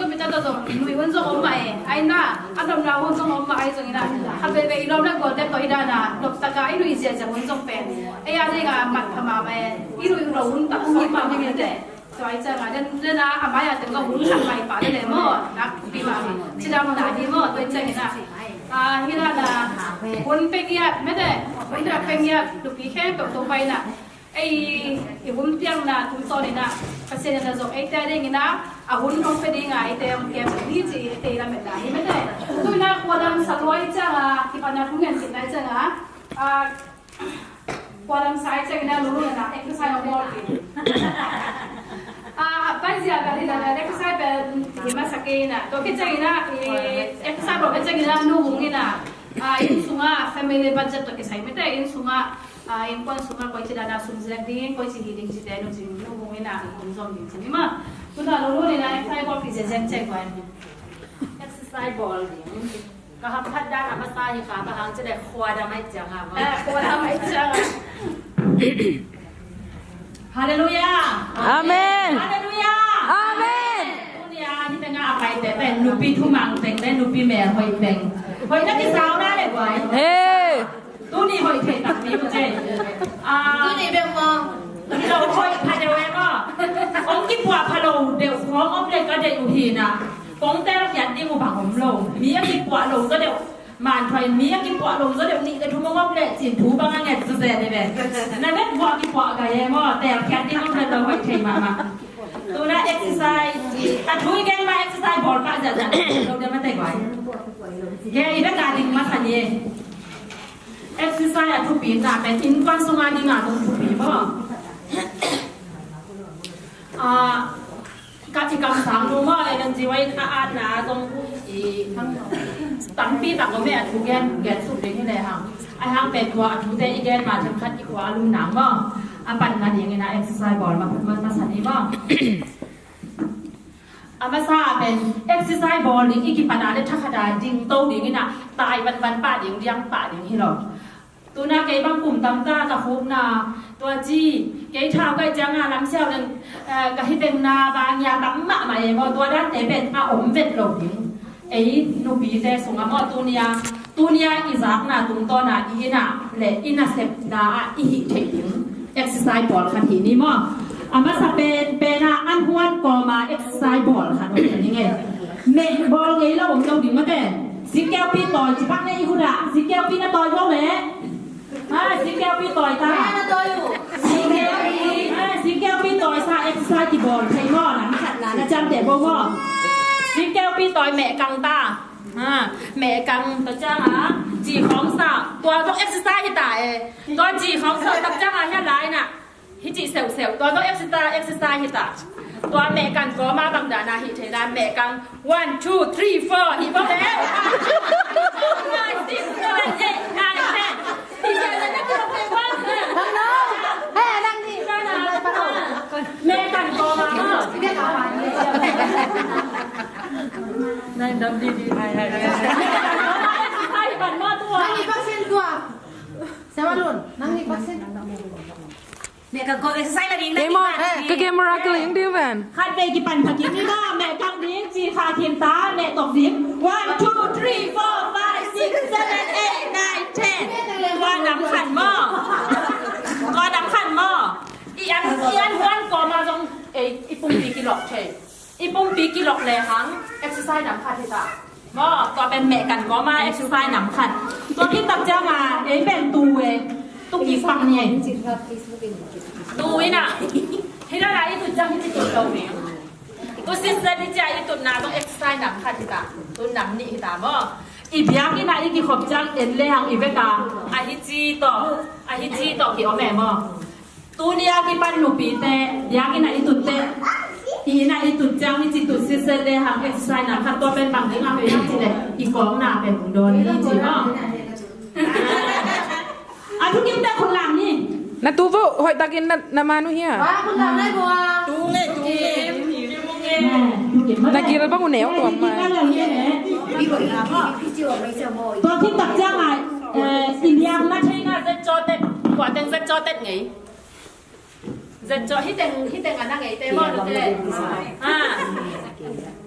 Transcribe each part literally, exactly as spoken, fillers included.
computer tawh zong nuih hun zong om mah e. Ai na, a nuamna hun zong om mah ahi zongin ah, khat veivei i lawm le gualte tawh hi dan a, noptak a i nuih ziahziah hun zong pen ei a ding a mat pha mahmah e. I nuih lo hun tak sawt mahmah mite. Tua ahih ciangin ah, den, den a, a mai-ah teng ka hun khat mai pah lel e maw, nakpi mahmah. Cidamna hi maw, tua ahih ciangin ah, ah, hi dan a, hun pia ngiat mite, hun pia ngiat, nupi khempeuh Topa in ah ei i hun piakna tungtawnin ah, Pasian in ah zong eite a dingin ah a hun hong pia ding a, eite hong piak ding hi ci, eite i lametna hi mite. Tu-in ah khuadam sa lua ahih ciangin ah, kipatna thu ngen cihna ahih ciangin ah, ah, khuadam sa ahih ciangin ah, lulung in ah exercise hong bawl kei. Ah, paizia ka hi dan a, exercise pen hi masa kei in ah, tua khit ciangin ah, i exercise bawl khit ciangin ah, nu hong in ah, ah, inn sungah family budget tawh kisai mite, inn sungah, ah, innkuan sungah koici dan a sum zek ding, koici hi ding cite nu cin, nu hong in ah hong zom ding cin hi mah. Tu-in ah lulung in ah exercise bawlpih zenzen cih guai. Exercise bawl ding. Ka hamphat dan a masa hi kha, bang hang cih leh khuadam ahih ciangin a. Ah, khuadam ahih ciangin a. Halleluiah. Amen. Halleluiah. Amen. Tuni a hih teng a paite pen nupi thumang teng le nupi melhoih teng. Hoih na kisau na le guai. Hey. Tuni hoih thei tak ni mite. Ah, tuni bek maw? Tuni lo hoih pha deuh e maw? Hong kipuah pha lo deuh khawng om le ka deih uh hi na. Kong telkhiat ding uh bang om lo. Mi a kipuah lo zaw deuh. Manthuai mi a kipuah lo zaw deuh nih le thum hong om le cin thu bang a nget zaw zen hi ve. Na vet uh a kipuah gai e maw? Telkhiat ding om le lo hoih thei mahmah. Tu-in ah exercise, a thu i gen ma exercise bawl pah ziahziah lo deuh mah teh guai. Kei i bek a ding masa ni e. Exercise a thupina pen innkuan sung a ding a zong thupi maw? Ah, ka ci kamsang nu maw, Ellen G White a atna zong i tampi tak om e, a thu gen, gen suk ding hi lehang. Ahih hang pen tua a thute i gen ma themkhat i khua a lum nang maw? A panna dingin ah exercise bawl ma, ma, masa ni maw? A masa pen exercise bawl ding i kipan a le thakhat a ding to dingin ah tai vanvan pah ding, diang pah ding hi lo. Tu-in ah kei bang kum tam ta ka khukna, tua ci, kei thau ka hih ciangin lamsiau ding, eh, ka hi teng na bang ngia tam mahmah e maw, tua dante pen a om vet lo ding. Ei nupite sungah maw, tuni a, tuni a i zakna tungtawn a i inn ah le i nasepna ah i hih theih ding exercise bawl khat hi ni maw. A masa pen, pen a an huan kawma exercise bawl khat om ni ngei. Meh bawl ngei lo om lo ding mah pen. Singkeupi tawi, cipak ne i hudah, singkeupi na tawi lo meh. Ah, singkeupi tawi ta. Singkeupi, ah, singkeupi tawi sa exercise kibawl thei maw, na, na, na ciamteh bo maw. Singkeupi tawi meh kang ta. Ah, meh kang ta ciang a, ci khawng sa. Tua zong exercise hi ta e. Tua ci khawng sa tak ciang a hia lai na. Hi ci seuhseuh. Tua zong exercise, exercise hi ta. Tua meh kang kawma bang dan a hih thei dan meh kang. One, two, three, four, hih bawk leh. Five, six, seven, eight, Meh kang ko exercise la ding na. Kei maw, ka camera ka ling ding ven. Khat vei kipan pha kik ni maw, meh kang ding ci kha khin ta, meh tawk ding. One, two, three, four, five, six, seven, eight, nine, ten. Tua nam khat maw. Tua nam khat maw. I an, i an kuan kawma zong, eh, i pumpi kilawk thei. I pumpi kilawk lehang exercise nam khat hi ta. Maw, tua pen meh kan kawma exercise nam khat. Tua khit tak cianga ei pen tu e, tu kik pak ni e. Tu ina. Hi dana i tut ciang hi ci tut lo ni. Tu sister hi cia i tutna zong exercise nam khat hi ta. Tu nam nih hi ta maw. I biakinn ah i kikhop ciang en lehang i vek a, a hi ci tawh, a hi ci tawh ki om e maw. Tuni a kipan nupite biakinn ah i tutte, i inn ah i tut ciang hi ci tut sitset lehang exercise nam khat tua pen bang ding a hoih hiam cih leh i kawkna pen hong dawn hi ci maw. A thukimte khut lam ni. Na tu vo, hoih takin na, na man uh hia? Khut lam lai vo a. Tu ngei, tu ngei. Na gil bang uh neu tuam mai. Tua khit tak ciang ah, eh, i liamna theina zet cawtet, kua teng zet cawtet ngei. Zet cawh, hiteng, hiteng a na ngeite maw nute. Ah.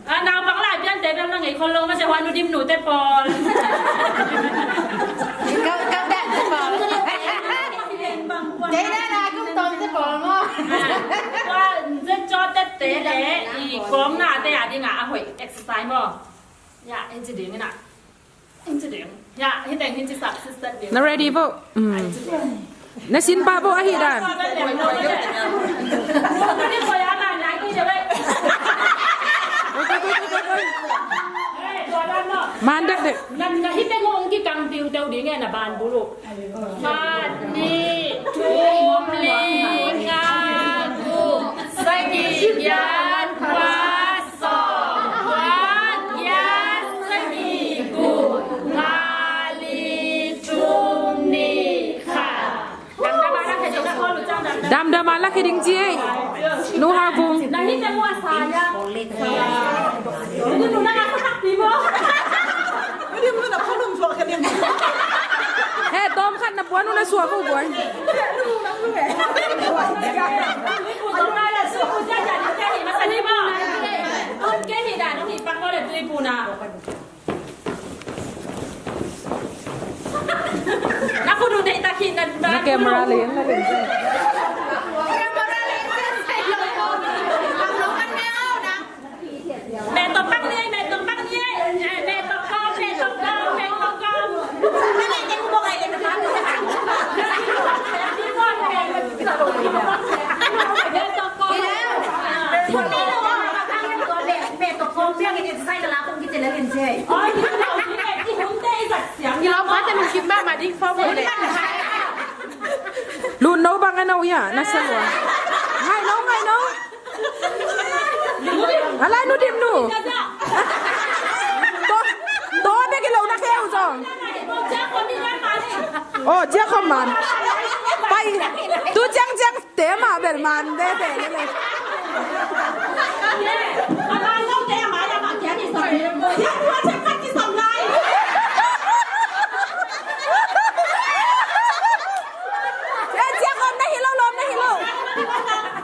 Ah, naupang lai piante bel na ngei khol lo mah se, hua nu dim nute pawl. Kau, kau dah te pawl. Kei na na kum tom te pawl maw. Ah. Hua zet cawh tette le i kawknate a dingah a hoih exercise maw. Ya, en ci ding ina. Na ready vo? Mm. Na sin pah vo ahi dan. Man dekdek. Na hiteng hong kikang tiuteu ding e na ban bulu. Khat, nih, thum, li, nga, guk, sagih, giat, kua, sawm, kua, giat, sagih, guk, nga, li, thum, nih, khat. Damdam a la khe ding ci ei. Nu Hau Vung. He, tawm khat na puan uh na suak uh buai. Na camera leng, na leng. Meh tawh pak ni, meh tawh pak ni, eh, meh tawh kawm, meh tawh kawm, meh tawh kawm. Lut no bang a no ya, na sa lua. Ngai no, ngai no. A lai nu dim nu. To, to bek i lo na kheu zong. Oh, ciak khom man. Pai, tu ciang ciang te mah bel man de te le. Eh, ciak om na hi lo, lom na hi lo.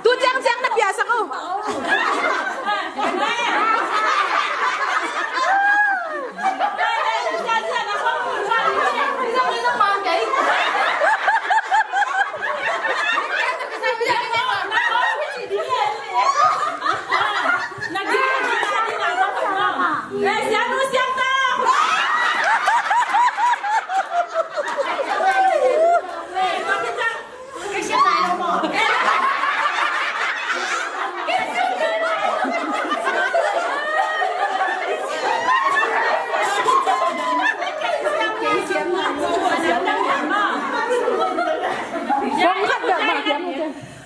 Tu ciang ciang na piasak o.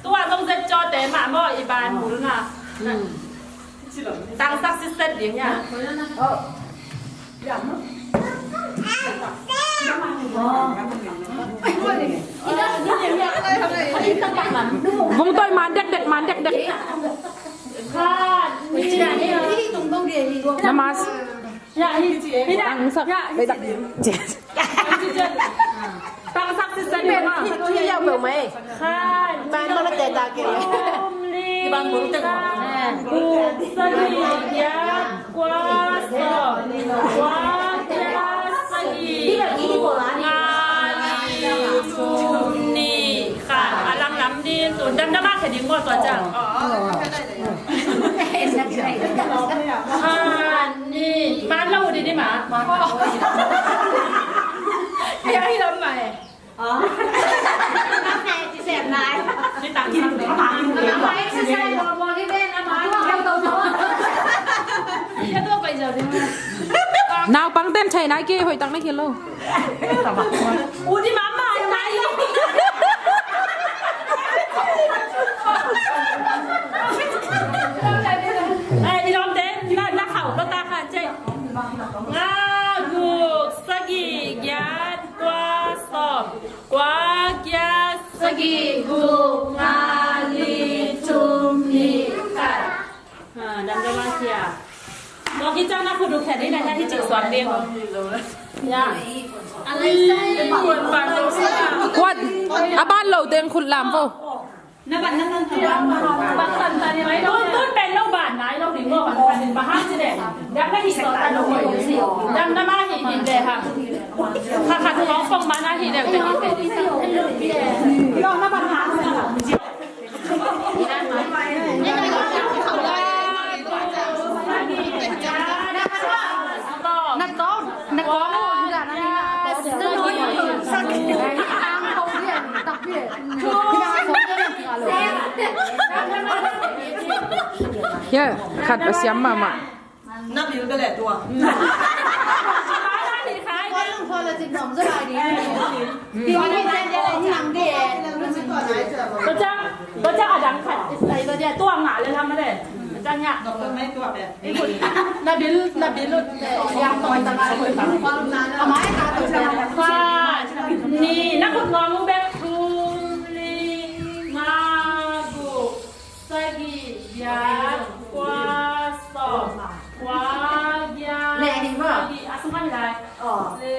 Tua zong zet cawte mah maw i ban mul nga. Tangsak sitset ding ya. Vung toi man dekdek, man dekdek. Namas. Tangsak. Tangsak. Pen khi, khi yau peuh mai. Ban mana teta ke. Thum li nga guk sagih giat kua sawm kua giat sagih guk nga li thum nih khat. A langlam ding tun damdam a khe ding maw tua ciang. Khat nih ban lo ding ding mah. Ai lam mai. Naupang ten thei nai ke, hoih tak na khe lo. Nga guk sagih giat kua sawm kua giat sagih guk nga li thum nih khat. Dam dam a sia. Tua khit ciang na khut uh khiat in a, hih cik suak ding. Kuat a ban lo teng khut lam vo. Na ban na ban ban ban ban ban ban. Tun tun pen lo ban nai lo ding maw, ban ban ba hang ci de. Dam na hi sawt ta lo. Dam na ma hi hi de ha. Kha kha tu hong kong ma na hi de. Lo na ban hang. Na tawng. Hiah khat a siam mahmah. Na bil bele tua. Tua ciang, tua ciang a dang khat. Tua ngah le lam a le. Tua ciang ngah. Na bil, na bil ut, eh, yang tong tang a. Amai ka tong tang. Khat, nih, na khut ngawng uh bek. Thum, li, nga, guk, sagih, giat, kua, sawm, kua, giat, sagih. A sung a hi lai. Li,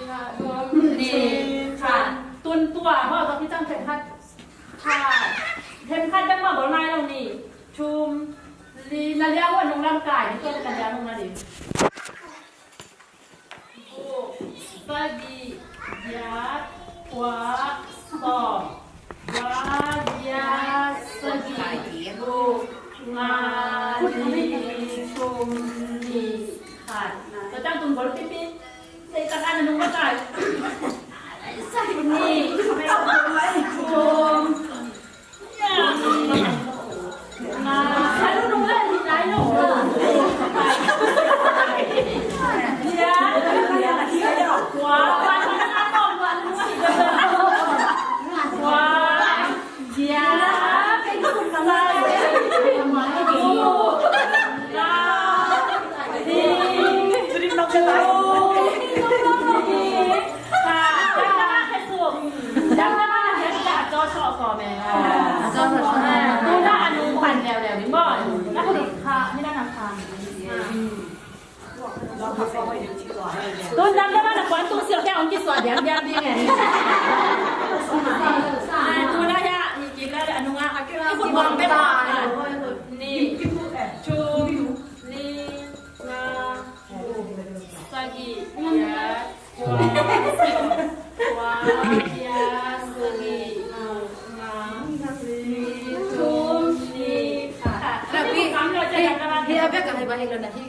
nga, guk, nih, khat. Tun tua, maw, tua khit ciang themkhat. Khat. Themkhat bek maw, bawl nai lo ni. Thum, li, na liang uh a nung lam kai, ni tua na liang uh na li. Guk, sagih, giat, kua, sawm, kua, giat, sagih, guk, nga, li, thum, nih, khat. Tua ciang tun bawl pipi. Leitak a na nung makaih. Sagih, thum, nih, khat. Tun dam dam a na kuan tung silh te hong kisuah diam diam ding e. Tun a hia i kik la a nung a i kut buang pek. Nih, thum, li, nga, guk, sagih, giat, kua, kua, giat, sagih, guk, nga, li, thum, nih, khat. Tapi, hi, hi a bek a hi ba hi lo na hi.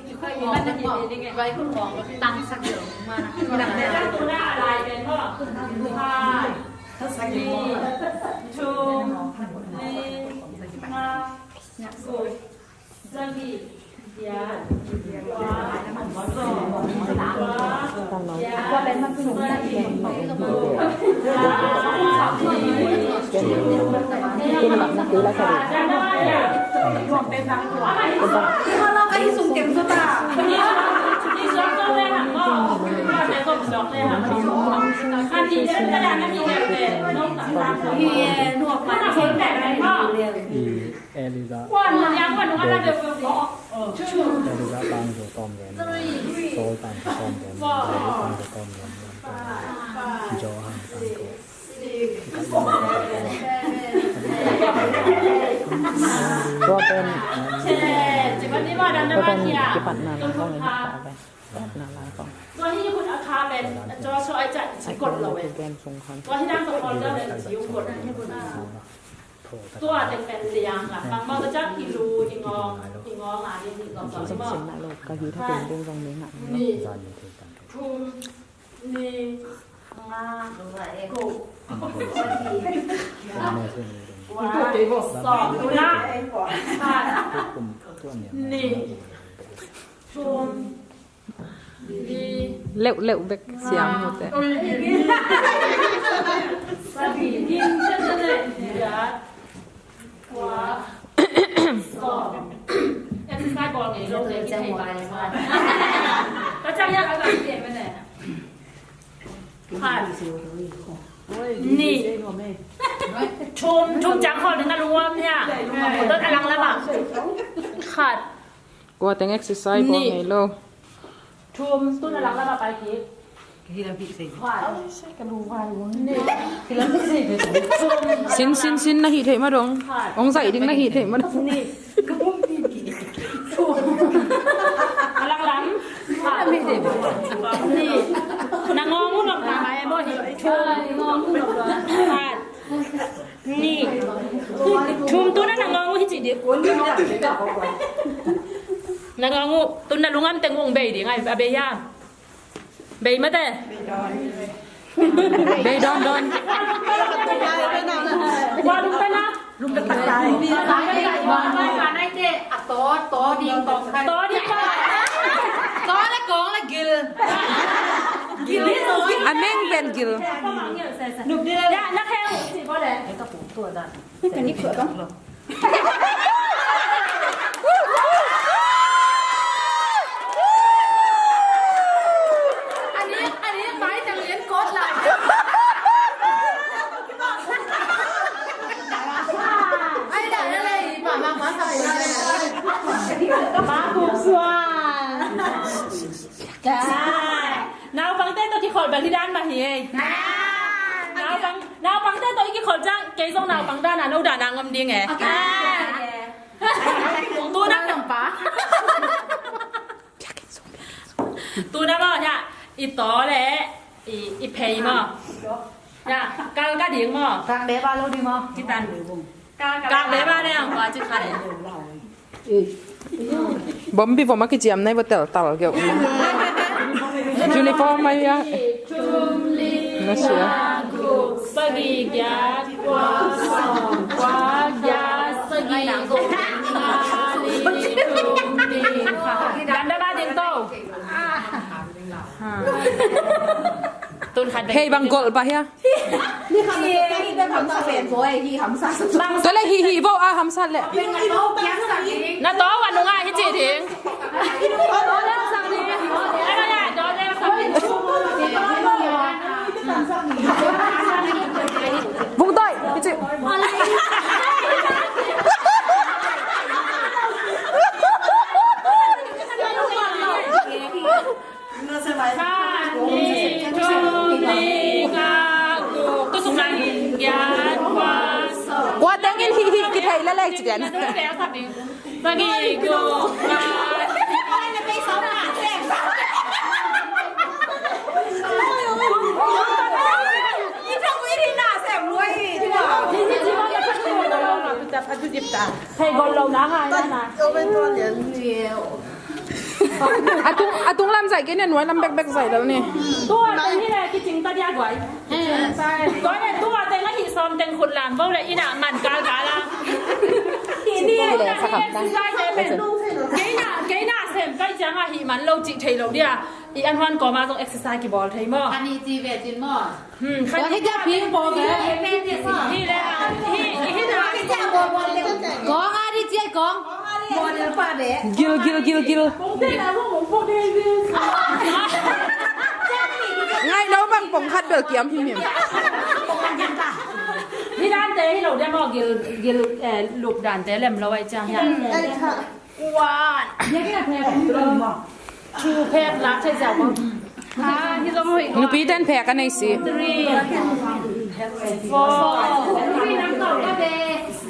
Eliza, Eliza tangzo tawm ven, Saul tangzo tawm ven, David tangzo tawm ven, Johan tangzo. Patna lai kong en kha ve. Patna lai kong. Tua hi hun a kha pen, tua so ai cat ci kot lo ve. Tua hi dang tua kol dang pen ci um kot. Tua teng pen liang la. Bang ma ka cat i lu i ngong, i ngong a di ni ngong. Zong sin na lo ka hi tha pen ding zong ni ngah. Ni. Thum. Ni, nga, guk, kua, sawm, kua, khat, ni, thum, li, leuhleuh bek siam mute. Sagih, nih, giat, kua, sawm. Exercise bawl ngei lo, ngei, ngei, ngei. Ka ciang ya ka ka ngei mene. Khat. Nih. Thum, thum ciang khol ding na lungnuam hia. Tun a lang lam ah. Khat. Kua teng exercise bawl ngei lo. Thum, tun a lang lam ah pai kik. Khat. Nih. Sin, sin, sin, na hih theih mah dong. Khat. Hong zaih ding na hih theih mah dong. Nih. A lang lam. Khat. Nih. Na ngawng uh nop na mai maw hi. Khat. Nih. Thum, tu na na ngawng uh hi ci dik. Na ngawng uh, tu na lungnuam teng uh bei ding a, a bei hiam. Bei mate. Bei dawn, dawn. Kua lum pen a? Lum pen a. Tawh, tawh ding kong khat. Tawh ding kong. Tawh le kong le gil. Gil. A meng pen gil. Ya, na kheu. Ka nik suah kong. Ani, ani, mai tang lian kot lai. Ai, dah, dah, dah, pa, ma, ma, sa, pa, ma, ma. Pa, kuk suan. Naupangte tawh kikhol bel hi dan mah hi ei. Naupang, naupangte tawh i kikhol ciang, kei zong naupang dan a, no dan a ngom ding e. Tu na, tu na maw, ya, i taw le i, i phei maw. Ya, kal ka ding maw. Kang de ba lo ding maw. Kitan. Kang de ba ne ang pa ci khat. Bombi vom a kiciam nai va teltal keu. Uniform mai a. Thum, li, nga, guk, sagih, giat, kua, sawm, kua, giat, sagih, guk, nga, li, thum, li, kha. Dam dam a ding to. Tun khat. Hei, bang gol pa hia. Tua le hi hi vo a hamsa le. Na to wa nunga hi ci ding. Vung toi hi ci. Kua tengin hih hih kithei la lek ci den. Hei gol lo na ngai na. A tung, a tung lam zaih kei ne, nuai lam bekbek zaih lo ni. Tua teng hi le kicing ta dia guai. Tua le tua teng a hih sawm teng khut lam bo le ina man kal kal a. Kei na, kei na sem kai ciang a hih man lo cih thei lo dia. I an huan kawma zong exercise kibawl thei maw. Ani ci ve cin maw. Hmm, khat hi ta ping po ve. Hi le, hi, hi na. Kong a di ciai kong. Gil, gil, gil, gil. Ngai no bang pong khat bel kiam him him. Hi dan te hi lo dia maw gil, gil, eh, lup dan te lem lo ai ciang hi. One. Two phek la thei zau ko. Nupi ten phek a nei si. Three. Four.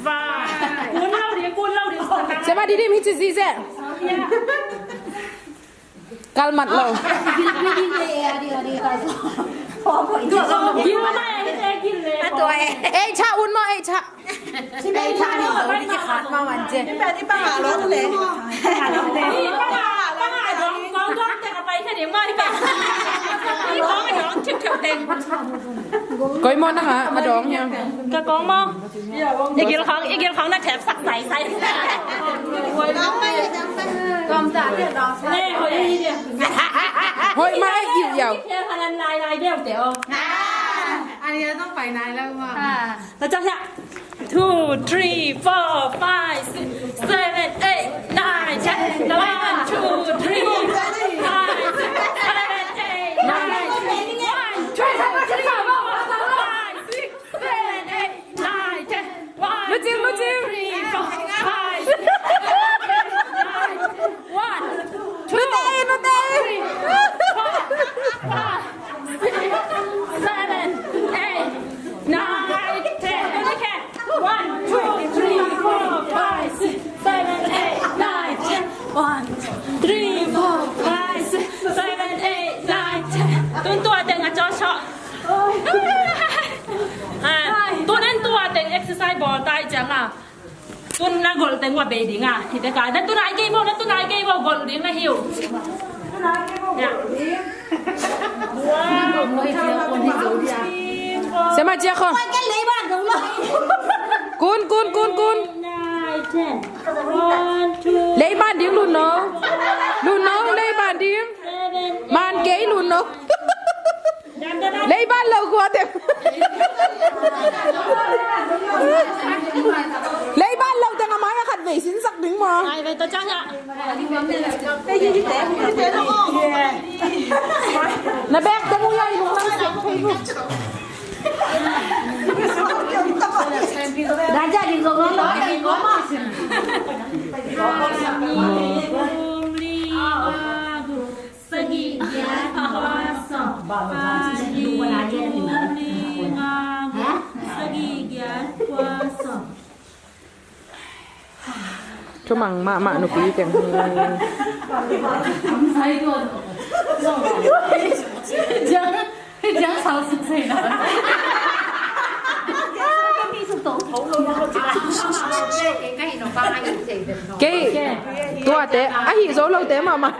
Five. Kun lo di, kun lo di. Sema di di mi ci zi ze. Kalmat lo. Ei tha un maw, ei tha. Ei tha ni zo di khat maw man ce. Koi maw nang a dawng hiam? Ka kong maw? I gil khong, i gil khong na thep sak sai sai. Hoih mah i gil yau. Lai lai deuh te aw. Anni a tong pai nai lo maw? Two, three, four, five, six, seven, eight, nine, ten. One, two, three, four, five, six, seven, eight, nine, ten. One, two, three, four, five, six, seven, eight, nine, ten. One, two, three, four, five, six, seven, eight, nine, ten. One, two, three, four, five, six, seven, eight, nine, ten. One, two, three, four, five, six, seven, eight, nine, ten. One, three, four, five, six, seven, eight, nine, ten. Tun tua teng a cawsawh. Tun en tua teng exercise bawl tai ciang a. Tun na golh teng ua bei ding a. Hi te ka. Na tun ai kei bo, na tun ai kei bo, golh ding na hi uh. Siama cia kho. Kun, kun, kun, kun. Leiban ding lun no. Lun no, leiban ding. Man kei lun no. Leiban lo kua teng. Leiban lo teng a mai a khat vei sinsak ding maw? Ai, vei to cang a. Na bek teng u lai lung lang siang thei bu. Sagih giat kua sawm. Sagih giat kua sawm. Sagih giat kua sawm. Thumang mahmah nupi teng. Kei tuate ahi zo lote mahmah.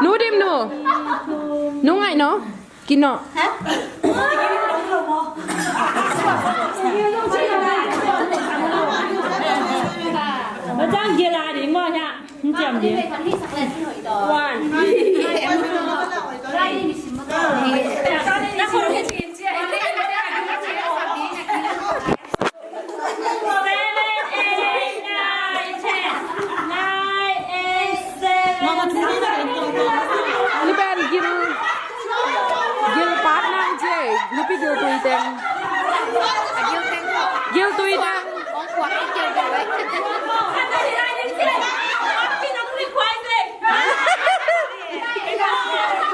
Nu dim nu. Nu ngaih no. Kino. Macam gila di mo ya. Macam dia. One. Seven, eight, nine, ten. Nine, eight, seven. Ni ben gil, gil pat nang je, nupi gil tui teng. Gil tui teng.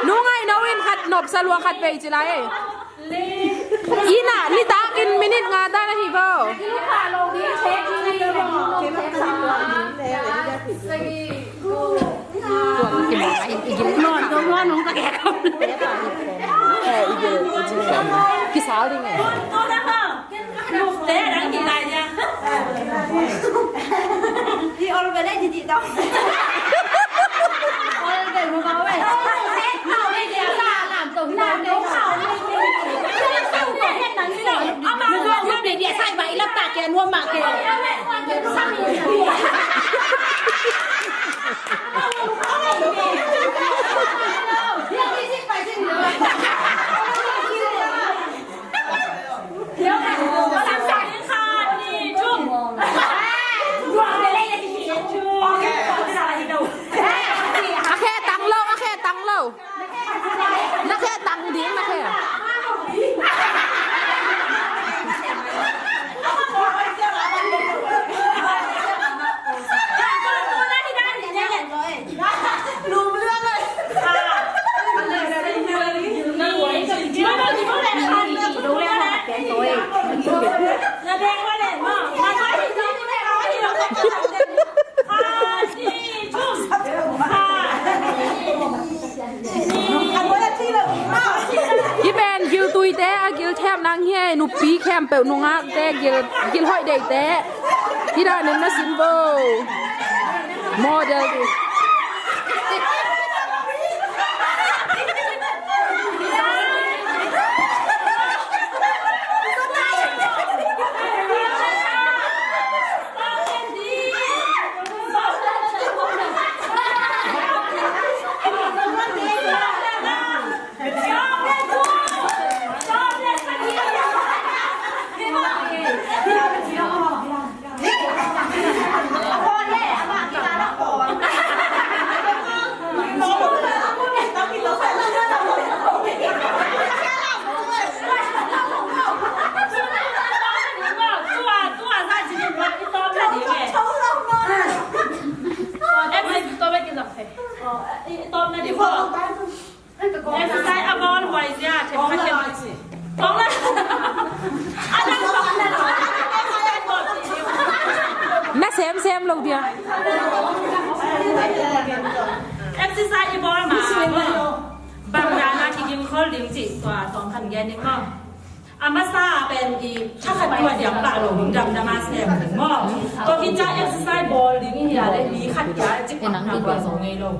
Nu ngaih no in khat nop sa lua khat vei ci lai. Ina, nitakin minute nga dan ahi bo. Kisal ding e. A khe tang lo, a khe tang lo. Na khe tang ding, na khe. Pi khempeuh nungakte, gil, gil hoih deihte, hih dan in na sim bo. Model ding. Exercise a bawl huai zia, themkhat keng. Kong la. A dang kong la. Na semsem lo dia. Exercise i bawl ma. Bang dan a kiging khol ding cih tua tawng khan gen ding maw. A masa pen i thakhat tua diam pah lo ding, damdam a sem ding maw. Tua khit ciang exercise bawl ding i hi a leh mi khat kia cik pakna tua zo ngei lo.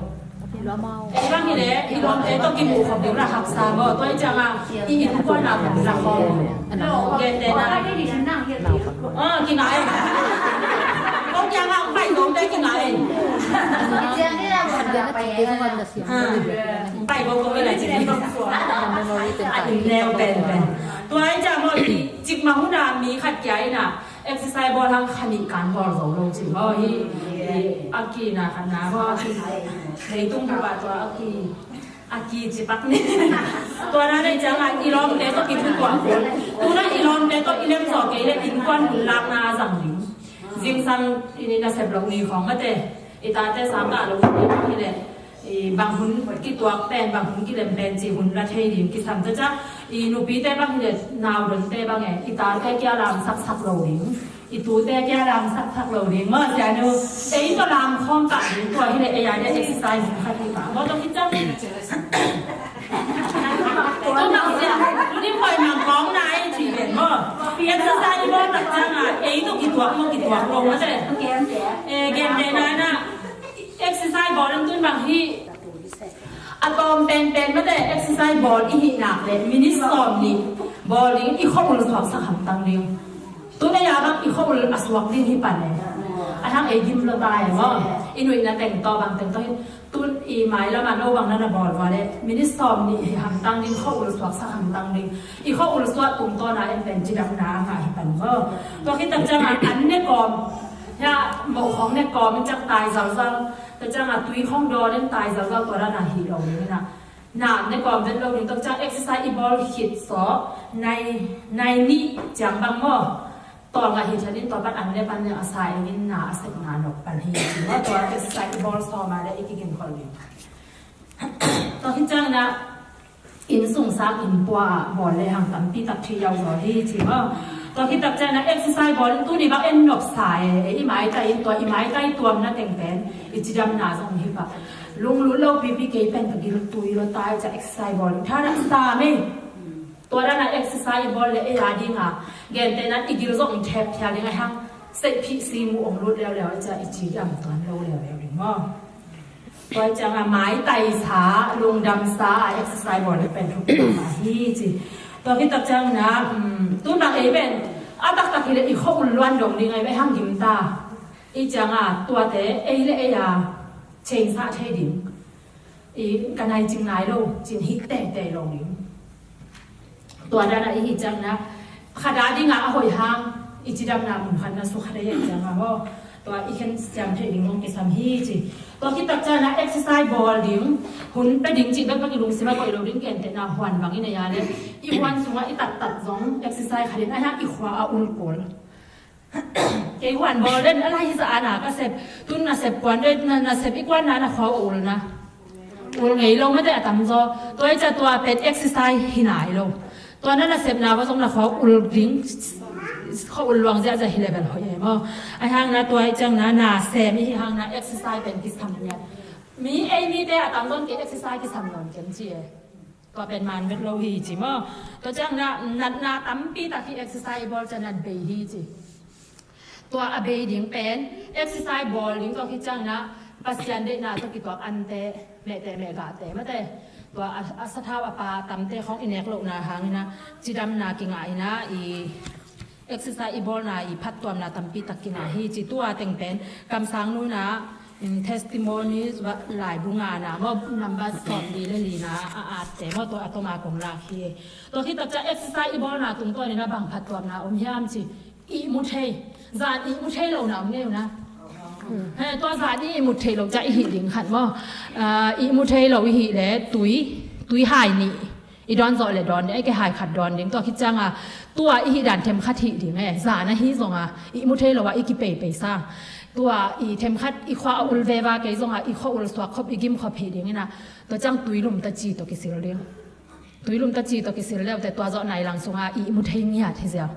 Ei bang hi leh i lawmte tawh kimuh khop ding lah haksa maw. Tua i ciang a i innkuan a khop ding lah khop. Lo gentehna. Kingai. Kong kiang a pai lawmte kingai. Pai bo kong i lai cik. A inn neu penpen. Tua i ciang maw i cikmah hun a mi khat kia in a exercise bawl hang kha nih kan bawl zo lo cih maw. Hi, hi, a ki na khat na maw, a ki. Leitung bup ah tua a ki, a ki ci pak ni. Tua na nei ciang a i lawmte tawh kituak. Tuna i lawmte tawh i lem zaw kei leh innkuan hun lakna a zang ding. Zingsang i ni nasep loh ni khawng mate. I tate sang gah lo hi leh. I bang hun kituak pen, bang hun kilem pen, cih hun la thei ding kisam ciang ciang. I nupite bang hi leh, naudonte bang e, i tate kia lamsaksak lo ding. I tute kia lamsaksak lo ding. Maw, sianu, ei tawh lamkhawm kah ding tua hi leh, ei a dia exercise hun khat hi pah. Maw, tua khit ciang. Tua bang sia, tuni poi mang kawng na ei ci ven maw. Exercise bawl tak ciang a, ei tawh kituak maw, kituak lo maw te. E, gentehna in a, exercise bawl in tun bang hi. A tawm penpen mate exercise bawl i hih nak leh minute sawm nih bawl ding, i khua ul suaksak hamtang ding. Tun ei a bang i khua ul a suak ding hi pan e. A hang ei gim lo ta e maw. I nuihna teng tawh bang teng tawh hi. Tun i mailam a no bang na na bawl vua leh minute sawm nih hi hamtang ding, khua ul suaksak hamtang ding. I khua ul suak tungtawn a en pen cidamna a ngah hi pan maw. Tua khit tak ciang a an ne kawm. Hia, moh khawng ne kawm in ciang tai zalzal. Tua ciang a tui khawng dawn in tai zalzal tua dan a hi lo ding in a. Na ne kawm vet lo ding, tua ciang exercise i bawl khit sawh, nai, nai nih ciang bang maw. Tawlnga hi thian in tua pan an ne pan ne a sa eng in na a sepna nop pan hi ci maw. Tua exercise i bawl sawm a leh i kigin khol ding. Tua khit ciang in a, inn sung sang inn pua ah bawl lehang tampi tak thei yau zaw hi ci maw. Tua khit tak ciang in a exercise bawl in tuni bang en nopsa e, i maitai in tua i maitai tuamna teng pen i cidamna zong hi pah. Lunglut lo pipi kei pen ka gil tui lo tai ciang exercise bawl in thadah sa mei. Tua dan a exercise i bawl leh ei a ding a gentehna i gil zong thep phial ding a hang. Seihphih si mu ong lut leuleu ciang i cidam tuan lo leuleu ding maw. Tua ciang a maitai sa, lungdam sa a exercise bawl ding pen thupi mah hi ci. Tua khit tak ciang na, um, tun bang ei pen a taktak hi leh i khua ul luan dong ding a i hang gim ta. I ciang a tuate ei le ei a cheng sa thei ding. I ka nai cing nai lo, cin hi teitei lo ding. Tua dan a i hi ciang na, khat a ding a a hoih hang, i cidamna mun khat na sukha dei a ciang a maw. Tua i khen siam thei ding zong kisam hi ci. Tua khit tak ciang na exercise bawl ding, hun pe ding cih bekbek i lungsim a koih lo ding, gentehna huan bang i nei a leh. I huan sungah i tattat zong exercise khat in a hiang i khua a ul kul. Kei huan bawl den a lai hi sa a na ka sep. Tun na sep kuan den, na, na sep i kuan na na khua a ul na. Ul ngei lo mate a tam zaw. Tua i ca tua pet exercise hi nai lo. Tua na na sepna va zong na khua ul ding, khua ul luang ziahziah hi level hoih e maw. A hang na tua i ciang na na sem i hi hang na exercise pen kisam ngiat. Mi ei mite a tam zong kei exercise kisam nawn kem ci e. Tua pen man vet lo hi ci maw. Tua ciang na natna tampi tak hi exercise i bawl ciang nat bei hi ci. Tua a bei ding pen exercise bawl ding, tua khit ciang na Pasian deihna tawh kituak ante, mehteh mehgahte mate, tua a, a sathau a pa tamte khawng i nek lohna hangin a cidamna kingah in a, i exercise i bawlna i phattuamna tampi tak kingah hi ci. Tua teng pen kamsang nuna, in, testimonies va, laibu ngana maw, number sawm li le lina a atte maw, tua a toma kong lak hi. Tua khit tak ciang exercise i bawlna tungtawn in a bang phattuamna om hiam ci. Ihmu thei. Zan ihmu thei lo na om ngei uh na. He, tua zan ihmu thei lo ciang i hih ding khat maw. Ah, ihmu thei lo i hih le tui, tui hai nih i dawn zawh le dawn ding, ei ke hai khat dawn ding. Tua khit ciang a tua i hih dan themkhat hih ding e. Zan ahi zong a ihmu thei lo a i kipeipei sang, tua i themkhat i khua a ul veva kei zong a i khua ul suak khop, i gim khop hih ding in a, tua ciang tui lum ta ci tawh kisil ding. Tui lum ta ci tawh kisil leute tua zawh nai lang sung a ihmu thei ngiat hi ziau.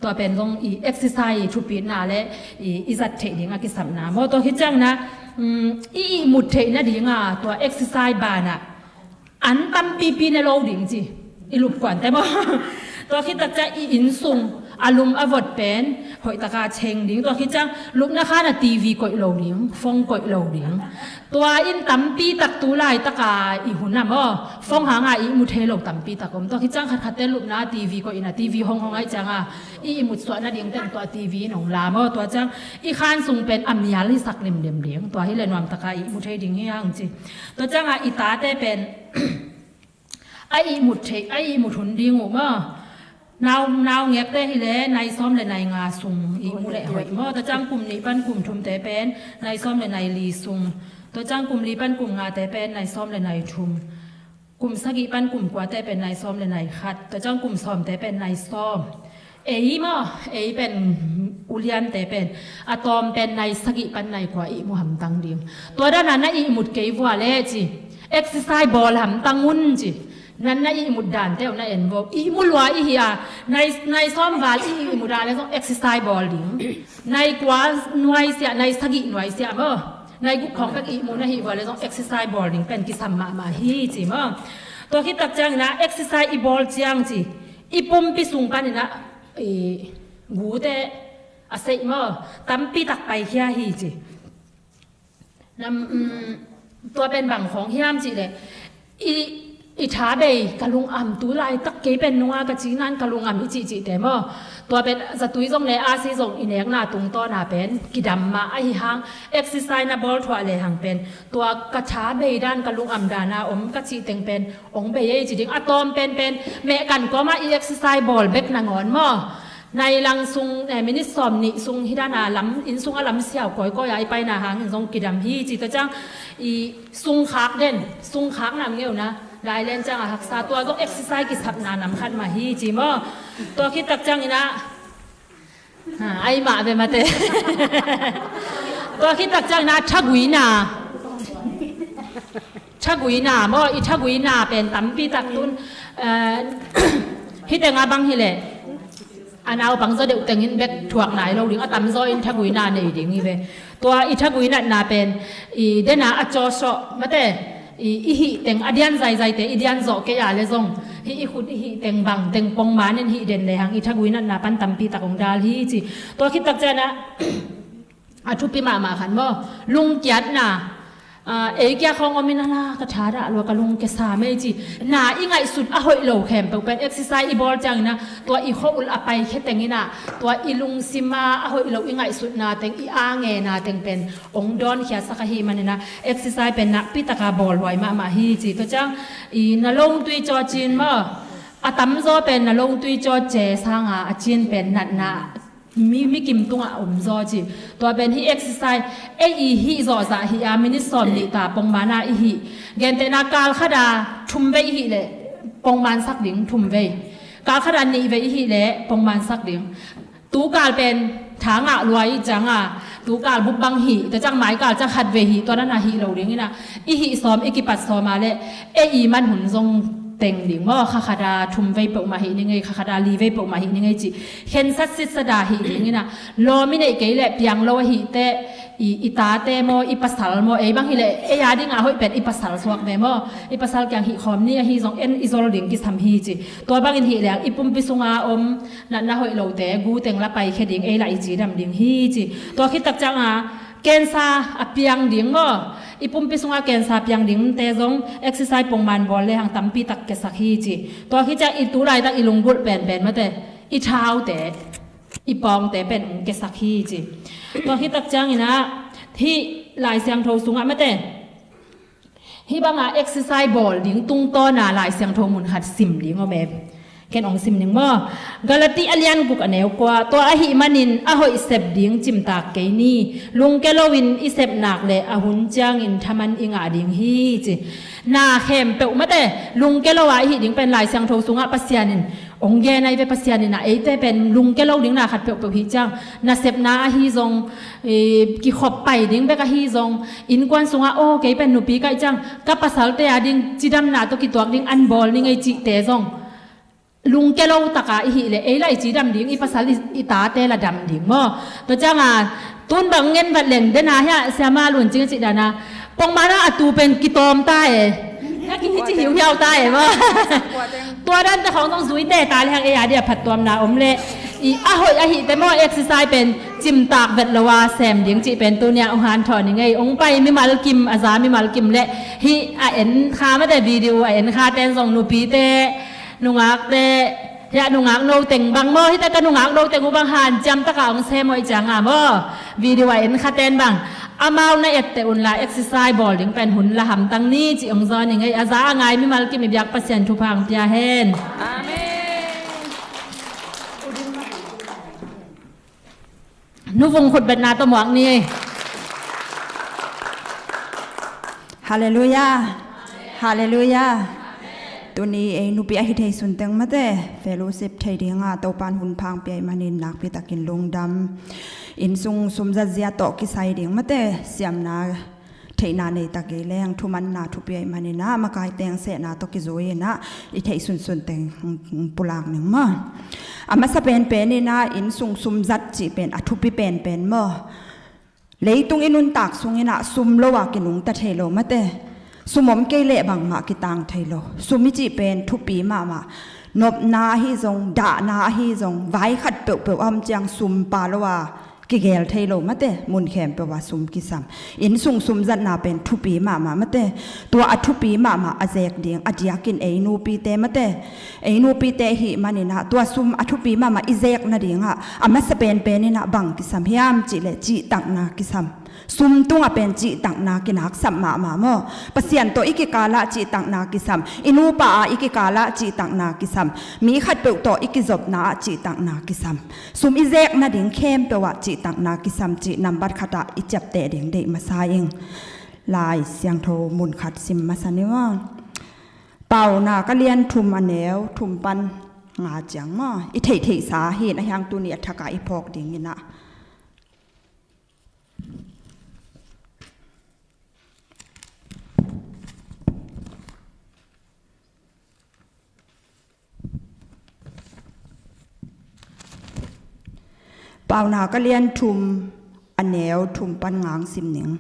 Tua pen zong i exercise i thupitna le i, i zat theih ding a kisapna maw. Tua khit ciang na, um, i ihmut theih nading a tua exercise ban a an tampipi ne lo ding ci. I lupkuante maw. Tua khit tak ciang i inn sung a lum a vot pen hoih taka cheng ding. Tua khit ciang lupna khan a TV koih lo ding, phone koih lo ding. Tua in tampi tak tu laitak a i hun a maw, phone hang a ihmu thei lo tampi tak om. Tua khit ciang khatkhatte lupna a TV koih in a TV honghong ahih ciang a i ihmut suah nading teng tua TV in hong la maw. Tua ciang i khan sung pen a mial hisak limlim ding. Tua hi le nuam taka ihmu thei ding hi hang ci. Tua ciang a i tate pen a ihmut thei, a ihmut hun ding uh maw. Nau, naungekte hi le nai sawm le nai nga sung ihmu le hoih maw. Tua ciang kum nih pan kum thumte pen nai sawm le nai li sung. Tua ciang kum li pan kum ngate pen nai sawm le nai thum. Kum sagih pan kum kuate pen nai sawm le nai khat. Tua ciang kum sawmte pen nai sawm. Ei maw, ei pen uliante pen a tawm pen nai sagih pan nai kua ihmu hamtang ding. Tua dana na ihmut kei vua le ci. Exercise bawl hamtang un ci. Nan na ihmut dante uh na en vo. Ihmu lua i hi a, nai, nai sawm val i ihmut a le zong exercise bawl ding. Nai kua nuai siah, nai sagih nuai siah maw. Nai guk khawng bek ihmu na hi vua le zong exercise bawl ding pen kisam mahmah hi ci maw. Tua khit tak ciangin a exercise i bawl ciang ci. I pumpi sung panin a, i, gute a seih maw, tampi tak paikhia hi ci. Nam, um, tua pen bang khawng hiam cih le, i, i tha bei ka lungam tu laitak kei pen nunga ka cih nan ka lungam i cihcihte maw. Tua pen zatui zong le asi zong i nekna tungtawna pen kidam mah ahi hang, exercise na bawl thuah le hang pen tua ka tha bei dan ka lungam dana om ka cih teng pen ong bei ei ci ding. A tawm penpen mehkan kawmah i exercise bawl bek nangawn maw. Nai lang sung, eh, minit sawm nih sung hi dana lam, inn sung a lam siau kawikawi a i paina hangin zong kidam hi ci. Tua ciang i sungkhak den, sungkhak nam ngeuna lailen ciang a haksa, tua zong exercise kisapna nam khat mah hi ci maw. Tua khit tak ciangin a, ha, ai mah ve mate. Tua khit tak ciangin a thaguina. Thaguina maw, i thaguina pen tampi tak tun, eh, hi tenga bang hi leh a naupang zaw deuh tengin bek thuak nai lo ding, a tamzaw in thaguina nei ding hi ve. Tua i thaguinatna pen i dena a cawsawh mate, i, i hih teng a dian zaizaite i dian zawh kei a le zong hih i khut i hih teng bang teng pongman in hih den le hang i thaguinatna pan tampi tak ong dal hi ci. Tua khit tak ciangin a A thupi mahmah khat maw, lungkiatna. Ah, ei kia khawng om in a la ka tha dah lua ka lungkia sa mei ci. Na i ngaihsut a hoih lo khempeuh pen exercise i bawl ciangin a tua i khua ul a paikhia tengin a tua i lungsim a a hoih lo i ngaihsutna teng i a ngena teng pen ong dawnkhia sak ahih manin a exercise pen nakpi taka bawl huai mahmah hi ci. Tua ciang i na longtui caw cin maw, a tamzaw pen na longtui caw ce sanga a cin pen natna mi, mi kim tungah a om zaw ci. Tua pen hih exercise ei i hih zawhzah hih a minit sawm nih ta pongman a i hih. Gentehna kal khat a thum vei i hih leh pongman sak ding thum vei. Kal khat a nih vei i hih leh pongman sak ding. Tu kal pen tha ngah lua i cianga tu kal bup bang hih, tua ciang mai kal ciang khat vei hih, tua dana hih lo dingin a i hih sawm i kipat sawm a leh ei i man hun zong teng ding maw, kha khata thum vei peuhmah hih ning ei, kha khata li vei peuhmah hih ning ei cih khensat sitsat a hih ding in ah, lawm i neih kei leh piang lo ahih teh i, i tate maw, i pasal maw, ei bang hi leh ei a dingah hoih pen i pasal suak ve maw, i pasal kiang hih khawm ni ahi zong en i zol ding kisam hi ci. Tua bangin hih leng i pumpi sunga om natna hoih lote gu teng la paikhia ding, ei lah i cidam ding hi ci. Tua khit tak cianga cancer a piang ding maw, i pumpi sunga cancer piang dingte zong exercise pongman bawl lehang tampi tak kiasak hi ci. Tua khit ciang i tu laitak i lunggulh penpen mate, i thaute, i pawngte pen hong kiasak hi ci. Tua khit tak ciangin ah hih Lai Siangtho sungah mate, hih banga exercise bawl ding tungtawna Lai Siangtho mun khat sim ding om e. Ken hong sim ning maw. Galati a lian guk a neu kua, tua ahih manin a hoih sep ding cimtak kei ni. Lungkia loin i sep nak leh a hun ciangin thaman i ngah ding hi ci. Na khempeuh mate, lungkia lo a i hih ding pen Lai Siangtho sungah Pasian in hong gen ahi ve. Pasian in ah eite pen lungkia lo ding na khat peuhpeuh hih ciang, nasepna ahi zong, eh, kikhop pai ding bek ahi zong, innkuan sungah aw kei pen nupi ka hih ciang ka pasalte a ding cidamna tawh kituak ding an bawl ning ei cihte zong lungkia lo taka i hih leh ei lah i cidam ding, i pasal i, i tate la dam ding maw. Tua cianga tun bang ngen vat leng dena hiah siama luncing a cih dana pongmana a tu pen kitawm ta e. Hiah kihi ci hiuhiau ta e maw. Tua dante khawng zong zuite ta lehang ei a dia phattuamna om leh i a hoih ahihte maw, exercise pen cimtak vet lo a sem ding cih pen tuniah hong hanthawn ning ei. Hong pai mimal kim, a za mimal kim leh hih a en kha mate, video a en kha ten zong nupite, nungakte, hiah nungak no teng bang maw, hihte ka nungak no teng uh bang hanciam taka hong sem uh i cianga maw, video a en kha ten bang amau na etteh unla exercise bawl ding pen hun la hamtang ni ci hong zawn ning ei. A za a ngai mimal kim i biak Pasian thupha hong pia hen. Amen. Nuvung khutbetna tawh muak ni. Halleluiah. Halleluiah. Tuni ei nupi ahi thei sunteng mate fellowship thei dinga Topan hun pha hong pia i manin nakpi takin lungdam. Innsung sumzat zia tawh kisai ding mate siamna theihna nei ta kei leng thumanna thupi ahih maninah makai teng sehna tawh kizui inah i theih sunsun teng pulak ning maw. A masa penpen inah innsung sumzat cih pen a thupi penpen maw. Leitung i nuntak sunginah sum lo a kinungta thei lo mate. Sum om kei leh bangmah kitang thei lo. Sum i cih pen thupi mahmah. Nopna ahi zong, dahna ahi zong, vai khat peuhpeuh a om ciang sum pa lo a kigel thei lo mate, mun khempeuh ah sum kisam. Innsung sumzatna pen thupi mahmah mate. Tua a thupi mahmah a zek ding a diakin ei nupite mate. Ei nupite hih maninah tua sum a thupi mahmah i zek nadingah a masa penpen inah bang kisam hiam cihleh cihtakna kisam. Sum tungah pen cihtakna kinaksap mahmah maw. Pasian tawh i kikalah cihtakna kisam. I nupa ah i kikalah cihtakna kisam. Mi khatpeuh tawh i kizopna ah cihtakna kisam. Sum i zek nading khempeuh ah cihtakna kisam cih nambat khatah i ciapteh ding deih masa ing. Lai Siangtho mun khat sim masa ni maw. Paunak a lian thum a neu thum pan nga ciang maw. I theihtheihsa hi in a hiang tuni a thakah i phawk dinginah. Paunak a lian thum a neu thum pan ngang sim ning.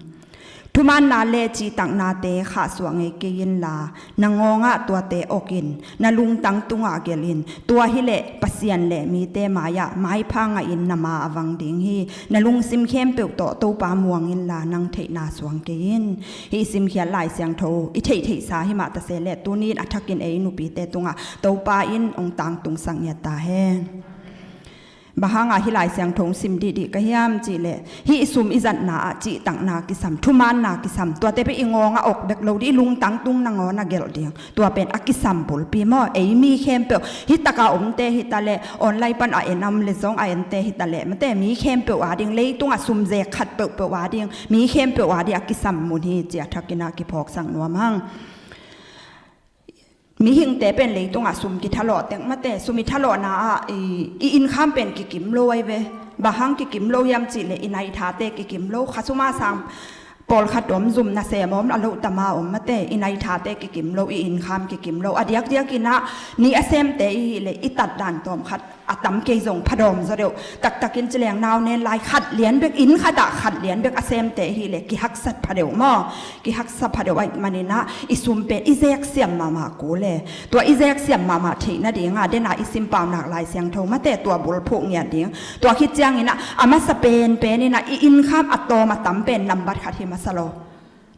Thumaanna le cihtaknate khahsuah ngei kei inla, nangawngah tuate awk in, na lungtang tungah gelh in, tua hileh Pasian le mite mai-ah maipha ngahin na ma a vang ding hi. Na lungsim khempeuh tawh Topa muang inla, nang theihna suang kei in. Hih simkhiat Lai Siangtho i theihtheihsa himah taseleh tuni in a thakin ei nupite tungah Topa in hong tangtungsak ngiat ta hen. Bang hangah hih Lai Siangtho hong sim dihdih ka hiam cihleh, hih sum i zatna ah cihtakna kisam, thumaanna kisam, tuate pen i ngawngah awk bek lo dih, i lungtang tung nangawn a gelh ding. Tua pen a kisam bulpi maw, ei mi khempeuh, hih taka omte hitaleh, online pan a en a om le zong a ente hitaleh, mate mi khempeuh a ding, leitungah sum zek khat peuhpeuh a ding, mi khempeuh a ding a kisam mun hi ci a thakinah kiphawksak nuam hang. Mihingte pen leitungah sum kithalawh teng mate, sum i thalawhna ah i, i innkham pen kikim lo ahi ve. Bang hang kikim lo hiam cihleh i naithate kikim lo, khasum a sang pawlkhat om, zum nasem om, a loh tama om, mate, i nai thate kikim lo, i innkham kikim lo. A diakdiak in ah ni a semte i hih leh i tat dan tawm khat a tam kei zong phadawm zaw deuh. Taktak in ci leng nau nen lai khat lian bek, inn khat ah khat lian bek a semte i hih leh kihaksat phadeuh maw? Kihaksa phadeuh ahih manin ah i sum pen i zek siam mahmah kul e. Tua i zek siam mahmah theih nading a, den a i simpau nak Lai Siangtho, mate, tua bulphuh ngiat ding. Tua khit ciangin ah a masa penpen in ah i innkham a tawm a tam pen nambat khat hi masa lo.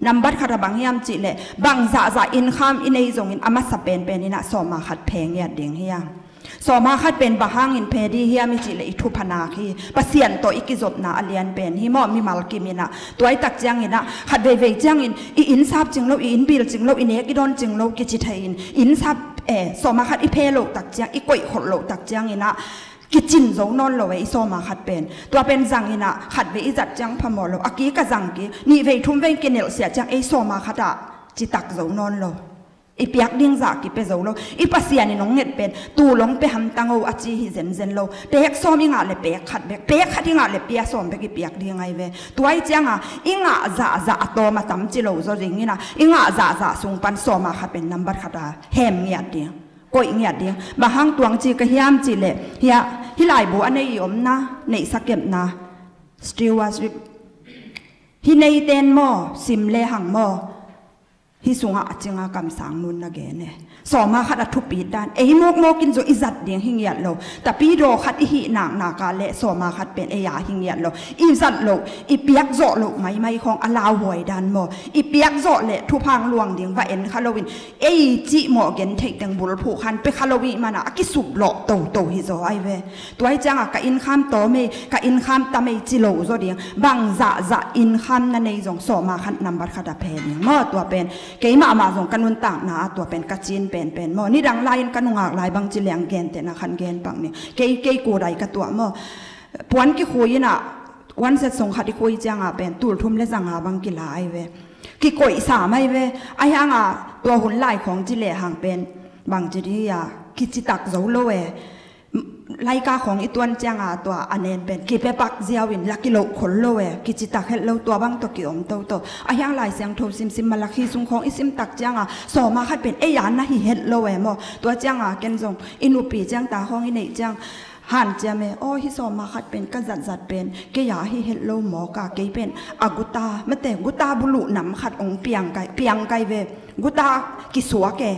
Nambat khat a bang hiam cih leh, bang zahzah innkham i nei zongin a masa penpen in ah sawma khat phe ngiat ding hi a. Sawma khat pen bang hangin phe ding hiam i cih leh i thupha nak hi. Pasian tawh i kizopna a lian pen hi maw, mimal kim in ah. Tua i tak ciangin ah khat veivei ciangin i inn sap cing lo, i inn bil cing lo, i nek i dawn cing lo kici thei in, inn sap, eh, sawma khat i phe loh tak ciang, i koih kholh loh tak ciangin ah kicin zo nawn lo e, i sawma khat pen. Tua pen zang in ah khat vei i zat ciang phamawh lo, a kik a zang kik, nih vei thum vei kinelhsiah ciang ei sawma khat ah citak zo nawn lo. I piak ding zah kipia zo lo. I Pasian in hong nget pen, tul hong pia hamtang o a ci hi zenzen lo. Pek sawm i ngah leh pek khat bek, pek khat i ngah leh pia sawm bek i piak ding ahi ve. Tua i ciang a i ngah zahzah a tawm a tam ci lo zaw ding in ah, i ngah zahzah sung pan sawma khat pen nambat khat a hem ngiat ding, koih ngiat ding. Bang hang tuang ci ka hiam cih leh, hih a, hih laibu a nei i omna, neihsa kepna, stewardship, hih neiten maw, sim le hang maw, hih sungah a cinga kamsang nun na gen e. Sawma khat a thupit dan ei mawkmawk in zong i zat ding hi ngiat lo. Tapidaw khat i hih naknak a leh sawma khat pen ei a hi ngiat lo. I zat loh, i piak zawh loh maimai khawng a lauhuai dan maw, i piak zawh leh thupha hong luang ding va en kha loin, ei cihmawh gentheih teng bulphuh khan pia kha lo i hih man a, a kisuplawh toto hi zaw ahi ve. Tua i ciang a ka innkham tawm ei, ka innkham tam ei ci lo zaw ding. Bang zahzah innkham na nei zong sawma khat nambat khat a phe ding maw. Tua pen kei mahmah zong ka nuntakna ah tua pen ka cin penpen maw. Nidang lai-in ka nungak lai bang ci leng gentehna khan gen pak ni. Kei, kei kudai ka tuah maw. Puan kikhui in ah, one set song khat i khui ciang a pen tul thum le za nga bang kila ahi ve. Kikoih sam ahi ve. Ahi hang a tua hun lai khawng ci lehang pen bang ci ding a, kicitak zo lo e. Laika khawng i tuan ciang a tua a nen pen kipia pak ziau in la kiloh khol lo e. Kicitak het lo, tua bang tawh kiom toto. Ahi hang Lai Siangtho simsim, Malakhi sung khawng i sim tak ciang a sawma khat pen ei a na hi het lo e maw. Tua ciang a ken zong i nupi ciang ta khawng i neih ciang hanciam e, aw, hih sawma khat pen ka zatzat pen kei a hi het lo mawk a, kei pen a guta, mate, guta buluh nam khat hong piang kai, piang kai ve. Guta kisuak e.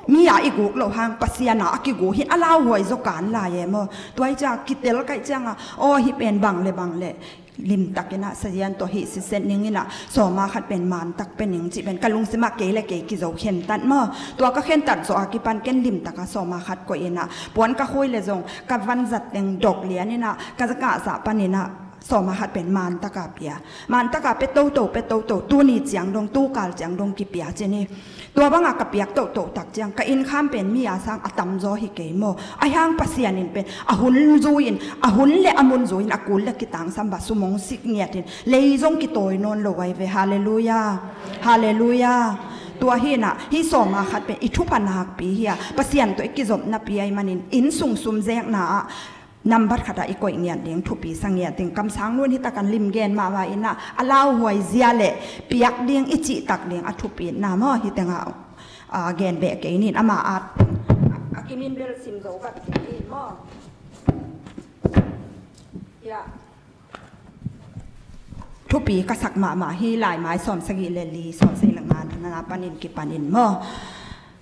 Mi a i guk loh hang Pasian a a kiguk hi in a lauhuai zaw kan lai e maw. Tua i ciang kitel kaih ciang a, aw, hih pen bang le bang le limtak in ah sazian tawh hih siset ning in ah sawma khat pen mantak pia ning cih pen ka lungsim ah kei le kei kizo khentat maw. Tua ka khentat zawh a kipan ken limtak a sawma khat koih in ah puan ka khui le zong ka vanzat teng dok lian in ah ka ngah zah pan in ah sawma khat pen mantak a pia. Mantak a pia toto, pia toto, tuni ciang dong, tukal ciang dong kipia ci ni. Tua bang a ka piak tohtoh tak ciang ka innkham pen mi a sang a tamzaw hi kei maw. Ahi hang Pasian in pen a hun zui in, a hun le a mun zui in, a kul le kitangsam bang sum hong sik ngiat in, lei zong kitawi nawn lo ahi ve. Halleluiah. Halleluiah. Tua hi in ah hih sawma khat pen i thupha nakpi hi a, Pasian tawh i kizopnapi ahih manin inn sung sum zekna ah nambat khat ah i koih ngiat ding, thupi sa ngiat ding. Kamsang nun hi tak an lim gen mahmah in ah a lauhuai zia le piak ding i cihtak ding a thupitna maw, hi teng ah, a, gen beh kei ning, ama at a kimin bel sim zo vat kei ning maw. Ya. Thupi ka sak mahmah hi. Laimai sawm sagih le li, sawm sagih le nga na panin kipanin maw.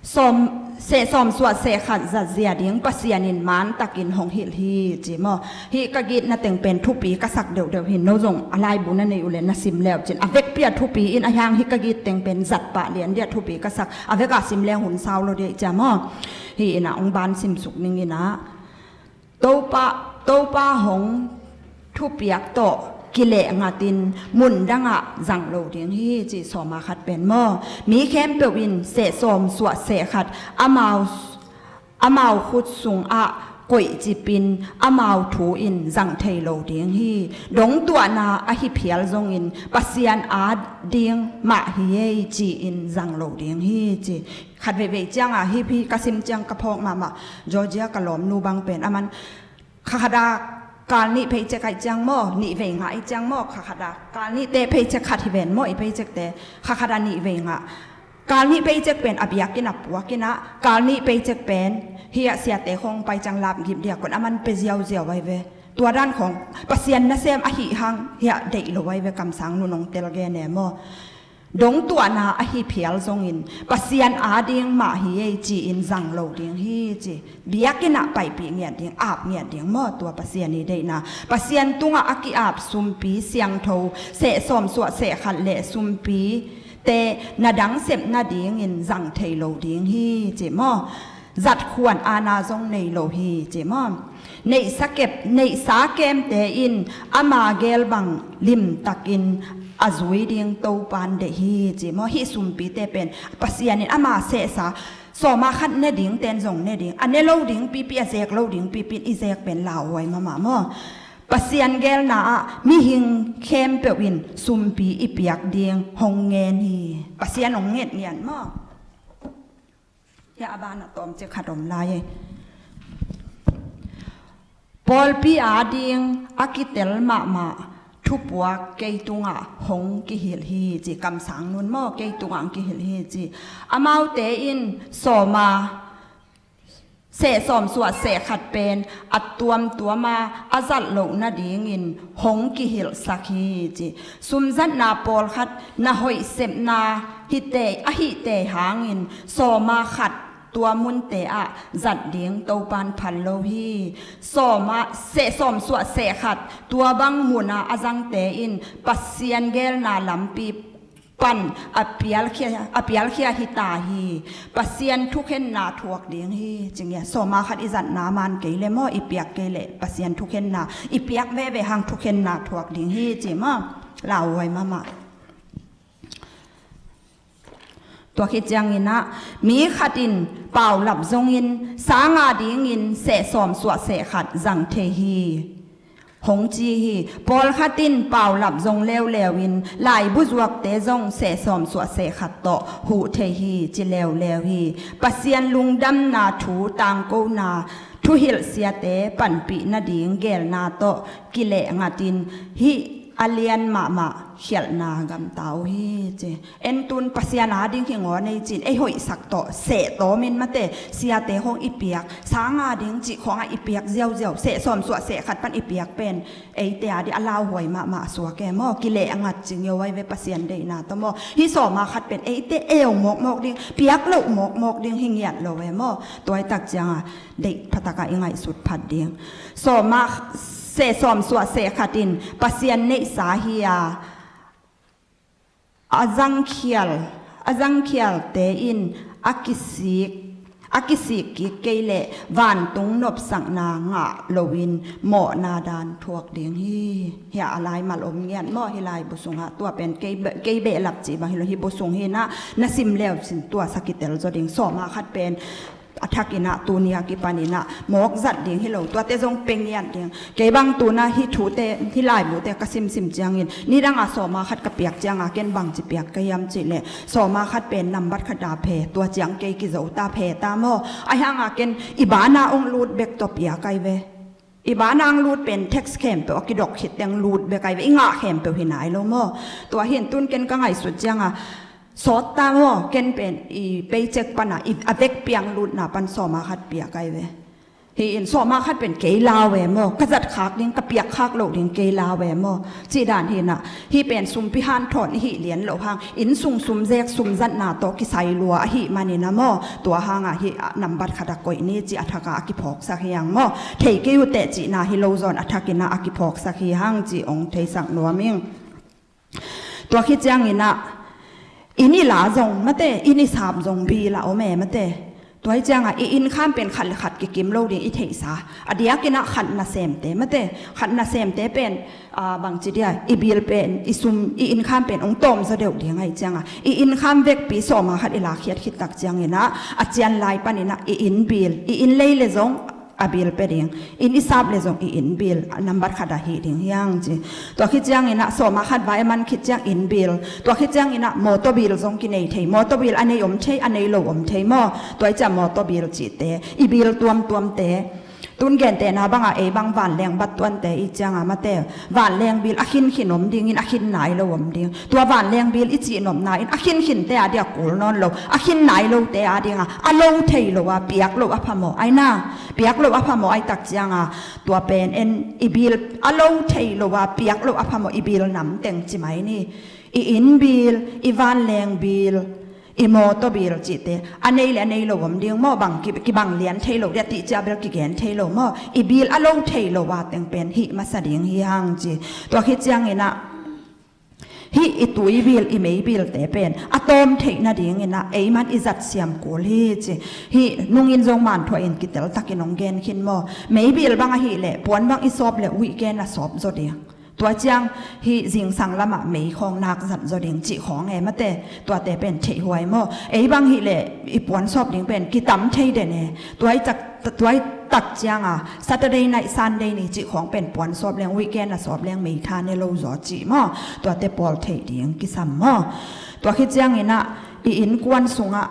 Sawm, seh sawm suah seh khat zat zia ding Pasian in mantakin hong hilh hi ci maw. Hih ka gitna teng pen thupi ka sak deuhdeuh hi. No zong a laibu na nei uh le na sim leu cin a vekpi a thupi in, ahi hang hih ka git teng pen zat pah lian dia thupi ka sak, a vek a sim leng hun sau lo dia cia maw. Hih in ah hong ban simsuk ning in ah Topa, Topa hong thupiak tawh kileh ngatin mun dangah zang lo ding hi ci sawma khat pen maw. Mi khempeuh in seh sawm suah seh khat amau, amau khut sungah koihcipin amau thu in zang thei lo ding hi. Dongtuahna ahi phial zongin Pasian ading mah hi ei ci-in zang lo ding hi ci. Khat veivei ciangah hih pi ka sim ciang ka phawk mahmah. Georgia ka lawmnu bang pen aman kha khat a Kal nih paycheck ahih ciang maw, nih vei ngah ahih ciang maw, kha khat a kal nih te paycheck khat hi ven maw, i paycheck te kha khat a nih vei ngah. Kal nih paycheck pen a biakinn a puak in ah, kal nih paycheck pen hih a siate khawng pai ciang lap gim dia kon a man pe ziauziau ai ve. Tua dan khawng Pasian nasem ahih hang hih a deih lo ai ve, kamsang nun hong tel gen e maw. Dong tuahna ahi phial zongin Pasian ading mah hi ei ci-in zang lo ding hi ci. Biakinn ah paipih ngiat ding, ap ngiat ding maw, tua Pasian i deihna. Pasian tungah a ki-ap sumpi siangtho, seh sawm suah seh khat le sumpi te na dang sep nadingin zang thei lo ding hi ci maw. Zat khuan aana zong nei lo hi ci maw. Neihsa kep, neihsa kemte in ama gel bang limtakin a zui ding Topan deih hi ci maw. Hih sumpite pen Pasian in ama sehsa sawma khat ne ding ten zong ne ding, a ne lo ding pipi, a zek lo ding pipi in i zek pen lauhuai mahmah maw. Pasian gelna ah mihing khempeuh in sumpi i piak ding hong ngen hi. Pasian hong nget ngian maw. Hia a ban a tawm cik khat om lai e. Pawlpi ading a kitel mahmah thupuak kei tungah hong kihilh hi ci, kamsang nun maw, kei tungah hong kihilh hi ci. Amaute in sawma seh sawm suah seh khat pen a tuamtuama a zat loh nadingin hong kihilhsak hi ci. Sumzatna pawlkhat na hoih sepna hite, a hihte hangin sawma khat tua munte ah zat ding Topan phal lo hi. Sawma, seh sawm suah seh khat tua bang muna a zangte in Pasian gelna lampi pan a pialkhia, a pialkhia hi ta hi. Pasian thukhenna thuak ding hi. Cingia sawma khat i zatna man kei le maw, i piak kei le Pasian thukhenna, i piak veve hang thukhenna thuak ding hi ci maw. Lauhuai mahmah. Tua khit ciangin ah mi khat in paulap zongin sang adingin seh sawm suah seh khat zang thei hi. Hong ci hi. Pawlkhat in paulap zong leuleu in laibu zuakte zong seh sawm suah seh khat tawh huh thei hi ci leuleu hi. Pasian lungdamna thu tangkona thuhilh siate panpih nading gelna tawh kileh ngatin hih a lian mahmah khialhna gamta uh hi ci. En tun Pasian ading hi ngaw nei cin ei hoihsak tawh seh tawmin mate siate hong i piak, sang ading cih khawngah i piak ziauziau, seh sawm suah seh khat pan i piak pen eite ading a lauhuai mahmah a suak e maw. Kileh a ngat cing yo ai ve Pasian deihna tawh maw. Hih sawma khat pen eite eu mawkmawk ding, piak loh mawkmawk ding hi ngiat lo e maw. Tuaitak cianga deih phataka i ngaihsut phat ding. Sawma seh sawm suah seh khat in Pasian neihsa hi a, a zangkhial, a zangkhialte in a kisik, a kisik kik kei leh vantung nopsakna ngah loin mawhna dan thuak ding hi. Hia a laimal om ngiat maw, hih laibu sungah tua pen kei be-, kei behlap cih bang hi lo, hih bu sung hi nah, na sim leu cin tua sa kitel zaw ding. Sawma khat pen a thakin ah tuni a kipanin ah mawk zat ding hi lo, tuate zong pe ngiat ding. Kei bang tuna hih thute, hih laibute ka simsim ciangin nidanga sawma khat ka piak cianga ken bangci piak ka hiam cih leh sawma khat pen nambat khat a phe, tua ciang kei kizo ta, phe ta maw. Ahi hanga ken i bana ong lut bek tawh piak ai ve. I bana ong lut pen tax khempeuh a kidok khit teng lut bek ai ve, i ngah khempeuh hi nai lo maw. Tua hin tun ken ka ngaihsut cianga sawt ta maw, ken pen i paycheck pana i a vek piang lutna pan sawma khat piak ai ve. Hi in sawma khat pen kei lau e maw, ka zat khak ding, ka piak khak loh ding kei lau e maw. Cih dan hi nah, hih pen sumpi hanthawn i hih lian loh hang, inn sung sumzek sumzatna tawh kisai lua ahih manin ah maw, tua hanga hih a nambat khat a koih ni cih a thaka a kiphawksak hi hang maw. Thei kei uh teh cihna hi lo zawn a thakin ah a kiphawksak hi hang cih ong theisak nuam ing. Tua khit ciangin ah inn i la zong mate, inn i sap zong bill a om e mate. Tua hi cianga i inn kham pen khat le khat kikim lo ding i theihsa. A diakin ah khat nasemte mate, khat nasemte pen, ah, bangci dia, i bill pen, i sum, i inn kham pen ong tawm zaw deuh ding ahi cianga i inn kham vekpi sawma khat i lakhiat khit tak ciangin ah a cian lai panin ah i inn bill, i inn lei le zong a bill pe ding. Inn i sap le zong i inn bill a nambat khat a hi ding hi hang ci. Tua khit ciangin ah sawma khat vai a man khit ciang inn bill. Tua khit ciangin ah motor bill zong kinei thei. Motor bill a nei om thei, a nei lo om thei maw. Tua hi ciang motor bill cihte, i bill tuamtuamte, Tun gentehna banga ei bang vanleng bat tuante i cianga mate, vanleng bil a khinkhin om dingin a khin nai lo om ding. Tua vanleng bil i cih nopna in a khinkhinte a dia kul nawn lo, a khin nai lote a dinga a lo thei lo a piak lo a phamawh aina, piak lo a phamawh ai tak cianga tua pen en i bil a lo thei lo a piak lo a phamawh i bil namteng ci mai ni. I inn bil, i vanleng bil, i mawtaw bil cihte a nei le a nei lo om ding maw, bang ki, kibang lian thei lo dia tih cia bel kigen thei lo maw, i bil a lo thei lo a teng pen hih masa ding hi hang ci. Tua khit cianginah hih i tui bil, i mei bilte pen a tawm theih nadinginah ei man i zat siam kul hi ci. Hih nungin zong manthuah in kitel takin hong gen khin maw, mei bil bang ahih leh puan bang i sawp leh weekend a sawp zaw ding. Tua ciang hih zingsang lamah mei khawng nak zat zaw ding cih khawng e mate, tuate pen theihhuai maw. Ei bang hih leh i puan sawp ding pen kitam thei den e. Tua i tak, tua i tak cianga Saturday night, Sunday ni cih khawng pen puan sawp leng, weekend a sawp leng mei tha ne lo zaw cih maw. Tuate pawl theih ding kisam maw. Tua khit cianginah i innkuan sungah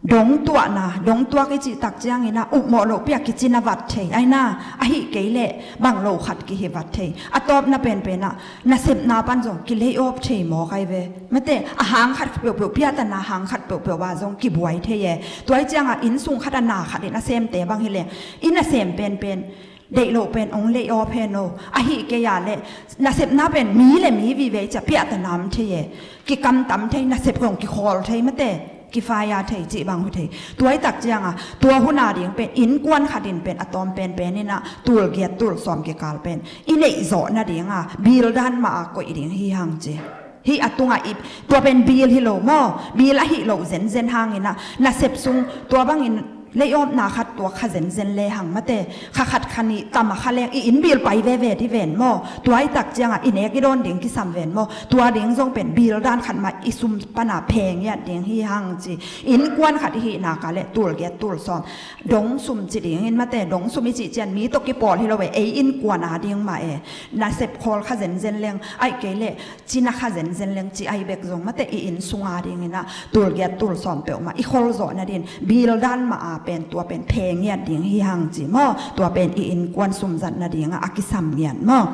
dong tuahna, dong tuak i cih tak cianginah upmawh loh pia kicin a vat thei aina, ahih kei leh bang lo khat kihi vat thei. A tawpna penpenah nasepna pan zong kilei awp thei mawk ai ve. Mate, a hang khat peuhpeuh, piatana hang khat peuhpeuh ah zong kibuai thei e. Tua i ciangah inn sung khat a na khat in a semte bang hileh i nasem penpen deih loh pen ong lei awp hen o. Ahih kei a leh nasepna pen mi le mi vive i cia piahta nam thei e. Kikamtam thei, nasep kong kikhawl thei mate, kifaya thei cih bang hu thei. Tua i tak cianga tua huna ding pen innkuan khat in pen a tawm penpen inah tulgiat tulsawm kikal pen i neih zawh nadinga bil dan mah a koih ding hi hang ci. Hih a tungah i tua pen bil hi lo maw, bil ahih loh zenzen hanginah nasep sung tua bangin lei awpna khat tuak kha zenzen le hang mate, kha khat kha nih tam a kha leng i inn bil pai veve di ven maw. Tua i tak ciangah i nek i dawn ding kisam ven maw. Tua ding zong pen bil dan khat mah i sum pana pheng iat ding hi hang ci. Innkuan khat i hih nak a leh tulgiat tulsawm dong sum ci dingin mate, dong sum i cih cian mi tawh kipawl hi lo e, ei innkuan a ding mah e. Nasep khawl kha zenzen leng aih kei leh cina kha zenzen leng ci ai bek zong mate, i inn sunga dinginah tulgiat tulsawm peuhmah i kholzawh nadin bil dan mah a pen tua pen pheng iat ding hi hang ci maw. Tua pen i innkuan sumzat nadinga a kisam ngiat maw.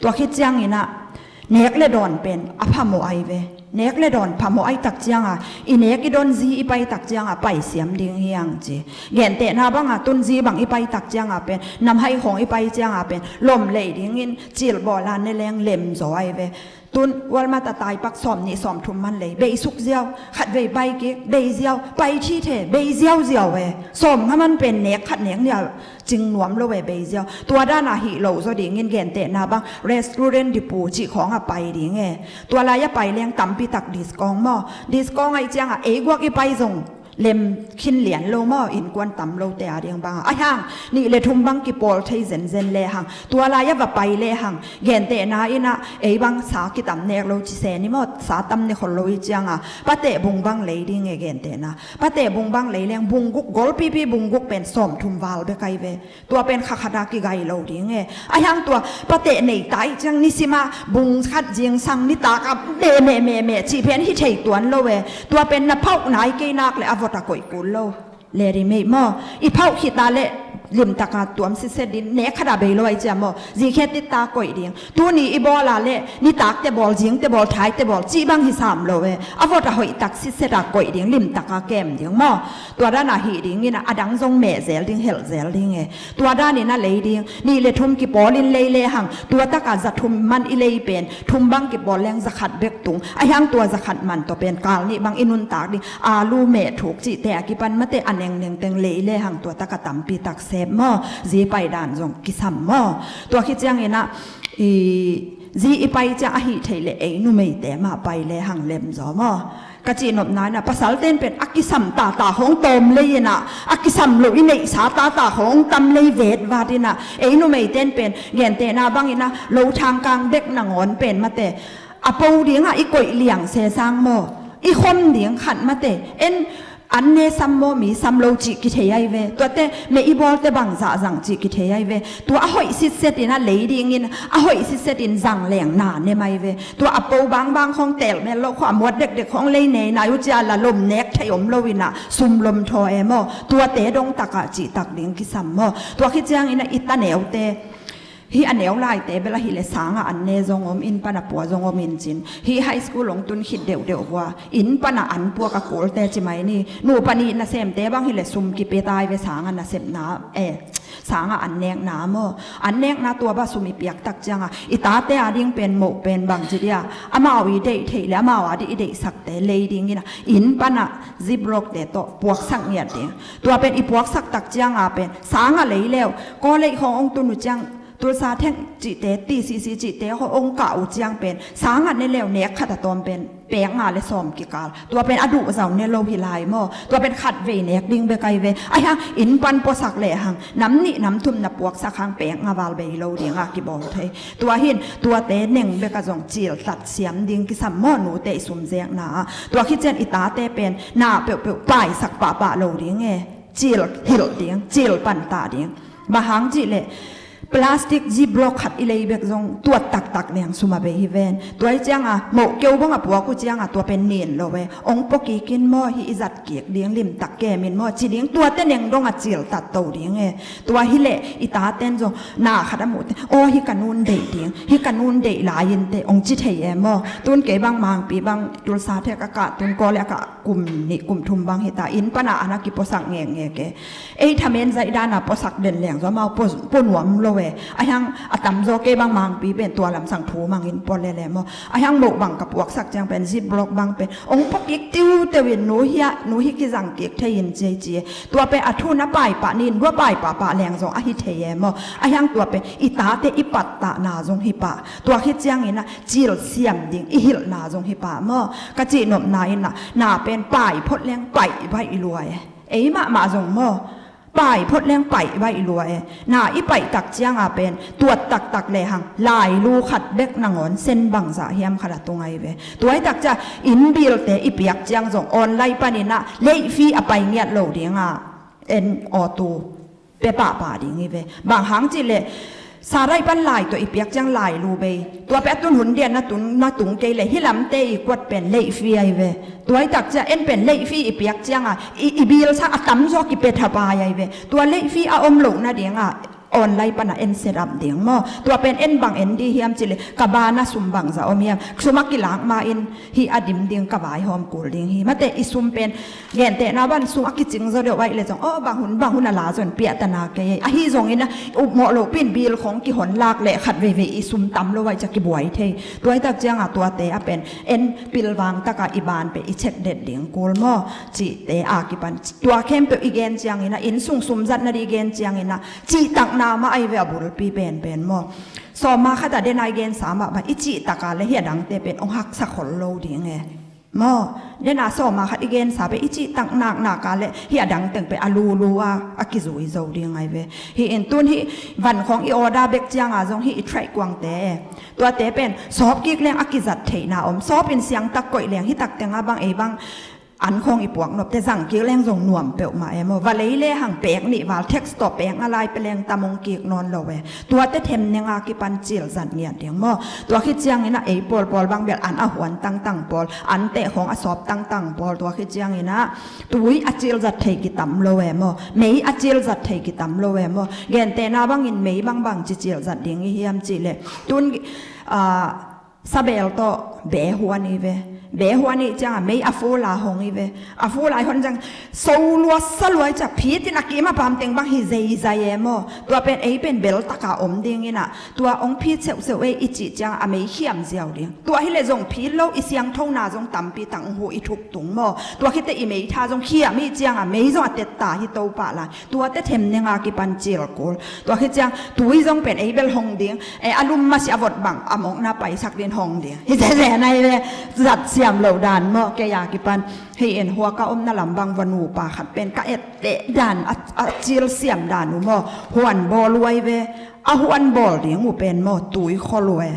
Tua khit cianginah nek le dawn pen a phamawh ai ve. Nek le dawn phamawh ai tak cianga i nek i dawn zi i pai tak cianga paisiam ding hi hang ci. Gentehna banga tun zi bang i pai tak cianga pen namhai khawng i pai cianga pen lom lei dingin cilbawla ne leng lem zaw ai ve. Tun Walmart a taipak sawm nih sawm thum man lei, bei suk ziau, khatvei pai kik, bei ziau, pai thi the, bei ziau ziau e. Sawm nga man pen nek khat nek nia cing nuam lo e, bei ziau. Tua dana hih lo zaw dingin gentehna bang restaurant dipu cih khawng a pai ding e. Tua lai a pai leng tampi tak discount maw. Discount aih cianga ei guak i pai zong lem khin lian lo maw, innkuan tam lote a ding banga. Aihang nih le thum bang kipawl thei zenzen le hang, tua lai a va pai le hang, gentehna inah ei bang sa kitam nek lo ci se ni maw, sa tam ne khol lo i cianga pateh bung bang lei ding e gentehna. Pateh bung bang lei leng bung guk, golpipi bung guk pen sawm thum val bek ai ve. Tua pen kha khat a kigai lo ding e. Aihang tua pateh nei ta i ciang nisima bung khat zingsang nitak a meh meh meh meh cih pen hi thei tuan lo e. Tua pen na phauh nai kei nak le a vot a koih kul lo. Ledi mei maw. I phauh khita le limtaka tuam sitset din nek khat a bei lo ai cia maw. Zikhe titta koih ding. Tuni i bawla le nitakte bawl, zingte bawl, thaite bawl cih bang hi sam lo e. A vot a hoih tak sitset a koih ding, limtaka kem ding maw. Tua dana hih dingin a dang zong meh zel ding, helh zel ding e. Tua danin a lei ding, nih le thum kipawlin lei le hang, tua taka za thum man i lei pen thum bang kipawl leng za khat bek tung. Aihang tua za khat man tawh pen kal nih bang i nuntak ding, alu meh thuk cihte a kipan mate a nengneng teng lei le hang tua taka tampi tak sep maw. Zi pai dan zong kisam maw. Tua khit cianginah i zi i pai ciang ahih theih leh ei numeite mah pai le hang lem zaw maw. Ka cihnopna inah pasalten pen a kisam tata hong tawm lei inah a kisam loh i neihsa tata hong tam lei vetvat inah ei numeiten pen gentehna banginah lo thangkang bek nangawn pen mate a po dingah i koih liang sesang maw. I khom ding khat mate en an ne sam maw, mi sam lo cih kithei ai ve. Tuate mei i bawlte bangzah zang cih kithei ai ve. Tua a hoih sitset in a lei dingin a hoih sitset in zang leng na nem ai ve. Tua a po bangbang khong tel mel lo khong a muat dekdek khong lei nei nai uh cia la lom nek thei om lo in a sum lom thaw e maw. Tuate dong takah cihtak ding kisam maw. Tua khit ciangin a i ta neute, hih a neu laite bel ahih leh sangah an ne zong om, inn pana pua zong om in cin. Hih high school hong tun khit deuhdeuh vua inn pana an puak a kulte ci mai ni. Nu panih nasemte bang hi leh sum kipia tai ve, sangah nasepna, eh, sangah an nekna maw. An nekna tua bang sum i piak tak ciangah i tate a ding pen moh pen bangci dia, amau i deih theih leh amau a dih i deihsakte lei dingin a inn pana ziplockte tawh puaksak ngiat ding. Tua pen i puaksak tak ciangah pen sangah lei leu, college khong hong tun uh ciang Tulsa Tech cihte, T C C cihte khong hong kah uh ciang pen sangah ne leu nek khat a tawm pen pek nga le sawm kikal. Tua pen a duhzau ne lo hi lai maw. Tua pen khat vei nek ding bek ai ve. Ahi hang inn pan puasak lehang nam nih nam thum na puaksak hang pek nga val bei lo dingah kibawl thei. Tua hin tuate neng bekah zong cil tat siam ding kisam maw, nute i sum zekna ah. Tua khit ciang i tate pen na peuhpeuh paisak pahpah lo ding e. Cil hilh ding, cil pantah ding. Bang hang cih leh plastic ziplock khat i lei bek zong tuat taktak leng sum a bei hi ven. Tua hi ciangah moh keu bang a puak uh ciangah tua pen nin lo e. Hong pua kik in maw, hih i zat kik ding limtak kem in maw ci ding, tuate neng dongah cil tat to ding e. Tua hi leh i taten zong na khat a muh teh, aw, hih ka nun deih ding, hih ka nun deih lai in teh hong ci thei e maw. Tun kei bang Mangpi bang Tulsa Tech a kah tun college a kah kum nih kum thum bang hi ta, inn pana an a kipuasak ngekngek e. Ei thamen zaih dana puasak den leng zong amau pua, pua nuam lo e. Ahi hang a tamzaw kei bang Mangpi pen tua lamsang thu mangin pua lele maw. Ahi hang moh bang ka puaksak ciang pen ziplock bang pen hong pua kik tiuteu in, nu hia, nu hi kizang kik thei in ci ei ci e. Tua pen a thu na paipah nin, dua paipahpah leng zong ahi thei e maw. Ahi hang tua pen i tate i pattahna zong hi pah. Tua khit ciangin a cil siam ding i hilhna zong hi pah maw. Ka cihnopna in a na pen pai phot leng paih baih lua e. Ei mahmah zong maw, pai phot leng paih baih lua e. Na i paih tak ciangah pen tuat taktak lehang lailu khat bek nangawn sen bangzah hiam khat a tung ai ve. Tua hi tak ciang inn bilte i piak ciang zong online panin a late fee a pai ngiat lo dingah en awtu pia pahpah ding hi ve. Bang hang cih leh Sarai pan lai tawh i piak ciang lailu bei. Tua pen a tun hun dian na tun, na tung kei leh hih lamte i kuat pen late fee ai ve. Tua hi tak ciang en pen late fee i piak ciangah i, i bill sang a tamzaw kipia thapai ai ve. Tua late fee a om loh nadingah online pana en set up ding maw. Tua pen en bang en ding hiam cih leh ka bana sum bangzah om hiam. Sum a kilak ma-in hih a dim ding ka vaihawm kul ding hi. Mate i sum pen gentehna ban sum a kicing zaw deuh aih leh zong, aw, bang hun bang hun a la zong piahtana kei. Ahi zongin a upmawh loh pin bill khong kihon lak leh khat veivei i sum tam lo aih ciang kibuai thei. Tua hi tak ciangah tuate a pen en pilvang takah i ban pen i check det ding kul maw. Cihte a kipan tua khempeuh i gen ciangin a, inn sung sum zat nading i gen ciangin a, cihtakna mah ai ve a bulpi penpen maw. Sawma khat a dena i gensa mah bang i cihtak a leh hih a dangte pen hong haksa khol lo ding e. Maw, dena sawma khat i gensa pen i cihtak naknak a leh hih a dang teng pen a lulu a, a kizui zo ding ai ve. Hih in tun hih van khong i order bek ciangah zong hih i track kuangte, tuate pen sawp kik leng a kizat theihna om. Sawp in siangtak koih leng hih tak tengah bang ei bang an khong i puak nopte zang kik leng zong nuam peuhmah e maw. Va lei lehang pek nih val text tawh pek nga lai pia leng tam hong kik nawn lo e. Tuate themnenga kipan cil zat ngiat ding maw. Tua khit ciangin a ei pawlpawl bang bel an a huan tangtang pawl, an teh khong a sawp tangtang pawl, tua khit ciangin a tui a cil zat thei kitam lo e maw. Mei a cil zat thei kitam lo e maw. Gentehna bangin mei bangbang ci cil zat ding i hiam cih leh tun, ah, sabel tawh beh huan i ve. Beh huan i ciangah mei a fula hong i ve. A fula i hon ciang so lua sa lua i ciang phitin a kim a pam teng bang hi zeizai e maw. Tua pen ei pen bel taka om dingin a, tua hong phit seuhseuh ei i cih ciangah a mei khiam ziau ding. Tua hi leh zong phit lo, i siangthona zong tampi tang hong hu i thuk tung maw. Tua khit teh i mei tha zong khiam i ciangah mei zong a tetta hi to pah lai. Tuate themnenga kipan cil kul. Tua khit ciang tui zong pen ei bel hong ding. E, a lum masiah vot bang a mawkna paisak din hong ding. Hi zeze nai ve, zat siam lo dan maw, kei a kipan. Hih in huaka omna lam bang va nupa khat pen ka etteh dan, a, a cil siam dan uh maw. Huan bawl uh ai ve. A huan bawl ding uh pen maw, tui khol uh e.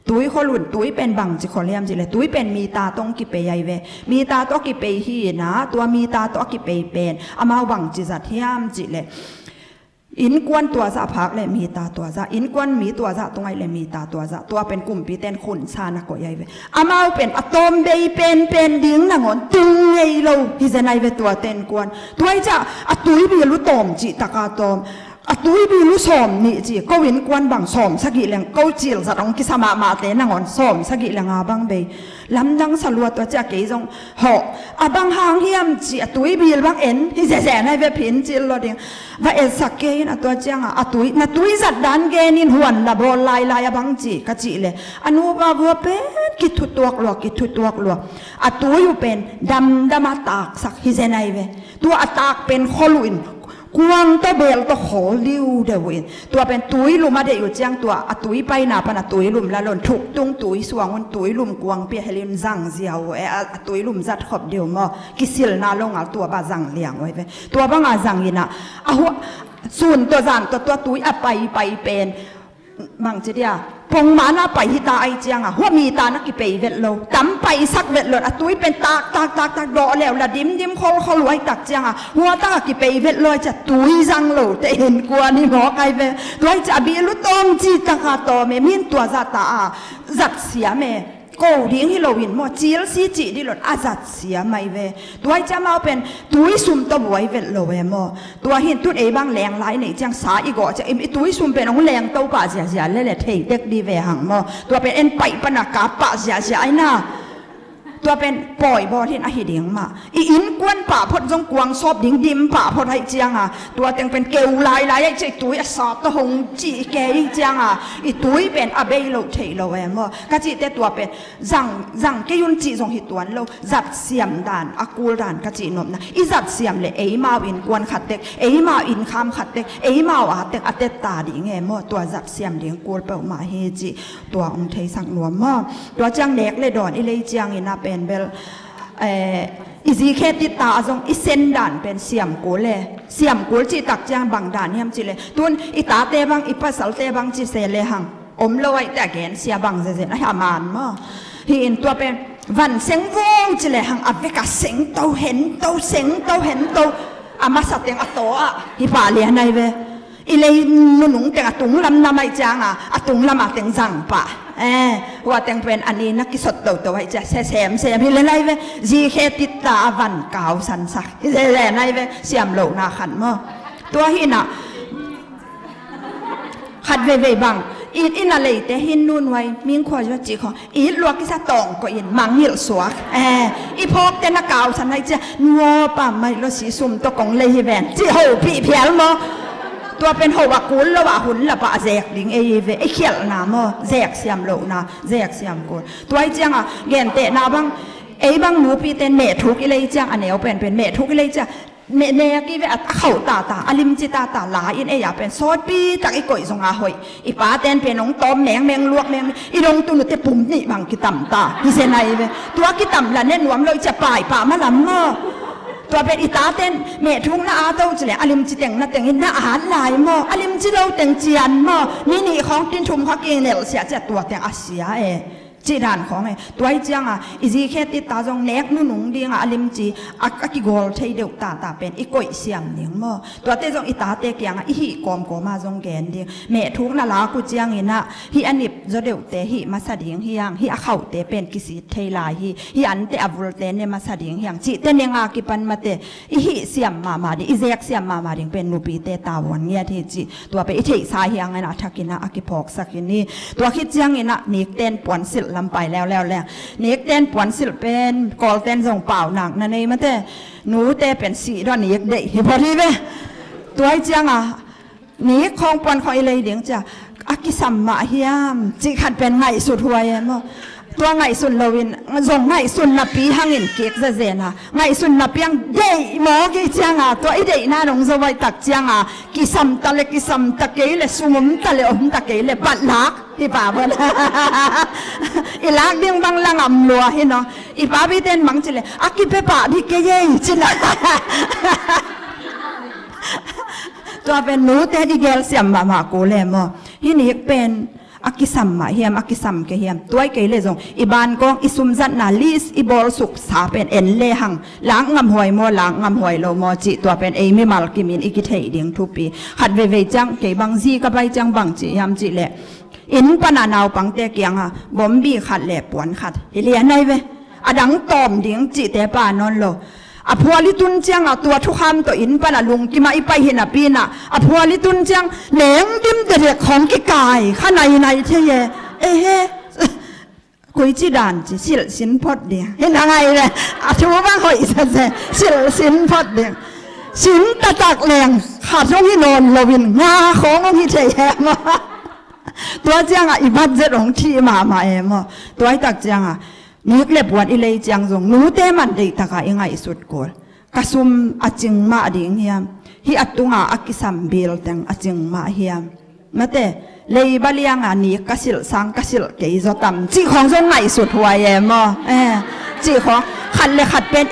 Tui khol un, tui pen bangci khol hiam cih leh, tui pen mi ta tawh kipei ahi ve. Mi ta tawh kipei hi na, tua mi ta tawh a kipei pen amau bangci zat hiam cih leh, innkuan tua zah phak leh mi ta tua zah, innkuan mi tua zah tung ahih leh mi ta tua zah, tua pen kumpite'n khunsa na koih ahi ve. Amau pen a tawm bei penpen ding nangawn tung ngei lo hi zen ahi ve, tuate innkuan. Tua hi ciah a tuibil uh tawm cih tak a tawm, a tuibil uh sawm nih ci, ko innkuan bang sawm sagih leng, ko cil zat hong kisa mahmahte nangawn sawm sagih leng a bang bei. Lamdang sa lua, tua ciah kei zong hawh, a bang hang hiam ci, a tuibil bang en hi zenzen ahi ve, phin cil lo ding. Va etsak kei in, a tua ciangah a tui, na tui zat dan gen in, huan na bawl lailai a bang ci ka cih leh, a nupa vua pen kithutuak lua, kithutuak lua. A tui uh pen damdam a taksak hi zen ahi ve. Tua a tak pen khol uh in, kuang tawh beel tawh khawl diudeu uh in, tua pen tuilum a deih uh ciang, tua a tui paina pan a tuilum la lo in, thuktung tui suang un, tuilum kuangpi a hel in zang ziau uh e, a, a tuilum zat khop deuh maw, kisilna lo ngal tua bang zang liang uh ahi ve. Tua banga zang in ah, a hua, sun tawh zan tawh tua tui a paipai pen, bangci dia, pongmana pai hita ahi cianga, hua mi ta na kipei vet lo, tam paisak vet lo, a tui pen tak, tak, tak, tak, dawh leu la dimdim, khol, khol uh ahi tak cianga, hua taka kipei vet lo ahi cia, tui zang lo te innkuan hi mawk ahi ve. Tua ahi cia a bil uh tawm ci taka tawm e, min tua zah ta a, zat siam e. Ko ding hi lo in maw, cilsi cih dih lo in a zat siam ahi ve. Tua ahi cia amau pen tuisum tawh buai vet lo e maw. Tua hi in tun ei bang leng lai neih ciang sa i gawh ciang, i, i tuisum pen hong leng to pah ziazia lele thei tek dih ve hang maw. Tua pen en paih pana kap pah ziazia ahi na. Tua pen pawi bawl hi in ahi ding mah. I innkuan pah phot zong kuang sawp ding dim pah phot ahi cianga, tua teng pen keu lailai ahi cia, i tui a sa tawh hong cih kei ahi cianga, i tui pen a bei lo thei lo e maw. Ka cihte tua pen zang, zang kei un cih zong hi tuan lo, zat siam dan, a kul dan ka cih nopna. I zat siam leh eimau innkuan khat tek, eimau innkham khat tek, eimau a tek, a tek ta ding e maw, tua zat siam ding kul peuhmah hi cih, tua hong theisak nuam maw. Tua ciang nek le dawn i lei ciangin a pen bel, eh, i zikhe titta a zong i sen dan pen siam kul e. Siam kul cih tak ciang bang dan hiam cih leh, tun i tate bang, i pasalte bang ci se lehang om lo ahi teh a gensia bang zezen ahi a man maw. Hi in tua pen van seng vung ci lehang a vek a seng to hen to, seng to hen to. A masa teng a taw ah hi pah lian ahi ve. I lei nunung teng a tunglam nam ahi cianga, a tunglam a teng zang pah. Eh, hua teng pen a ni na kisot toto ahi cia, se semsem hi le lai ve. Zikhe titta a van kau sansak hi zezen ahi ve. Siam lohna khat maw. Tua hi in ah, khat veivei bang, i, i na leite hin nunuai, mingkhua zua cih khawng, i it luak kisa tawng koih in, mangngilh suak. Eh, i phawkte na kausan ahi cia, nuapa mai lo si sum tawh kong lei hi ven, cih hopih phial maw. Tua pen ho a kul lo ah hun la pah zek ding ei hi ve, i khialhna maw, zek siam lohna, zek siam kul. Tua ahi cianga, gentehna bang, ei bang nupite mehthuk i lei ciang, a neu penpen mehthuk i lei ciang, ne, nek i ve a, a khauh tata, a limci tata, la in ei a pen sawtpi tak i koih zonga hoih. I paten pen hong tawm mengmeng, luak mengmeng, i dong tun uh te pum nih bang kitam ta hi zen ahi ve. Tua kitam la ne nuam lo i cia, paipah malam maw. Tua pen i taten mehthuk na at uh ci leh a limci teng na teng in na at lai maw, a limci lo teng cian maw, ni nih khawng tin thum kha kinelh siah cia, tua teng a sia e. Cih dan khawng e. Tua ahi cianga i zikhe titta zong nek nunung dinga a limci a, a kigawl thei deuh tata pen i koih siam ding maw. Tuate zong i tate kiangah i hih kawmkawma zong gen ding. Mehthuk na lak uh ciangin ah hih a nip zaw deuhte hih masa ding hiang, hih a khauhte pen kisit thei lai hi, hih ante a vulte ne masa ding hiang, cihte nenga kipan mate. I hih siam mahmah ding, i zek siam mahmah ding pen nupite tavuan ngiat hi cih. Tua pen i theihsa hi hangin a thakin ah a kiphawksak hi ni. Tua khit ciangin ah nikten puansilh lam pai leuleu leng. Nikten puansilh pen Kawlten zong paunak na nei mate. Nute pen sih dua nik deih hi phot hi ve. Tua ahi cianga nik khawng puan khawng i lei ding cia, a kisam mah hiam cih khat pen ngaihsut huai e maw. Tua ngaihsun loin zong ngaihsun napi hangin kik zezena, ngaihsun napi hang deih mawk i cianga, tua i deihna nong zo vai tak cianga, kisam ta le kisam ta kei le, sum om ta le om ta kei le, bat lak hi pa bon. I lak ding bang la ngam lua hi no. I pa biten bang ci le, a kipe pah dih kei ei ci na. Tua pen nute di gel siam mahmah kul e maw. Hih nik pen A kisam mah hiam, a kisam kei hiam, tua hi kei leh zong i bankawng, i sumzatna list i bawlsuk sa pen en lehang, lak ngamhuai maw, lak ngamhuai lo maw cih tua pen ei mimal kimin i kitheih ding thupi. Khat veivei ciang, kei bang zi ka pai ciang bang ci hiam cih leh, inn pana naupangte kiangah bombi khat le puan khat hi lian ai ve. A dang tawm ding cihte pha nawn lo. A phual i tun ciangah tua thukham tawh inn pana lungkimah i pai hi napi-in ah, a phual i tun ciang neng dim dedek khawng kikai kha nainai thei e. Ehe. Koici dan ci, silh sin phot ding hi na ngai ve. A thu bang hoih sase, silh sin phot ding. Sin taktak leng khat hong hi nawn loin nga khawng hong hi thei e maw. Tua ciangah i budget hong thih mahmah e maw. Tua hi tak ciangah nik le puan i lei ciang zong nute man deihtakah i ngaihsut kul. Ka sum a cing mah ding hiam, hih a tunga a kisam bill teng a cing mah hiam? Mate, leiba lianga nik ka silh sang ka silh kei zaw tam cih khawng zong ngaihsut huai e maw. Eh, cih khawng khat le khat pen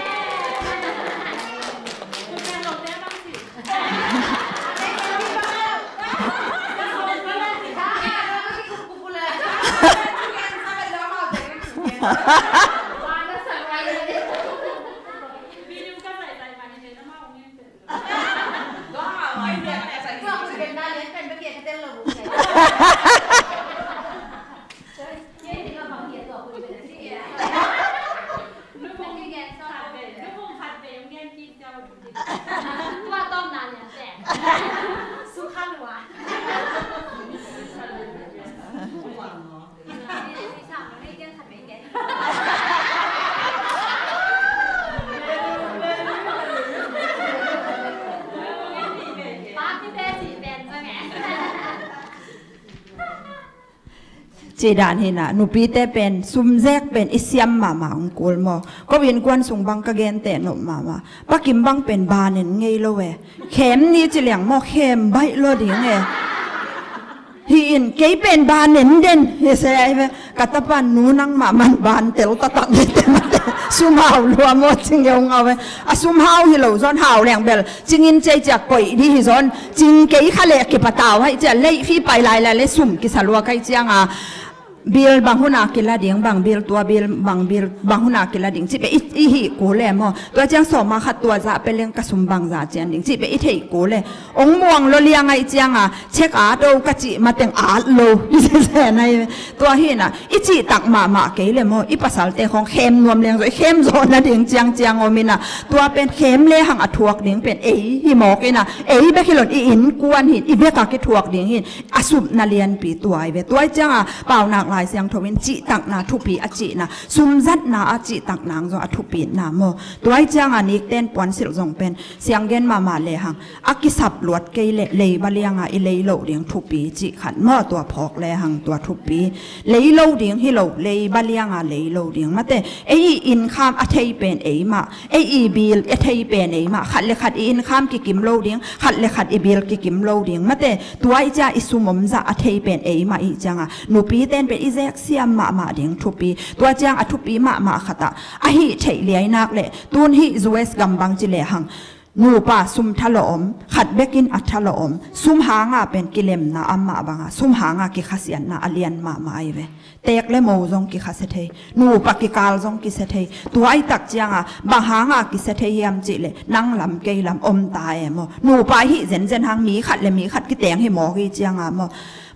Cih dan hi na, nupite pen sumzek pen i siam mahmah hong kul maw. Ko innkuan sung bang ka genteh nop mahmah. Pa Kim bang pen ban en ngei lo e. Khem ni ci liang maw, khem baih lo ding e. Hi in, kei pen ban en den hi se ai ve. Ka tapa nu nangmah man ban tel taktak ni te mate. Sum hau lua maw, cing e hong au ve. A sum hau hi lo zawn, hau leng bel cingin ciai ciak koih dih hi zawn, cing kei kha leh kipatau hai ciah, leih fih pai lai lai le sum kisa lua kai cianga, bill bang huna kila ding, bang bill tua bill, bang bill bang huna kila ding cih pen i, i hih kul e maw. Tua ciang sawma khat tua zah pe leng ka sum bang zah cian ding cih pen i theih kul e. Ong muang lo liang ai cianga, check at o ka cih mateng at lo. I se se nai. Tua hi na, i cihtak mahmah kei le maw, i pasalte khawng khem nuam leng zaw, i khem zawh nading ciangciang om ina, tua pen khem lehang a thuak ding pen ei hi mawk ina, ei bek hi lo in i innkuan hin, i veka kithuak ding hin, a supna lianpi tua ai ve. Tua ai cianga Paunak Lai Siangtho in cihtakna thupi a cihna, sumzatna a cihtakna ang zong a thupina maw. Tua ai cianga nikten puansilh zong pen sianggen mahmah lehang a kisap luat kei leh leiba lianga i lei lo ding thupi cih khat maw, tua phawk lehang tua thupi. Lei lo ding hi lo, leiba lianga lei lo ding. Mate, ei i innkham a thei pen ei mah, ei i bill a thei pen ei mah, khat le khat i innkham kikim lo ding, khat le khat i bill kikim lo ding. Mate, tua i cia i sum om zah a thei pen ei mah i cianga, nupiten pen i zek siam mahmah ding thupi. Tua ciang a thupi mahmah khatah a hih theih liainak leh tun hih U S gam bang ci lehang, nupa sum thalawh om, khat bekin a thalawh om, sum hanga pen kilemna amah banga, sum hanga kikhasiatna a lian mahmah ai ve. Teek le mo zong kikhase thei, nupa kikal zong kise thei. Tua ai tak cianga, bang hanga kise thei hiam cih leh, nang lam kei lam om ta e maw. Nupa hih zenzen hang mi khat le mi khat kiteng hi mawk hi cianga maw.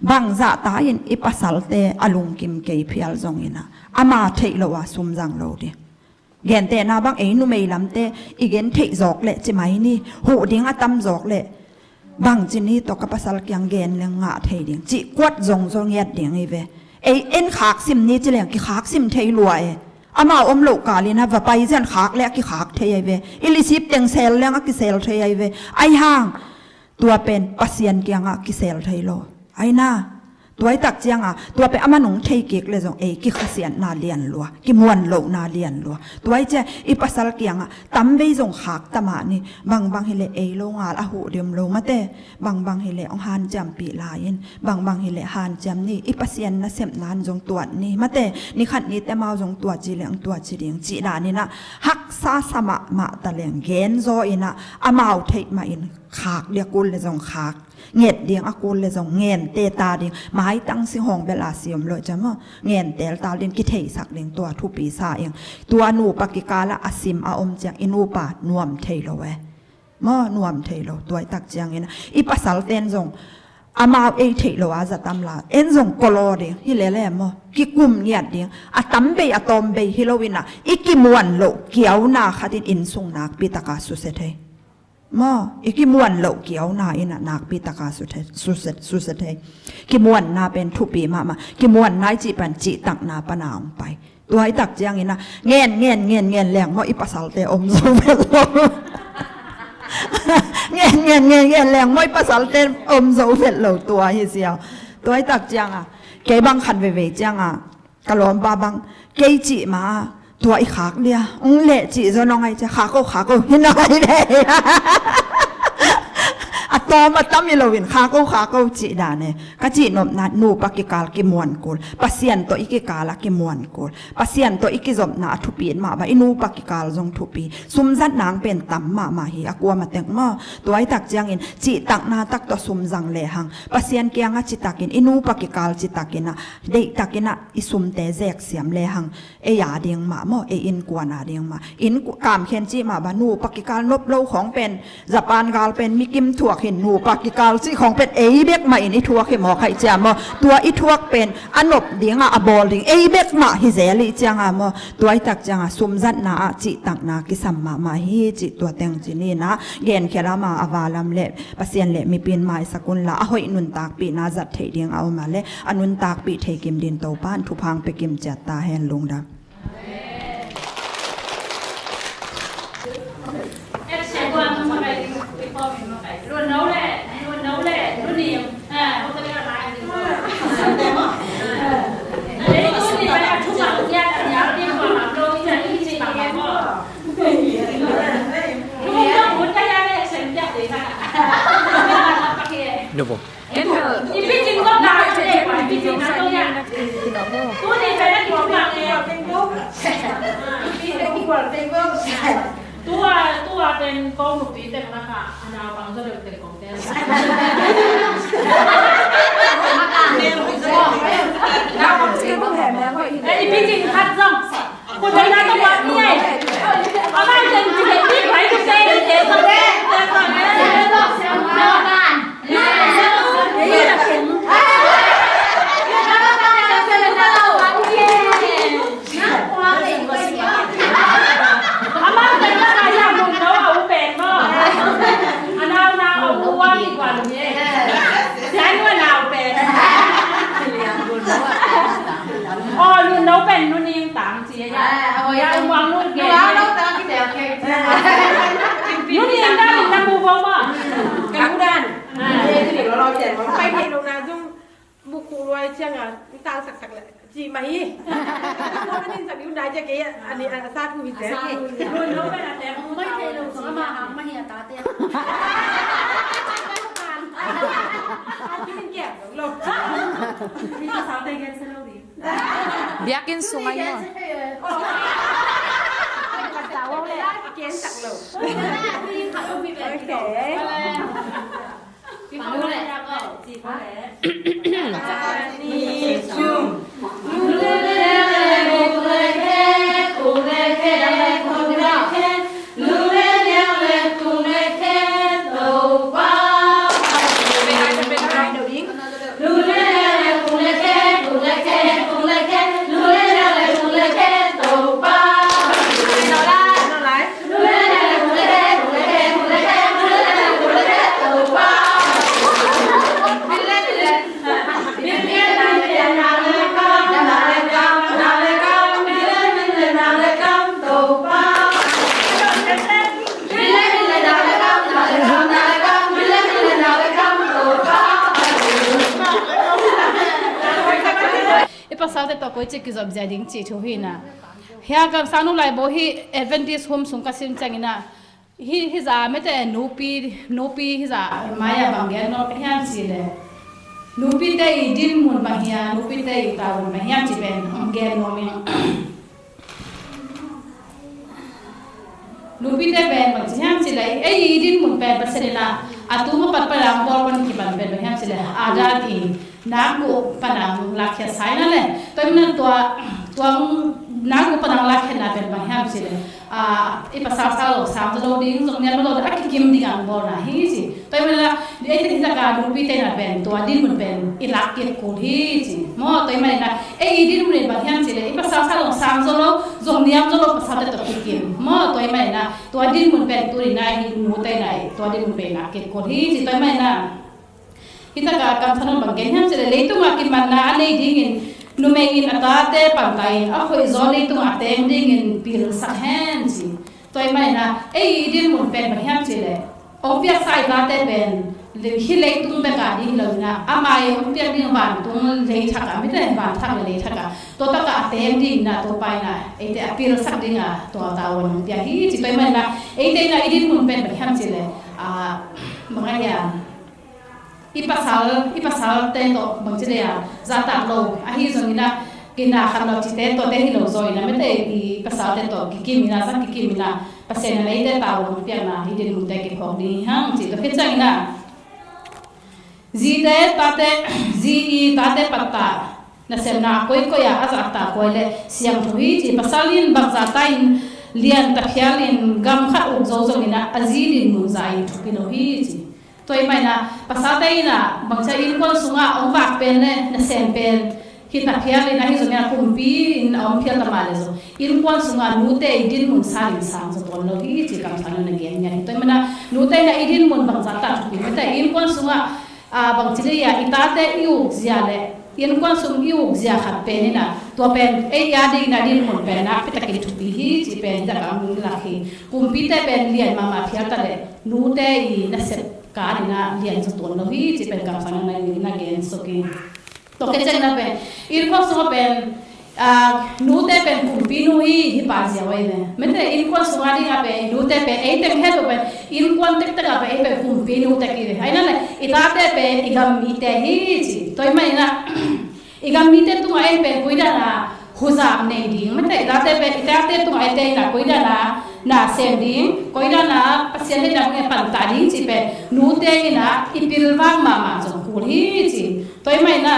Bangzah ta in i pasalte a lungkim kei phial zong ina, ama theih loh a sum zang lo ding. Gentehna bang ei numei lamte i gen theih zawk leh ci mai ni, huh ding a tam zawk leh, bang ci ni tawh ka pasal kiang gen leng ngah thei ding cih kuat zong zaw ngiat ding hi ve. Ei en khak sim ni ci leng kikhak sim thei lua e. Amau om loh kalin a va pai zian khak leh a kikhak thei ai ve. I lisip teng sel leng a kisel thei ai ve. Ai hang, tua pen Pasian kiangah kisel thei lo. Ai na, tua i tak cianga, tua pen a man hong thei kik le zong ei kikhasiatna lian lua, kimuan lohna lian lua. Tua i cia i pasal kiangah tamvei zong khak ta mah ni, bangbang hileh ei lo ngal a huh diam lo mate, bangbang hileh hong hanciampih lai in, bangbang hileh hanciam ni, i Pasian nasepna in zong tuat ni mate, nikhat ni te mau zong tuat ci leh hong tuat ci ding cih dan inah, haksa sa mahmah ta leng gen zaw inah, amau theih mah in khak dia kul le zong khak. Nget ding a kul le zong ngente ta ding, maitang singhawng bel a si om lo ciang maw, ngentel ta ding, kitheisak ding, tua thupi sa ing. Tua nupa kikal ah a sim a om ciang i nupa nuam thei lo e. Maw, nuam thei lo. Tua i tak ciangin i pasalten zong amau ei theih lo a za tam la, en zong kolaw ding hi lele maw, kikum ngiat ding. A tam bei a tawm bei hi lo in ah, i kimuan loh kiauna khat in inn sung nakpi taka susia thei. Maw, i kimuan loh kiauna in ah nakpi taka susia, susia, susia thei. Kimuanna pen thupi mahmah. Kimuanna i cih pan cihtakna pan a hong pai. Tua i tak ciangin ah ngen, ngen, ngen, ngen leng maw, i pasalte om zo vet lo. Ngen, ngen, ngen, ngen leng maw, i pasalte om zo vet lo, tua hi ziau. Tua i tak ciang ah kei bang khat veivei ciang ah ka lawmpa bang, kei cih ma, tua i khak lia, ung leh cih zaw nong ai cia, khak o, khak o, hi nong ai leh. A tawm a tam hi loin, khak o, khak o cih dan e. Ka cih nopna, nupa kikal kimuan kul. Pasian tawh i kikal a kimuan kul. Pasian tawh i kizopna a thupi mah bang, i nupa kikal zong thupi. Sum zat nang pen tam mahmah hi, a kuama tek maw. Tua i tak ciangin, cihtakna tak tawh sum zang lehang, Pasian kiangah citakin, i nupa kikal citakin ah, deihtakin ah, i sumte zeksiam lehang, ei a ding mah maw, ei innkuan a ding mah. Innku-, kamkhen cih mah bang, nupa kikal nop lo khawng pen, Japan gal pen mi kim thuak hin, nupa kikal cih khawng pen ei bek mah in i thuak hi maw, khaih cia maw. Tua i thuak pen a nop ding a, a bawl ding ei bek mah hi zel i ciang a maw. Tua i tak ciang a sum zatna ah cihtakna kisam mahmah hi cih tua teng ci ni in ah, genkhial a ma a va lam le Pasian le mipi in maisak un la, a hoih nuntakpihna zat theih ding a om a le, a nuntakpih thei kim din Topa in thupha pia kim ciat ta hen. Lungdam. Nubo. Tua, tua pen ko nupi teng laka a naupang zaw deuh teng kong tel. Naupang sing kong hem hem. Eh, i pi cing khat zong. Ko tel na to wa ni ai. A mai teng ci ke pi pai ko te te ko te te ko te. Pai thei lo na zong, bukhu luai ciang a, tang saksak le ci mah hi. An in sak ding dai ciang kei a ni a sa thu hi ciang kei. Mai thei lo zong ama hang mah hi a tate. An in kiam lo. Mi ka sa te gen sa lo ding. Biakinn sung ai maw. Ken sak lo. Okay. I pasalte tawh koi ci kizop zia ding ci thu hi na. Hia kamsang nu lai bo hi Adventist home sung ka sim ciangin ah, hi, hi za mete nupi, nupi hi za mai a bang gen nuam hiam ci le. Nupi te i din mun bang hia, nupi te i ta mun bang hiam ci pen hong gen nuam ing. Nupi te pen bang ci hiam ci le, ei i din mun pen Pasian in ah A tung a pat panang bawl pan kipan pen bang hiam cih leh, a dan i nakguh panang lakkhiat sa ina le. Tua ina tua, tua nakguh panang lakkhiatna pen bang hiam cih leh, a, i pasal sal lo sang zaw lo ding, zong niam lo a kikim ding a bawlna hi ci. Tua ina le, ei te hi taka nupi te ina pen, tua dinmun pen i lak kik kul hi ci. Maw, tua ina, ei i dinmun in bang hiam cih leh, i pasal sal lo sang zaw lo, zong niam zaw lo pasal te tawh kikim. Maw, tua ina, tua dinmun pen tu ina hi nu te ina, tua dinmun pen i lak kik kul hi ci. Tua ina, hi taka Kam Thanun bang gen hiam cih leh, leitungah kimanna a nei dingin numei in a tate pantahin a hoih zaw leitungah a teng dingin pilsak hen ci. Tua ina, ei i dinmun pen bang hiam cih leh, hong piaksa i tate pen hih leitung bek a ding hi lo ina, ama i hong piak ding vantung lei thak a, mite vanthak le lei thak a, tua tak a a teng ding ina, tua pa ina eite a pilsak ding a tua tavuan hong piak hi ci. Tua ina, eite ina i dinmun pen bang hiam cih leh, a, bang a hiam, i pasal, i pasal te tawh bang ci leh a, zahtak lo, ahi zong ina, kina khat lo cite tawh te hi lo zaw ina, mite i pasal te tawh kikim ina, zat kikim ina, Pasian in eite tavuan hong piakna, i dinmun te kiphawk ding hi hang ci. Tua khit ciang ina, zite, tate, zi i tate pattah nasepna koikoi a, a zahtak huai le siangtho hi ci. Pasal in bangzah ta in lian ta phial in gam khat uk zo zong ina, a zi dinmun zah in thupi lo hi ci. Tua ina, pasalte ina, bangcia innkuan sunga hong vak pen le nasem pen hi ta phial in, ahi zong ina kumpi in a om phial ta mah le zong, innkuan sunga nute i dinmun sang in sang zaw tuan lo hi ci, Kam Thanun a gen ngiat hi. Tua ina, nute ina i dinmun bangzah ta thupi, mite innkuan sunga, a, bang ci leh a, i tate i uk zia le innkuan sung i uk zia khat pen ina, tua pen ei a ding ina dinmun pen nakpi takin thupi hi ci pen hi taka hong lak hi. Kumpite pen lian mahmah phial ta le, nute i nasep kan ina lian zaw tuan lo hi ci pen Kam Thanun a na gen suk hi. Tua khit ciang ina pen, innkuan sung a pen, a, nute pen kumpinu hi, hi pa zia huai ve. Mite innkuan sunga ding a pen, nute pen, ei teng het lo pen, innkuan tektek a pen, ei pen kumpinu tek hi ve. Ahi na le, i tate pen i gam mite hi ci. Tua ina, i gam mite tungah ei pen koi dan a huzap nei ding, mite i tate pen, i tate tungah eite ina koi dan a na sem ding, koi dan a Pasian deihna bangin pantah ding cih pen nute ina i pilvang mahmah zong kul hi ci. Tua ina,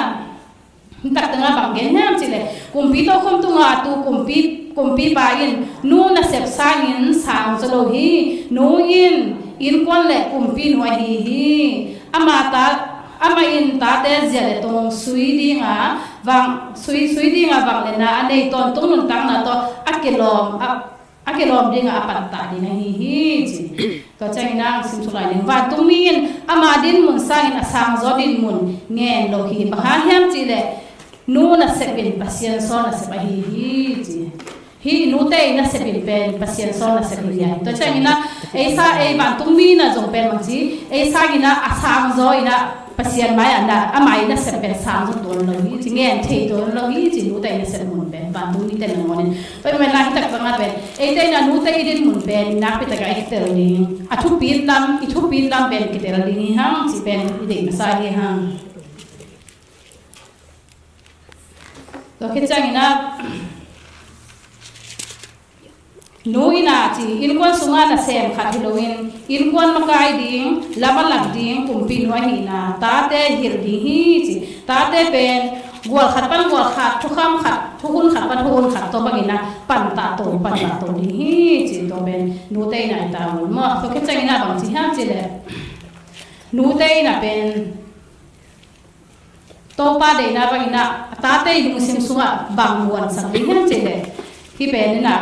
hi tak tengah bang gen hiam cih leh, kumpi tokhom tungah tu kumpi, kumpipa in nu nasep sangin sang zaw lo hi. Nu in innkuan le kumpinu ahi hi. Ama ta, amah in tate zia le tong sui ding a vang, sui, sui ding a vangliatna a nei, tawntung nuntakna tawh a kilawm, a, a kilawm ding a, a pantah ding ahi hi ci. Tua ciang ina sim suk lai ning, vantungmi in ama dinmun sangin a sangzaw dinmun ngen lo hi. Bang hang hiam cih leh, nu nasep in Pasian sawl nasep ahi hi ci. Hih nute i nasep in pen Pasian sawl nasep hi a. Tua ciang ina, ei sa, ei vantungmi ina zong pen bang ci, ei sang ina a sangzaw ina Pasian mai-ah na, ama i nasep pen sang zaw tuan lo hi ci, ngen thei tuan lo hi ci, nute i nasep mun pen, vantungmite nangawn in. Tua ina hi tak bang a pen, eite ina nute i dinmun pen nakpi taka i kitel ding, a thupit lam, i thupit lam pen kitel ding hi hang ci pen i deih masa hi hang. Tua khit ciang ina, nu ina ci, innkuan sunga nasem khat hi loin, innkuan makai ding, lam a lak ding kumpinu ahihna tate hilh ding hi ci. Tate pen gual khat pan gual khat, thukham khat, thuhun khat pan thuhun khat, tua bang ina pantah to, pantah to ding hi ci. Tua pen nute ina i tavuan maw. Tua khit ciang ina bang ci hiam cih leh, nute ina pen Topa deihna bang ina a tate i lungsim sungah bang muansak ding hiam cih leh, hih pen ina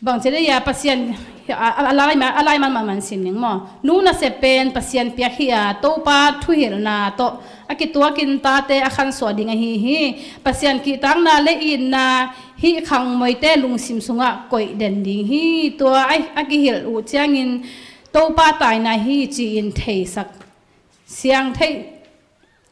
bang ci leh a, Pasian a, a, a lai man, a lai man man man sin ning maw. Nu nasep pen Pasian piak hi a, Topa thuhilhna tawh a kituakin tate a khansuah ding ahi hi. Pasian kihtakna le itna hih khangmoite lungsim sungah koih den ding hi. Tua a, a kihilh uh ciangin Topa taina hi ci-in theisak, siang thei,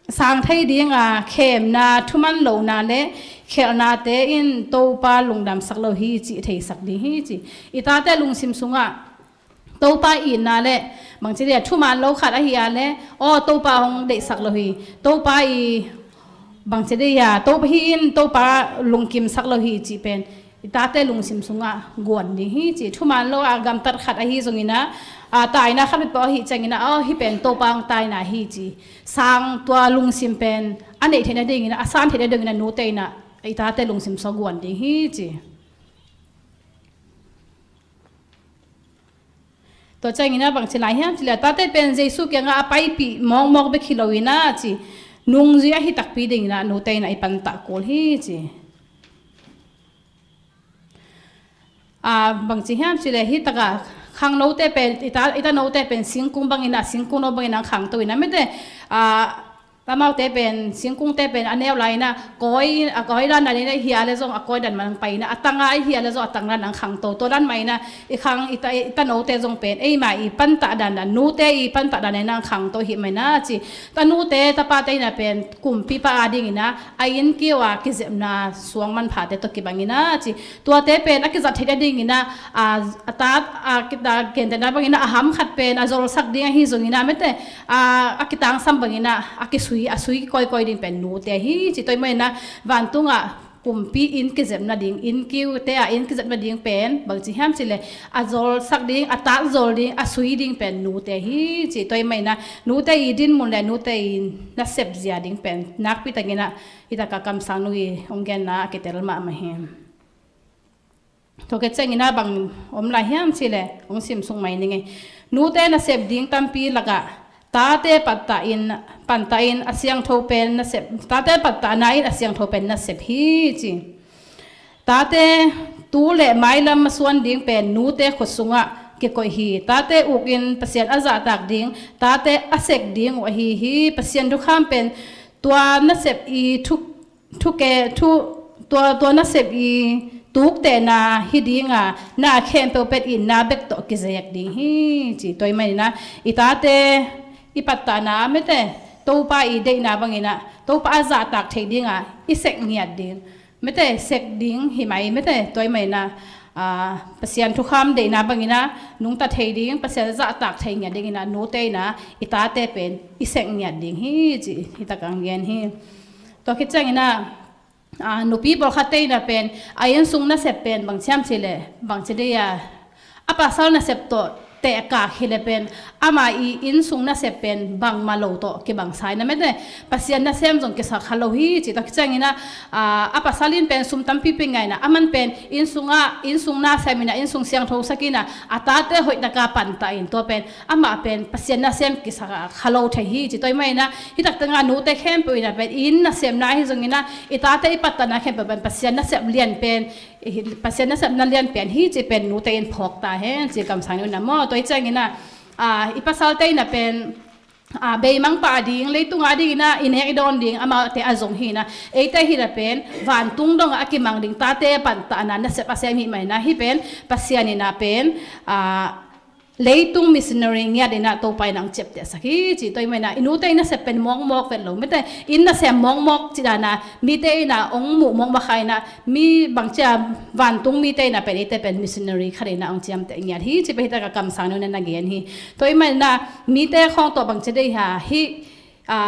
sang thei ding a, khemna, thuman lohna le khelhnate in Topa lungdamsak lo hi cih theisak ding hi ci. I tate lungsim sungah Topa itna le bang ci leh a, thuman lo khat ahi a le, aw, Topa hong deihsak lo hi, Topa i bang ci leh a, Topa hi in Topa lungkimsak lo hi cih pen i tate lungsim sungah guan ding hi ci. Thuman lo a gamtat khat ahi zongin ah, a, taina khat bek peuh ahi ciangin ah, aw, hih pen Topa hong taina hi ci. Sang tua lungsim pen a neih theihna dingin ah, a san theihna dingin ah nute in ah i tate lungsim sungah guan ding hi ci. Tua ciangin ah bangci lai hiam cih leh, tate pen Jesu kiangah a paipih mawkmawk bek hi loin ah ci, nungzui ahi takpi dingin ah nute in ah i pantah kul hi ci. A, bangci hiam cih leh, hih takah khangnote pen, i ta, i tanote pen singkung bangin ah, singkung no bangin ah hong khangto in ah, mete, a, amaute pen, singkungte pen a neu lai-in ah, kawi, a kawi dan dan in ah hia le zong a kawi dan mah hong pai in ah, a tang a hia le zong a tang dan hong khangto. Tua dan mah in ah i khang, i ta, i tanote zong pen, eima i pantah dan dan, nute i pantah dan in ah hong khangto hi mah in ah ci. Tanute, tapate in ah pen, kumpipa adingin ah, a innkiu a kizepna suang manphate tawh kibangin ah ci. Tuate pen a kizat theih nadingin ah, a, a tat, a, kita, gentehna bangin ah, a ham khat pen a zolsak ding ahi zongin ah, mete, a, a kitangsam bangin ah, a kisui, a sui kawikawi ding pen nute hi ci. Tua ahih manin ah, vantungah kumpi inn kizep nading, innkiute a inn kizep nading pen, bangci hiam cih leh, a zolsak ding, a tat zol ding, a sui ding pen nute hi ci. Tua ahih manin ah, nute i dinmun le nute i nasep zia ding pen nakpi takin ah, hih takah kamsangnu i hong genna a kitel mahmah hi. Tua khit ciangin ah bang om lai hiam cih leh, hong simsuk mai ning ei. Nute nasep ding tampi lakah, tate pantah in, pantah in a siangtho pen nasep, tate pantahna in a siangtho pen nasep hi ci. Tate tu le mailam masuan ding pen nute khut sungah kikoih hi. Tate ukin Pasian a zahtak ding, tate a sek ding uh ahi hi. Pasian thukham pen tua nasep i thu, thuke, thu, tua, tua nasep i tuktehna hi ding a, na khempeuh pen itna bek tawh kizek ding hi ci. Tua ahih manin ah, i tate i pantahna, mete, Topa i deihna bangin ah, Topa a zahtak thei ding a, i sek ngiat ding. Mete, sek ding hi mai, mete, tua ahih manin ah, a, Pasian thukham deihna bangin ah nungta thei ding, Pasian a zahtak thei ngiat dingin ah, nute in ah i tate pen i sek ngiat ding hi ci, hih takah hong gen hi. Tua khit ciangin ah, a, nupi pawlkhatte in ah pen, a innsung nasep pen bangci hiam cih leh, bangci dei a, a pasal nasep tawh tehkak hi leh pen, ama i innsung nasep pen bangmah lo tawh kibangsa in ah, mete, Pasian nasem zong kisa kha lo hi ci. Tua khit ciangin ah, a, a pasal in pen sum tampi pia ngai in ah, aman pen innsung ah, innsung na sem in ah, innsung siangthosak in ah, a tate hoih takin pantah in, tua pen amah pen Pasian nasem kisa kha lo thei hi ci. Tua ahih manin ah, hih tak tengah nute khempeuh in ah pen, i inn nasemna ahi zongin ah, i tate i pantahna khempeuh pen Pasian nasep lian pen, Pasian nasepna lian pen hi ci pen nute in phawk ta hen ci, kamsangnu in ah maw. Tua ahih ciangin ah, a, i pasalte in ah pen, a, beimang pah ding, leitung adingin ah i nek i dawn ding, amaute a zong hi in ah, eite hi leh pen vantung dongah a kimang ding, tate pantahna nasep a sem hi mah in ah, hih pen Pasian in ah pen, a, leitung missionary ngiat in ah Topa in ah hong ciaptehsak hi ci. Tua ahih manin ah, i nute i nasep pen mawkmawk vet lo, mete, inn nasem mawkmawk cih dan a, mite in ah hong muh mawkmawk kha in ah, mi bangci a, vantung mite in ah pen, eite pen missionary khat in ah hong ciamteh ngiat hi ci pen hih takah kamsangnu in ah na gen hi. Tua ahih manin ah, mite khawng tawh bangci dei hiam, hih, a,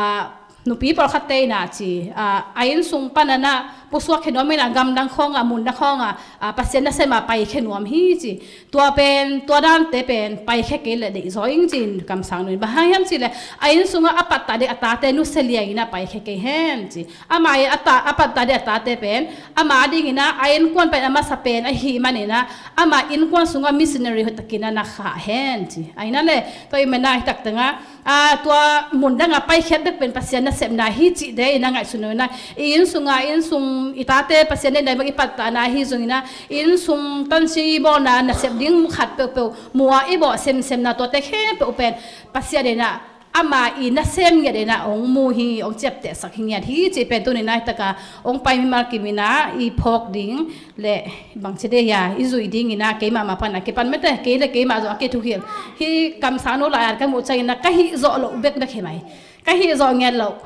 nupi pawlkhatte in ah ci, a, a innsung panin ah pusuak khia nuam in ah, gamdang khawngah, mundang khawngah, a, Pasian nasem ah paikhia nuam hi ci. Tua pen, tua dante pen paikhia kei leh deih zaw ing ci, kamsangnu in. Bang hang hiam cih leh, a innsungah a pantah ding a tate nusia liang in ah paikhia kei hen ci. Ama i a ta, a pantah ding a tate pen, ama adingin ah, a innkuan pen a masa pen ahih manin ah, ama innkuan sungah missionary hoih takin ah na khah hen ci. Ahih leh, tua ahih manin ah, hih tak tengah, a, tua mundang a paikhiat bek pen Pasian nasepna hi cih dei in ah ngaihsun lo in ah, i innsung a, innsung, i tate Pasian deihna bek i pantahna ahi zongin ah, innsung tansi i bawlna nasep ding khat peuhpeuh mu a, i bawh semsemna tuate khempeuh pen Pasian in ah ama i nasem ngiat in ah hong mu hi, hong ciaptehsak hi ngiat hi cih pen tuni-in ah hih takah hong pai mimal kim in ah i phawk ding le bangci dei a i zuih ding in ah keimah mah pan a kipan, mete, kei le keimah zong a kithukhil. Hih kamsangnu lai-at ka muh ciangin ah ka hih zawh loh bekbek hi mai. Ka hih zawh ngiat loh.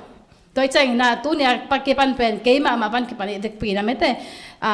Tua ahih ciangin ah tuni-a kipan pen keimah mah pan kipan i dekpi in ah, mete, a,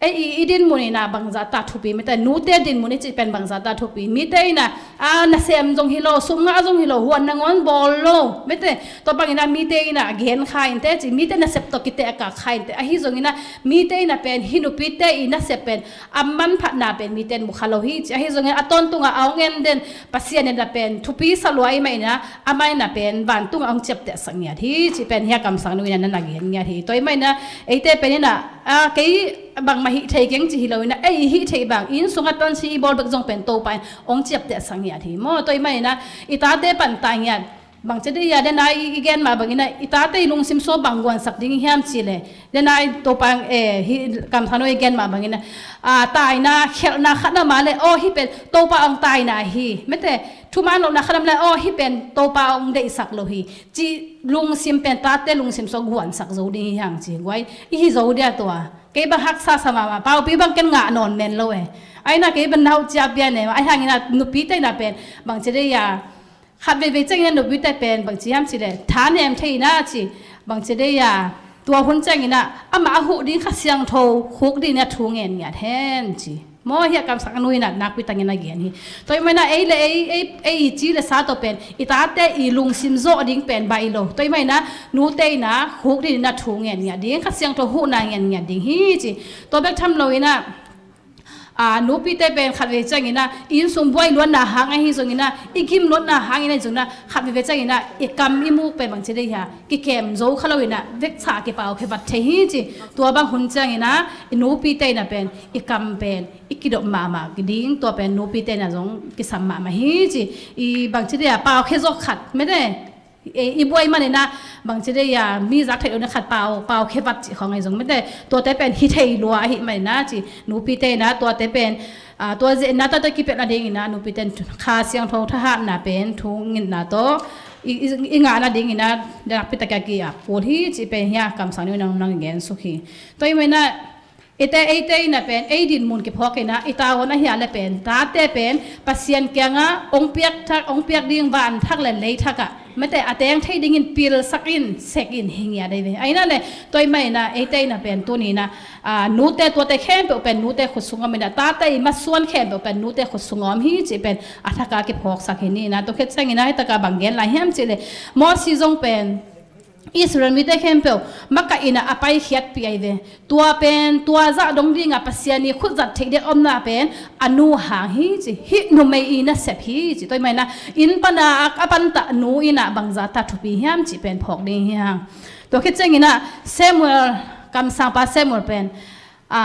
Ei i, i dinmun in ah bangzah ta thupi, mite, nute dinmun i cih pen bangzah ta thupi. Mite in ah, a, nasem zong hi lo, sum ngah zong hi lo, huan nangawn bawl lo, mite, tua bangin ah mite in ah gen kha inteh ci, mite nasep tawh kitehkak kha inteh. Ahi zongin ah mite in ah pen hih nupite i nasep pen a manphatna pen mite in mu kha lo hi ci. Ahi zongin a tawntung ah a hong en den Pasian in ah pen thupi sa lua ahih manin ah, amah in ah pen vantung ah hong ciaptehsak ngiat hi ci pen hih a kamsang nu in ah na na gen ngiat hi. Tua ahih manin ah eite pen in ah, a, kei bangmah hih thei keng ci hi lo in ah, ei i hih theih bang, i inn sungah tonsi i bawl bek zong pen Topa in hong ciaptehsak ngiat hi maw. Tua ahih manin ah i tate pan ta ngiat. Bangci dei a, dena i, i gen mah bangin ah i tate i lungsim sung bang guansak ding hiam cih leh, dena i Topa, eh, hih kamsang nu i gen mah bangin ah, a, taina, khelhna khat na om leh, aw, hih pen Topa hong taina hi, mite, thuman lohna khat na om leh, aw, hih pen Topa hong deihsak lo hi cih lungsim pen tate lungsim sung guansak zo ding hi hang ci. Guai, i hi zo dia tua. Kei bang haksa sa mahmah, paupi bang ken ngah nawn men lo e. Ahi na kei bang na hauh ciah pian e, ahi hangin ah nupite in ah pen bangci dei a, khat veivei ciangin ah nupite pen bangci hiam cih leh, thanem thei in ah ci, bangci dei a, tua hun ciangin ah amah a huh ding Kha Siangtho khuk ding in ah thu ngen ngiat hen ci. Maw, hih a kamsang nu in ah nakpi takin a gen hi. Tua ahih manin ah ei le ei, ei, ei i ci le sa tawh pen i tate i lungsim zawh ding pen baih lo. Tua ahih manin ah nute in ah khuk ding in ah thu ngen ngiat ding, Kha Siangtho huhna ngen ngiat ding hi ci. Tua bek tham lo in ah, a, nupite pen khat vei ciangin ah i inn sung buai luatna hang ahi zongin ah, i gim luatna hangin ahi zongin ah, khat vei vei ciangin ah i kam i muk pen bangci dei a, kikem zo kha lo in ah vekcha kipau khe vat thei hi ci. Tua bang hun ciangin ah i nupite in ah pen i kam pen i kidop mahmah ding, tua pen nupite in ah zong kisam mahmah hi ci. I bangci dei a, pau khe zawk khat, mite, i, i buai manin ah bangci dei a, mi zak theih lo na khat pau, pau khe vat cih khawng ahi zong, mite, tuate pen hi thei lua ahih manin ah ci. Nupite in ah tuate pen, a, tua zia in ah tate kipelh nadingin ah nupite in Kha Siangtho thahatna pen thu ngetna tawh i, i, i ngah nadingin ah nakpi takin a ki-ap kul hi cih pen hih a kamsang nu in ah hong na gen suk hi. Tua ahih manin ah eite, eite in ah pen ei dinmun kiphawk in ah i tavuan ahi a leh pen tate pen Pasian kiangah hong piak thak, hong piak ding van thak le lei thak ah, mite, a teng thei dingin pilsak in, sek in, hi ngiat ahi ve. Ahi na leh tua ahih manin ah eite in ah pen tuni in ah, a, nute tuate khempeuh pen nute khut sung om in ah, tate i masuan khempeuh pen nute khut sung om hi cih pen a thak a kiphawksak hi ni in ah. Tua khit ciangin ah hih tak a bang gen lai hiam cih leh, Mosi zong pen Israel mite khempeuh makaih in ah a paikhiatpih ahi ve. Tua pen tua zah dong ding a Pasian i khut zat theih ding omna pen a nu hang hi ci. Hih numei i nasep hi ci. Tua ahih manin ah inn pan a, a pantah nu in ah bangzah ta thupi hiam cih pen phawk ding hi hang. Tua khit ciangin ah Samuel, kamsangpa Samuel pen, a,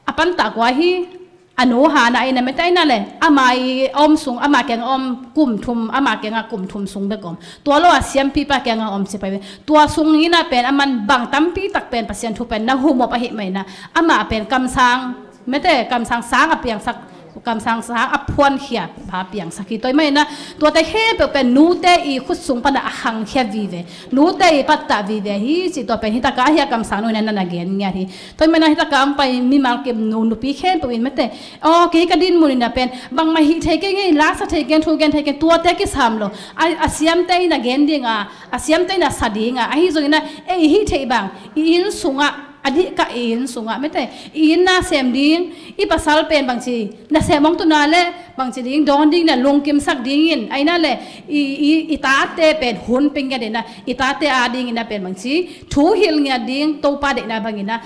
a pantah kua hi? A nu hang ah, i na, mite, ahi na leh ama i a om sung, ama kiangah om kum thum, ama kiangah kum thum sung bek om. Tua lo a siampipa kiangah om ci pai ve. Tua sung in ah pen aman bang tampi tak pen Pasian thu pen na humop ahih manin ah amah pen kamsang, mite, kamsang sang a piangsak, kamsang sang a phuankhia pa piangsak hi. Tua ahih manin ah tuate khempeuh pen nute i khut sung pan ah a khangkhia vive, nute i pattah vive hi ci. Tua pen hih tak a hih a kamsang nu in ah na na gen ngiat hi. Tua ahih manin ah hih tak a hong pai mimal kim nu, nupi khempeuh in, mite, aw, kei ka dinmun in ah pen bangmah hih thei keng, ei, la sa thei keng, thu gen thei keng, tuate kisam lo. A, a siamte in ah gen ding a, a siamte in ah sa ding a, ahi zongin ah ei i hih theih bang, i inn sungah, a dihkah i inn sungah, mite, i inn nasem ding, i pasal pen bangci nasem hong tun a leh bangci ding, dawn ding in ah lungkimsak ding in, ahi na leh i, i, i tate pen hun pia ngiat in ah, i tate a dingin ah pen bangci thu hilh ngiat ding, Topa deihna bangin ah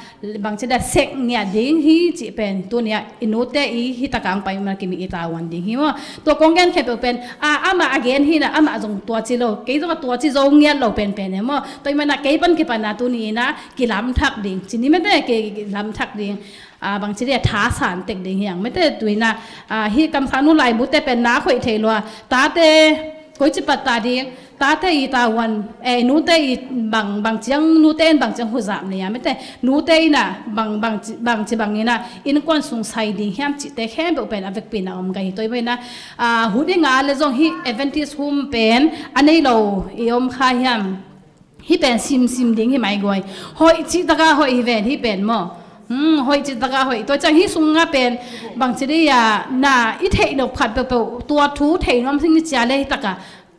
bangci dei a, sek ngiat ding hi cih pen tuni ah i nute i hih tak a hong pai mimal kim i tavuan ding hi maw. Tua kong gen khempeuh pen, a, amah a gen hi in ah, amah zong tua ci lo, kei zong a tua ci zo ngiat lo penpen e maw. Tua ahih manin ah kei pan kipan ah tuni in ah kilamthak ding ci ni, mite, kilamthak ding. A, bangci dei a, thasan tek ding hi hang, mite. Tu in ah, a, hih kamsang nu laibute pen na hoih thei lua. Tate koici pattah ding, tate i tavuan, eh, nute i bang, bang ciang, nute in bang ciang huzap nei a, mite, nute in ah bang, bang ci, bangci bangin ah innkuan sung sai ding hiam cihte khempeuh pen a vekpi in ah om ka hi. Tua ahih manin ah, a, hun i ngah leh zong hih Adventist home pen a nei lo i om kha hiam? Hih pen simsim ding hi mai guai. Hoih cih tak a hoih hi ven, hih pen maw. Hmm, hoih cih tak a hoih. Tua ciang hih sungah pen bangci dei a, na i theih nop khat peuhpeuh, tua thu thei nuam sing ni ci a leh hih tak a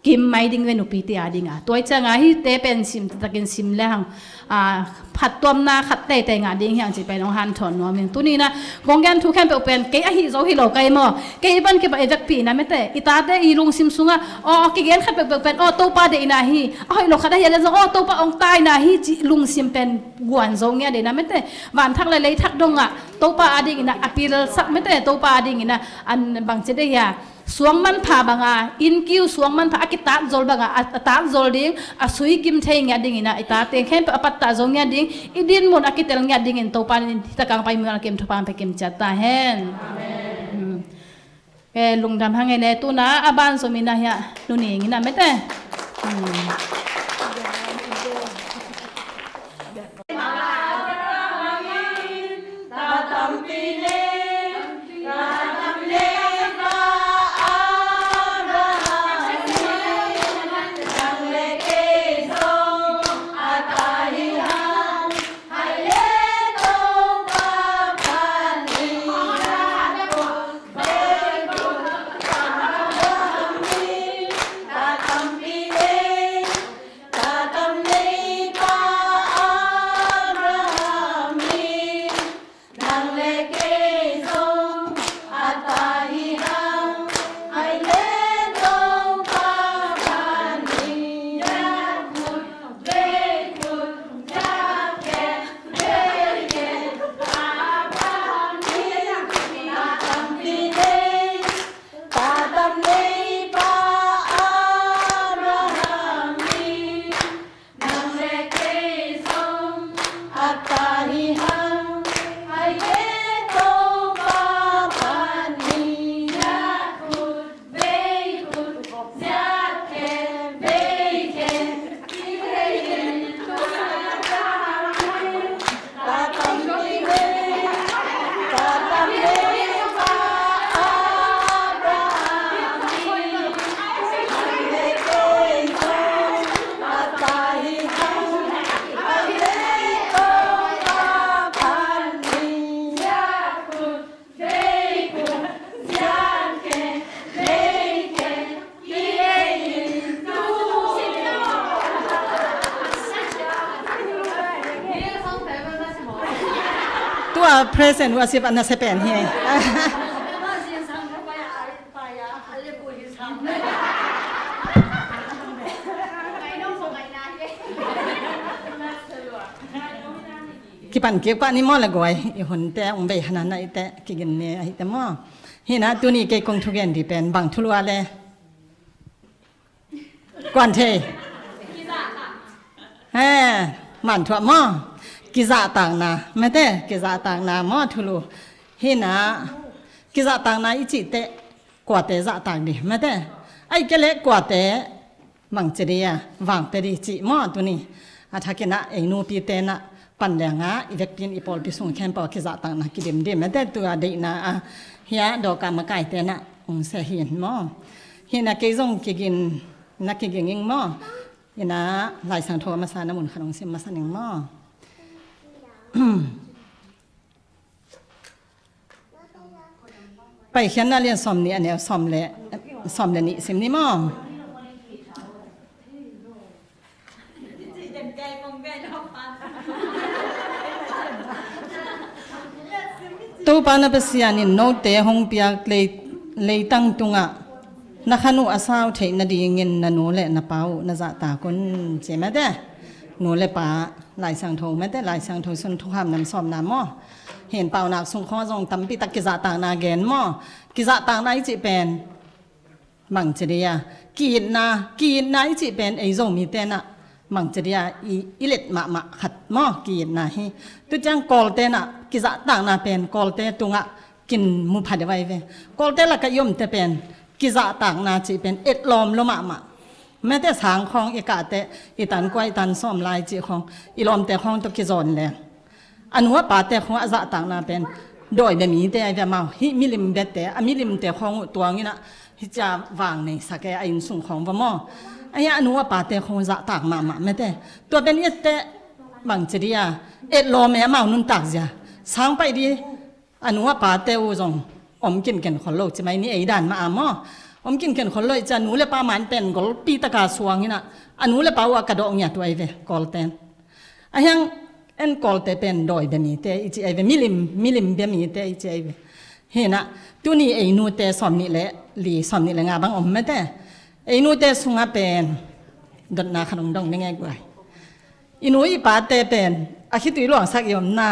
kim mai ding ve, nupite a ding a. Tua ciang a hihte pen sim taktakin sim le hang. a, phattuamna khat teitei ngah ding hi hang cih pen hong hanthawn nuam ing. Tuni in ah kong gen thu khempeuh pen kei ahi zo hi lo ka hi maw? Kei i pan kibang i vekpi in ah mate, i tate i lungsim sungah aw kigen khat peuhpeuh pen aw Topa deihna hi, a hoih lo khat ahi a leh zong aw Topa hong taina hi cih lungsim pen guan zo ngiat in ah mate. Vanthak le leithak dongah Topa adingin ah a pilsak mate, Topa adingin ah an bangci dei hia, suang manpha banga, innkiu suang manpha a kitatzol banga a, a tatzol ding, a sui kim thei ngiat dingin ah i tate khempeuh a pattah zo ngiat ding, i dinmun a kitel ngiat dingin Topa in hih takang pai mimal kim thupha hong pia kim ciat ta hen. Amen. Hmm. Eh, lungdam hang e le, tu in ah a ban zom in ah hiah Nu Ning in ah mate. Hmm. Nang le kei zong a ta hi hang, ai le Topa panin, ya khut vei khut, ya khe vei khe, Abraham in a tampi nei, ta tam nei pa Abraham in. Nang le kei zong a ta hi hang, ai le Topa panin, ya khut vei khut, ya khe vei khe, i hei in tu sa ta hang. Tua present worship a nasia pen hi. Kipan kik pah ni maw le guai, i hunte ong bei hanana i te kigin ni ahi te maw. Hi na tuni kei kong thugen di pen bang thulu a le. Kuan thei. He, man thuah maw. Kizahtakna, mete, kizahtakna maw thulu. Hi na, kizahtakna i cih teh, kuate zahtak di, mete. Ai ke le kuate, mangci di a, vangte di cih maw tuni. A thakin ah, ei nupi te na, pan leng a, i vekpi in i pawlpi sung khempeuh kizahtakna kidim di, mete, tua deihna a, hi a, dawka makai te na, ong sia hi in maw. Hi na kei zong kigin, na kiging ing maw. Hi na, Lai Siangtho a masa na mun khat ong sim masa ning maw. Paikhiatna lian sawm nih a neu sawm le, sawm le nih sim ni maw. Topa na Pasian in note hong piak lei, leitang tungah na khan uh a sau theih nadingin na nu le na pa uh na zahtak un, ci mete. Nu le pa, Lai Siangtho mete, Lai Siangtho sung thukham nam sawmna maw. Hin paunak sung khawng zong tampi tak kizahtakna gen maw. Kizahtakna i cih pen mangci di a, ki-itna, ki-itna i cih pen ei Zomi te na mangci di a, i, i let mahmah khat maw, ki-itna hi. Tu ciang Kawlte na kizahtakna pen Kawlte tungah kin mu pha deuh ai ve. Kawlte lakah i omte pen kizahtakna cih pen etlawm lo mahmah. Mete sang khawng i kahte, i tan kua, i tan sawm lai cih khawng, i lawmte khawng tawh kizawn leng. A nu a pate khawng a zahtakna pen dawi bia mite ai ve amau. Hih milim biate, a milimte khawng uh tuang in ah, hih cia vang nei sak e, a inn sung khawng va maw. Ahi a nu a pate khawng zahtak mahmah mete. Tua pen i ette mangci di a, etlawm e amau nuntak zia. Sang pai di, a nu a pate uh zong om kinken khol lo ci mai ni ei dan mah a maw. Om kinken khol lo i cia nu le pa man pen golpi taka suang in ah, a nu le pa uh a ka dawh ngiat uh ai ve, Kawlten. A hiang en Kawlte pen dawi bia mite i ci ai ve, milim, milim bia mite i ci ai ve. Hi na, tuni ei nute sawm nih le li, sawm nih le nga bang om mate. Ei nute sungah pen dotna khat hong dong ding e guai. I nu i pate pen a khitui luangsak i omna.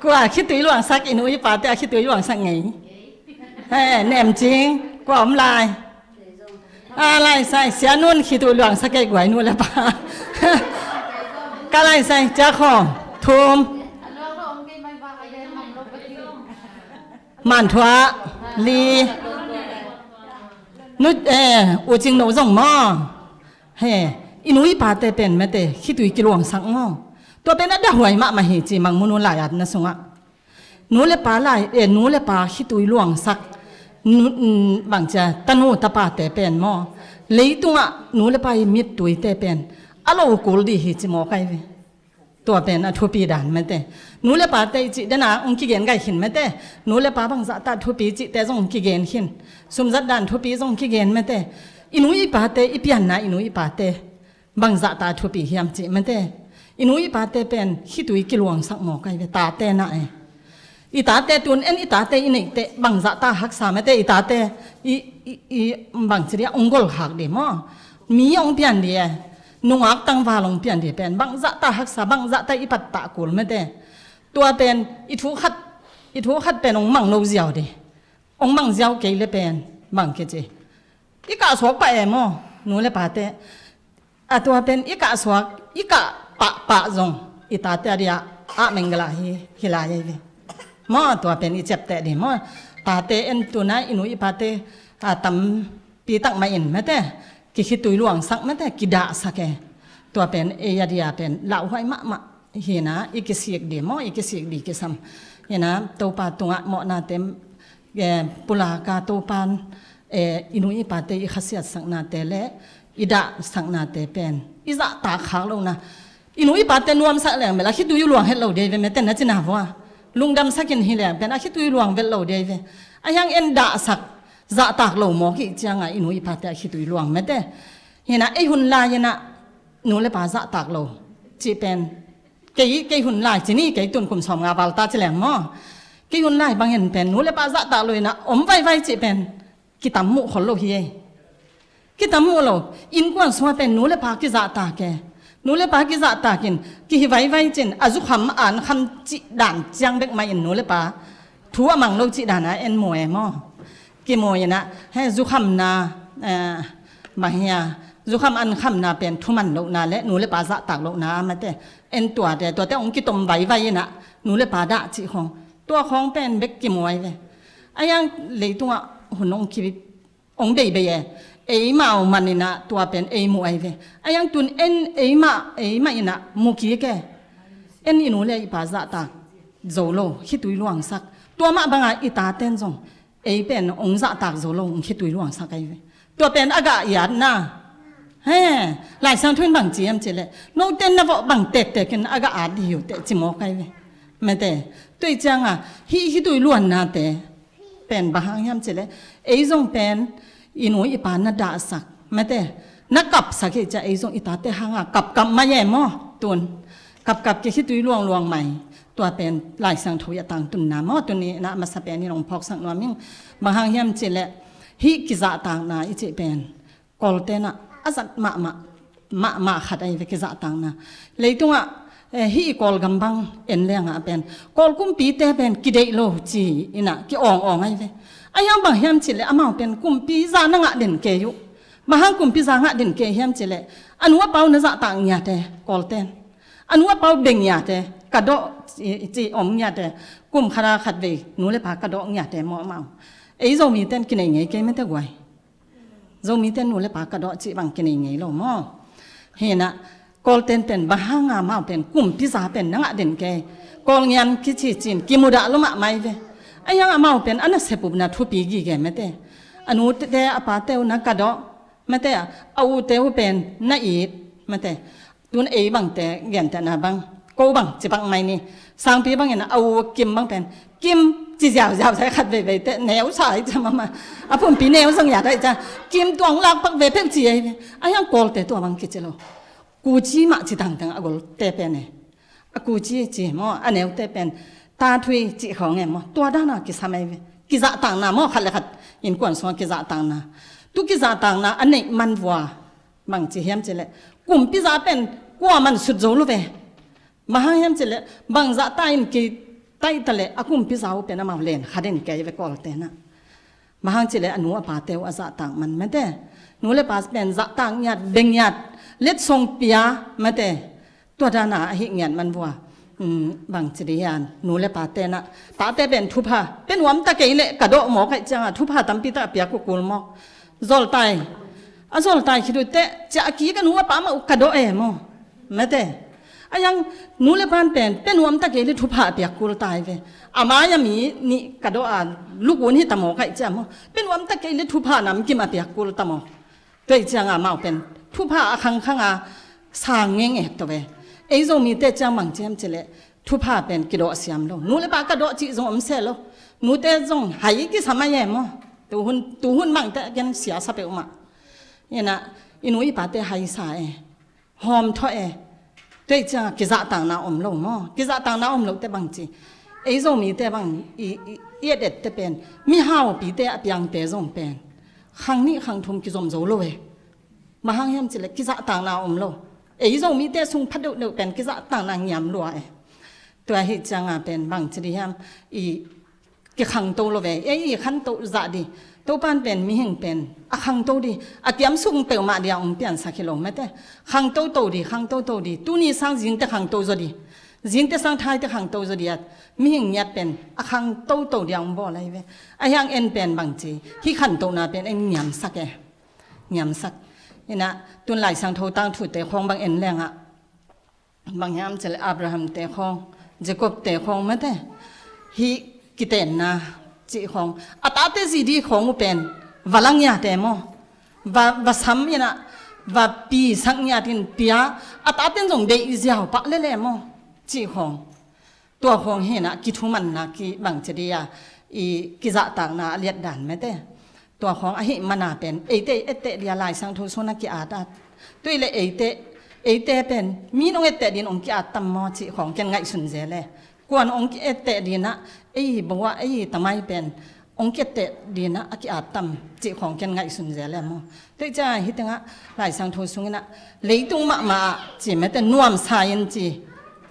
Kua khitui luangsak, i nu i pate a khitui luangsak ngei? He, nem cing, kua om lai? A lai sai, sia nun khitui luangsak kei guai, nu le pa. Ka lai sai, cia khawm, thum. Manthua, li. Nu, eh, u cing no zong maw. He, i nu i pate pen mate, khitui kiluangsak maw. Tua pen a dahuai mahmah hi ci Mangmuhnu lai-atna sungah. Nu le pa lai, eh, nu le pa khitui luangsak, nu, mm, bangcia, tanu tapate pen maw. Leitungah nu le pa i mittuite pen a lo kul dih hi ci maw kai ve. Tua pen a thupi dan mate. Nu le pate i cih dena hong kigen gai khin mate. Nu le pa bangzah ta thupi cihte zong hong kigen khin. Sumzat dan thupi zong hong kigen mate. I nu i pate, i pianna i nu i pate. Bangzah ta thupi hiam cih mate. I nu i pate pen khitui kiluangsak maw kai ve, tate na e. I tate tun en i tate i neihte bangzah ta haksa mate i tate i, i, i bangci dia hong gol khak di maw. Mi hong pian di e. Nungak tangval hong pian di pen bangzah ta haksa, bangzah ta i pattah kul mate. Tua pen i thu khat, i thu khat pen hong mang lo ziau di. Hong mang ziau kei le pen bang kici. I kah suak pah e maw, nu le pate. A tua pen i kah suak, i kah pahpah zong i tate a dia ah mengela hi, hi lai ei ve. Maw, tua pen i ciapteh di maw. Tate en tuna i nu i pate a tampi tak mah in mate, kikhitui luangsak mate, kidahsak e. Tua pen ei a dia pen lauhuai mahmah. Hina, i kisik di maw, i kisik di kisam. Hina, Topa tungah mawhnate, eh, pulaka Topan, eh, i nu i pate i khasiatsaknate le i dahsaknate pen i zahtak khak lohna. I nu i pate nuamsak leng bel a khitui luang het lo dei ve mate na cina vua. Lungdamsakin hi leng pen a khitui luang vet lo dei ve. A hiang en dahsak zahtak lo mawk i cianga i nu i pate a khitui luang mate. Hina, ei hun lai ina nu le pa zahtak lo cih pen. Kei, kei hun lai ci ni, kei tun kum sawm nga val ta ci leng maw. Kei hun lai bangin pen nu le pa zahtak lo ina om vaivai cih pen kitam muh khol lo hi ei. Kitam muh lo, innkuan sua pen nu le pa kizahtak e. Nu le pa kizahtakin kihi vaivai cin a zukham an kham cih dan ciang bek mah in nu le pa thu a mang lo cih dan a en maw e maw. Kimawi ina, he zukhamna, eh, bang hia, zukham an khamna pen thuman lohna le nu le pa zahtak lohna mate. En tuate, tuate hong kitom vaivai ina, nu le pa dah cih khawng. Tua khawng pen bek kimawi ve. A hiang leitungah hun hong ki, hong beibei e. Eimau man ina tua pen ei muh ai ve. A hiang tun en eimah, eimah ina mu kik e. En i nu le i pa zahtak zo lo, khitui luangsak. Tua mah banga i taten zong ei pen hong zahtak zo lo, hong khitui luangsak ai ve. Tua pen a gah i atna. He, Lai Siangtho in bang ci hiam cih leh, note na vawh bang tektekin a gah at dih hi uh teh ci mawk ai ve. Mate, tua i cianga, hih khitui luannate pen bang hang hiam cih leh, ei zong pen i nu i pa na dahsak. Mate, na kapsak hi cia ei zong i tate hanga kapkap mai e maw, tun. Kapkap kikhitui luangluang mai. Tua pen Lai Siangtho i a tangtunna maw, tuni na masa pen i nong phawksak nuam ing. Bang hang hiam cih leh, hih kizahtakna i cih pen Kawlte na a zat mahmah, mahmah khat ai ve kizahtakna. Leitungah, eh, hih i Kawlgam bang en lengah pen Kawl kumpite pen kideih lo ci ina ki-awng awng ai ve. A hiang bang hiam cih leh amau pen kumpi za na ngah den kei uh. Bang hang kumpi za ngah den kei hiam cih leh a nu a pa uh na zahtak ngiate Kawlten. A nu a pa uh beng ngiate, ka dawh ci, ci om ngiate, kum khat a khat vei nu le pa ka dawh ngiate maw amau. Ei Zomiten kinei ngei kei mate guai. Zomiten nu le pa ka dawh cih bang kinei ngei lo maw. Hina, Kawlten pen bang hanga amau pen kumpi za pen na ngah den kei. Kawl ngian kici cin kimudah lo mahmah ai ve. A hiang amau pen a nasep upna thupi gige mate. A nute a pate uh na ka dawh mate, a ute uh pen na it mate. Tun ei bangte gentehna bang, ko bang ci bang mai ni. Sangpi bangin a u Kim bang pen Kim ci ziauziau sai khat veivei te neu sa ai cia mama. A pumpi neu zong ya dai cia Kim tuang lak pak ve peuh ci ai ve. A hiang Kawlte tua bang kici lo. kuci mah ci tangtang a golte pen e. A kuci ci maw, a neute pen tathui cih khawng e maw, tua dana kisam ei ve. Kizahtakna maw, khat le khat innkuan sungah kizahtakna. Tu kizahtakna a neih man vua bang ci hiam cih leh, kumpi zah pen kuaman sut zo lo ve. Bang hang hiam cih leh, bang zahtak in kitaih ta leh a kumpi zah uh pen amau len kha den kei ve, Kawlte nah. Bang hang cih leh a nu a pate uh a zahtak man mate. Nu le pa pen zahtak ngiat, beng ngiat, letsong pia mate. Tua dana ahi ngiat man vua. Um, bang ci di hiam, nu le pate nah, tate pen thupha pe nuam ta kei leh ka dawh mawk ahih cianga thupha tampi tak a piak uh kul mawk. Zoltai. A zoltai khit uh teh, ciah a kik a nu a pa mah uh ka dawh e maw. Mate. A hiang nu le pan pen pe nuam ta kei leh thupha a piak kul ta ei ve. A mai a mi nih ka dawh a, lukun hi ta mawk ahih ciang maw, pe nuam ta kei leh thupha namkim a piak kul ta maw. Tua ahih cianga amau pen thupha a khangkhanga sang ngeng ek ta ve. Ei Zomite ciang bang ci hiam cih leh, thupha pen kidawh siam lo. Nu le pa ka dawh cih zong om seh lo. Nute zong hai kisam ei e maw. Tuhun, tuhun bang teh gen sia sa peuhmah. Inah, i nu i pate hai sa e. Hawm thawh e. Tua ahih cianga kizahtakna om lo maw. Kizahtakna om lo teh bang ci. Ei Zomite bang i, i, i et ette pen, mihaupite a piangte zong pen khang nih khang thum kizom zo lo e. Bang hang hiam cih leh kizahtakna om lo. Ei Zomite sung pha deuhdeuh pen kizahtakna ngiam lua e. Tua ahih cianga pen bang ci di hiam, i kikhangto lo ve. Ei i khanto zah di. Topan pen mihing pen a khangto di. A kiam sung peuhmah dia hong piansak hi lo mate. Khangto to di, khangto to di. Tuni sang zingte khangto zaw di. Zingte sang thaite khangto zaw di a, mihing ngiat pen a khangto to dia hong bawl ei ve. A hiang en pen bang ci, hih khantohna pen en ngiamsak e. Ngiamsak. Inah, tun Lai Siangtho tangthute khawng bang en lengah, bang hiam cih leh Abraham te khawng, Jacob te khawng mate. Hih kitenna cih khawng, a tate zi di khawng uh pen va la ngiat e maw. Va, va sam inah, va pisak ngiat in pia, a taten zong deih ziau pah lel e maw. Cih khawng. Tua khawng hinah kithumanna ki bang ci di a, i kizahtakna a liatdan mate. Tua khawng ahih mana pen eite etteh dia Lai Siangtho sungah ki-at at. Tua ahih leh eite, eite pen mi nong etteh din hong ki-at tam maw cih khawng ken ngaihsun zel e. Kuan hong ki-etteh dinah, ei bo ah, ei tamai pen hong ki-etteh dinah a ki-at tam cih khawng ken ngaihsun zel e maw. Tua ahih ciangah hih tengah Lai Siangtho sunginah, leitung mahmah ah ci mate, nuamsa in ci.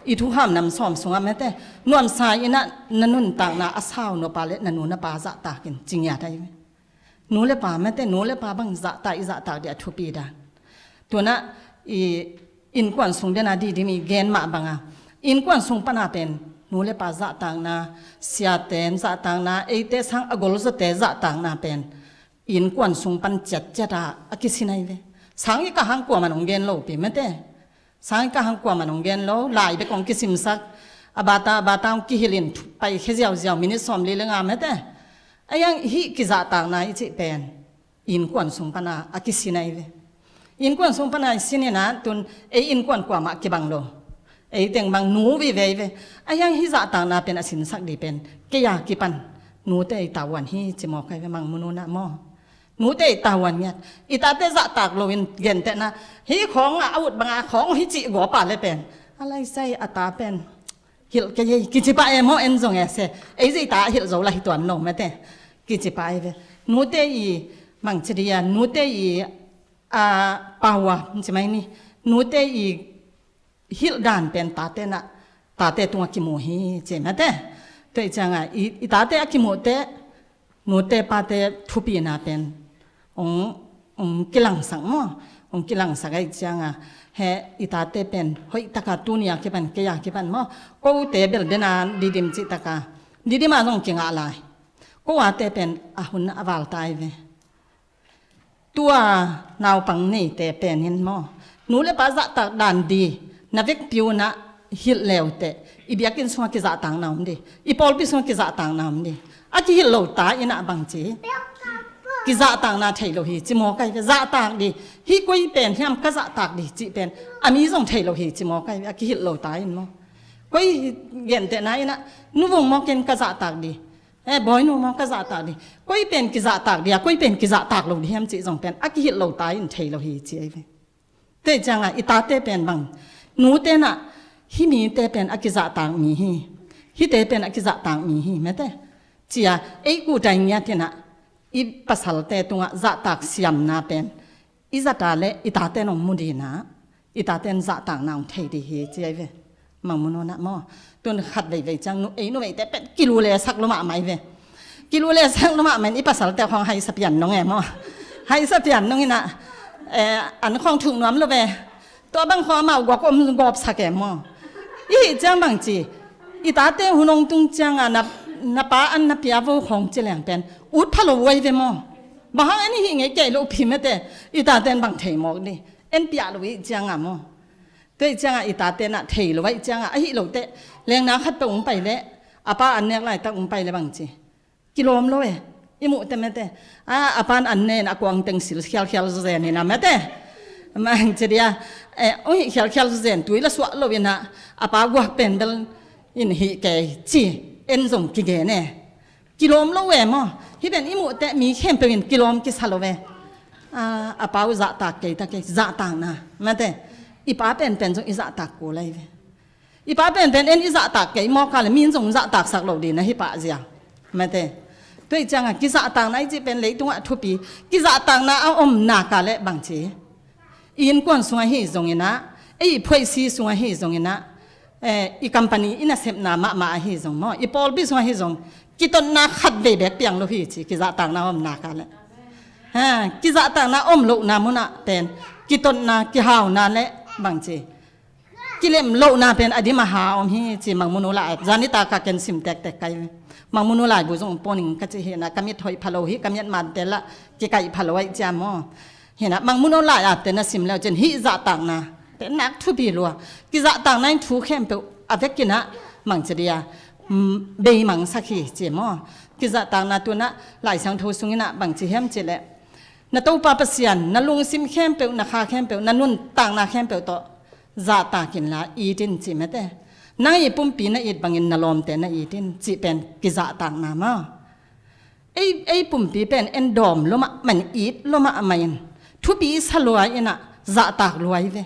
I thukham nam sawm sungah mate, nuamsa inah na nuntakna a sau na pa le na nu na pa zahtak in ci ngiat ei ve. Nu le pa mate, nu le pa bang zahtak, i zahtak dia thupi dan. Tunah i innkuan sung dena Didimi gen mah banga, innkuan sung pana pen nu le pa zahtakna, siaten zahtakna, eite sang a golzawte zahtakna pen innkuan sung pan ciatciata a kisin ei ve. Sang i kah hang kuaman hong gen lo pi mate. Sang i kah hang kuaman hong gen lo, lai bek hong kisimsak, a bata, a bata hong kihilhin pai khia ziauziau minit sawmli le nga mate. A hiang hih kizahtakna i cih pen innkuan sung pana a kisin ei ve. Innkuan sung pana i sin inah tun ei innkuan kuamah kibang lo. Ei teng bang nu vive ei ve. A hiang hih zahtakna pen a sinsak di pen kei a kipan nute i tavuan hi ci mawk ei ve, Mang Munu nah maw. Nute i tavuan ngiat. I tate zahtak loin gentehna, hih khawng a ut banga khawng hi cih gawpa le pen, a laisai a ta pen hilh kei ei kici pah e maw, en zong e se. Ei zia i ta hilh zo la hi tuan lo mate. Kici pah ei ve. Nute i bang ci di a, nute i, a, power ci mai ni. Nute i hilh dan pen tate nah, tate tungah kimu hi ci mate. Tua ahih ciangah i, i tate a kimuh teh, nute pate thupina pen hong, hong kilangsak maw. Hong kilangsak ahih ciangah, he, i tate pen hoih taka tuni a kipan, kei a kipan maw, kote bel dena Didim cih taka, Didim ah zong kingah lai. Ko ate pen a hun a val ta ei ve. Tua naupang neite pen in maw, nu le pa zahtak dan di, na vekpi unah hilh leuteh, i biakinn sungah kizahtakna om di, i pawlpi sungah kizahtakna om di. A kihilh lo ta inah bang ci, kizahtakna thei lo hi ci mawk ei ve. Zahtak di, hih koi pen hiam ka zahtak di cih pen a mi zong thei lo hi ci mawk ei ve, a kihilh lo ta in maw. Koi hi gentehna inah, Nu Vung maw, ken ka zahtak di. Eh, Bawi Nu maw, ka zahtak di. Koi pen kizahtak di a, koi pen kizahtak lo di hiam cih zong pen a kihilh lo ta in thei lo hi ci ei ve. Tua ciangah i tate pen bang, nute nah, hih mite pen a kizahtak mi hi, hihte pen a kizahtak mi hi mate, cia ei kutai ngiat inah i pasalte tungah zahtak siamna pen i zata le i tate nong mu dinah i taten zahtakna hong thei dih hi ci ahi ve. Mangmuno nah maw? Tun khat veivei ciang nu ei nu veite pet kilule sak lo mahmah hi ve. Kilule sak lo mahmah in i pasalte khawng haisa pian nong e maw? Haisa pian nong inah, eh, an khawng thuk nuam lo ve. Tua bang khawng amau guak om gawp sak e maw? I hih ciang bang ci, i tate hun hong tung ciangah na, na pa an na pia vo khawng ci leng pen ut pha lo uh ahi ve maw? Bang hang en i hih ngei kei lo pi mate, i taten bang thei mawk dih. En piah lo ih ciangah maw? Tua ih ciangah i tate nah thei lo aih ciangah ahi lo teh, lengna khat peuh hong pai leh a pa an nek laitak hong pai leh bang ci, kilawm lo e. I muh teh mate, a, a pan an nen a kuang teng sil khialkhial zazen inah mate, mang ci dia, eh, hong hih khialkhial zazen tui la suah lo inah a pa guak pen bel in hih kei ci, en zong kigen e. Kilawm lo e maw? Hih pen i muh teh mi khempeuh in kilawm kisa lo ve. A, a pa uh zahtak kei ta kei, zahtakna mate. I pa penpen zong i zahtak kul ahi ve. I pa penpen en i zahtak kei mawk a le min zong zahtaksak lo dih na hi pah zia mate. Tua ih ciangah kizahtakna i cih pen leitungah thupi. Kizahtakna a om nak a le bang ci, i innkuan sungah hi zong inah, ei i phuaisi sungah hi zong inah, eh, i company i nasepna mahmah ahi zong maw, i pawlpi sungah hi zong, kitotna khat vei bek piang lo hi ci, kizahtakna om nak a le. Ha, kizahtakna om lohna munah pen kitotna, kihauna le bang ci, kilem lohna pen a dim a ha om hi ci, Mangmuno lai-at zan i taka ken sim tektek kai. Mangmuno laibu zong pawning ka ci hi nah, ka mit hoih pha lo hi, ka mit mante lah kikaih pha lo aih cia maw? Hi nah, Mangmuno lai-at te na sim leu cin hih zahtakna te nak thupi lua. Kizahtakna in thu khempeuh a vekinah mang ci dia, mm, beimangsak hi ci maw? Kizahtakna tunah Lai Siangtho sunginah bang ci hiam cih leh, na Topa Pasian na lungsim khempeuh, na kha khempeuh, na nuntakna khempeuh tawh zahtak inla it in ci mate. Nang i pumpi na it bangin na lawmte na it in cih pen kizahtakna maw? Ei, ei pumpi pen en dawm lo mahmah in, it lo mahmah in, thupi sa lua inah zahtak lua hi ve.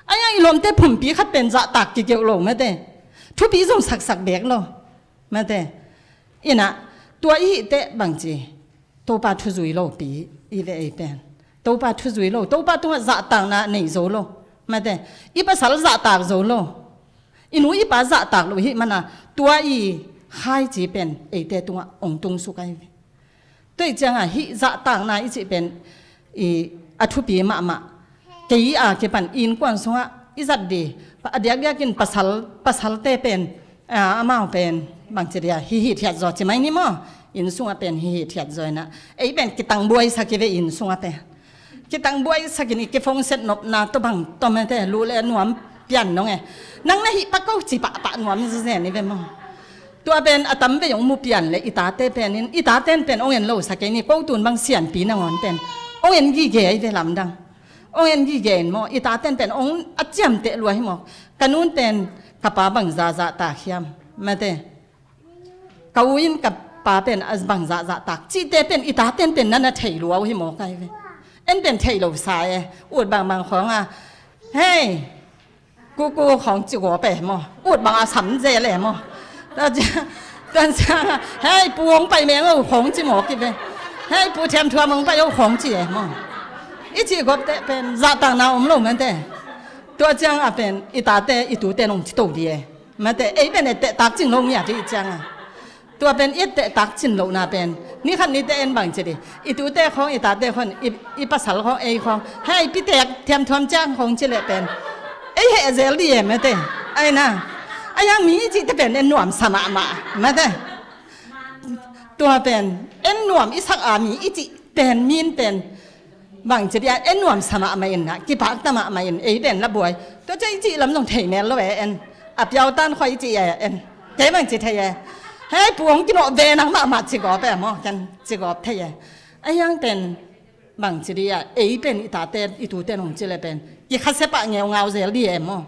Ahi hang i lawmte pumpi khat pen zahtak kikeuh lo mate. Thupi zong saksak bek lo mate. Inah tua i hih teh bang ci, Topa thu zui lopi i ve ei pen. Topa thu zui lo, Topa tungah zahtakna nei zo lo mate. I pasal zahtak zo lo, i nu i pa zahtak lo hih mana tua i khaici pen eite tungah ong tung suk ahi ve. Tua ih ciangah hih zahtakna i cih pen i a thupi mahmah. Kei a kipan i innkuan sungah i zat dih a diakdiakin pasal, pasalte pen, a, amau pen bang ci dia, hih hithiat zaw ci mai ni maw? Inn sungah pen hih hithiat zaw inah ei pen kitangbuaisak hi ve inn sungah pen. Kitangbuaisakin i kifongset nopna tawh bang tawh mate, lu le nuam pian nong e. Nang na hih pah ko ci pahpah nuam zen hi ve maw? Tua pen a tam vei hong mu pian le i tate pen in, i taten pen hong en lo sa kei ni, ko tun bang sianpi nangawn pen hong en gige hi ve lamdang. Hong en gige in maw, i taten pen hong a ciamteh lua hi maw? Ka nun pen ka pa bang zahzah ta hiam mate. Ka u in ka pa pen a bang zahzah tak cihte pen i taten pen na na thei lua uh hi maw kai ve. En pen thei lo sa e, ut bangbang khawng a, hei, kuku khawng ci gawp e maw, ut bang a sam zel e maw. Tua ciang, tua ciang a, hei pu hong pai meng o khawng ci maw ki ve. Hei pu thiam thuam hong pai o khawng ci e maw. I ci gawp teh pen zahtakna om lo mante. Tua ciang a pen i tate i tute nong ci to di e. Mate, ei pen etteh tak cing lo ngiat i ciang a. Tua pen i etteh tak cin lohna pen ni khat ni teh en bang ci di. I tute khawng, i tate khawng, i, i pasal khawng, ei khawng, hei pi tek thiam thuam ciang khawng ci leh pen ei heh zel di e mate. Ai na, ai hang mi i cih teh pen en nuam sa mahmah mate. Tua pen en nuam i sak a mi i cih pen min pen bang ci dia, en nuam sa mahmah in na, kipakta mahmah in, ei pen la buai. Tua ciang i cih lam zong thei mel lo e en. A piautan khua i cih e en. Kei bang ci thei e. Hei pu hong kinawh ve nang mahmah ci gawp e maw, ken ci gawp thei e. Ai hang pen bang ci dia, ei pen i tate i tute nong ci le pen kikhasia pah ngeungau zel di e maw.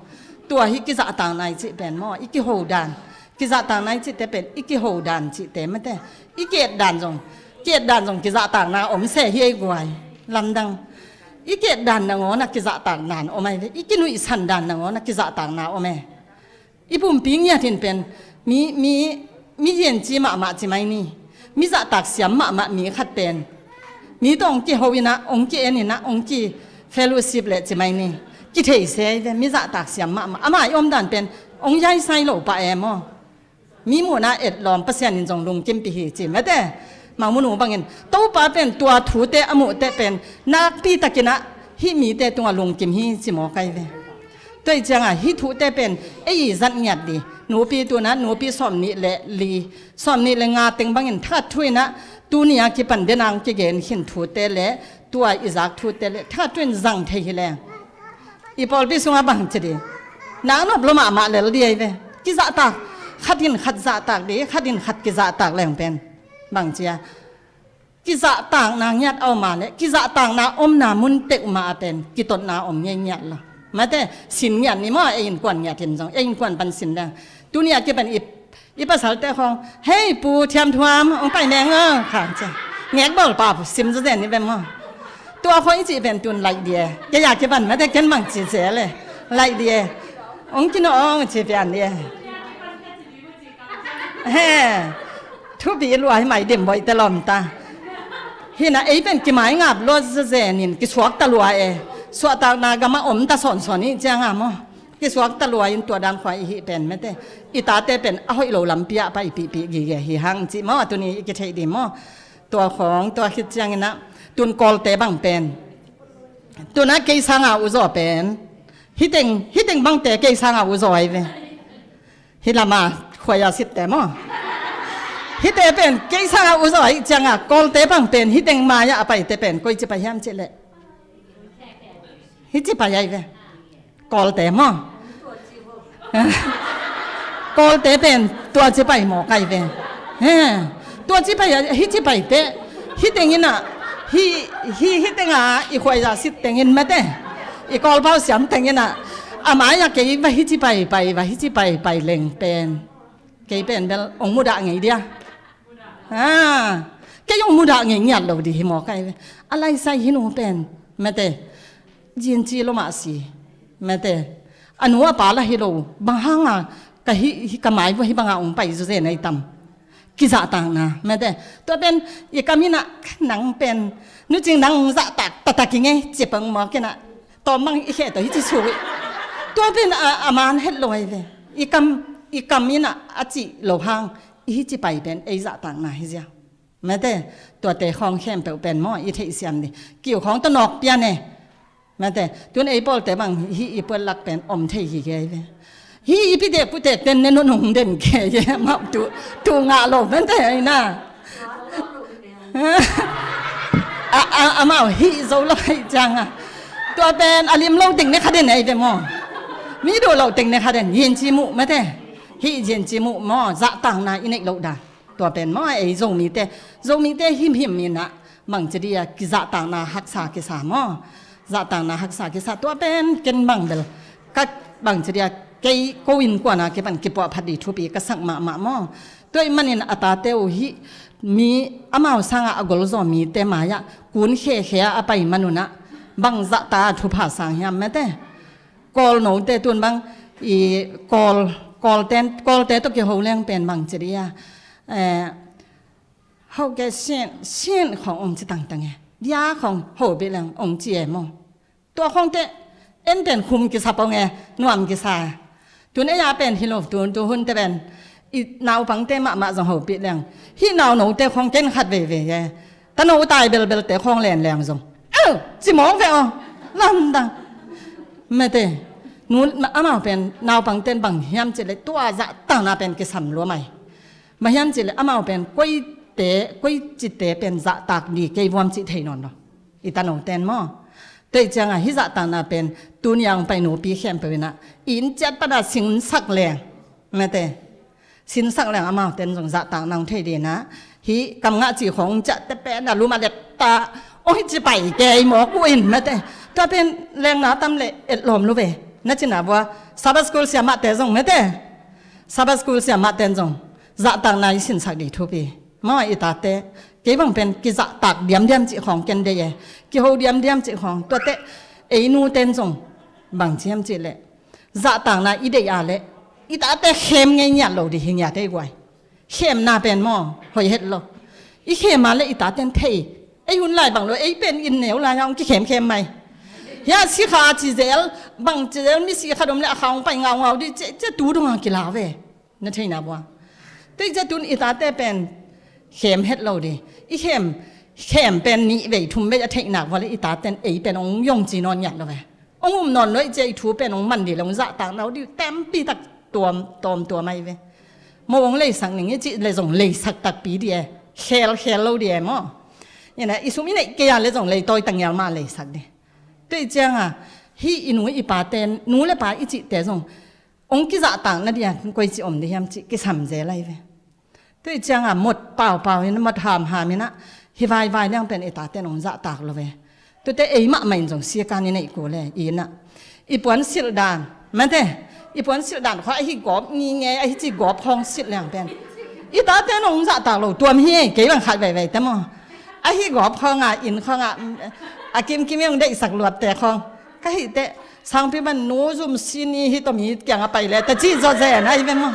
Tua hi kizahtakna i cih pen maw, i kiho dan. Kizahtakna i cihte pen i kiho dan cihte mate. I ki-et dan zong, ki-et dan zong kizahtakna om se hi ei guai. Lamdang. I ki-et dan nangawn a kizahtak dan om ahi ve. I kinuihsan dan nangawn a kizahtakna om e. I pumpi ngiat in pen mi, mi, mi yenci mahmah ci mai ni. Mi zahtak siam mahmah mi khat pen mi tawh hong kiho in ah, hong ki-en in ah, hong ki fellowship leh ci mai ni. Kithei se ahi ve, mi zahtak siam mahmah. Ama i om dan pen hong yaisai lo pah e maw. Mi muhna etlawm, Pasian in zong lungkimpih hi ci mate. Mangmunu bangin Topa pen tua thute a muhteh pen nakpi takin ah hih mite tungah lungkim hi ci mawk ahi ve. Tua ih ciangah hih thute pen ei i zat ngiat dih. Nupi tuna nupi sawmnih le li, sawmnih le nga teng bangin thakhat thu in ah tuni a kipan dena hong kigen khin thute le tua i zak thute le thakhat thu in zang thei hi leng, i pawlpi sungah bang ci dih? Nak nop lua mahmah lel dih ahi ve. Kizahtak, khat in khat zahtak dih, khat in khat kizahtak leng pen bang ci a, kizahtakna ngiat a om a leh kizahtakna omna mun peuhmah a pen kitotna om ngei ngiat lo. Mate, sin ngiat ni maw, ei innkuan ngiat in zong, ei innkuan pan sin leng tuni a kipan i I pasalte khawng, "Hei, Pu Thiamthuam, hong pai meng aw," kha ci a. Ngek bawl pa pu sim zazen ni ve maw. Tua khawng i cih pen tun laih dih e. Kei a kipan mate ken bang ci zel e. Laih dih e. Hong kino hong ci pian dih e. He. Thupi lua hi mai dim boih te lawm ta. Hi na ei pen kimai ngap lua zazen in kisuak ta lua e. Suahtakna gam a om ta sawnsawn i ciang a maw. Kisuak ta lua in tua dang khua i hih pen mate. I tate pen a hoih lo lampi ah paipihpih gige hi hang cih maw, tuni i kitheih dih maw. Tua khawng, tua khit ciangin ah tun Kawlte bang pen. Tun ah kei sanga uzaw pen. Hiteng, hiteng bangte kei sanga uzaw ahi ve. Hih lama khuaia sitte maw. Hihte pen kei sanga uzaw ahi cianga Kawlte bang pen hiteng mai-ah a paite pen koici pai hiam cih leh. Hici pai ahi ve. Kawlte maw. Kawlte pen tua ci pai maw kai ve. He. Tua ci pai, hici pai te. Hiteng in ah, hi, hi, hiteng ah, i khuaia sit teng in mate. I Kawlpau siam teng in ah. A mai-ah kei va hici pai, pai, va hici pai, pai leng pen. Kei pen bel, hong mudah ngei dia. Ha. Kei hong mudah ngei ngiat lo dih hi maw kai ve. A laisai hi nu pen. Mate. Zinci lo mah si. Mate. A nu a pa la hi lo. Bang hanga ka hi, hi ka mai vua hi banga hong pai zuzen ai tam. Kizahtakna. Mate. Tua pen i kam in ah nang pen. Nu Cing nang zahtak taktak i ngei. Ci pang maw kei na. Tawm bang i khe tawh hi ci suk i. Tua pen a, a man het lo ai ve. I kam, i kam in ah a cih lo hang. I hici pai pen ei zahtakna hi zia. Mate, tuate khawng khempeuh pen maw, i theihsiam dih. Kiu khawng tawh nawk pian e. Mate, tun ei pawlte bang, hi i puatlak pen om thei hi kei ve. Hi i pitek putek ten ne nunung den kei e, mah tu, tu ngah lo mate, ai na. A, a, amau hi zo lo ai ciang a. Tua pen a lim lo ting ne kha den ai ve maw. Mi duh lo ting ne kha den, yin ci muh mate. Hi yin ci muh maw, zahtakna i neih lo dan. Tua pen maw, ei Zomite, Zomite himhim in ah, bangci dih a kizahtakna haksa kisa maw. Zahtakna haksa kisa, tua pen ken bang bel. Ka bangci dih a kei ko innkuan a kipan kipuah phat dih thupi ka sak mahmah maw. Tua ih manin a tate uh hih mi amau sangah a golzaw mite mai-ah kun khekhe a a pai manun ah bang zahta thupha sang hiam mate. Kawl note tun bang i Kawl, Kawlten, Kawlte tawh kiho leng pen bangci dih a. Eh, ho ke sin, sin khawng ong ci tangtang e. Bia khawng ho bih leng ong ci e maw. Tua khawngte en pen khum kisa pong e, nuam kisa. Tun ei a pen hi lo tun tu hunte pen. I naupangte mahmah zong ho bih leng. Hih naunote khawng ken khat veivei e. Tano tai belbelte khawng len leng zong. Au, ci mawk ve aw. Lamdang. Mate. Nu, amau pen naupang ten bang hiam cih leh tua zahtakna pen kisam lua mai. Bang hiam cih leh amau pen koite, koicite pen zahtak ni kei vuam cih thei nawn lo. I tano ten maw. Tua ih ciangah hih zahtakna pen tuni a hong pai nupi khempeuh in ah i inn ciat pan a sinsak leng. Mate. Sinsak leng amau ten zong zahtakna hong thei dih in ah. Hih kam ngah ci khawng ciah te pen a lum a lep ta. Ong hi ci pai kei mawk uh in mate. Tua pen lengna tam le etlawm lu ve. Na cina vua Sabbath school siamahte zong mate. Sabbath school siamahte zong zahtakna i sinsak dih thupi. Maw, i tate, kei bang pen kizahtak diamdiam cih khawng ken deih e, kiho diamdiam cih khawng, tuate ei nu ten zong bang ci hiam cih leh, zahtakna i deih a leh i tate khem ngei ngiat lo dih hi ngiat ei guai. Khemna pen maw, hoih het lo. I khem a leh i taten thei. Ei hun lai bang lo, ei pen inn neu lai a hong kikhemkhem mai. Hia sikha a ci zel, bang ci zel, misi khat om leh a kha hong pai ngaungau dih, cia, cia tu dong a kila ve. Na theihna bua. Tuih cia tun i tate pen khem het lo dih. I khem, khem pen nih vei thum vei a theihna bua leh i taten ei pen hong yong ci nawn ngiat lo ve. Hong um nawn lo i cia i thu pen hong man dih leh hong zahtak nawn dih tampi tak tuam, tuam tuam ahi ve. Maw, hong leisak ning i cih leh zong leisak takpi dih e. Khel, khel lo dih e maw. Ina, i sum i neih kei a leh zong leitawi ta ngial mah leisak dih. Tuih cianga, hih i nu i pate, nu le pa i cihte zong hong kizahtak nadih a koici om dih hiam cih kisam zel ahi ve. Tuih cianga mot paupau in, mot hamham in ah, hi vaivai liang pen i taten hong zahtak lo ve. Tuate ei mahmah in zong siakan i neih kul e, i inn ah. I puan silh dan, mate, i puan silh dan khawng ahi gawp ngingei, ahi ci gawp khawng silh liang pen i taten hong zahtak lo tuam hi, kei bang khat veivei te maw. Ahi gawp khawng a, inn khawng a, a kimkim i hong deihsak luatte khawng. Ka hih teh, sangpi ban nu zum sini hi tawh mi kiangah pai leh, ta cih zawzen ahi ve maw.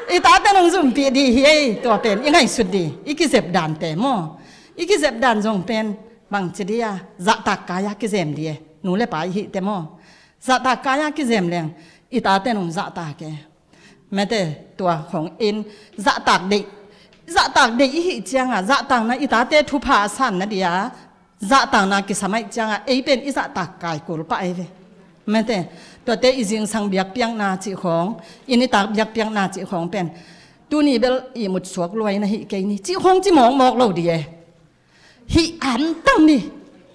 I tate nong zumpih dih hi ei, tua pen i ngaihsut dih, i kizep dante maw. I kizep dan zong pen, bangci dih a, zahtak kai-a kizem dih e, nu le pa i hih teh maw. Zahtak kai-a kizem leng, i tate nong zahtak e. Mate, tua khong in, zahtak deih, zahtak deih i hih cianga, zahtakna i tate thupha a san nadih a, zahtakna kisam ahih cianga, ei pen i zahtak kai kul pah ei ve. Mate, tuate i zingsang biakpiakna cih khong, i nitak biakpiakna cih khong pen, tuni bel ihmut suak luai na hih kei ni, cih khong ci mawkmawk lo dih e. Hih antang ni,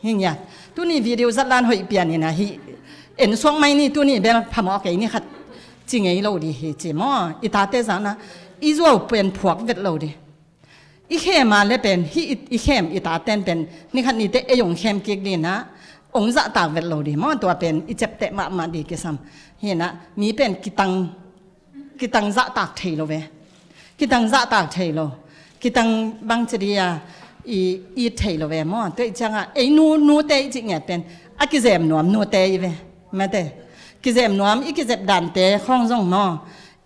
hi ngiat. Tuni video zatlan hoih pian ina hih en suak mai ni, tuni bel phamawh kei ni khat ci ngei lo dih hi ci maw. I tate zahna, i zuau pen phuak vet lo dih. I khem a le pen, hih i, i khem i taten pen, ni khat ni teh ei hong khem kik dih na, hong zahtak vet lo dih maw, tua pen i cepteh mahmah dih kisam. Hi na, mi pen kitang, kitang zahtak thei lo ve. Kitang zahtak thei lo. Kitang bangci dih a, i, i thei lo ve maw. Tuih cianga, ei nu, nute i cih ngiat pen, a kizem nuam nute i ve. Mate. Kizem nuam, i kizep dante khong zong maw.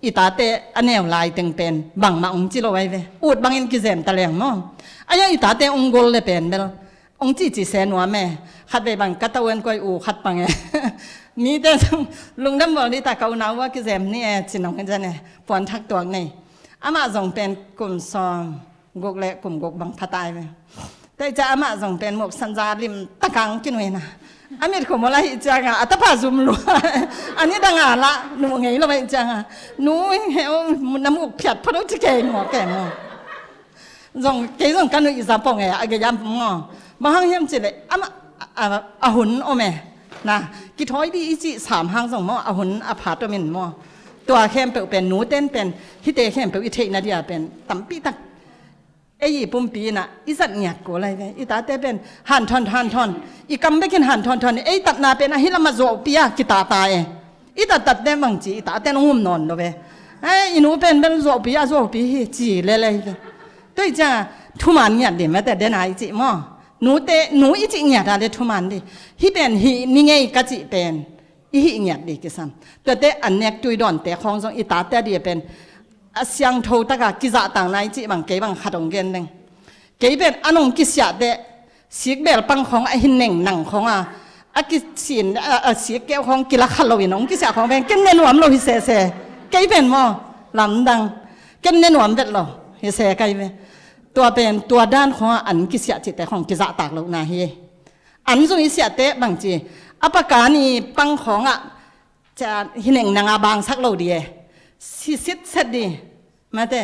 I tate a neu lai teng pen, bangmah hong ci lo ai ve. Ut bangin kizem ta leng maw. Ai-a i tate hong gol le pen bel. Hong cici se nuam e. Khatvei bang ka tau en koi u khat bang e. Mite zong lungdam bawl dih ta, ka unau a kizem ni e, ci nong en zan e. Puan thak tuak nei. Amah zong pen kum sawm guk le kum guk bang pha tai ve. Tua hi ciah amah zong pen muk sanza lim takang kinui na. A mit khum aw la hih cianga, a tapa zum lua. A ni danga lah, nuh ngei lo hih cianga. Nu, he, na muk phiat phot uh ci kei ngawh kei maw. Zong, kei zong ka nuih za pong e, a gei a maw. Bang hang hiam cih leh, amah, a, a hun om e. Na, kithawi dih i cih sam hang zong maw, a hun a phat om in maw. Tua khempeuh pen, nu ten pen, hihte khempeuh i theih nadih a pen, tampi tak. Ei i pumpi inah, i zat ngiat kul lai ve. I tate pen, hanthawn, hanthawn. I kam bekin hanthawn, thawn. Ei tatna pen, ahi lamah zuauhpi a, kitata e. I tat tatte bangci, i tate nong um nawn lo ve. Ei, i nu pen bel zuauhpi a, zuauhpi hi, ci lele hi ve. Tua hi cianga, thuman ngiat dih mate, dena i cih maw. Nute, nu i cih ngiat a le thuman dih. Hih pen, hih ni ngei ka cih pen. I hih ngiat dih kisam. Tuate an nek tui dawnte khawng zong i tate dih pen. A siangtho taka kizahtakna i cih bang kei bang khat hong gen leng. Kei pen a nong kisiah teh, sikbel pang khawng a hi neng nang khawng a. A kisin, a, a sikkeu khawng kila kha lo in hong kisiah khawng pen, ken ne nuam lo hi sese. Kei pen maw, lamdang. Ken ne nuam vet lo, hi se kai ve. Tua pen, tua dan khawng a an kisiah cihte khawng kizahtak lohna hi. An zong i siah teh bangci. A pakani pang khawng a, Ca hi neng nanga bangsak lo dih e. Sisit set dih. Mate.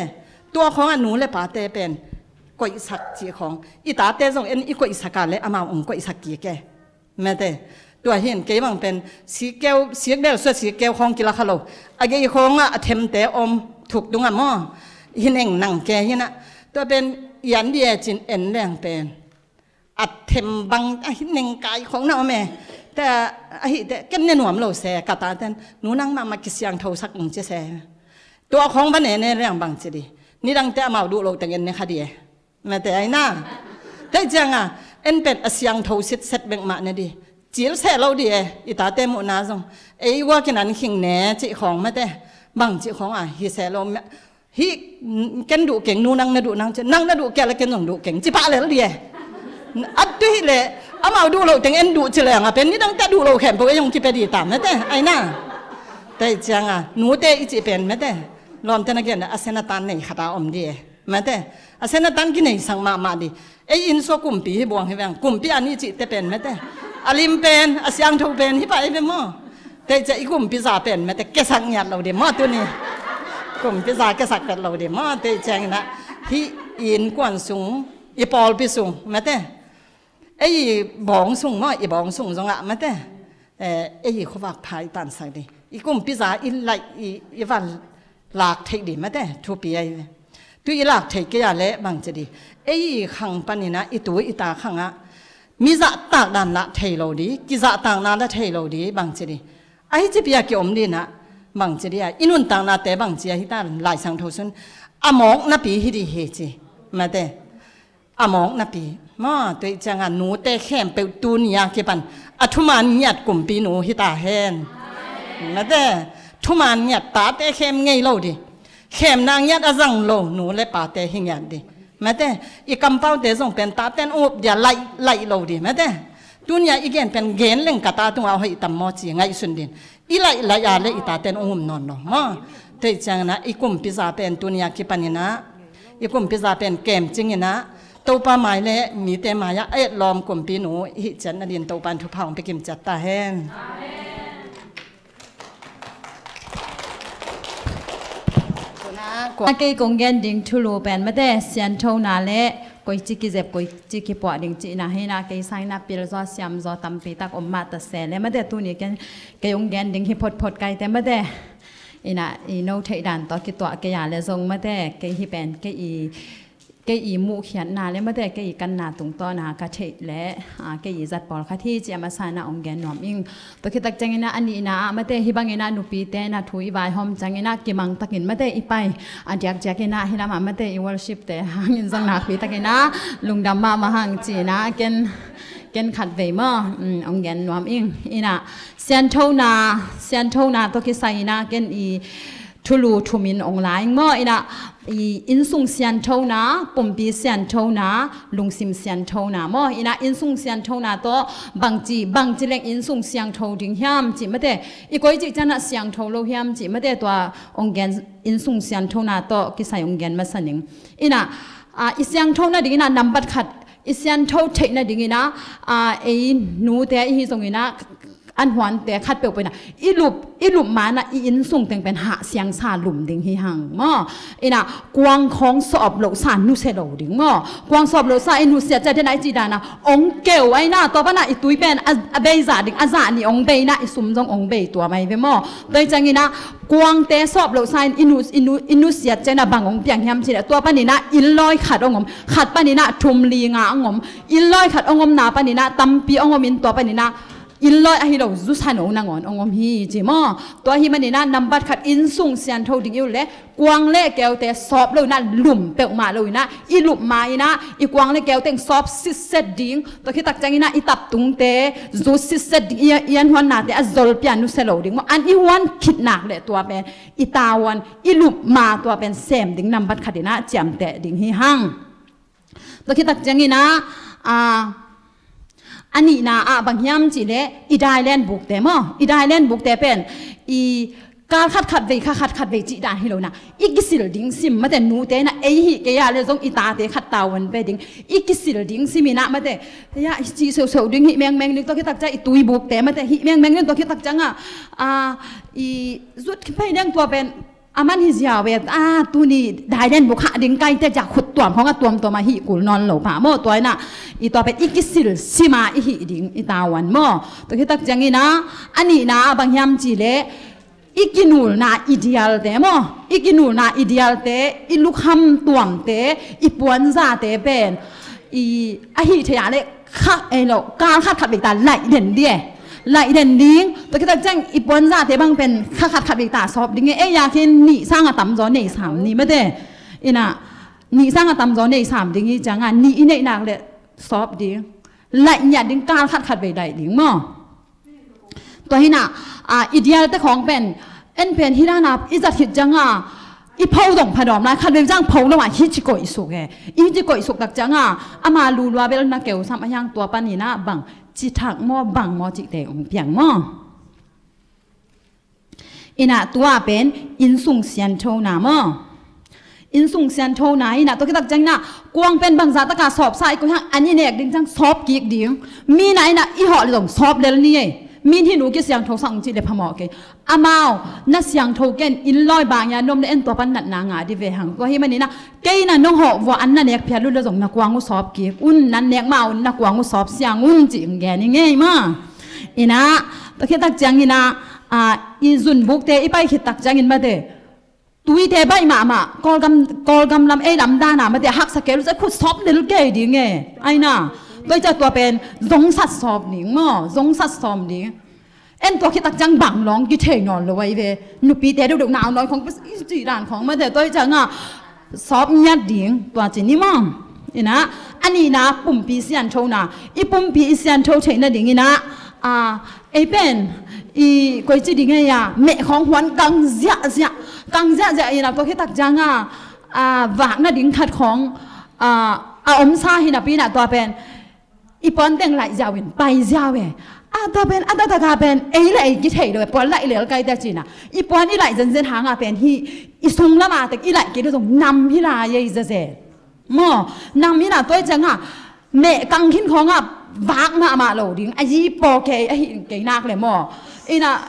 Tua khawngah nu le pate pen koihsak cih khawng. I tate zong en i koihsak a le amau ong koihsak kik e. Mate. Tua hin kei bang pen sikkeu, sikbel suah sikkeu khawng kila kha lo. A gei khawngah a themte om thuk tungah maw. Hi neng nang ke hinah. Tua pen ian dih e cin en leng pen. A them bang, a hi neng kai khong na om e. Te a hi te, ken ne nuam lo se, ka ta ten, nu nang mahmah kisiangtho sak ung ci se. Tua khong va ne ne leng bang ci dih. Nidangte amau duh lo teng en ne kha di e. Mate aina. Tei cianga en pen a siangtho sitset bek mah ne di. Cil seh lo di e, i tate muhna zong. Ei guakin an khing ne cih khawng mate. Bang cih khawng a hi seh lo. Hih ken duh keng, nu nang na duh nang ci, nang na duh kei la ken zong duh keng ci pah lel di e. At tu hi le amau duh lo teng en duh ci leng a pen nidangte duh lo khempeuh ei hong kipia di ta mate aina. Tei cianga nute i cih pen mate. Lawmte na gen a sen a tan nei khata om di e. Mate, a sen a tan kinei sang mahmah di. Ei inn sua kumpi hi buang hi veng, kumpi an i cihte pen mate. A lim pen, a siangtho pen hi pah ei ve maw? Tei cia i kumpi za pen mate, kesak ngiat lo di maw tuni. Kumpi za kesak pet lo di maw, tei cia ina. Hi inn kuan sung, i pawlpi sung mate. Ei i bawng sung maw, i bawng sung zongah mate. Eh, ei i khuavak pha i tansak di. I kumpi za i laih i, i van lak theih di mate, thupi ahi ve. Tu i lak theih kei a le bangci di. Ei i khang paninah, i tu i ta khangah. Mi zahtak dan lah thei lo di, kizahtakna lah thei lo di, bangci di. Ahi ci pia ki om dinah, bangci di a. I nuntaknate bangci ahi ta Lai Siangtho sun. A mawk napi hi di hi ci. Mate. A mawk napi maw, tuih cianga nute khempeuh tuni a kipan a thuman ngiat kumpi nu hi ta hen. Mate, thuman ngiat tate khem ngei lo di. Khemna ngiat a zang lo nu le pate hi ngiat di. Mate, i kampaute zong pen taten up dia laih, laih lo di. Mate, tuni a i gen pen gen leng ka ta tunga hoih tam maw ci ngaihsun din. I laih laih a le i taten ong um nawn lo maw? Tei ciangina i kumpi za pen tuni a kipanina i kumpi za pen kemcingina Topa mai le mite mai-ah a etlawm kumpi nu i hih ciat nadin Topa in thupha ong pikim ciat ta hen. Kei kong gen ding thulu pen mate sianthona le koici kizep koici kipuah ding cihna hina kei sangina pilzaw siamzaw tampi tak om mah ta se le mate tuni ken kei ong gen ding hi photphot kaite mate. Ina i no theih dan tawh kituah kei a le zong mate kei hi pen kei i kei i muhkhiatna le mate kei i kanna tungtawna ka theih le kei i zat pawlkhat hi ci a masa ina ong gen nuam ing. Tua khitak ciangina a nihna ah mate hi bangina nupite na thu i vaihawm ciangina kimang takin mate i pai a diakdiak ina hi lamah mate i worship te hangin zong nakpi takina lungdam mahmah hang cina ken ken khat vei maw ong gen nuam ing. Ina sianthona sianthona tawh kisai ina ken i thulu thumin ong la ing maw? Ina i innsung sianthona, pumpi sianthona, lungsim sianthona maw? Ina innsung sianthona tawh bangci bangci leng innsung siangtho ding hiam cih mate i koi cih cianah siangtho lo hiam cih mate tua ong gen innsung sianthona tawh kisai ong gen masa ning. Ina i siangthona ding ina nambat khat i siantho theihna dingina ei nute i hi zongina an huante khat peuhpeuh ina i lup i lup mana i innsung teng pen hah siangsa lum ding hi hang maw? Ina kuang khawng sawp lohsa nusia lo ding maw? Kuang sawp lohsa i nusiat ciat dena i cih dana ong keu aina tua pana i tui pen a beizah ding a zah ni ong beina i sum zong ong bei tua mai ve maw? Tua i ciangina kuangte sawp lohsa in i nu i nu i nusiat ciangina bang ong piang hiam cih tua panina innloi khat ong om khat panina thum li nga ong om. Innloi khat ong omna panina tampi ong om in tua panina innloi ahi lo zusan ong nangawn ong om hi ci maw? Tua hi manina nambat khat innsung siantho ding i uh le kuang le keute sawp lo ina lum peuhmah lo ina i lup ma ina i kuang le keuteng sawp sitset ding tua khitak ciangina i taptungte zut sitset ding i an huannate a zolpia nusia lo ding maw? An i huan khitnak le tua pen i tavuan i lup ma tua pen sem ding nambat khat ina ciamteh ding hi hang. Tua khitak ciangina a nihna ah bang hiam cih le i dailen bukte maw? I dailen bukte pen i kal khat khat vei kha khat khat vei cih dan hi lo ina i kisil ding sim mate nute ina ei hih kei a le zong i tate khat tavuan ve ding i kisil ding sim ina mate ya i cih seuhseuh ding hih mengmeng ding tua khitak ciang i tui bukte mate hih mengmeng ding tua khitak cianga i zut phei deng tua pen a man hi ziau ve a tuni dailen buk hah ding kaite ciah khut tuam khawng a tuamtuam a hih kul nawn lo pah maw? Tua ina i tua pen i kisil sima i hih ding i tavuan maw? Tua khitak ciangina a nihna a bang hiam cih le i kinulna i dialte maw? I kinulna i dialte i lukham tuamte i puanzate pen i ahi thei a le kha ei lo kal khat khat bik ta laih den di e. Laih den ding tua khitak ciang i puanzate bang pen kha khat khat bik ta sawp ding e ei a khin nih sang a tamzaw nei sam ni mate. Inah, nih sang a tamzaw nei sam ding hi cianga, nih i neih nak le sawp ding. Laih ngiat ding, kal khat khat vei laih ding maw. Tua hinah, a, i dialte khawng pen, en pen hi dana i zat hit cianga, i pho zong phadawm lai, khat vei ciang pho lo ah hi ci koih suk e. I hi ci koih suk tak cianga, ama lulua bel na keu sam a hiang tua paninah bang, ci thak maw, bang maw, cihte ong piang maw. Inah tua pen innsung sianthona maw. Innsung sianthona inah tua kitak cianginah kuang pen bangzah taka sawpsa i koih hang an i nek ding ciang sawp kik ding. Mi inah inah i hawh le zong sawp lel ni ei. Min hi nu kisiangtho sang cih le phamawh kei. Amau na siangtho ken inn lawi bang ia nuam le en tua pan natna ngah di ve hang. Tua hi maninah kei na nong hawh vua an na nek phiat lut le zong na kuang uh sawp kik un, nan nek ma un na kuang uh sawp siang un cih gen i ngei ma. Inah, tua khit tak ciangin ah, a, i zunbukte i pai khit tak ciangin mate, tuite baih mahmah, Kawlgam, Kawlgam lam ei lam dana mate, haksa kei lu ciah khut sawp lel kei ding e. Aina, tua i ciah tua pen zongsat sawp ding maw, zongsat sawm ding. En tua khit tak ciang bang lawng kithei nawn lo ahi ve. Nupite deuhdeuh nau nawi khawng, i cih dan khawng mate, tua i ciah nga, sawp ngiat ding tua ci ni maw. Inah, a nihna pumpi sianthona, i pumpi i siantho theih nading inah, a, ei pen, i koi ci ding ei a, meh khawng huan kang ziahziah, kang ziahziah inah tua khit tak cianga, a, vak nading khat khawng, a, a omsa hi napi inah tua pen, i puan teng laih ziau in pai ziau e. A tua pen, a tua taka pen, ei le ei kithei lo e, puan laih lel kai te cina. I puan i laih zenzen hanga pen hi, i sung lama tek i laih kei lo zong nam hi lai ei zezen. Maw, nam inah tua i cianga, meh kang khin khawnga, vak mahmah lo ding, a yi paw kei, a hi kei nak le maw. Inah,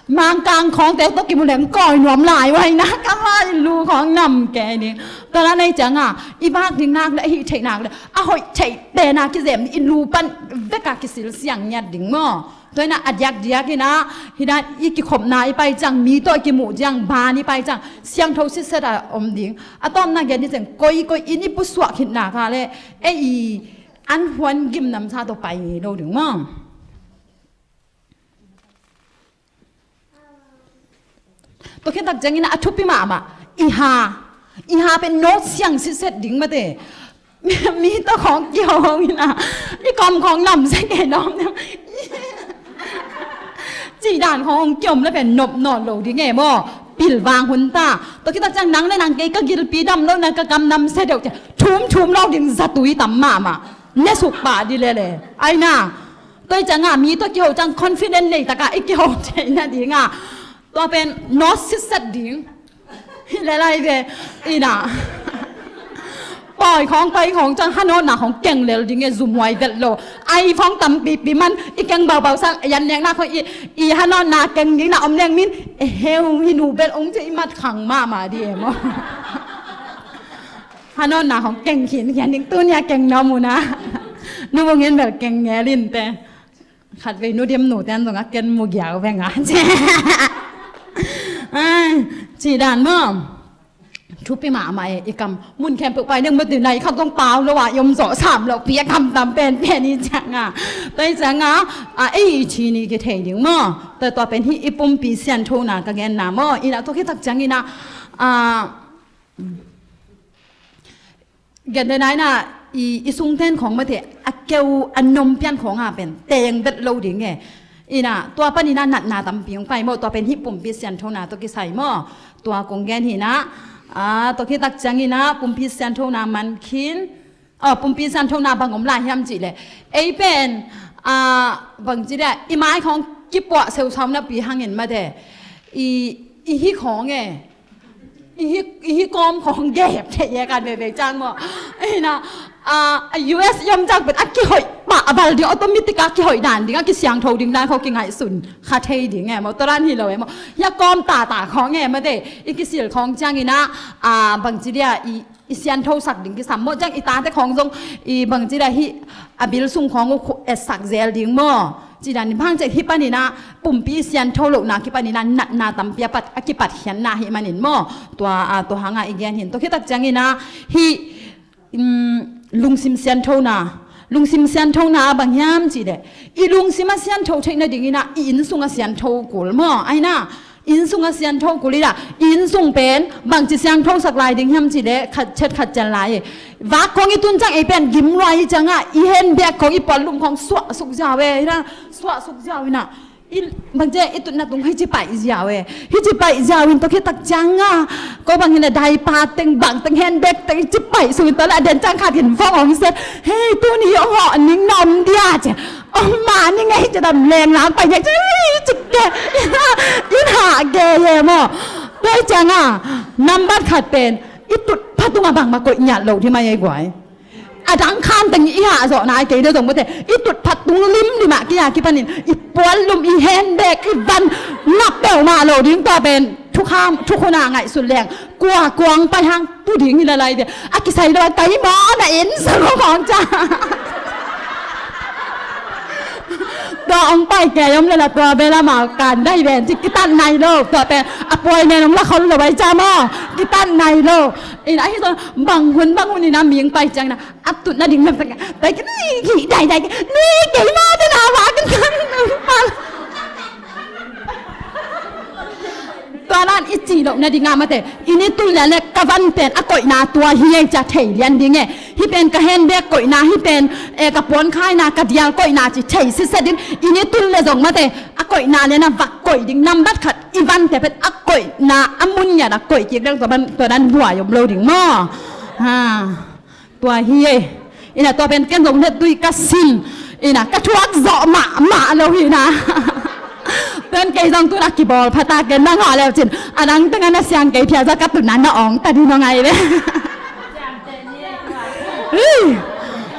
Mangkang khawngte tawh kimu leng kawi nuam lai uh aina, ka lai lu khawng nam kei ding. Tua la nei cianga, i vak ding nak le, a hih theih nak le, a hoih theih tena kizem ding, i lu pan veka kisil siang ngiat ding maw. Tua inah a diakdiak inah, hi dan i kikhopna i pai ciang, mi tawh i kimuh ciang, ban i pai ciang, siangtho sitset a om ding. A tawpna gen i ciang, koikoi in i pusuak khitna ka le, ei i an huan gim namsa tawh pai lo ding maw. Tua khit tak ciangin a thupi mahmah, i ha, i ha pen nawt siang sitset ding mate. Mi, mi tawh khawng kiho hong inah, i kam khawng namsia kei nawm. Cih dan khawng hong kiom le pen nop nawn lo ding e maw. Pilvang hun ta. Tua khit tak ciang nang le nang kei ka gilpi dam lo na ka kam namsia deuh ciah. Thum thum lo ding zatui tam mahmah. Ne suk pah di lele. Aina. Tua i cianga mi tawh kiho ciang confident nei taka i kiho theih nadinga tua pen nawt sitset ding. Hi le lai ve. Inah, pawi khawng pai khawng ciang hanawtna khawng keng lel ding e, zumuai vet lo. Ai khawng tampipi man i keng baubau sang, yan nekna khawng i, i hanawtna keng ding na om leng min, e heu hi nu bel ong ci i mat khang mahmah di e maw. Hanawtna khawng keng khinkhian ding, tunia keng nawm uh na. Nu bung in bel keng ngel in te. Khatvei nu dim nu ten zong a ken mu giau veng a. Ai, cih dan maw. Thupi mahmah e, i kam mun khempeuh pai ding mah ti nai khat zong pau lo a, i om zawh sam lo pi a kam tam penpen i cianga. Tua i cianga, a, ei i ci ni kithei ding maw. Tua, tua pen hi i pumpi sianthona ka genna maw. Inah tua khit tak ciangin ah, a, Gentehna inah i, i sungten khawng mate a keu a nom pian khawng a pen teng bet lo ding e. Inah tua pan inah natna tampi hong pai maw, tua pen hih pumpi sianthona tawh kisai maw. Tua kong gen hi inah, a, tua khit tak ciang inah pumpi sianthona man khin, a, pumpi sianthona bang om lai hiam cih leh. Ei pen, a, bang ci dia, i mai khawng kipuah seusau napi hangin mate. I, i hi khawng e. I hi, i hi kawm khawng gep thei e kan veve cang maw. Inah, a, a U S i om cang pen a kihoih pah a bal ding, automatic a kihoih dan ding, a kisiangtho ding dan khawng kingaihsun kha thei ding e maw, tua dan hi lo e maw. Hia kawm tata khawng e mate, i kisil khawng ciang inah, a, bang ci dia i, i siantho sak ding kisam maw, ciang i tate khawng zong i bang ci dia hi a bil sung khawng uh khu-, etsak zel ding maw. Ci dan i bang ci hih pan inah pumpi i siantho lohna kipan inah natna tampi a pat, a kipatkhiatna hih manin maw. Tua, a, tua hanga i gen hin. Tua khit tak ciang inah hih, um, lungsim sianthona. Lungsim sianthona a bang hiam cih leh. I lungsim a siantho theih nading inah i inn sung a siantho kul maw. Aina, Inn sungah siangtho kul inah, inn sung pen bangci siangthosak lai ding hiam cih leh khat ciat khat ciat lai hi. Vak khawng i tun ciang ei pen gim lua hi ciangah i handbag khawng, i puanlum khawng suah suk ziau e, hinah suah suk ziau inah, i bangci i tutna tung hici paih ziau e. Hici paih ziau in tua khit tak ciangah ko bang hinah diaper teng bang teng handbag teng hici paih suk in tua leh a den ciang khat in vong hong set. Hei, tuni hong hawh ning na om dia ci. Om mah ning ei ci dam leng lang paih ngiat ci, hei, cik ke. In hah ge ye maw. Tua hi ciangah nambat khat pen i tutphah tungah bangmah koih ngiat loh ding mah ei guai. A dang khan teng i hah zawh nai kei deuh zong mate, i tutphah tung limlim ah ki-a kipanin i puanlum, i handbag, i van ngap peuhmah loh ding. Tua pen thukham, thukhun a ngaihsut leng kua kuang pai hang tu ding hi lalai ve. A kisai lo a kai maw na in sa lo khawng ca. Tua hong pai kei om leh la tua bel amau kan dai ven ci kitat nai lo. Tua pen appointment hong la khol lo ai ca maw, kitat nai lo. Inah ahi zong bang hun bang hun inah mihing pai ciang inah a tutna ding lam tak pai kei ni, ki dai dai kei ni, kei maw te na va kan kan. Tua dan i cih loh nadingah mate, i ni tul lian le ka van pen a koihna tua hi ei ci-a thei lian ding e. Hih pen ka handbag koihna, hih pen, eh, ka puan khaina, ka dial koihna ci thei sitset ding. I ni tul le zong mate, a koihna lian a vak koih ding. Nambat khat i vante pen a koihna a mun ngiat a koih kik ding, tua dan, tua dan buai om lo ding maw. Ha. Tua hi e. Inah tua pen ken zong lettui ka sin. Inah ka thuak zawh mahmah lo hi inah. Tua in kei zong tun a kibawl phata ken nang hawh leucin a dang tengah na siang kei phial zah ka tun a na awng ta ding maw ngai ve. Ui.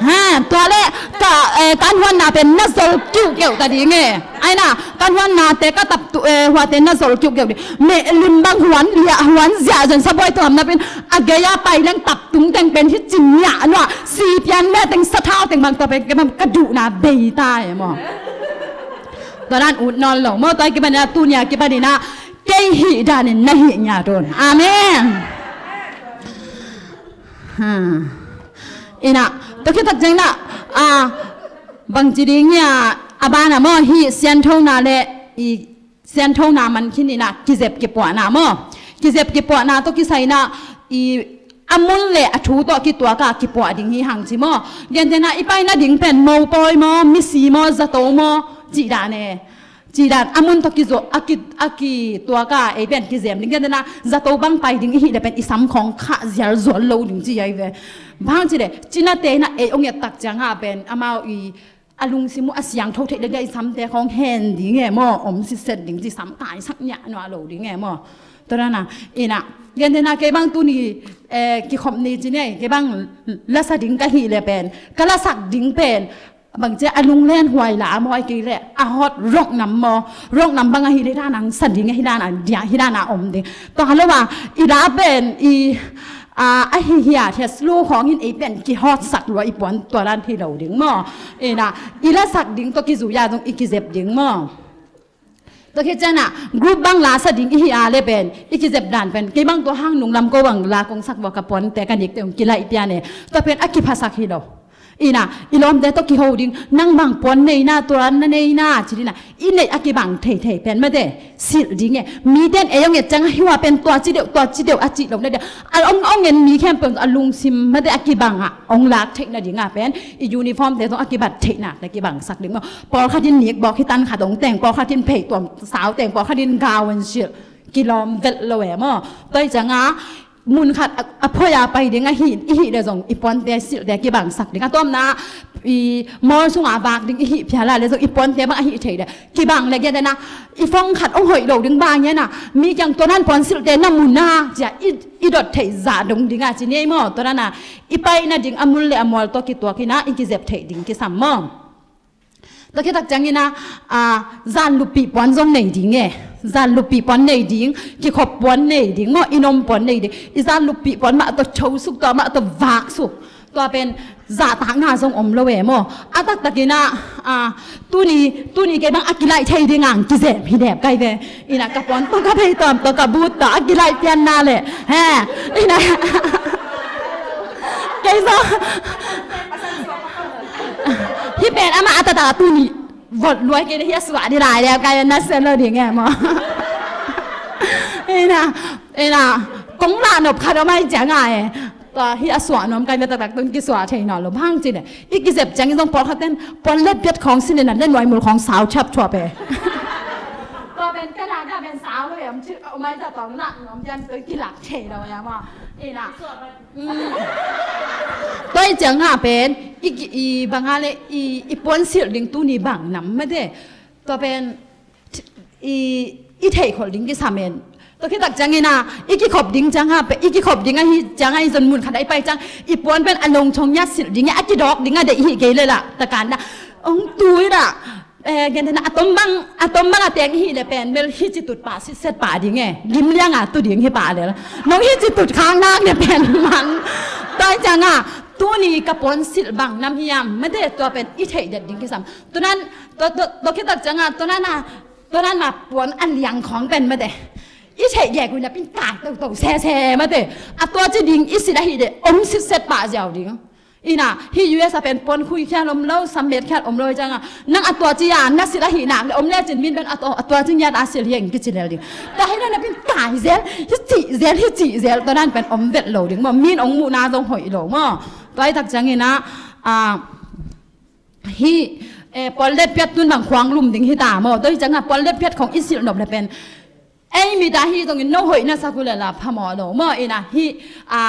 Ha, tua le ka, eh, kan huanna pen na zol kiuhkeuh ta ding e. Ai na, kan huanna te ka tap tu, eh, huate na zol kiuhkeuh ding. Meh lim bang huan liah huan ziah zon sabuai tuam na pen a gei a pai leng tap tung teng pen hi cin niah nuah, si pian le teng sathau teng bang tua pen kei bang ka duhna bei ta e maw. Tua dan ut nawn lo maw, tua kipan inah tunia kipan inah kei hih danin na hih ngiat un. Amen. Ha. Inah tua khit tak ciang inah, a, bangci ding hia, a banah maw hih sianthona le i sianthona man khin inah kizep kipuahna maw. Kizep kipuahna tawh kisai inah i a mun le a thu tawh kituak a kipuah ding hi hang ci maw. Gentehna i paina ding pen mopawi maw, misi maw, zato maw, cih dan e. Cih dan a mun tawh kizo, a ki, a kituak a ei pen kizem ding. Gentehna zato bang pai ding i hih le pen i sam khawng khah zial zual lo ding ci ai ve. Bang ci le cinate inah ei ong et tak ciang a pen amau i a lungsim uh a siangtho theih le dia i samte khawng hen ding e maw, om sitset ding ci, sam kaisak niah nuah lo ding e maw. Tua dana inah gentehna kei bang tuni, eh, kikhop ni ci ni, kei bang lasa ding ka hih le pen ka lasak ding pen bangci a lunglen huai la a maw, ai kei le a hot rock nam maw, rock nam bang a hih le dana sa ding e, hi dana dia, hi dana om ding. Tua halo a i la pen i a, a hih hiat hiat slow khawng in ei pen kihawtsak lua i puan tua dan hi lo ding maw. Inah i lasak ding tawh kizui a zong i kizep ding maw. Tua khit ciangah group bang lasa ding i hih a le pen i kizep dan pen kei bang tua hang nunglam ko bang la kong sak vua ka puante ka nikte ong kilaih pian e. Tua pen a kiphasak hi lo. Inah i lawmte tawh kiho ding, nang bang puan neina, tua na neina ci dina i neih a kibang theithei pen mate silh ding e. Mite in ei ong et ciang a hi hua pen tua ci deuh, tua ci deuh a cih lo na dia. A ong, ong en mi khempeuh a lungsim mate a kibang a ong lak theih nading a pen i uniformte zong a kibat theihna te kibangsak ding maw. Pawlkhat in nikbawk hi tan khat ong teng, pawlkhat in pheituam sau teng, pawlkhat in gaun silh kilawm velh lo e maw. Tua hi ciangah mun khat a, a phoi a pai ding a hih, i hih le zong i puante silhte kibangsak ding. A tawpna i mawl sunga vak ding i hih phial a le zong i puante bang a hih thei le kibang le gentehna i fong khat ong hoih lo ding bang hiana mi kiang tua nan puan silhte na mun a cia i, i dot theih zah dong ding a ci ni ei maw. Tua dana i paina ding a mun le a mual tawh kituak ina i kizep theih ding kisam maw. Tua khit tak ciangin a, a, zan luppih puan zong nei ding e. Zan luppih puan nei ding, kikhop puan nei ding maw, i nom puan nei ding. I zan luppih puan mah tawh tho suk, tua mah tawh vak suk. Tua pen zahtakna zong om lo e maw. A taktakin a, a, tuni, tuni kei bang a kilaih thei ding ang kizem hi dep kai ve. Ina ka puan tawh ka pheituam tawh ka but tawh a kilaih pianna le. He, ina. Kei zong. Hih pen amah a taktak tuni vot luai kei le hih a suah ding lai le kai na sen lo ding e maw. Ina, kong lah nop khat om ahih ciangin e. Tua hi a suah nuam kai ve taktak tun kisuah thei nawn lo bang ci le. I kizep ciangin zong pawlkhat ten puan let piat khawng sin ina le nuai mul khawng sau thiap thuap e. Tua pen ka dah dah pen sau lo e om ci om ai ta tong lah nuam ciang tun kilak thei lo e maw. Ina. Mm. Tua i ciang ha pen i, i bang ha le i, i puan silh ding tuni bang nam mate. Tua pen i, i theih kholh ding kisam en. Tua khit tak ciangin a i kikhop ding ciang ha pen i kikhop ding ahi ciang a i zon mun khat a i pai ciang i puan pen a longchong ngiat silh ding a kidawk ding a deih hi kei le lah takan dah. Ong tui dah. Eh, gentehna a tom bang a tom bang a teng hi le pen bel hi ci tut pah sitset pah ding e. Gim liang a tu ding hi pah le. Nong hi ci tut khang nak le pen man. Tua i ciang a tuni ka puan silh bang nam hiam mate tua pen i theih det ding kisam. Tunan tua, tua, tua khit tak ciang a tunan a tunan ma puan a liang khawng pen mate i theih gek uh na pin kai toto sese mate. A tua ci ding i sit ahi de om sitset pah ziau ding. Ina hi U S a pen puan khui khial om lo sam bet khial om lo i ciang a nang a tua ci a na sit ahi nak le om le cin min pen a tua, a tua ci ngiat a silh hiang kici lel ding. Tua hi na na pin kai zel hi ci zel hi ci zel tua nan pen om vet lo ding maw min ong muh na zong hoih lo maw. Tua i tak ciangin a, a, hi, eh, puan let piat tun bang khuang lum ding hi ta maw. Tua hi ciang a puan let piat khawng i silh nop le pen ei mit a hi zongin no hoih na sak uh le la phamawh lo maw. Ina hi, a,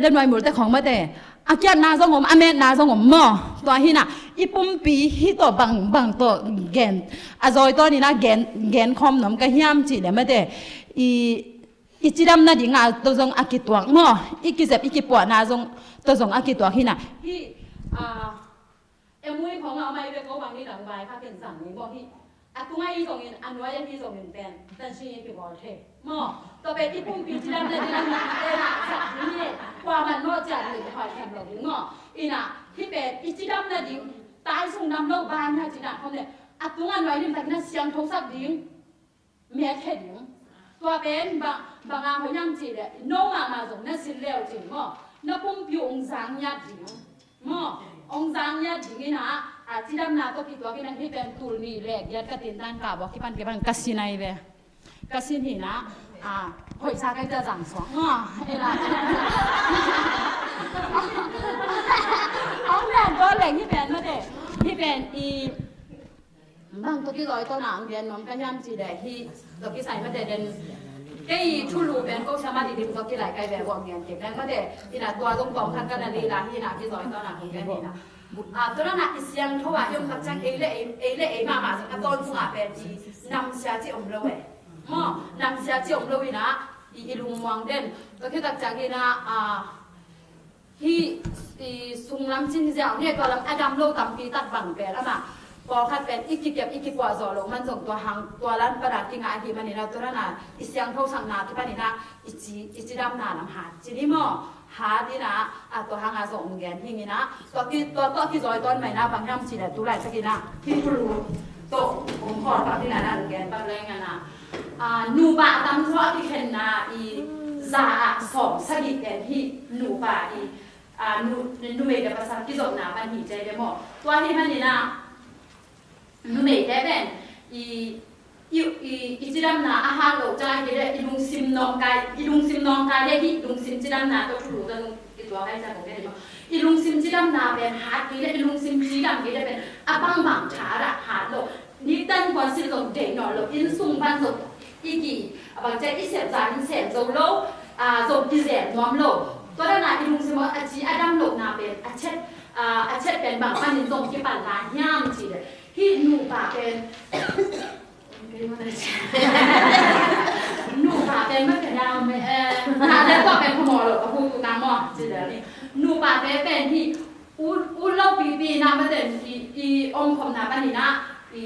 le nuai multe khawng mate a kiatna zong om a metna zong om maw. Tua hi na i pumpi hi tawh bang, bang tawh gen a zawi tawn ina gen, gen khawm nuam ka hiam cih le mate i, i cidam nading a tawh zong a kituak maw. I kizep i kipuahna zong tawh zong a kituak hi na hi, a, Emui khawng a mai ve ko bang ni dang vai kha ken zang ni maw hi. A tunga i zongin a nuai a hi zongin pen ta si i kibawl thei maw. Tua pen i pumpi cidam nading a nuai te na zak ni e. Kua man maw ciat ni hoi khem lo ding maw. Ina hi pen i cidam nading tai sung nam lo ban ha cidam khawm le a tunga nuai lim tak na siangtho sak ding. Miat he ding. Tua pen bang, bang a hoih hiam cih leh no mahmah zong na sin leu cin maw na pumpi ong zang ngiat ding. Maw ong zang ngiat ding ina a cidamna tawh kituak ina hi pen tul nih le giat ka tintan kah bawk kipan kibang ka sin ai ve. Ka sin hi na a hoih sa kai ta zang suak maw ina. Ong pen tua leng hi pen mate hi pen i Bang tawh kizawi tawn a ang gen nuam ka hiam cih leh hi tawh kisai mate den. Kei thulu pen ko siama didim tawh kilai kai ve ko ang gen kei dang mate. Ina tua zong tawm khat ka na lila hi ina kizawi tawn a ang gen ina. A, tua na i siangtho a i om tak ciang ei le ei, ei le ei mahmah zong a tawn sungah pen i namsia ci om lo e. Maw namsia ci om lo ina i, i lungmuang den. Tua khit tak ciang ina, a, Hi, i sunglam cin ziau ne tua lam a dam lo tampi tak bang pen ama pawlkhat pen i kikep i kikuah zawh lo man zong tua hang tua lan pana kingah ahi manina tua lana i siangtho sakna kipanina i ci, i cidamna lam hat ci ni maw? Hat ina a tua hanga zong ong gen hingina tua ki, tua, tua kizawi tawn maina bang hiam ci le tu lai takina hi thulu tawh ong khawl pak ina na ong gen pak lengana. A, nupa a tamzaw a kikhenna i za ah sawm sagih pen hi nupa i, a, nu, numei le pasal kizopna pan hi cei le maw? Tua hi manina numei te pen i, i, i, i cidamna a hat lo cai kei le i lungsim nawngkai, i lungsim nawngkai le hi lungsim cidamna tawh thulu tawh zong i tua kai ca kong kei le maw? I lungsim cidamna pen hat kei le i lungsim cidam kei le pen a bangbang tha a hat lo. Nikten kuan sin zong deih nawn lo, inn sung pan zong i ki, a bang cia i sep zan in sem zo lo, a, zong kizem nuam lo. Tua dana i lungsim a ci a dam lohna pen a chet, a, a chet pen bang panin zong kipalna hiam ci le. Hi nupa pen nupa pen ma pen a, eh, na le tua pen phamawh lo, ka hu tu ka maw ci le ni. Nupa te pen hi U, u lo pipi na maten i, i omkhopna panina i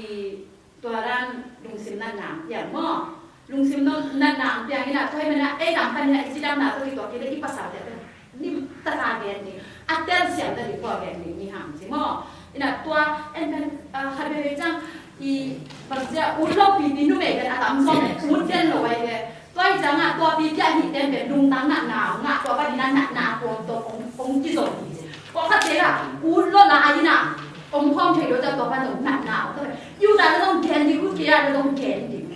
tua dan lungsim natna ang piang maw? Lungsim natna ang piang ina tua hi mana ei lam panina i cidamna tawh kituak kile i pasal te pen nim taka gen ding a telsiam na ding kua gen ding ni hang ci maw? Ina tua en pen, ah, khat veve ciang i bangcia ut lo pipi numei pen a tam zong ut den lo ai ve. Tua hi ciangah tua pipi a hih ten pen lungtang natna ngah tua panina natna kuam tawh kong, kong kizom hi ci. Pawlkhat te lah ut lawh la a ina om khawm thei lo ciang tua pan zong natna om. Tua pen i ut a zong gen ding, ut kei a zong gen ding.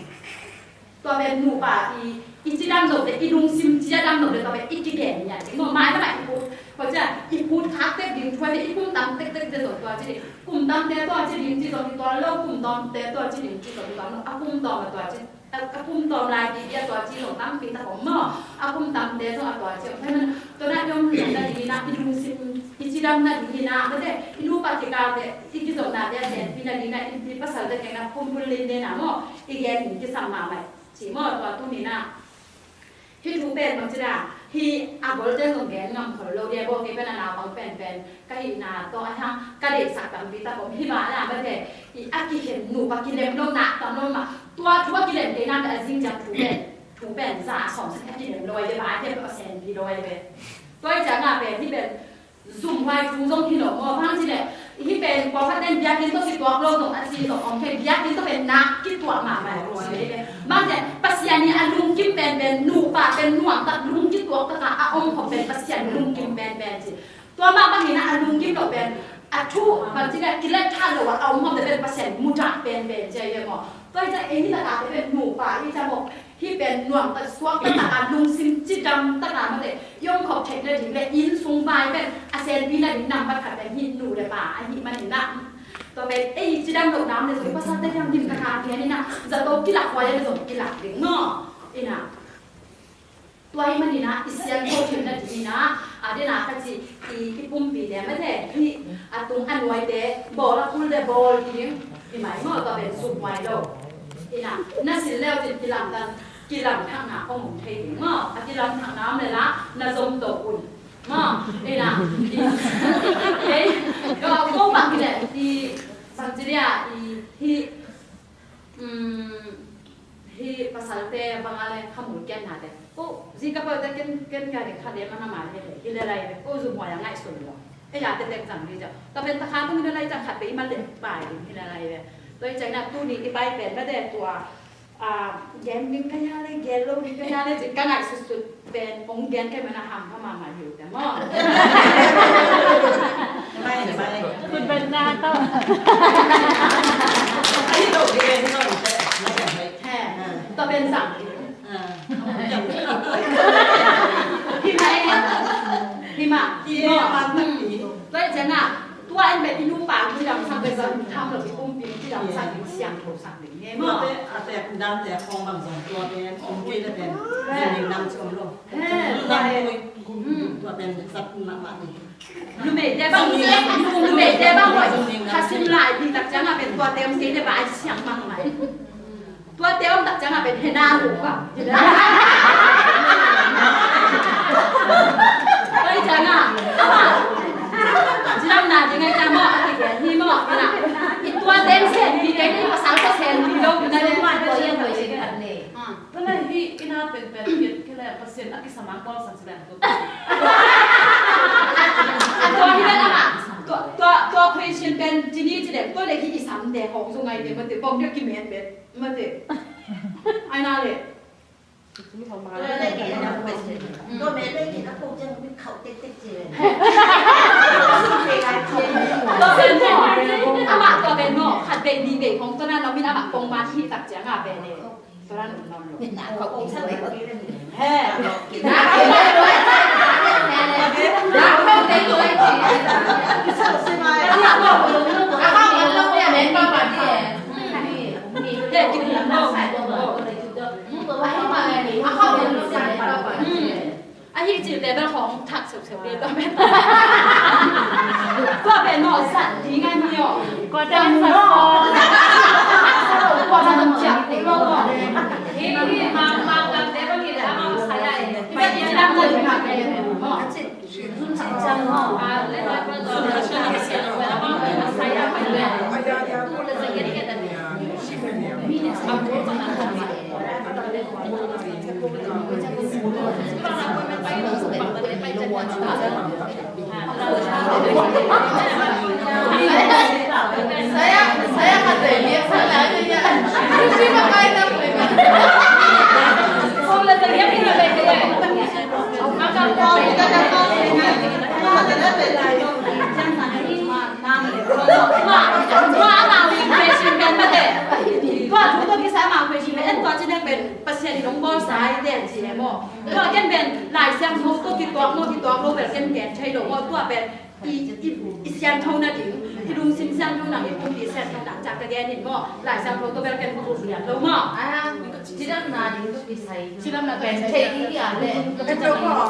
Tua pen nupa i I cidam loh le, i lungsim cidam loh le, tua pen i kigen nia ding maw. Mai lamah i put, tua ciang i put khak tek ding, tua le i kum tam tektek te zong tua ci ding. Kum tamte tua ci ding ci zong i tuan lo, kum tamte tua ci ding ci zong i tuan lo. A kum tam a tua ci, a, a kum tam lai ding i a tua ci zong tampi tak om maw. A kum tamte zong a tua ci om. Tua na i om zong na ding i na, i lungsim i cidam na ding i na, mate, i nupa kikalte, i kizopnate a senpi na ding i na, i, i pasalte kiang na pumpullin ne na maw. I gen ding kisam mahmah. Ci maw, tua tuni na. Hih thu pen bang ci na, hih a golte zong gen ngam khol lo dia, baw kei pen a naupang penpen ka hihna tawh a hang ka deihsak tampi tak om hi mah na, mate, i a kikhen nupa kilem lo na tam lo mah, tua thu a kilem kei na, a zing ciang thu pen, thu pen za a sawm sak a kilem lo ai ve, ba ai ve, a senpi lo ai ve. Tua i ciang a pen, hih pen zumhuai thu zong hi lo maw, bang ci leh, hih pen kua khat ten biakinn tawh kituak lo zong a ci zong om thei, biakinn tawh pen nak kituak mahmah lo ci leh, bang ci leh, Pasian hi a lungkim penpen, nupa pen nuamtak lungkituak taka a om khop pen Pasian lungkim penpen ci. Tua mah bangin a lungkim lo pen, a thu, bang ci leh, kilet tha lo a, a om khop pen Pasian mudah penpen ci a hi maw. Tua hi ciang, ei hi taka pen nupa hi ciang maw. Hih pen nuam tak suak tak a lungsim cidam tak a mate, i om khop theihna ding le inn sung vai pen a senpi na ding nambat khat pen hih nu le pa ahih manin ah. Tua pen ei cidam loh nam le zong i pasalte kiang dim tak a gen in ah, zato kilak huai le zong kilak ding maw. In ah. Tua ahih manin ah, i siangtho theihna ding in ah, a den a ka ci i, i pumpi le mate, hih a tung a nuaite, bawl a kul le bawl ding, i mai maw, tua pen suk huai lo. In ah, na sil leu cin kilamdan, kilamthakna hong om thei ding maw. A kilamthakna om le la, na zom to un. Maw, in ah, i, ei, ko bang hi le, i, bang ci dia, i, hi, um, hi pasalte bang a le khamul kian na te. Ko, zi ka pau te ken, ken ga le kha le mana ma le, hi le lai le, ko zu mo ya ngai sun lo. Ei a te tek zang li ja. Ta pen ta kha tung hi le lai ja khat pe i ma le pai hi le lai le. Tua i chai na tuni i pai pen mate tua. A, gen ding ka hia le, gen lo ding ka hia le, ci ka ngaihsutsut pen, hong gen ka hih manin a hampha mahmah hi uh teh maw. Mai, mai. Khut beng na tawh. Ahi lo ding, ahi lo ding. He, tua pen zang ding. Hi mah. Hi mah. Tua hi ciangin, tua in pen i nupa cidamsak pen zang tham lo, i pumpi cidamsak ding, siangthosak ding. Tua te, a tek dan tek khawng bang zong tua pen om kei le pen zong ding nam ci om lo. He, tua he. Tua pen zat mahmah ding. Numeite bang, numeite bang hoih. Kha sim lai ding tak ciangin pen tua te om kei le bang ai siang mahmah. Tua te om tak ciangin pen hena lo bang. Tua hi ciangin. Cidamna ding ai ciang maw, a kigen hi maw, hi na. I tua teng senpi kei ni, pasal tawh senpi lo, na le. Tua hi a question khat nei. Ah. Tua na hi, i na pen pen, kei, kei le Pasian a kisam a bawlsak ci le. Tua hi le na. Tua, tua, tua question pen, ci ni ci le, tua le hi i sam te, hong zong ai te, mate, bawng te kimen pen, mate. Ai na le. Tua pen maw, amah tua pen maw, khat vei nih vei hong tua na, na min amah pongman hi tak ciang a pen e. Tua na nong nong lo. He. Ahi cil te bel hong thak seuh seuh le tua pen. Tua pen maw zat ding a hi aw. Kua te zat maw. Kua te zat ciak ding maw. Hi hi mang mang gam te bang hi le amau sa ya. Hi bel i lam na ding a pen maw. Nong bawl sa hi te ci e maw. Tua ken pen Lai Siangtho tawh kituak maw, kituak lo bel ken gen thei lo maw. Tua pen i, i, i siangtho nading, i lungsim siangtho nading, i pumpi siangtho nading, ciang ka gen in maw. Lai Siangtho tawh bel ken pumpi lian lo maw. Ah, cidamna ding tawh kisai. Cidamna tawh kisai. Pen thei ding hi a le. Em lo maw.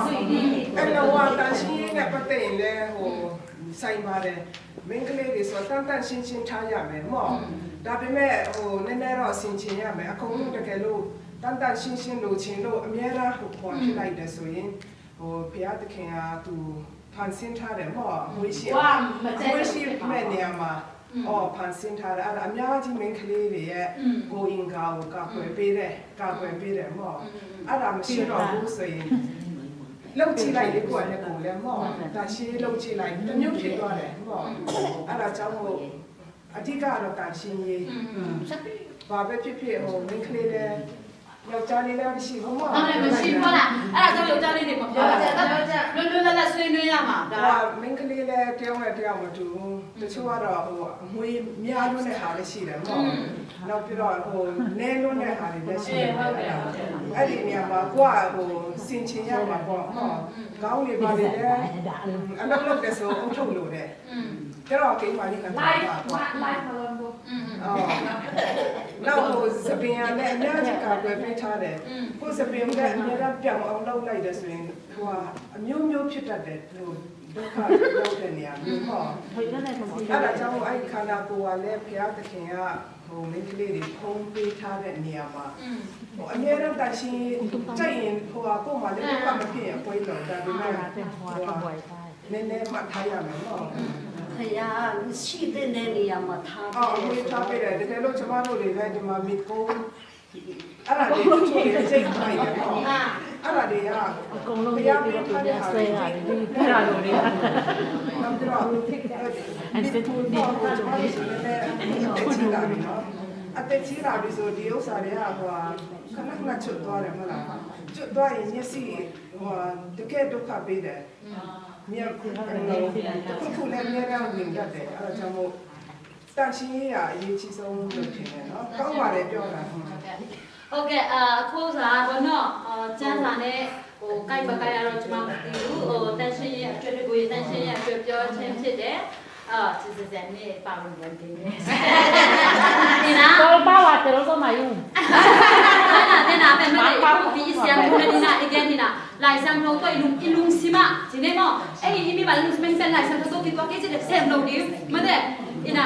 Em lo maw, tan si ne pa te in le ho. ဆိုင်ပါတယ်။ မိန်းကလေးတွေဆို တန့်တန့်ရှင်းရှင်း ထားရမယ်ပေါ့။ ဒါပေမဲ့ ဟို နည်းနည်းတော့ ဆင်ခြင်ရမယ်။ အကုန်လုံးတကယ်လို့ တန့်တန့်ရှင်းရှင်း လိုချင်လို့ အမြဲတမ်း ဟို ဖြစ်လိုက်တယ်ဆိုရင် ဟို ဘုရားသခင်က သူ ဖန်ဆင်းထားတယ်ပေါ့။ အမွေးရှိ အမွေးရှိမဲ့နေရာမှာ အော် ဖန်ဆင်းထားတယ်။ အဲ့ဒါ အများကြီး မိန်းကလေးတွေရဲ့ ကိုယ်အင်္ဂါကို ကာကွယ်ပေးတယ်။ ကာကွယ်ပေးတယ်ပေါ့။ အဲ့ဒါ မရှိတော့ဘူးဆိုရင် လုပ်ကြည့်လိုက်လေ ကိုယ့်အနဲ့ကိုယ်လည်းပေါ့။ သန့်ရှင်းရေး လုပ်ကြည့်လိုက် တစ်မျိုးဖြစ်သွားတယ်ပေါ့။ အဲ့ဒါကြောင့်မို့ အဓိကတော့ သန့်ရှင်းရေး။ ဘာပဲဖြစ်ဖြစ် ဟို မိန်းကလေးလည်း ယောက်ျားလေးလည်း မရှိဘူးပေါ့။ ဟုတ်တယ် မရှိဘူးလား။ အဲ့ဒါကြောင့် ယောက်ျားလေးတွေ မပြောတာ။ လွတ်လွတ်လပ်လပ် ဆွေးနွေးရမှာ။ ဒါက မိန်းကလေးလည်း တစ်ယောက်နဲ့တစ်ယောက် မတူဘူး။ တချို့ကတော့ ဟို အမွေးများလွန်းတဲ့ဟာလည်း ရှိတယ်ပေါ့။ နောက်ပြီးတော့ ဟို နည်းလွန်းတဲ့ဟာတွေလည်း ရှိတယ်။ အဲ့ဒီနေရာမှာ ကိုက ဟို ဆင်ခြင်ရမှာပေါ့။ ကောင်းတွေဘာတွေလည်း အလုပ်လုပ်တယ်ဆို အုပ်ချုပ်လို့တယ်။ ကျတော့ ကိန်းမလေးက လိုက်ပါပေါ့။ လိုက်ပါလို့။ နောက် ဟို စပင်ကလည်း အများကြီး ကာကွယ်ပေးထားတယ်။ ကိုယ့်စပင်ကလည်း အများကြီး ပြောင်းအောင်လုပ်လိုက်တယ်ဆိုရင် ဟိုဟာ အမျိုးမျိုးဖြစ်တတ်တယ်။ ဟို ဒုက္ခရောက်တဲ့နေရာမျိုးပေါ့။ အဲ့ဒါကြောင့်မို့ အဲ့ဒီခန္ဓာကိုယ်ကလည်း ဘုရားသခင်က ဟို မိန်းကလေးတွေ ဖုံးပေးထားတဲ့နေရာမှာ ဟို အမြဲတမ်း သန့်ရှင်းရေး ကြိုက်ရင် ဟိုဟာ ကိုယ့်မှာလည်း ဒုက္ခမဖြစ်ရင် အကွဲလို့။ ဒါပေမဲ့ ဟိုဟာ နည်းနည်း မှတ်ထားရမယ်နော်။ ဘုရားရှိတဲ့နေရာမှာ ထား အော် အမွေးထားပေးတယ်။ တကယ်လို့ ကျမတို့တွေလည်း ဒီမှာ မီးပုံး အဲ့ဒါတွေ တချို့တွေ စိတ်ပူတယ်ပေါ့။ အဲ့ဒါတွေက အကုန်လုံး ဘုရားပေးထားတဲ့ဟာတွေ စိတ်ပူတယ်။ နောက်ပြီးတော့ အဲ့ဒီ မီးပုံးတော့ ကျမတို့ဆိုရင်လည်း အသက်ကြီးလာပြီနော်။ အသက်ကြီးလာပြီဆို ဒီဥစ္စာတွေက ဟိုဟာ ခဏခဏ ချွတ်သွားတယ် မဟုတ်လား။ ချွတ်သွားရင် မျက်စိ ဟိုဟာ တကယ် ဒုက္ခပေးတယ်။ မျက် တစ်ခုခုလည်း အမြဲတမ်း ဝင်တတ်တယ်။ အဲ့ဒါကြောင့်မို့ သန့်ရှင်းရေးက အရေးကြီးဆုံးလို့ ထင်တယ်နော်။ ကောင်းပါတယ် ပြောတာ။ ဟုတ်ကဲ့။ အာ အခုဆိုတာပေါ့နော်။ အာ ကျမ်းစာနဲ့ ဟို ကိုက်မကိုက်ကတော့ ကျွန်မမသိဘူး။ ဟို သန့်ရှင်းရေးအတွက်တကူ သန့်ရှင်းရေးအတွက် ပြောခြင်းဖြစ်တယ်။ အာ ကျေးဇူးတင်နေ ပါဝင်ဝင်တင်နေ။ ဒီနာ Paul Power တယ်လို့ ဆိုမှယူ ဒီနာ ဒီနာ ပဲမလေး ဒီစီယံ ဒီနာ again ဒီနာ Lai Siangtho tawh i lung, i lungsim ah, ci ne maw. Ei, i mimal lungsim ah pen Lai Siangtho tawh kituak kei ci leh sem lo ding. Mate, ina,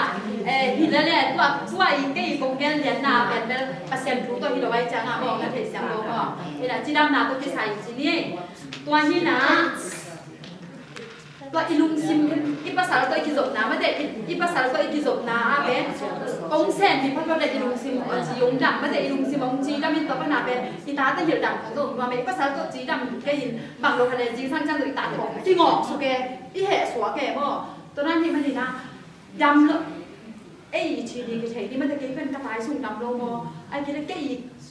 eh, hi leh leh, tua, tua i kei kong gen lianna pen bel Pasian thu tawh hi lo ahih ciangin maw, na theisiam lo maw. Ina, cidamna tawh kisai ci ni. Tua hi na, tua i lungsim, i pasal tawh i kizopna, mate, i, i pasal tawh i kizopna ah pen, kong sem mi phat phat leh i lungsim hong cidam, mate, i lungsim hong cidam in tua pan ah pen, i tate hilh dang khong zong nuam e, i pasal tawh cidam kei in, bang lo khat leh zingsang ciang tawh i tate hong kingawk suk e, i heh suak e maw. Tua dan hi manin ah, dam lo, ei i thi ding kithei ding, mate, kei pen ka tai sung dam lo maw. Ahih kei leh kei,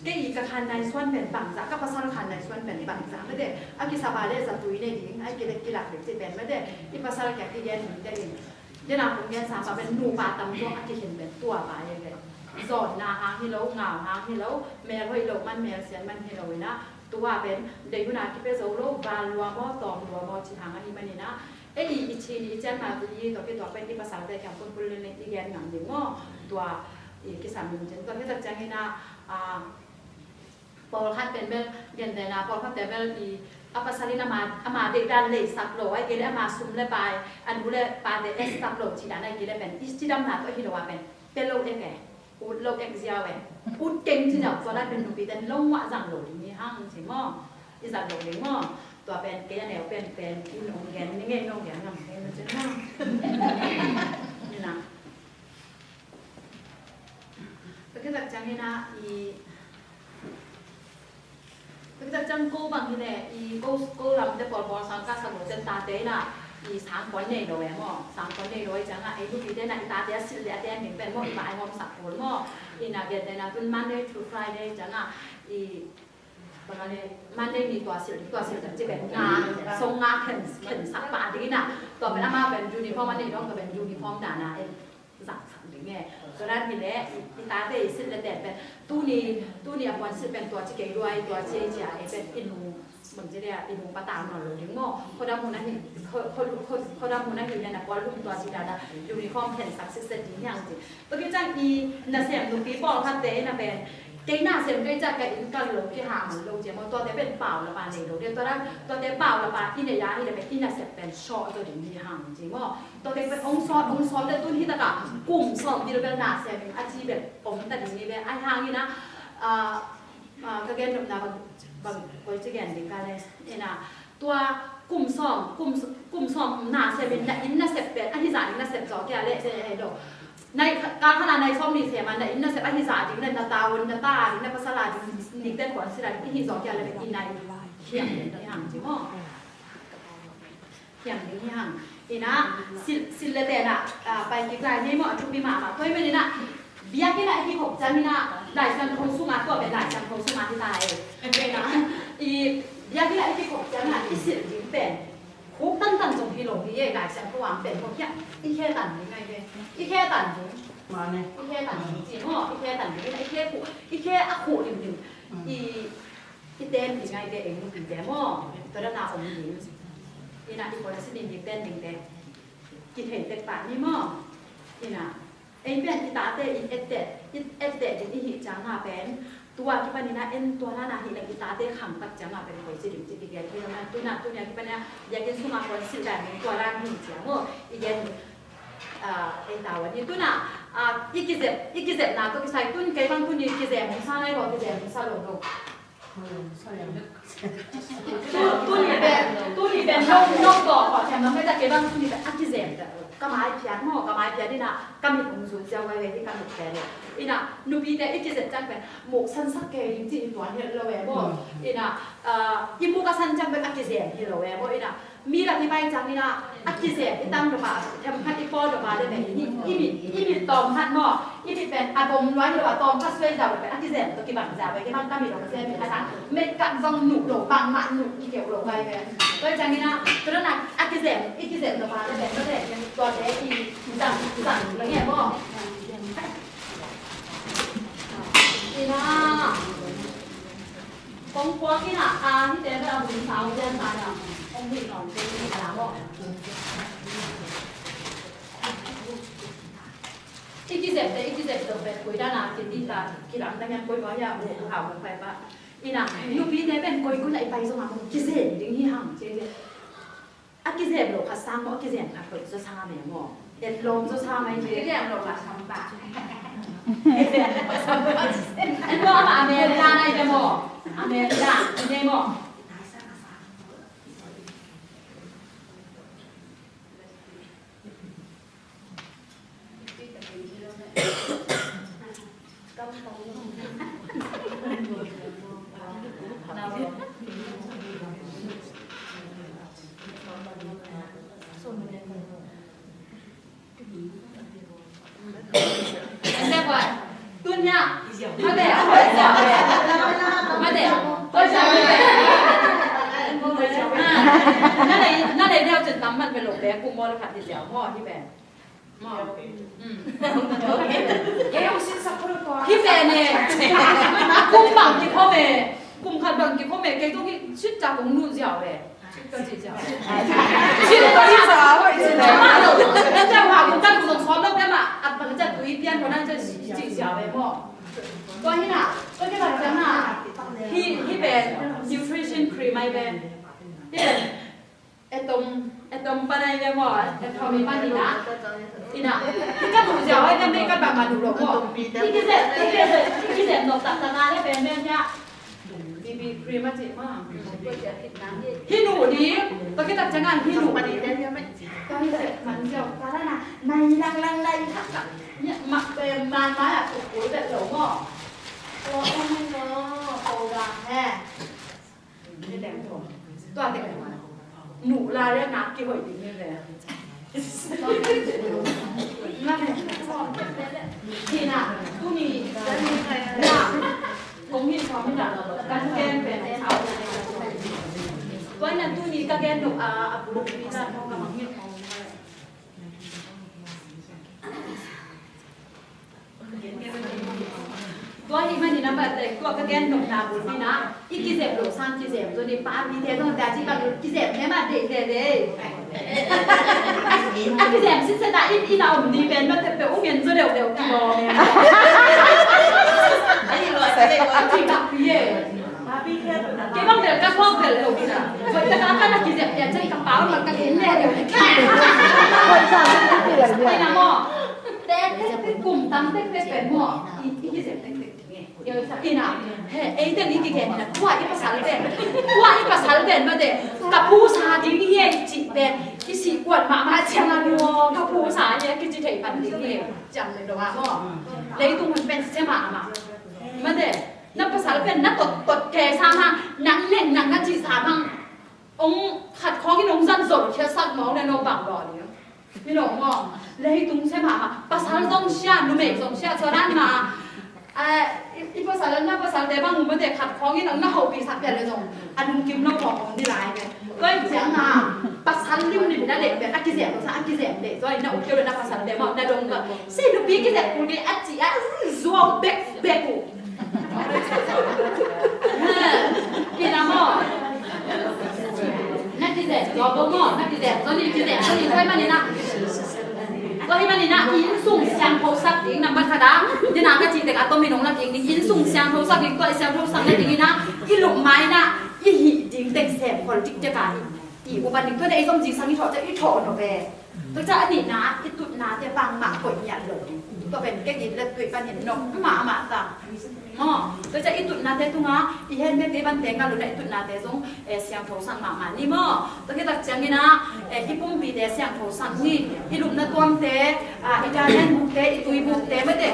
kei ka khan nai suan pen bangzah, ka pasal khan nai suan pen bangzah, mate, a kisap a leh zatui nei ding, ahih kei leh kilak ding ci pen, mate, i pasal kiang kigen ding te in. Dena kong gen sa pa pen nupa tam tawh a kikhen pen tua pa hi ve. Zawnna hang hi lo, ngau hang hi lo, mel hoih lo man, mel sian man hi lo ina, tua pen deihuna kipia zo lo, val lua maw, tawm lua maw, ci hang ahi manin ah, ei i, i thi ni, i cian ma tu i, tua kituak pen i pasalte kiang punpun len len i gen ngam ding maw. Tua i kisam ding cin, tua hi tak ciangin ah, ah, pawlkhat pen bel, gentehna, pawlkhat pen bel i, a pasal in ama, ama deihdan leisak lo, ahih kei leh ama sum le pai, a nu le pate etsak lo, cih dan ahih kei leh pen, i cidamna tawh hi lo a pen, pia lo ek e, ut lo ek ziau e, ut keng ci ziau, tua dan pen nupite in lo mah zang lo ding hi hang ci maw, i zang lo ding maw, tua pen kei a neu pen pen, in ong gen, ni ngei in ong gen ngam kei na ci maw. Ni na. Tua khit tak ciangin ah i, tua khit tak ciang ko bang hi leh i ko, ko lamte pawlpawl sang ka sa lo ten tate in ah i sangpuan nei lo e maw. Sangpuan nei lo e ciang ah ei nupite in ah i tate a silh leh a ten ding pen maw, i ma a i ngawmsak pawl maw. Ina gentehna tun Monday to Friday ciang ah i bang a le Monday ni tua silh, tua silh tak ci pen nga, song nga khen, khensak pah ding in ah. Tua pen amau pen uniform a nei dong, tua pen uniform dan a ei zangsak ding e. Tua dan hi leh i, i tate i silh le ten pen tuni, tuni a puan silh pen tua ci kei lua, tua ci ei ci a, ei pen i nu bang ci leh i nu patau nawn lo ding maw. Khuadam hun ahi, khua, khua, khua, khuadam hun ahi leh na puan lum tua ci dan a uniform khensak sitset ding hi hang ci. Tua khit ciang i nasem nupi pawlkhatte in a pen kei nasem kei ciang ka inn kal lo kiham lo ci maw. Tuate pen paulap a nei lo ding. Tua dan tuate paulap a i nei a hi leh pen i nasep pen sawh zaw ding hi hang ci maw. Tuate pen ong sawt, ong sawt leh tun hi takah kum sawm bil bel nasem in a ci bel om ta ding hi ve. Ahi hangin a, ah, ah, ka gen nopna bang, bang koi ci gen ding ka leh. Ina, tua kum sawm, kum, kum sawm nasem in na inn nasep pen ahi zah ding nasep zawh kei a leh, eh, eh, lo. Nai, kal khat a nai sawm nih sem a na inn nasep ahi zah ding leh na ta un, na ta ding, na pasal a ding, nikten khuan sila ding i hih zawh kei a leh i nai hiam ding hi hang ci maw. Hiam ding hi hang. Ina, silh, silh le ten a, ah, pai kik lai hi maw, a thupi mahmah. Tua hi manin a, biakinn ah i kikhop ciangin a, Lai Siangtho sungah, tua pen Lai Siangtho sungah hi ta e. Ina, i biakinn ah i kikhop ciangin a, i silh ding pen khuk tantan zong hi lo hi e, Lai Siangtho ang pen khuk hiah i khe tan ding ahi ve. I khe tan ding. Mane. I khe tan ding ci maw, i khe tan ding, i khe khuh, i khe a khuh limlim. I I ten ding ahi ve, ei nupite maw. Tua dan a om ding. Ina, i policy ding, i ten dingte kithei tek pah ni maw. Ina, ei pen i tate i etteh, i etteh ding i hih ciang a pen, tua kipan ina en tua dan a hi leh i tate khangtak ciang a pen koi ci ding ci i gen hi lo na. Tuna, tuni a kipan ina biakinn sungah policy dan ding tua dan hi ciang maw. I gen, ah, ei tau a ni. Tuna, ah, i kizep, i kizepna tawh kisai tun kei bang tuni kizem hong sa nai maw, kizem hong sa lo lo. Tuni pen, tuni pen nong, nong tawh khuah thiam nong mei ta kei bang tuni pen a kizem ta. Ka mai phiat maw, ka mai phiat ina, ka mit hong zun ziau vai ve hi ka mit pen. Ina, nupite i kizep ciang pen muk sansak kei ding ci i tuan hi lo e maw. Ina, ah, i muk a san ciang pen a kizem hi lo e maw. Ina, mi lak i pai ciangin a, a kizem i tam lo pa, themkhat i pawl lo pa le pen i, i mit, i mit tawm khat maw, i mit pen a bom luai lo pa tawm khat suai zau le pen a kizem tawh kibang zau ve, kibang tam i lo kizem i a sang, mei kak zong nuh lo, bangmah nuh i keu lo pai ve. Tua ciangin a, tua dan a, a kizem, i kizem lo pa le pen, tua le, tua le i zang, zang lo nge maw. Ina. Kong puak in a, a, hihte bel a hun sau lian ta in a, kong hih nawn te in a maw. I kizepte, i kizep lo pen koi dan a, kiti ta, kilam ta ngian koi maw hia, u hau kong pai pa. Ina, nupite pen koi koi la i pai zong a, kong kizep ding hi hang, ci, ci. A kizem lo khat sang maw, a kizem khat hoih zaw sang a maw. Et lawm zaw sang a hi. Kizem lo khat sang ta. Et lawm a America na hi maw. America hi maw. Tunia, mate, mate, na nei, na nei deuh cin tam man pe lo pe kum maw le khat hi ziau maw hi pe. Hi pen e. Kum bang kikhawm e. Kum khat bang kikhawm e. Kei tung hi sit ca kong nu ziau e. Sit ka ci ziau. Sit ka ci ziau. Sit ka ci ziau. Sit ka ci ziau. Sit ka ci ziau. Tua hi na. Tua hi na. Hi, hi pen nutrition cream ai pen. Hi pen. Etom, etom pan ai ve maw, etom i pan ina. Ina, i ka nuh ziau ai ve, mei ka bang ma nuh lo maw. I kizem, i kizem, i kizem nop taktak a le pen pen hia. B B cream a ci maw. Hi nuh ding, tua kitak ciang a hi nuh ding. Tua hi sep man ziau, tua la na, nai lang lang nai kak kak. Nia, ma, pen man ma a tuk kul vet lo maw. Tua ong maw, tua he. Tua teh nuh lai le nak kihoih ding hi ve. Hi na, tuni na kong hin sawm hi na, kan gen pen tua na tuni ka gen nop a, a buk hi na, ka mang hin. Tua hi manin a, bang tua ka gen nopna bulpi na, i kizep loh sang kizem zaw ni, papite zong tua ci bang kizem ne mah deih lele. A kizem sinsen a, i, i na om ni pen mah teh peuh ung en zaw deuhdeuh kilawm e. A thei takpi e. Kei bang bel ka thuak bel lo hi na. Hoih tak a ka na kizep pian ciang ka pau bang ka khen lele. Ai na maw. Kum tam tektek pen maw, i, i kizep tektek. Ina, he, ei teng i kigen ina, tua i pasal pen, tua i pasal pen mate, ka pusa ding hi ei cih pen, i sih kuan mahmah ciang a nuam, ka pusa hi a kici thei pan ding hi, ciang le dong a maw. Leitung hun pen sia mahmah. Mate, na pasal pen na tot, tot kei sa mah, nang neng nang na cih sa mah. Ong khat khawng in ong zan zol khiatsak mawk le no bang daw ding. Hi lo maw? Leitung sia mahmah. Pasal zong sia, numei zong sia, tua dan mah. Eh, i, i pasal, na pasalte bang mate khat khawng in ong na hopihsak pian le zong a lungkim lo mawk om ding lai ve. Tua hi ciang a, pasal limlim na deih ve, a kizem lo sa, a kizem deih. Tua hi na uk keu le na pasalte maw, na dong maw. Sei nupi kizem kul kei a ci a, zuau bekbek uh. Ina maw. Na kizem zaw bo maw, na kizem zaw ni, kizem zaw ni, tua hi manin a. Tua hi manin a, i innsung siangthosak ding, nambat khat a. Dina ka cih tek a tomin ong lak ding, i innsung siangthosak ding, tua i siangthosak na ding ina, i lup mai na, i hih ding teng sem khol dikdek a hi. I upan ding tua na i zom zingsang i thawh ciang i thawh nop e. Tua ciang a nihna, i tutnate bangmah koih ngiat lo. Tua pen kei it let tuih panin nop mahmah ta. Maw, tua ciang i tutnate tungah, i hen bek te ban teng a luna i tutnate zong, eh, siangthosak mahmah ni maw. Tua khit tak ciangin a, eh, i pumpite siangthosak ni, i lupna tuamte, ah, i talent bukte, i tui bukte, mate.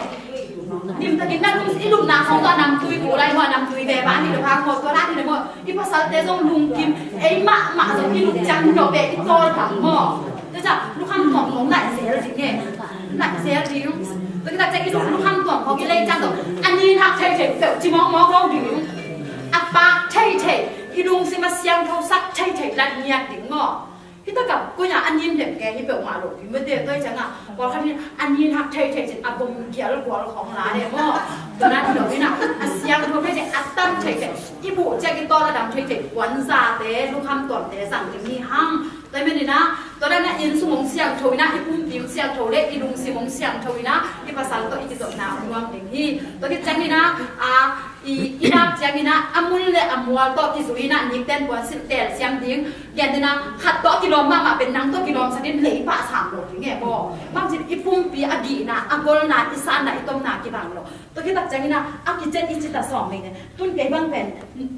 Limtakin na lum, i lupna khong tua namtui bu lai maw, namtui ve ba ni lo hang maw, tua lai ni lo maw. I pasalte zong lungkim, ei mahmah zong i lungciang nop e, i tawl tam maw. Tua ciang lukham tuam khong laih zel ding e. Laih zel ding. Tua khit tak ciang i luk, lukham tuam khong i lei ciang zong a nin hak theithei peuh ci mawkmawk lo ding. A pak theithei, i lungsim a siangthosak theithei lat ngiat ding maw. Hi takah koi a a nin lem nge hi peuhmah lo ding mate, tua hi ciangah pawlkhat hi a nin hak theithei cin a bom gial gual khawng la le maw. Tua nan hi lo in ah a siangtho theithei, a tam theithei, i buh ciang i tawl a dam theithei puanzate, lukham tuamte zang ding hi hang. Tua hi manin ah tua dan ah innsung hong siangtho in ah, i pumpi hong siangtho le i lungsim hong siangtho in ah, i pasal tawh i kizopna hong nuam ding hi. Tua khit ciangin ah, a, I, i lak ciangin ah, a mun le a mual tawh kizui in ah, nikten puansilh telsiam ding. Gentehna, khat tawh a kilawm mahmah pen nang tawh kilawmsak in lei pah sam lo ding e maw. Bangcin i pumpi a gihna, a golna, i sanna, i tomna kibang lo. Tua khit tak ciangin ah, a kicen i cita sawm mei ne. Tun kei bang pen,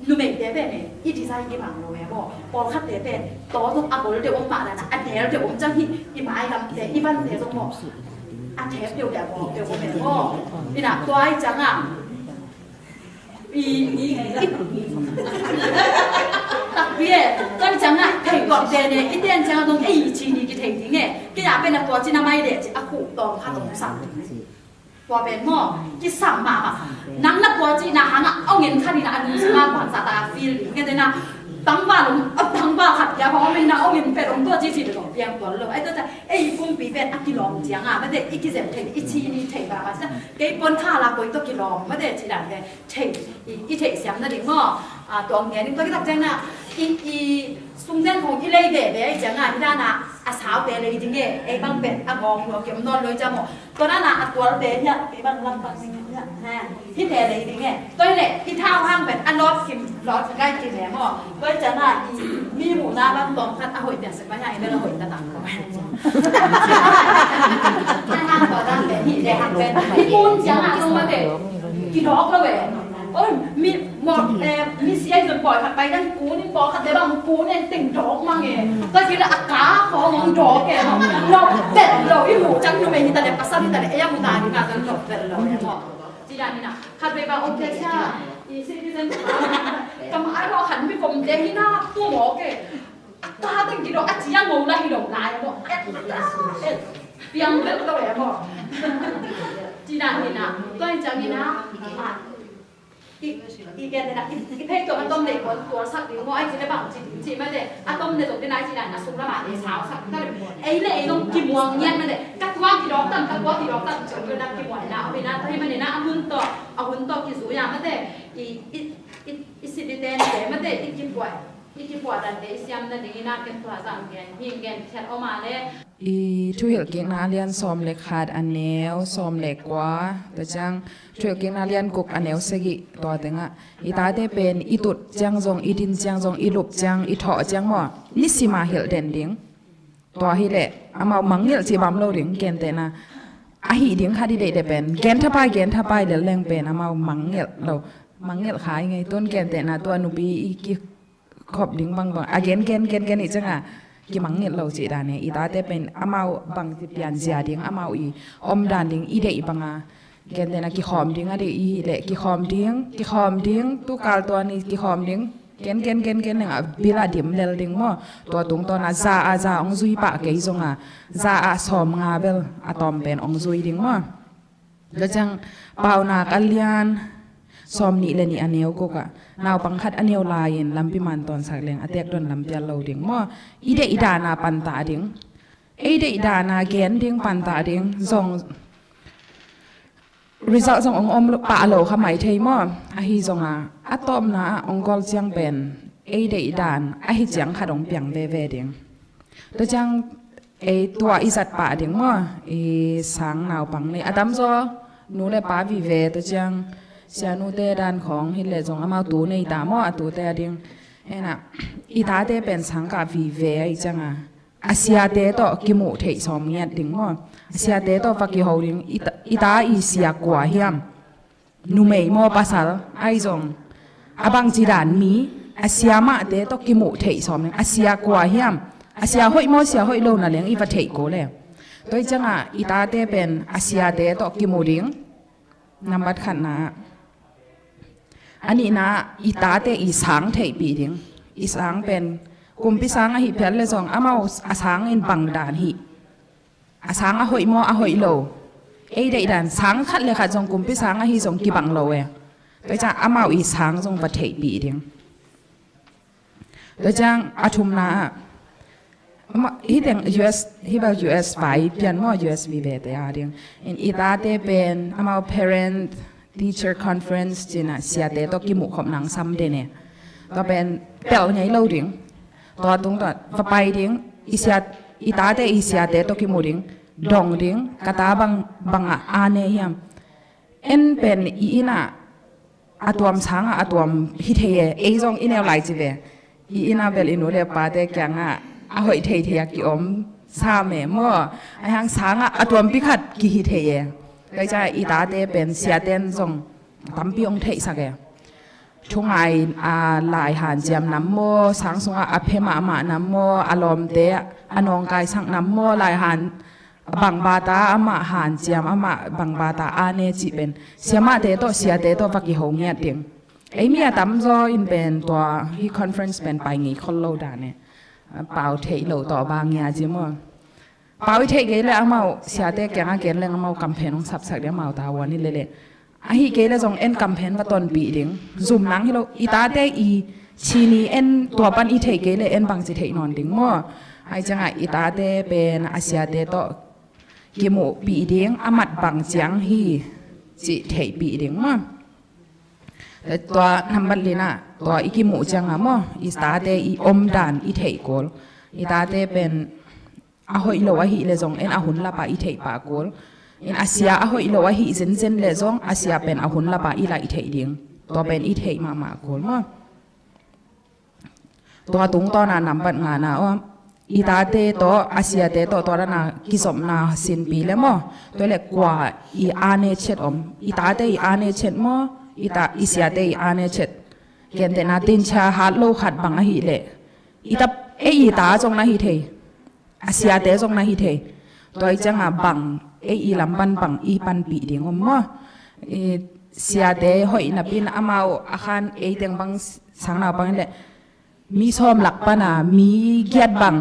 numeite pen e, i design kibang lo e maw. Pawlkhatte pen, taw zong a gol deuh om mah dan ah, a del deuh om ciang hi, i mailamte, i vante zong maw. A thep deuh deuh a gawp deuh om e maw. Ina, tua i ciangah. I, i, i. Takpi e, tua ciangah thei tuak den e, i ten ciangah dong ei ci ni kithei ding e. Kei a pen a tua cin a mai de ci a khuh tawm khat ong sam. Tua pen maw, kisam mahmah. Nang na tua cihna hangah ong en khat in a lungsim ah bangzah tak a feel ding. Ngetena, tangval ong, a tangval khat kia hong om in a ong en pet ong tua ci ci dong piang tuan lo. Ai tua ciang, ei pumpi pen a kilawm ciangah, mate i kizem thei, i ci ni thei ba, ba ciang, kei pon kha la koi tua kilawm, mate ci dan te. Thei, i, i theihsiam nading maw? A, tua ngen in tua kitak ciangin ah, i, i sungten khong i lei veve i ciangin ah, hi dan ah, a saute lei ding e, ei bang pen a ngawng lua kiom nawn loi ciang maw. Tua dan ah, a tualte hiah, kei bang lam bang ding hiah, ha, hite lei ding e. Tua hi leh, i thau hang pen a lawt kim, lawt gai kim e maw. Tua hi ciangin ah, i mi muhna bang tawm khat a hoih piang sek bang hiah, i bel a hoih ta tang ko. Hang hang tua dan pen, hite hang pen, i kun ciangin ah, tua mate, kidawk lo e. Oi, mi, maw, eh, mi sia i zon pawlkhat pai dan kun in pawlkhat te bang kun en teng dawk mang e. Tua ci le a ka khawng hong dawk e. Nop vet lo, i muh ciang numei hi ta le, pasal hi ta le, ei a mu ta ding a zon nop vet lo e maw. Ci dan in a, khat vei bang ong tia cia, i citizen, kam ai lo khan mi kom te hi na, tu mawk e. A ka teng kidawk, a ci a ngo la hi lo lai maw. Et, et, piang vet lo e maw. Ci dan in a, tua hi ciang in a, a, I, i gen dena, i, i phei tuam a tom lei kuan tualsak ding maw, ai ci le bang ci ding ci mate, a tom le zong dena ai ci dan a sung lama ei sausak. Ei le ei zong kimuang ngiat mate, ka tua kidawk tam, ka tua kidawk tam, ciong dena kimuang na, a bina, tua hi mate na, a hun tawh, a hun tawh kizu Tua mate i i i i sitite mate i kipuah i kipuah dante i siam nading in a ken tua zang gen hi gen khiat om a le. I Thuhilhkikna a lian sawm le khat a neu sawm le kua, tua ciang Thuhilhkikna a lian guk a neu sagih, tua tengah i tate pen i tut ciang zong, i din ciang zong, i lup ciang, i thawh ciang maw, nisima hilh den ding. Tua hileh amau mangngilh cih bang om lo ding, gentehna. Ahi ding khat i deih deh pen, gen thapai, gen thapai lel leng pen amau mangngilh lo. Mangngilh kha i ngei tun, gentehna tua nupi i kikhop ding bangbang a gen, gen, gen, gen i cianga kimangngilh lo cih dan e. I tate pen amau bangci pianzia ding, amau i omdan ding i deih banga, gentehna kikhawm ding a deih i hileh kikhawm ding, kikhawm ding, tukal tua ni kikhawm ding. Gen, gen, gen, gen nengah bil ah dim lel ding maw. Tua tungtawna za ah za hong zui pah kei zonga, za ah sawmnga bel a tawm pen hong zui ding maw. Tua ciang Paunak a lian sawm nih le nih a neu gukah, naupang khat a neu lai-in lampi man tawnsak leng a teek don lampial lo ding maw. I deih i dana pantah ding. Ei deih dana gen ding, pantah ding zong result zong hong om pah lo kha mai thei maw. Ahi zonga a tawpna ah hong gol ciang pen ei deih dan ahi ciang khat hong piang veve ding. Tua ciang ei tua i zat pah ding maw. I sang naupang ni a tamzaw nu le pa vive, tua ciang sianute dan khawng hileh zong amau tu nei ta maw, a tute a ding. Ena i tate pen sangkah vive ahi cianga a siate tawh kimuh theih sawm ngiat ding maw. A siate tawh va kiho ding. I ta, i ta i sia kua hiam? Numei maw, pasal ahi zong, a bangci dan mi, a sia mahte tawh kimuh theih sawm ding. A sia kua hiam? A sia hoih maw, sia hoih lo na leng i va theih ko le. Tua i cianga i tate pen a siate tawh kimuh ding. Nambat khatna ah a nihna ah i tate i sang theihpih ding. I sang pen kumpi sang ahi phial le zong amau a sang in bang dan hi. A sang a hoih maw, a hoih lo. Ei deih dan sang khat le khat zong kumpi sang ahi zong kibang lo e. Tua ciang amau i sang zong va theihpih ding. Tua ciang a thumna ah, hih teng U S, hih bel U S vai pian maw, U S vive te a ding in i tate pen amau parent teacher conference cina siate tawh kimuh khop nang sam den e. Tua pen pelh ngei lo ding. Tua tung tua va pai ding. I sia, i tate i siate tawh kimuh ding. Dong ding. Ka ta bang, bangah a ne hiam? En pen i inn ah a tuam sangah a tuam hi thei e. Ei zong i neu lai ci ve. I inn ah bel i nu le pate kiangah a hoih thei thei a ki-om sam e maw. Ahi hang sangah a tuampi khat kihi thei e. Tua i ciang i tate pen siaten zong tampi hong theihsak e. Thungai a lai hanciam nam maw, sang sungah a phe mahmah nam maw, a lawmte a nawngkaisak nam maw, lai han bang bata amah hanciam, amah bang bata a ne cih pen siamahte tawh, siate tawh va kiho ngiat ding. Ei mi a tamzaw in pen tua hih conference pen pai ngei khol lo dan e. Pau theih lo tawh bang ngia ci maw. Pau i theih kei le amau siate kiangah gen leng amau kamphen hong sapsak ding, amau tavuan hi lele. Ahi kei le zong en kamphen va tonpih ding. Zum nang hi lo, i tate i cini en tua pan i theih kei le en bangci theih nawn ding maw. Ahi ciangah i tate pen a siate tawh kimuhpih ding, a mat bang ciang hi cih theihpih ding maw. Tua nambat lina, tua i kimuh cianga maw, i tate i omdan i theih kul. I tate pen a hoih lo ahih le zong en a hun lapah i theih pah kul. In a sia a hoih lo ahih zenzen le zong a sia pen a hun lapah i laih theih ding. Tua pen i theih mahmah kul maw. Tua tungtawna nambat ngana om, i tate tawh a siate tawh tua dana kizopna sinpi le maw. Tua le kua i a ne chet om, i tate i a ne chet maw, i ta, i siate i a ne chet. Gentehna tinchia hat lo khat bang ahih leh i ta, ei i ta zong na hi thei. A siate zong na hi thei. Tua i cianga bang ei i lampan bang i panpih ding om maw. I siate hoih napin amau a khan ei teng bang sang naupang le mi sawm lak pana mi giat bang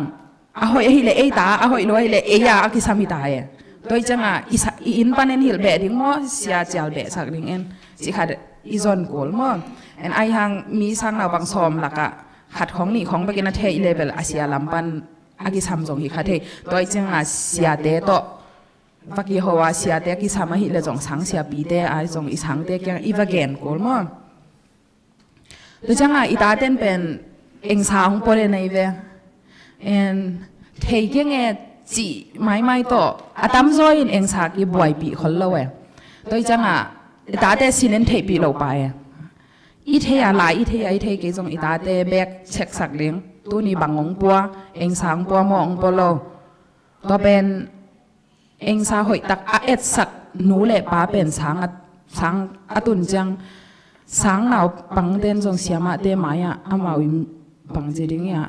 a hoih ahih le ei ta, a hoih lo ahih le ei a a kisam hi ta e. Tua i cianga i sa, i inn pan en hilh beh ding maw, sia cial behsak ding en cih khat i zon kul maw. En ahi hang mi sang naupang sawm lakah khat khong nih khong bekin a theih le bel a sia lampan a kisam zong hi kha thei. Tua i cianga siate tawh va kiho a siate a kisam ahih leh zong sang siapite a zong i sangte kiang i va gen kul maw. Tua ciangah i taten pen engsa hong pua le nei ve. En thei keng e cih maimai tawh a tamzaw in engsa kibuaipih khol lo e. Tua ciangah i tate sin en theihpih lo pa e. I thei a lai, i thei a i thei kei zong i tate bek check sak ding. Tuni bang hong pua, engsa hong pua maw hong pua lo. Tua pen engsa hoihtak a etsak nu le pa pen sang a, sang a tun ciang sang naupangten zong siamahte mai-ah amau in bang ci ding i a,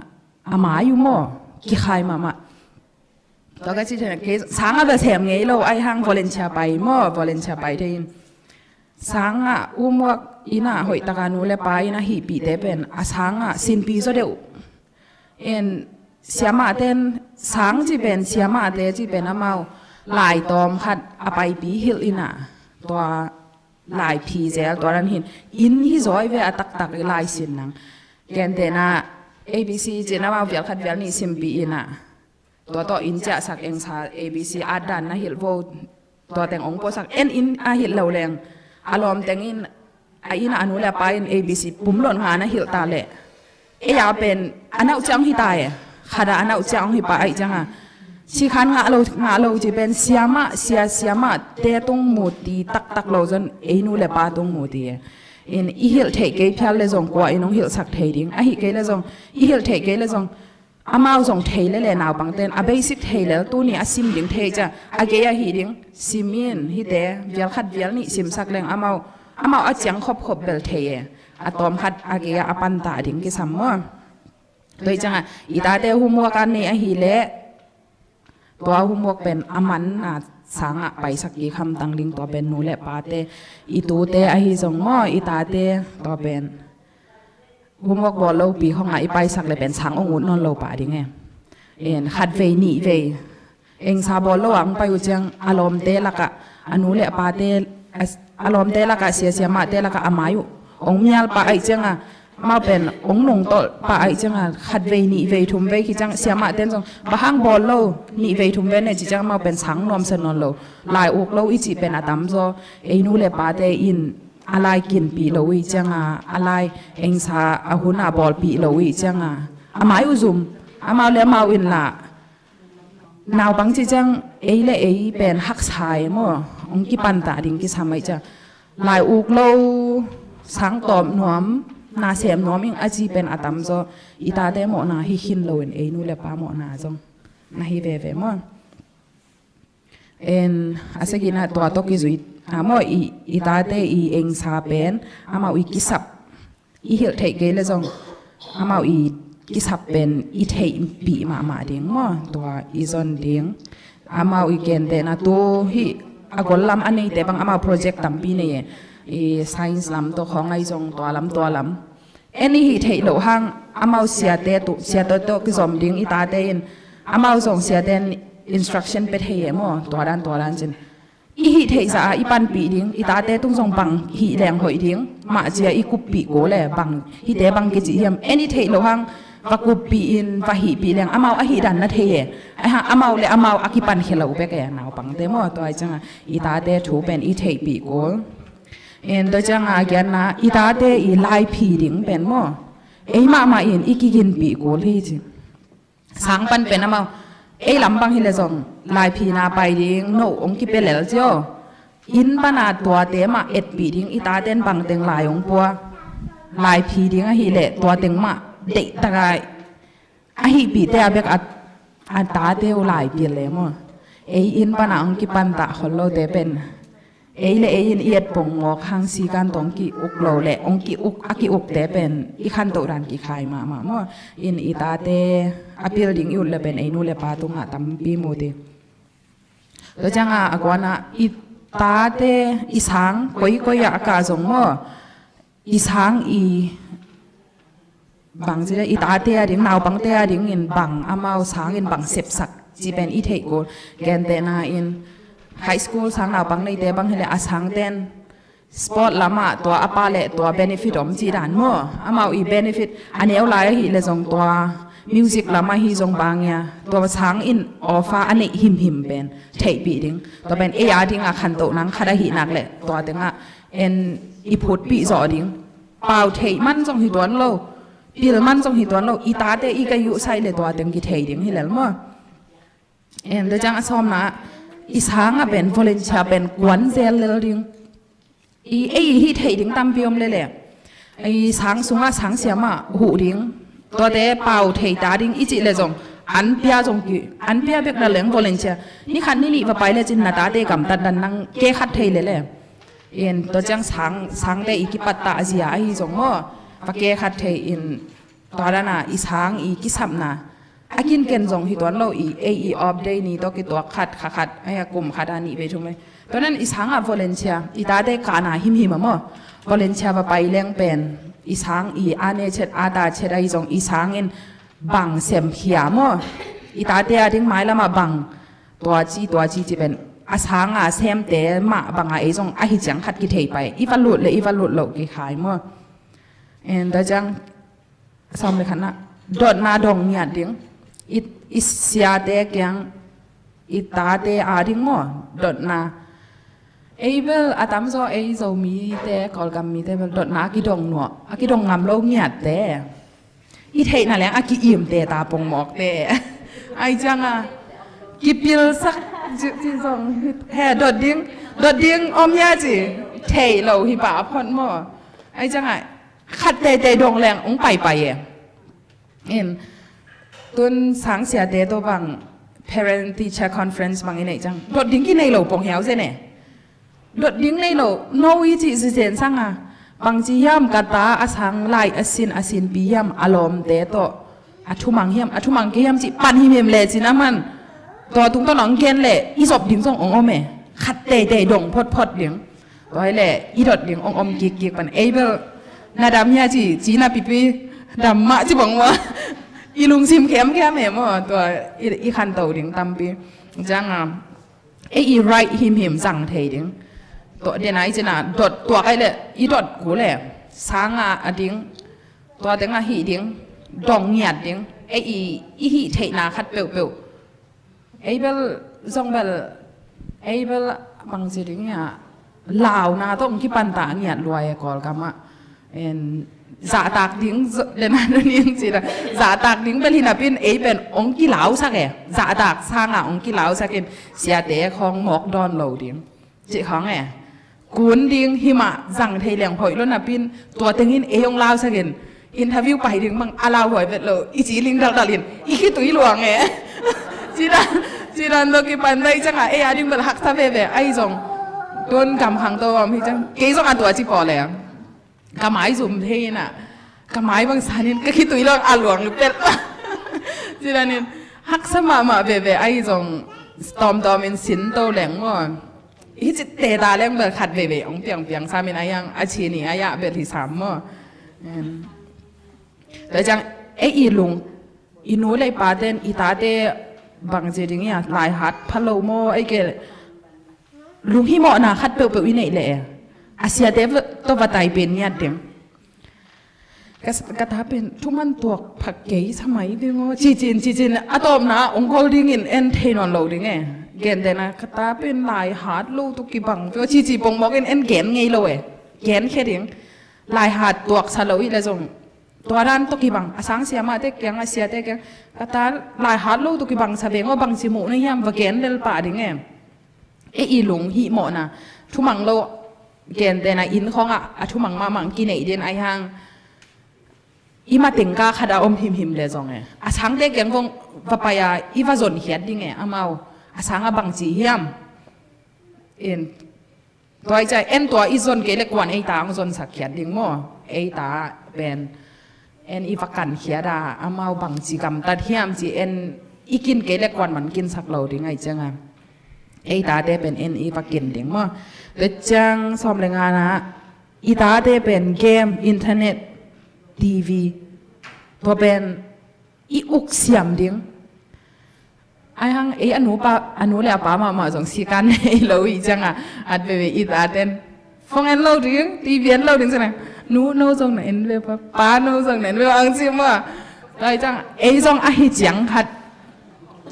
a mai uh maw kikhai mahmah. Tua ka ci thei kei sang a va sem ngei lo ai hang volunteer pai maw, volunteer pai thei in. Sang a homework in a hoihtaka nu le pa in a hihpihte pen a sang a sinpi zaw deuh. En siamahten sang ci pen, siamahte ci pen amau lai tawm khat a paipi hilh in a tua lai phi zel tua dan hin in hi zaw ve a taktak i lai sin nang. Gentehna A B C ci-in amau vial khat vial nih simpih in a tua tawh in ciahsak engsa A B C at dan na hilh vo. Tua teng hong puasak en in a hilh lo leng a lawm teng in a in a nu le a pa in A B C pum lon nga na hilh ta leh ei a pen a nauh ciang hong hi ta e. Khat a a nauh ciang hong hi pa aih cianga ci khan ngah lo, ngah lo ci pen siamah, sia siamahte tung muti taktak lo zon ei nu le pa tung muti e. In i hilh theih kei phial le zong kua in hong hilhsak thei ding, ahi kei le zong i hilh theih kei le zong amau zong thei lele naupangten a basic thei lel tuni a sim ding thei cia a gei ahi ding sim in hite vial khat vial nih simsak leng amau, amau a ciang khopkhop bel thei e. A tawm khat a gei a a panta ding kisam maw. Tua i cianga i tate homework a nei ahi leh tua homework pen a manna sangah paisak kik hamtang ding tua pen nu le pate i tute ahi zong maw i tate tua pen homework bawl lopi khongah i paisak le pen sang ong ut nawn lo pah ding e. En khat vei nih vei engsa bawl lo ah ong pai uh ciang a lawmte lakah a nu le a pate a lawmte lakah sia siamahte lakah a mai uh ong mial pah aih cianga amau pen ong nungtolh pah aih cianga khat vei nih vei thum vei khi ciang siamahten zong bang hang bawl lo nih vei thum vei ne ci ciang amau pen sang nuamsa nawn lo lai uk lo i cih pen a tamzaw ei nu le pate in a lai kinpih lo uh i cianga a lai engsa a hun a bawlpih lo uh i cianga a mai uh zum amau le amau in lah naupang ci ciang ei le ei pen haksa e maw ong kipantah ding kisam aih ciang lai uk lo sang tawm nuam na sem nuam ing a ci pen a tamzaw i tate mawhna hi khin lo in ei nu le pa mawhna zong na hi veve maw. En a segina tua tawh kizui a maw i, i tate i engsa pen amau i kisap i hilh theih kei le zong amau i kisap pen i theihpih mahmah ding maw tua i zon ding. Amau i gentehna tu hih a gol lam a neite bang amau project tampi nei e. I science lam tawh khawng ahi zong tua lam tua lam en i hih theih loh hang amau siate tu siate tawh kizom ding i tate in amau zong siate in instruction pe thei e maw tua dan tua dan cin i hih theih zah a i panpih ding i tate tung zong bang hih leng hoih ding mah cia i kuppih kul le bang hihte bang kici hiam en i theih loh hang va kuppih in va hihpih leng amau a hih dan na thei e. Ahi hang amau le amau a kipan khia lo bek e naupangte maw tua i cianga i tate thu pen i theihpih kul. En tua cianga a gianna i tate i laiphi ding pen maw ei mahmah in i kiginpih kul hi ci. Sang pan pen amau ei lam bang hi le zong laiphina pai ding no ong kipe lel cio. Inn pana tuate mah etpih ding i taten bangteng lai ong pua laiphi ding ahi leh tua teng mah deihtakai a hihpihte a bek a tate uh laipil le maw. Ei inn pana ong kipantah khol lote pen ei le ei in i et pong mawk hang sikan tawh ong ki-uk lo le ong ki-uk a ki-ukte pen i khantoh dan kikhai mahmah maw. In i tate a pil ding i ut le pen ei nu le pa tungah tampi mu ti. Tua cianga a guana i tate i sang koikoi ah a kah zong maw i sang i bang ci le i tate a ding naupangte a dingin bang amau sangin bang sepsak ci pen i theih kul. Gentehna in high school sang naupang neite bang hi le a sangten sport lamah tua a pa le tua benefit om ci dan maw amau i benefit a neu lai ahi le zong tua music lam ahi zong bang ia, tua sang in offer a neih himhim pen theihpih ding. Tua pen ei a ding a khantoh nang khat ahih nak leh tua tengah en i phutpih zawh ding. Pau theih man zong hi tuan lo, pil man zong hi tuan lo, i tate i ka yuhsaih leh tua teng kithei ding hi lel maw. En, tua ciang a sawmna, i sang a pen volunteer pen kuan zel lel ding. I, ei i hih theih ding tampi om lele. I sang sungah sang siamah huh ding. Tuate pau thei ta ding i cih le zong an pia zong ki, an pia bek na leng volunteer. Ni khat ni nih va pai le cin na tate gamtat dan nang ke khat thei lele. In tua ciang sang, sangte i kipat ta a zia ahi zong maw. Va ke khat thei in tua dana i sang i kisapna a kinken zong hi tuan lo i, ei i off day ni tawh kituak khat, kha khat, ei a kum khat a nih vei thum vei. Tua nan i sang a volunteer, i tate kana himhim a maw. Volunteer va pai leng pen, i sang i a ne chet, a ta chet ahi zong i sang in bang sem khia maw. I tate a ding mailam a bang, tua ci, tua ci ci pen, a sang a semte mah bang a ei zong ahi ciang khat kithei pai. I va lut le, i va lut lo kikhai maw. En tua ciang, sawm le khatna, dotna dong ngiat ding. I, i siate kiang, i tate a ding maw, dotna. Ei bel a tamzaw ei Zomite, Kawlgam mite bel dotna a kidong nuah, a kidong ngam lo ngiatte. I theihna leng a ki-imte ta pongmawkte. Ai cianga, kipilsak ci, ci zong, he, dot ding, dot ding om hia ci, thei lo hi pah a phot maw. Ai cianga, khat teitei dong leng ong paipai e. In, tun sang siate tawh bang parent teacher conference bang i neih ciang, dot ding kinei lo pong hiau zen e. Dot ding nei lo, no i cih sizen sanga, bang ci hiam ka ta a sang lai a sin a sinpi hiam a lawmte tawh, a thumang hiam, a thumang ke hiam cih pan himhim le cin a man. Tua tungtawn ong gen le i zop ding zong ong om e. Khat teitei dong photphot ding. Tua hi leh i dot ding ong om kikkik pan. Ei bel na dam hia ci, ci na pipi dam mah ci bang maw. I lungsim khemkhem e maw, tua i, i khanto ding tampi. Cianga, ei i right himhim zang thei ding. Tua dena i cina dot tuak ai leh i dot ku le. Sanga a ding. Tua tenga hih ding. Dong ngiat ding. Ei i, i hih theihna khat peuhpeuh. Ei bel, zong bel, ei bel bangci ding ia, launa tawh ong kipanta ngiat luai e Kawlgam ah. En, zahtak ding, dena nunin cina, zahtak ding bel hinapin ei pen ong kilausak e, zahtak sanga ong kilausak in, siate khong mawk dawn lo ding. Cih khong e. Kun ding himah zang thei leng hoih lo napin, tua tengin ei ong lausakin, interview pai ding bang a lauhuai vet lo, i ci ling daldalin, i khitui luang e. Cidan, cidan to kipan dai cianga, ei a ding bel haksa veve, ai zong. Tun gam khang to om hi ciang, kei zong a tua ci paw le. Ka mai zum thei ina, ka mai bang sanin, ka khitui luang a luang lupet. Cidanin, haksa mahmah veve, ai zong, tawmtawmin sin to leng maw. Hi cit teta leng bel khat veivei ong piangpiang samin a iang a cini a iah bel hi sam maw. Em. Tua ciang ei i lung i nu lei paten i tate bang ci ding ia laihat phalo maw ei ke lunghimawhna khat peuhpeuh i neih leh e. A siate tawh va tai pen ngiat ding. Ka, ka ta pen thuman tuak phak kei sa mai ding aw. Cicin, cicin, a tawpna ong gol dingin en thei nawn lo ding e. Gentehna ka ta pen laihat lo tawh kibang peuh. Cici pongmawkin en gen ngei lo e. Gen khe ding. Laihat tuak sa lo i le zong. Tua dan tawh kibang. A sang siamahte kiang, a siate kiang. Ka ta laihat lo tawh kibang sa veng aw bangci muh na hiam va gen lel pah ding e. Ei i lung hih mawhna thumang lo gentehna inn khawngah a thumang mahmah kineih den ahi hang i matengka khat a om himhim le zong e a sangte keng vong va pai a i va zonkhiat ding e amau a sangah bangci hiam? In tua i cai en tua i zon kei le kuan ei ta ang zonsak khiat ding maw ei ta pen. En i va kankhiat a amau bangci gamtat hiam ci en i kin kei le kuan man kinsak lo ding ahi cianga ei tate pen en i va kin ding maw. Tua ciang sawm le ngana i tate pen game, internet, TV tua pen i uk siam ding. Ai hang ei a nu pa a nu le a pa mahmah zong sikan nei lo i cianga at veve i taten phone en lo ding, TV en lo ding cianga nu no zong na en ve pa pa no zong na en ve ang ci maw. Tua hi ciang ei zong ahi ciang khat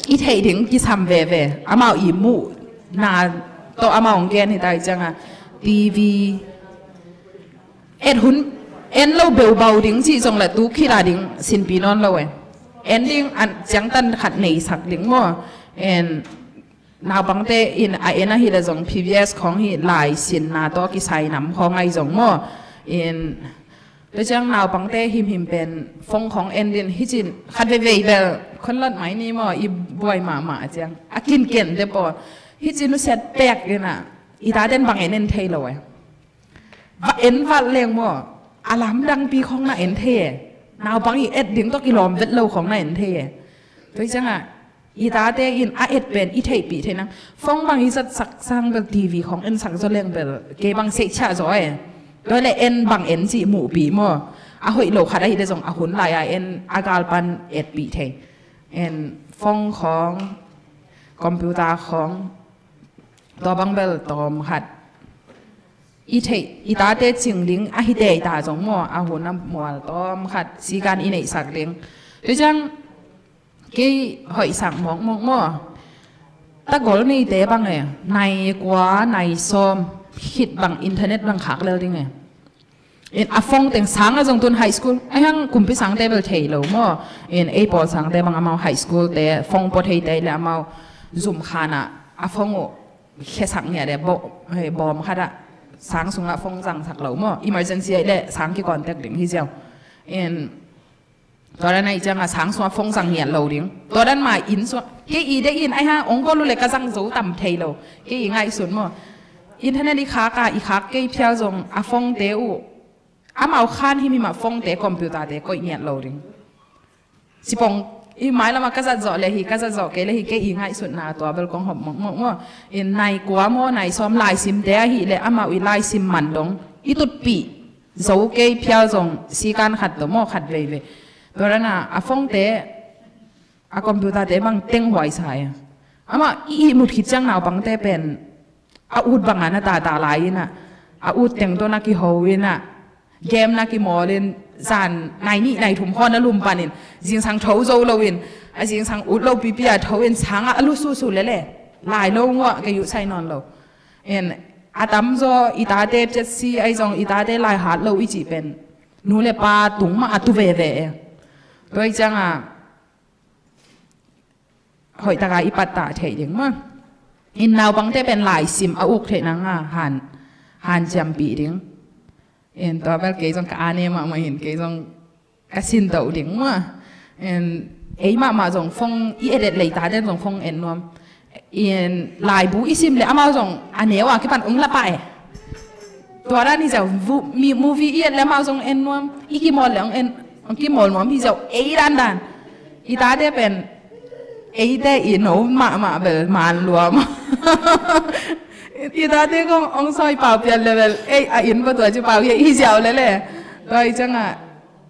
i theih ding kisam veve. Amau i muhna tawh amau hong gen hi ta hi cianga T V et hun en lo beubau ding cih zong le tu khit a ding sinpi nawn lo e. En ding an ciangtan khat neisak ding maw? En naupangte in a en ahih le zong P B S khawng hi lai sinna tawh kisai nam khawng ahi zong maw? In tua ciang naupangte himhim pen phone khawng en din hi cin khat veivei bel khon lot mai ni maw? I buai mahmah a ciang a kinken te paw hi cin nusiat pek in a i taten bang en en thei lo e. Va en vat leng maw? A lamdangpi khawng na en thei e. Naupang i et ding tawh kilawm vet lo khawng na en thei e. Tua hi cianga i tate in a et pen i theihpih thei nang. Phone bang i zatsak sang bel T V khawng ensak zaw leng bel kei bang seihchiah zaw e. Tua le en bang en cih muhpi maw? A hoih lo khat ahih le zong a hun lai a en a galpan etpih thei. En phone khawng, computer khawng, tua bang bel tawm khat i theih i tate cing ding ahi tei ta zong maw? A hun a mual tawm khat sikan i neihsak ding. Tua ciang kei hoihsak mawkmawk maw? Tagol neite bang e, nai kua nai sawm khit bang internet bang khak lel ding e. In a phone teng sang a zong tun high school a hiang kumpi sangte bel thei lo maw? In ei pawl sangte bang amau high school te phone pua thei te le amau zum khan a a phone uh khesak ngiat e, bawm khat ah sang sungah phone zangsak lo maw? Emergency ahih le sang ki contact ding hi ziau. In tua dan ahih cianga sang sungah phone zang ngiat lo ding. Tua dan ma inn sungah kei i deih in ahi hang ong gol uh le ka zang zo tam thei lo. Kei i ngaihsun maw? Internet i khak a i khak kei phial zong a phone te uh amau khan himhim a phone te computer te koih ngiat lo ding. Sipong i mailamah ka zat zawh le hi, ka zat zawh kei le hi, kei i ngaihsutna tua bel kong hop mawkmawk maw? In nai kua maw, nai sawm laisim te ahih le amau i laisim man dong i tutpih zo kei phial zong sikan khat tawh maw, khat veivei. Tua dana a phone te a computer te bang tenghuai sa e. Amah i ihmut khit ciang naupangte pen a ut banga na tata lai inah a ut teng tawh na kiho inah game na kimawl in zan nai nih nai thum khaw na lum panin zingsang tho zo loin a zingsang ut lo pipi a tho in sangah a lu susu lele lai lo nguah kei uh sai nawn lo. In a tamzaw i tate piatsi ahi zong i tate lai hat lo i cih pen nu le pa tung mah a tu veve e. Tua i cianga hoihtaka i pattah theih ding maw? In naupangte pen laisim a uk theih nanga han, han ciampih ding. In tua bel kei zong ka ane mahmah in kei zong ka sintoh ding maw? In ei mahmah zong phone i edet lei taten zong phone en nuam. In laibu i sim le amau zong a neu a kipan ong lapah e. Tua dan hi ziau, movie i et le amau zong en nuam, i kimawl le ong en, ong kimawl nuam hi ziau, ei dandan. I tate pen eite i no mahmah bel man lua maw? I tate kong ong sawi pau pian le bel ei a inn bua tua ci pau hi ziau lele. Tua i cianga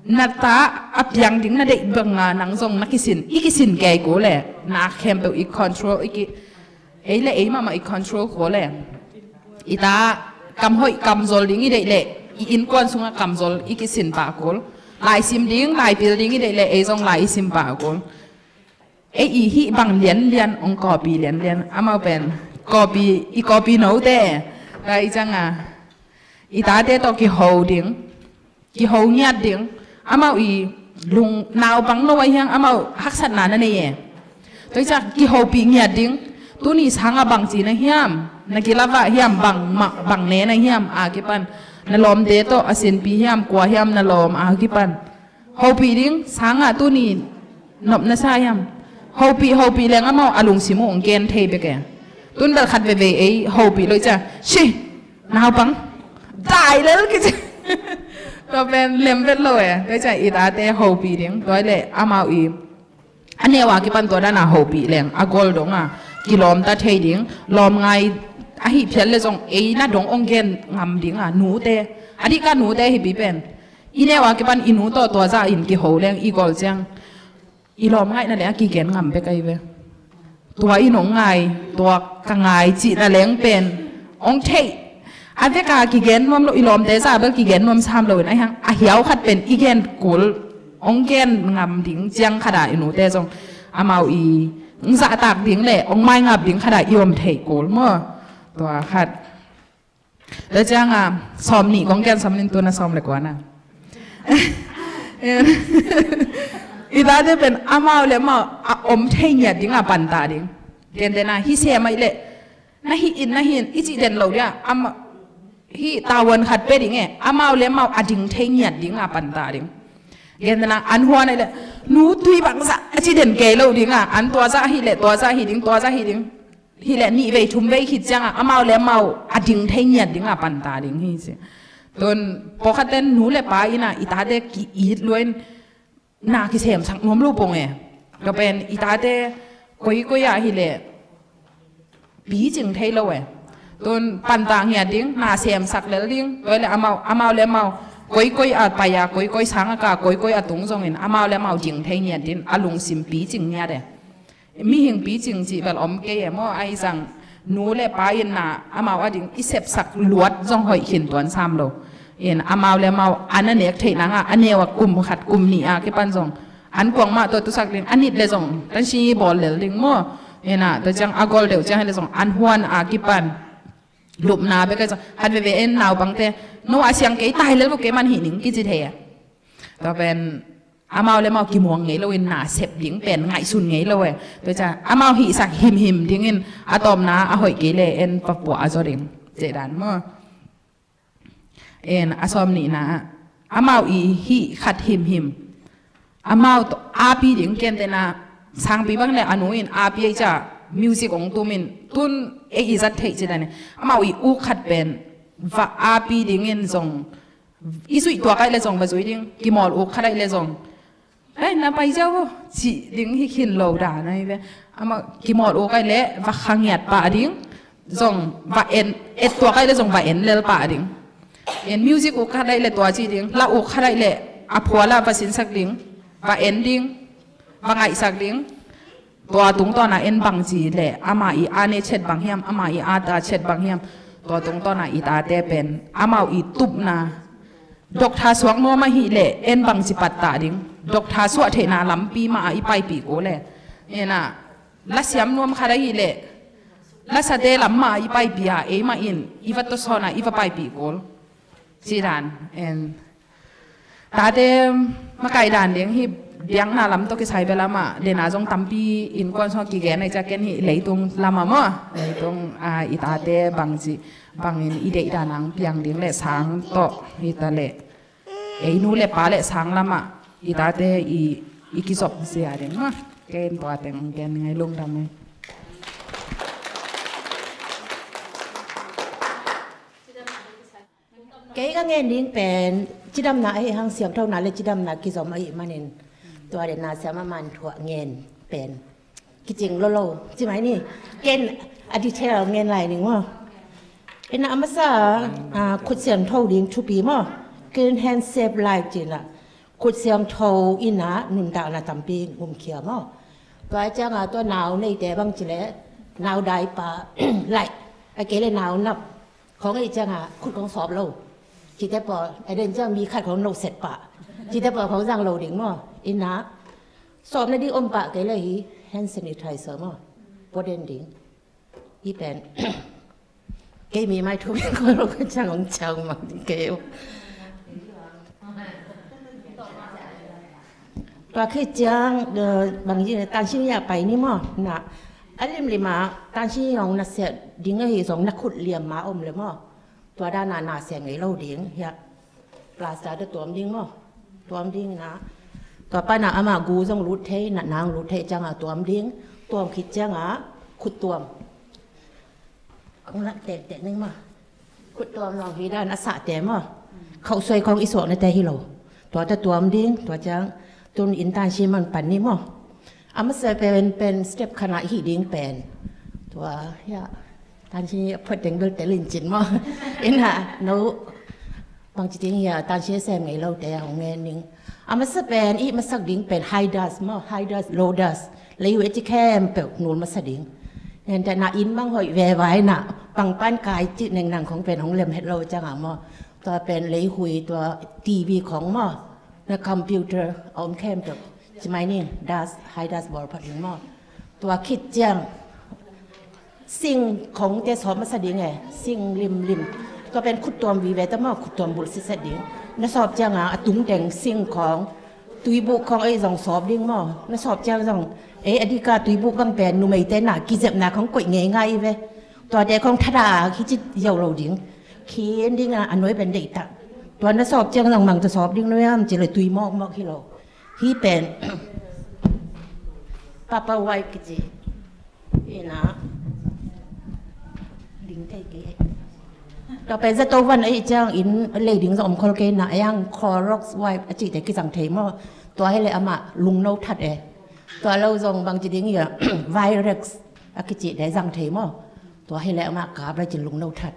na ta a piang ding na deih banga nang zong na kisin, i kisin kei ko le na khempeuh i control i ki, ei le ei mahmah i control ko le. I ta kam hoih kam zol ding i deih le i innkuan sungah kam zol i kisin pah kul. Lai sim ding lai pil ding i deih le ei zong lai i sim pah kul. Ei i hih bang lianlian ong kawpi lianlian amau pen kawpi i kawpi note. Tua i cianga i tate tawh kiho ding. Kiho ngiat ding. Amau i lung naupang no a hiang amau haksatna na nei e. Tua i ciang kihopih ngiat ding. Tuni sanga bangci na hiam, na kilavah hiam, bang mah bang ne na hiam a kipan, na lawmte tawh a sinpi hiam, kua hiam na lawm a kipan. Hopih ding. Sanga tuni nop na sa hiam? Hopih hopih leng amau a lungsim uh ong gen thei bek e. Tun bel khat veve ei hopih lo i ciang si naupang dai lel kici. Tua pen lem vet lo e. Tua i ciang i tate hopih ding. Tua i le amau i a neu a kipan tua dana hopih leng a gol donga kilawmta thei ding. Lawm ngai ahi phial le zong ei na dong ong gen ngam dinga nute a dihka nute hipi pen i neu a kipan i nu tawh tua zah in kiho leng i gol ciang i lawm ngaihna le a kigen ngam bek ahi ve. Tua i nong ngai tua ka ngai cihna leng pen ong theih. A veka kigen nuam lo i lawmte zah bel kigen nuam sam loin a hiang a hiau khat pen i gen kul. ong gen ngam ding ciang khat ah i nute zong amau i ong zahtak ding le ong maingap ding khat ah i om thei kul maw. Tua khat. Tua ciang a sawm nih kong gen sam ning, tu na sawm le kua na. I tate pen amau le amau a om thei ngiat ding a panta ding. Gentehna hih sem ahih leh na hih in, na hih in i cih den lo dia, ama hih tavuan khat pia ding e, amau le amau a ding thei ngiat ding a panta ding. Gentehna an huan ahih leh nu tui bangzah a ci den kei lo ding a, an tua zah hih leh tua zah hih ding, tua zah hih ding. Hih leh nih vei thum vei khit ciang a amau le amau a ding thei ngiat ding a panta ding hi ci. Tun pawlkhat ten nu le pa in a i tate ki it lua in na kisemsak nuam lo pong e. Tua pen i tate koikoi ah hih leh picing thei lo e. Tun panta ngiat ding, na semsak lel ding. Tua le amau, amau le amau koikoi a pai a, koikoi sang a ka, koikoi a tung zongin amau le amau ding thei ngiat ding, a lungsim picing ngiat e. Mihing picing cih bel om kei e maw, ahi zong nu le pa in na amau a ding i sepsak luat zong hoih khin tuan sam lo. In amau le amau an a nek theih nang a, a neu a kum khat kum nih a kipan zong an kuang mah tua tusak ding, a nit le zong tansi bawl lel ding maw. In a tua ciang a gol deuh ciang hi le zong an huan a kipan lupna bek a zong, khat veve in naupangte, no a siang kei tai lel ko kei man hih ning kici thei a. Tua pen amau le amau kimuang ngei lo in na sep ding pen ngaihsun ngei lo e. Tua ciang amau hihsak himhim ding in a tawpna a hoih kei le en papuah a zaw ding cih dan maw. En a sawm nihna ah amau i hih khat himhim amau tawh api ding, gentehna sangpi bang le a nu in api ei ca music ong tum in tun ei i zat theih cih dan e. Amau i uk khat pen va api ding in zong i zuih tuak ahih le zong va zui ding, kimawl uk khat ahih le zong, "Ai, na pai ziau vo," cih ding hi khin lo dan ahi ve. Amah kimawl uk ahih le va kha ngiat pah ding, zong va en, et tuak ahih le zong va en lel pah ding. En music uk khat ahih le tua ci ding, la uk khat ahih le a phual ah va sinsak ding, va en ding, va ngaihsak ding. Tua tungtawn a en bangci le ama i a ne chet bang hiam, ama i a ta chet bang hiam. Tua tungtawn a i tate pen amau i tupna, doctor suak nuam ahih le en bangci pattah ding, doctor suah theihna lampi mah a i paipih kul e. En a, la siam nuam khat ahih le la sate lam mah a i paipih a, eimah in i va tawsawn a i va paipih kul. Ci dan en. Tate makaih dan ding hi, biakna lam tawh kisai bel amah dena zong tampi innkuan sung kigen ahi ciang ken hih leitung lam ah maw, leitung a i tate bangci bangin i deih dan ang piang ding le sang tawh hi ta le, ei nu le pa le sang lam ah i tate i, i kizop zia ding maw. Ken tua teng gen ngai, lungdam e. Kei ka ngen ding pen cidamna ahi hang, siangthona le cidamna kizom ahih manin tua le na siam a man thuah ngen pen kicing lolo ci mai ni. Ken a detail ngen lai ning maw. Ina a masa, ah, khut siangtho ding thupi maw. Clean hand save life ci na. Khut siangtho ina nuntakna tampi ngumkhia maw. Tua cianga tua nau neite bang ci le nau daipa laih, a kei le nau nap khong ei cianga khut khong sawp lo. Cite pawl a den ciang mi khat khong no set pah. Cite pawl khong zang lo ding maw. Ina sawpna ding om pah kei le hi hand sanitizer maw. Pua den ding. I pen kei mi mai thu kei ko lo ka ciang ong ciang mang ding kei. Tua khit ciang, eh, bang yi tan sin ya pai ni maw. Na a limlim a tan sin yong na set ding ahi zong na khut liam ma om le maw. Tua dana na sia ngei lo ding hiah. Plaster te tuam ding maw. Tuam ding na. Tua pana ama gu zong lut thei, na nang lut thei cianga tuam ding. Tuam khit cianga khut tuam. Kong lak tek tek ning maw. Khut tuam long hi dan a sah te maw. Khauh suai khong i suak na te hi lo. Tua te tuam ding, tua ciang tun in tan sin man pan ni maw. A masa pen, pen step khana hi ding pen. Tua, ya. Tan sin a phot deng bel tel in cin maw. Ina, no. Bang ci ding ya, tan sin sem ngei lo te, hong ngen ning. A masa pen, i masak ding pen, high dust maw, high dust, low dust. Lei hu e ci khempeuh, nul masa ding. Ngen te na in bang hoih ve vai na. Bang pan kai ci neng nang khong pen, hong lem het lo cianga maw. Tua pen lei hui, tua T V khong maw. Na computer a om khempeuh ci mai ning, dust, high dust bawl phot ding maw? Tua khit ciang sink khawngte sawp masa ding e, sink limlim. Tua pen khuttuam vive ta maw, khuttuam bulh sitset ding. Na sawp cianga a tungteng sink khawng, tuibuk khawng ei zong sawp ding maw? Na sawp ciang zong ei a dika tuibuk bang pen numeite na kizepna khawng koih ngeingai i ve. Tuate khawng thada a khicit ziau lo ding. Khin dinga a nuai pen deihtak. Tua na sawp ciang zong mangta sawp ding nuiam ci le tui mawkmawk hi lo. Hi pen Papa Wipe kici. Ina ding thei kei. Tua pen zato van a i ciang in lei ding zong om khol kei na, a yang Clorox wipe a cihte kizang thei maw? Tua hi le amah lungno that e. Tua lo zong bang ci ding ia Virex a kicihte zang thei maw? Tua hi le amah kap le ci lungno that.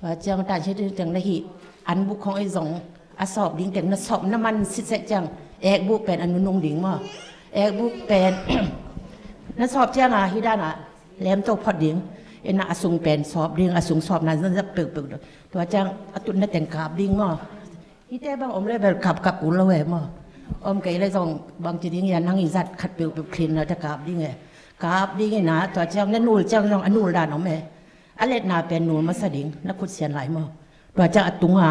Tua ciang tan si teng na hih an buk khong ei zong a sawp ding teng na sawp na man sitset ciang ek buk pen a nunung ding maw? Ek buk pen na sawp cianga hi dana lemto phot ding. Ina a sung pen sawp ding, a sung sawpna zazap peuhpeuh. Tua ciang a tutna teng kap ding maw? Hite bang om le bel kap kap kul lo e maw? Om kei le zong bang ci ding ia nang i zat khat peuhpeuh clean na te kap ding e. Kap ding ina tua ciang na nul ciang zong a nul dan om e. A letna pen nul masa ding, na khut sian lai maw? Tua ciang a tunga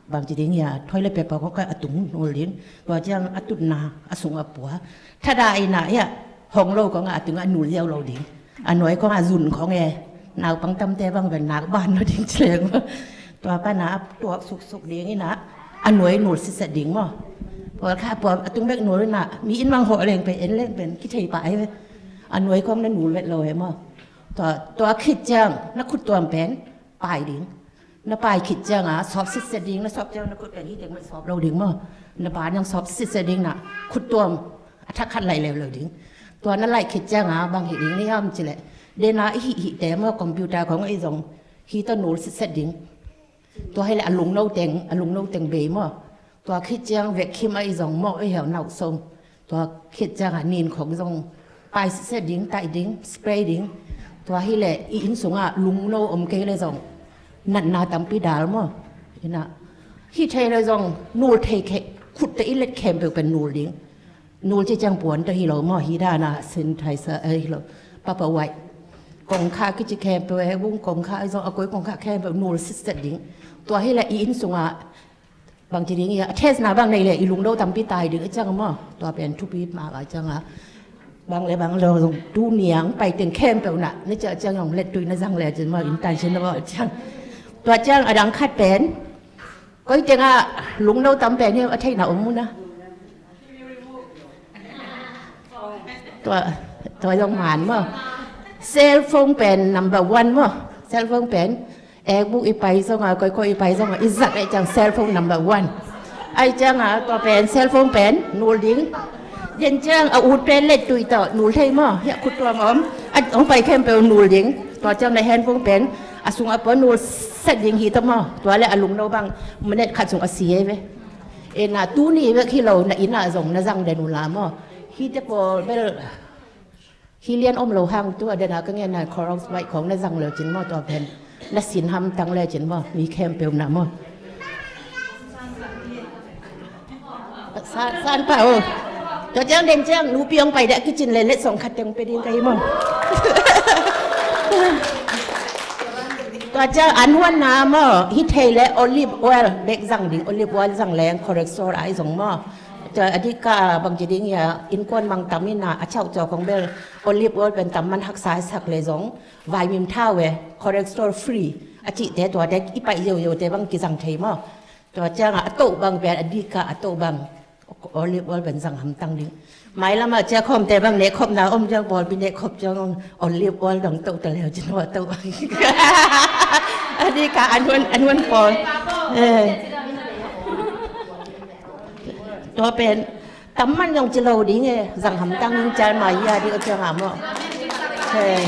bang ci ding ia toilet paper ko ka a tung nul ding. Tua ciang a tutna a sung a pua thada ina ia hong lo konga a tunga a nul ziau lo ding. A nuai konga zun khong e. Naupang tamte bang ven nak ban lo ding ci leng maw? Tua pana a tuak suksuk ding ina a nuai nul sitset ding maw? Pawlkhat pawm a tung bek nul ina mi in mang hawh leng pen en leng pen kithei pah e ve. A nuai khong na nul vet lo e maw? Tua, tua khit ciang na khuttuam pen pai ding. Na pai khit cianga sawp sitset ding, na sawp ciang na khut pen hi teng vet sawp lo ding maw? Na ban yang sawp sitset ding na khuttuam a thak khat laih leuleu ding. Tua na laih khit cianga bang hih ding ni hiam ci le dena i hih hihte maw, computer khong ei zong hi tawh nul sitset ding. Tua hi le a lungno teng, a lungno teng bei maw? Tua khit ciang vekkhim a i zong mawh i heuh nauh song. Tua khit cianga nin khong zong pai sitset ding, taih ding, spray ding. Tua hi le i inn sunga lungno om kei le zong natna tampi dal maw? Ina hi thei le zong nul thei kheh khutte i let khempeuh pen nul ding. Nul ci ciang puan ta hi lo maw? Hi dana sanitizer a hi lo, Papa Wipe. Kongkha kici khempeuh e, bung kongkha a i zong a koi kongkha khempeuh nul sitset ding. Tua hi le i inn sunga bang ci ding ia a test na bang nei le i lungno tampi tai ding a ciang maw? Tua pen thupi mah a cianga bang le bang lo zong tu niang pai teng khempeuh na na ciah ciang zong let tui na zang le cin maw? In tan sin na maw a ciang. Tua ciang a dang khat pen koi tenga lungno tam pen hiam a theihna om muna. Tua, tua zong man maw? Cell phone pen number one maw? Cell phone pen ekbuk i pai zonga, koikoi i pai zonga i zak e ciang cell phone number one. Ai cianga tua pen cell phone pen nul ding. Den ciang a ut pen let tui tawh nul thei maw? Hiah khuttuam om a hong pai khempeuh nul ding. Tua ciang na handphone pen a sung a pua nul set ding hi ta maw? Tua le a lungno bang minute khat sung a si e ve. Ena tuni vek hi lo na ina zong na zang den uh la maw? Hite pawl bel hi lian om lo hang tu a dena ka ngen na Clorox wipe khong na zang le cin maw? Tua pen na sin hamtang le cin maw? Mi khempeuh na maw? San, san pah o. Tua ciang den ciang nupi hong pai deh a kicin le let song khat teng pe ding ka hi maw? Tua ciang an huan na maw? Hi thei le olive oil bek zang ding, olive oil zang leng cholesterol ai zong maw? Tua a dika bang ci ding ia innkuan mang tam ina a chauh tua kong bel olive oil pen tam man haksa sak le zong vaimim thau e, cholesterol free a cihte tuate i paih ziauziaute bang kizang thei maw? Tua cianga a toh bang pen a dika a toh bang olive oil pen zang hamtang ding. Mailamah cia khawmte bang nehkhopna om ciang pawlpi nehkhop ciang olive oil dong toh ta leu cin hua toh. A dika an huan, an huan pawl. Eh. Tua pen tam man zong ci lo ding e, zang hamtang ding cian mai ia ding a cianga maw? Eh.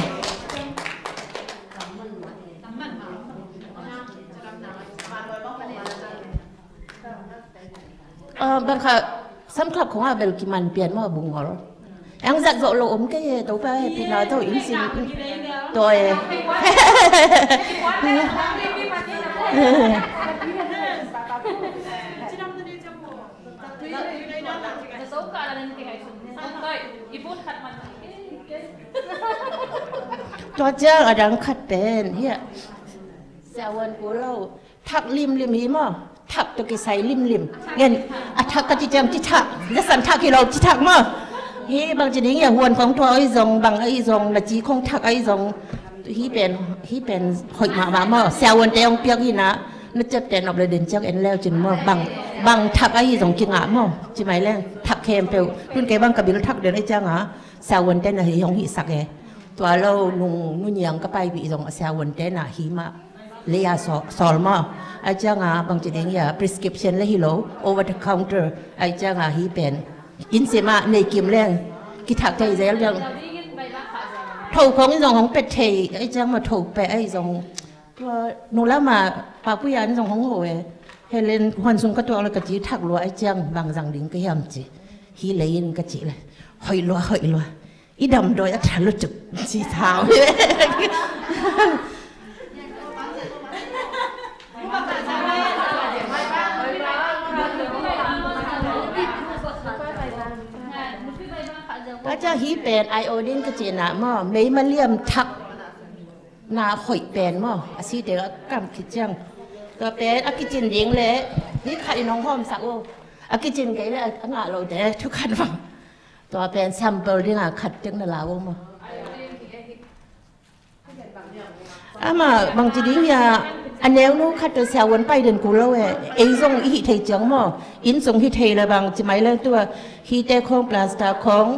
Bang kha samkhlap khong a bel kiman pian maw bungol. Ang zat zawh lo om kei e, Topa hehpihna tawh in sin. Tawi e. Tua ciang a dang khat pen hiah, siavuan ku lo, thak limlim hi maw? Thak tawh kisai limlim. Ngen, a thak ka ci ciang ci thak, na san thak hi lo ci thak maw? Hi bang ci ding hiah, huan khong tua ahi zong, bang ahi zong, na ci khong thak ahi zong. Hi pen, hi pen hoih mahmah maw? Siavuante hong piak hi na, na ciapteh nop le den ciang en leu cin maw? Bang, bang thak ahi zong kingah maw? Ci mai leng, thak khempeuh. Tun kei bang ka bil thak den ahi cianga, siavuante na hi hong hihsak e. Tua lo nung Nu Niang ka paipih zong a siavuante na hi mah. Lei a sawl, sawl maw? Ahi cianga bang ci ding hiah, prescription le hi lo, over the counter. Ahi cianga hi pen inn sim ah nei kim leng kithak thei zel ding. Tho khong in zong hong pet thei, ahi ciang maw, tho pet ahi zong. Tua nung lam ah Pa Pu Yan zong hong ho e. Helen, huan sung ka tuak le ka ci thak lua, ahi ciang bang zang ding ka hiam ci. Hi lei in ka ci le, hoih lua, hoih lua. I damdawi a tha lutuk ci thau. Tua ciang hi pen iodine ka cihna maw, meima liam thak na hoih pen maw, a site a kam khit ciang. Tua pen a kicin ding le, ni khat in hong hawmsak uh. A kicin kei le a ngah lote thu khat bang. Tua pen sample dinga khat tek na la uh maw? Amah bang ci ding hiah, a neunu khat tawh siavuan pai den kul lo e. Ei zong i hih thei ciang maw? Inn sung hih thei le bang ci mai le tua, hihte khong, plaster khong,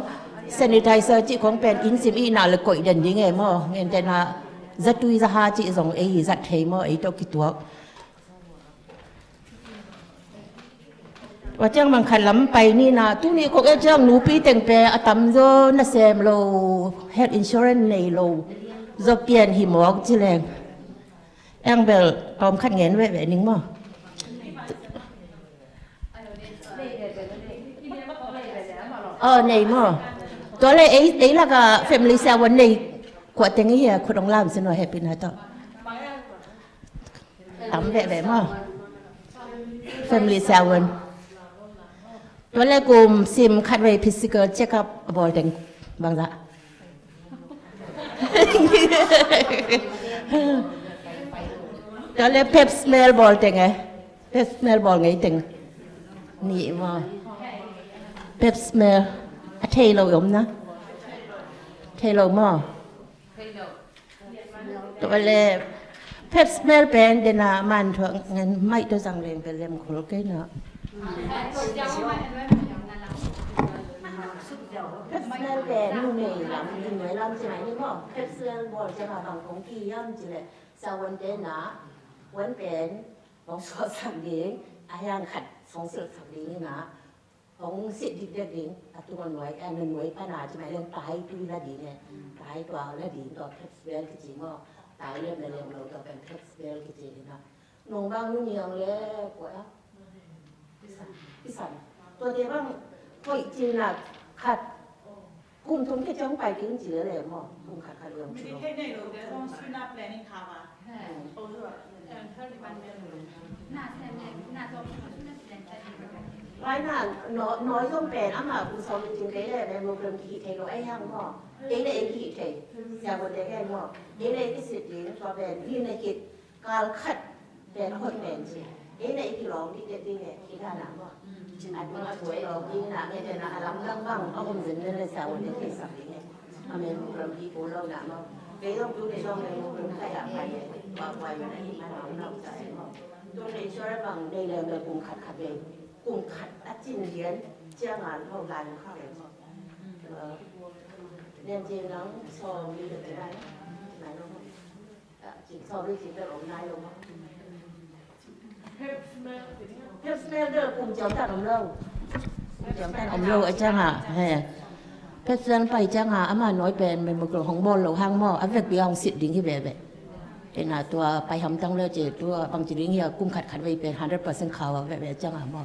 sanitizer cih khong pen inn sim i na le koih den ding e maw? Ngente na zatui zaha cih zong ei zat thei maw? Ei tawh kituak. Tua ciang bang khat lam pai ni na, tuni kok e ciang nupi teng pen a tamzaw nasem lo, health insurance nei lo, zaw pian hi mawk ci leng. Eng bel tawm khat ngen veve ning maw? Aw, nei maw? Tua le ei, ei laka family siavuan nei kua teng i hia, khut hong lam sin aw, happy na tawh. Tam veve maw? Family siavuan. Tua le kum sim khat vei physical check up a bawl teng bangzah. Tua le pap smear bawl teng e. Pap smear bawl ngei teng. Ni maw? Pap smear. A thei lo i om na? Thei lo maw? Tua le pap smear pen dena man thuak ngen mai tua zang leng pen lem khol kei na. Pap smear pen numei lam, numei lam ci mai ni maw? Pap smear bawl ci ma bang kong ki yam ci le sa wan dena wan pen hong suaksak ding, a hiang khat hong silhsak ding hi na. Hong sit dikdek ding, a tung a nuai, a na nuai pana ci mai leng tai tui la ding e. Tai tua la ding tua pap smear kici maw. Tai lem na lem lo tua pen pap smear kici hi na. Nung bang Nu Niang le kua a? Pisan. Pisan. Tua te bang hoih cin na khat. Kum thum khit ciang pai kik ci lele maw. Kum khat khat liang ci lo. Meditate nei lo te zong suna planning kha ba. Hmm. Lai na no, no zong pen ama kum sawm cin kei le, pen program ki hih thei lo ai hang maw. Kei le ei ki hih thei. Sia ko te kei maw. Kei le ei ki sit ding, tua pen, hi na kit. Kal khat pen a hoih pen ci. Ei na i kilawng dikdek ding e, i ka na maw. A tung a tuai lawng ding na, nge te na a lamdang bang a om zen zen le sa wan ding kei sak ding e. A men program ki ko lo na maw. Kei zong tu te zong le program ka ya pai e. Wa wa yu na i ma na na sa e maw. Tu te insurance bang nei lem le kum khat khat vei. Kum khat a cin lian ciang a lo lai kha e maw. Lian cin nang sawm li le te lai. Lai lo maw. Pap smear bel kum ciang tan om lo. Kum ciang tan om lo a ciang a, he. Pap smear pai ciang a, ama nawi pen men muk lo hong bawl lo hang maw, a vekpi a hong sit ding hi veve. Te na tua pai hamtang le ci tua bang ci ding hi a kum khat khat vei pen hundred percent khau a veve a ciang a maw.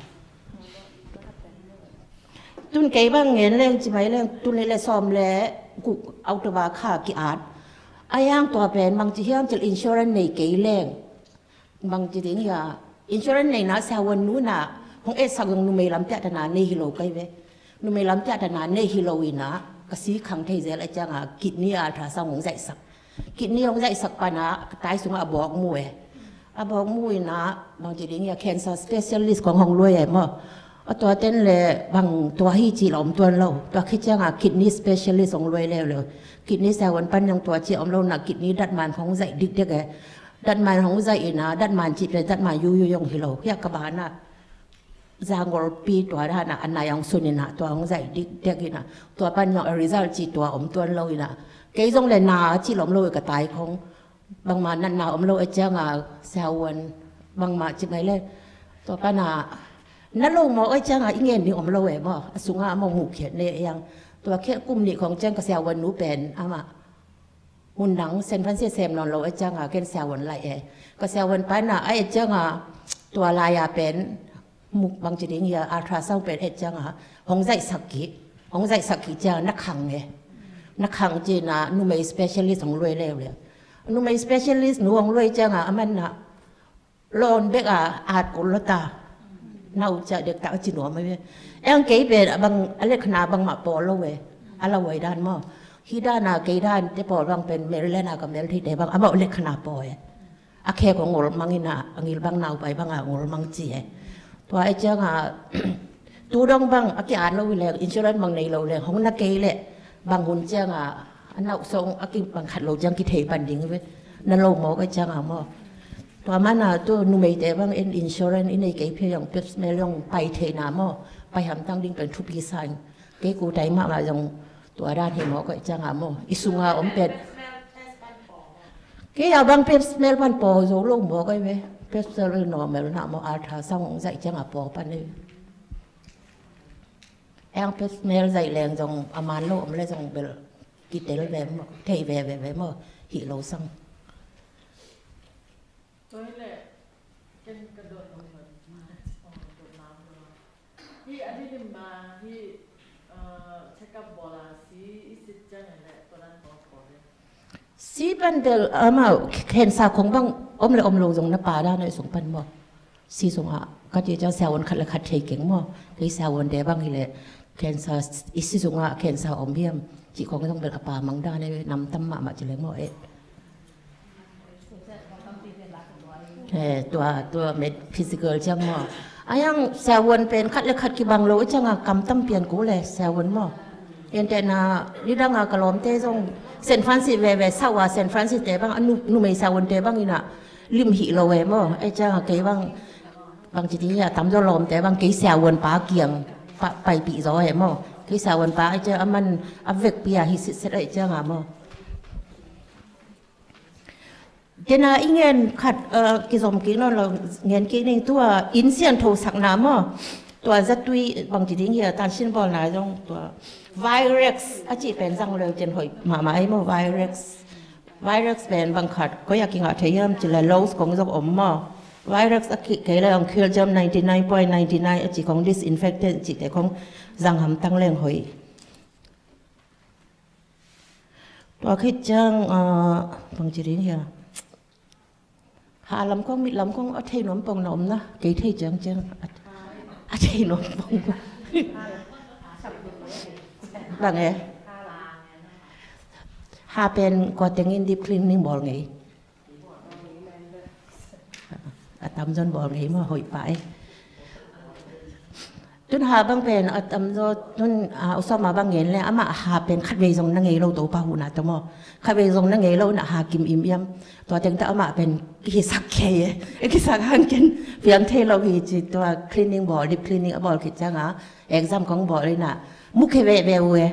Tun kei bang ngen leng ci mai leng tun le le sawm le guk October kha ki-at. A yang tua pen bang ci hiam cil insurance nei kei leng. Bang ci ding hia insurance nei na siavuan nu na hong etsak zong numei lam piahtana nei hi lo kai ve. Numei lam piahtana nei hi lo ina ka si khang thei zel a cianga kidney ultrasound hong zaihsak. Kidney hong zaihsak pana ka tai sungah a bawk mu e. A bawk mu ina bang ci ding hia, cancer specialist kong hong luai e maw. A tua ten le bang tua hi ci la om tuan lo. Tua khit cianga kidney specialist hong luai leuleu. Kidney siavuan pan hong tua ci om lo na kidney datman hong zaih dikdek e. Datman hong zaih ina datman ci pe datman yuyu hong hi lo. Hia ka bana Zangolpi tua dana a nai hong sun ina tua hong zaih dikdek ina tua pan hong a result ci tua om tuan lo ina. Kei zong le na ci lom lo i ka tai khong. Bangma natna om lo a cianga siavuan bangma ci mai le. Tua pana na lo maw a cianga i ngen ding om lo e maw. A sunga maw mu khiat ne e yang. Tua khiat kum nih khong ciang ka siavuan nu pen ama mun dang San Francisco sem nawn lo a cianga ken siavuan lai e. Ka siavuan pana a e cianga tua lai a pen muk bang ci ding hia ultrasound pen e cianga hong zaihsak ki. Hong zaihsak ki cianga na khang e. Na khang cina numei specialist hong luai leuleu. Numei specialist nu hong luai cianga a man na lawn bek a at kul lo ta. Nau ca dek ta a ci nuam a ve. Eng kei pen a bang a lek khana bangmah pawl lo ve. A la vai dan maw. Hi dana kei dan te pawl bang pen Maryland a ka mel thei te bang amau lek khana pawl e. A khe ko ngol mang ina a ngil bang nau pai bang a ngol mang ci e. Tua e cianga tu dong bang a ki at lo le insurance bang nei lo le hong na kei le bang hun cianga a nau song a ki bang khat lo ciang ki thei ban ding ve. Na lo maw ka cianga maw. Tua mana tu numei te bang in insurance i nei kei phe yong pep smell yong pai thei na maw. Pai hamtang ding pen thupi sang. Kei ku tai mah mah yong tua dan hi maw ka cianga maw. I sunga om pet. Kei a bang pep smell pan paw zo lo maw ka ve. Pep smell normal na maw ultrasound zaih cianga paw pan e. Eng pep smell zaih leng zong a man lo om le zong bel kitel ve maw, thei ve ve ve maw, hih lo sang. Tua hi leh ken ka dot lo man. Hi a dilim ma hi check up bawl a si i sit ciang le tua dan bawl bawl le. Si pan bel amau cancer khong bang om le om lo zong na pa dan a i sung pan maw. Si sungah ka ti ciang siavuan khat le khat thei keng maw. Kei siavuan te bang hi le cancer i si sungah cancer om hiam. Cih khong zong bel a pa mang dan e nam tam mahmah ci le maw e. Tua tua met physical ciang maw. A yang siavuan pen khat le khat kibang lo i cianga kam tam pian ku le siavuan maw. Ente na nidanga ka lawmte zong Saint Francis veve sauh a Saint Francis te bang a numei siavuan te bang ina lim hih lo e maw. E cianga kei bang bang ci ti a tamzaw lawmte bang kei siavuan pa kiang paipih zaw e maw. Kei siavuan pa e cianga a man a vekpi a hi sitset e cianga maw. Tena i ngen khat kizom kik nawn lo ngen kik ning tua inn siangtho sakna maw. Tua zatui bang ci ding hia tansin bawlna zong tua Virex a cih pen zang lo cin hoih mahmah ei maw Virex. Virex pen bang khat koi a kingah thei hiam ci le Lowe's kong zong om maw. Virex a kih kei le ong khil jam ninety nine point ninety nine a cih kong disinfectant cihte kong zang hamtang leng hoih. Tua khit ciang bang ci ding hia. Ha lam kong mit lam kong a thei nuam pong na om na kei thei ciang ciang a thei nuam pong. Bang e. Ha pen kua tengin deep cleaning bawl ngei. A tamzaw bawl ngei maw hoih pah e. Tun ha bang pen a tamzaw tun a usawma bang ngen le amah ha pen khatvei zong na ngei lo Topa huhna tawh maw. Khatvei zong na ngei lo na ha kim im iam. Tua teng tawh amah pen kihisak kei e. Kihisak hang ken piang thei lo hi ci tua cleaning bawl deep cleaning a bawl khit cianga exam kong bawl ina mu khe veve uh e.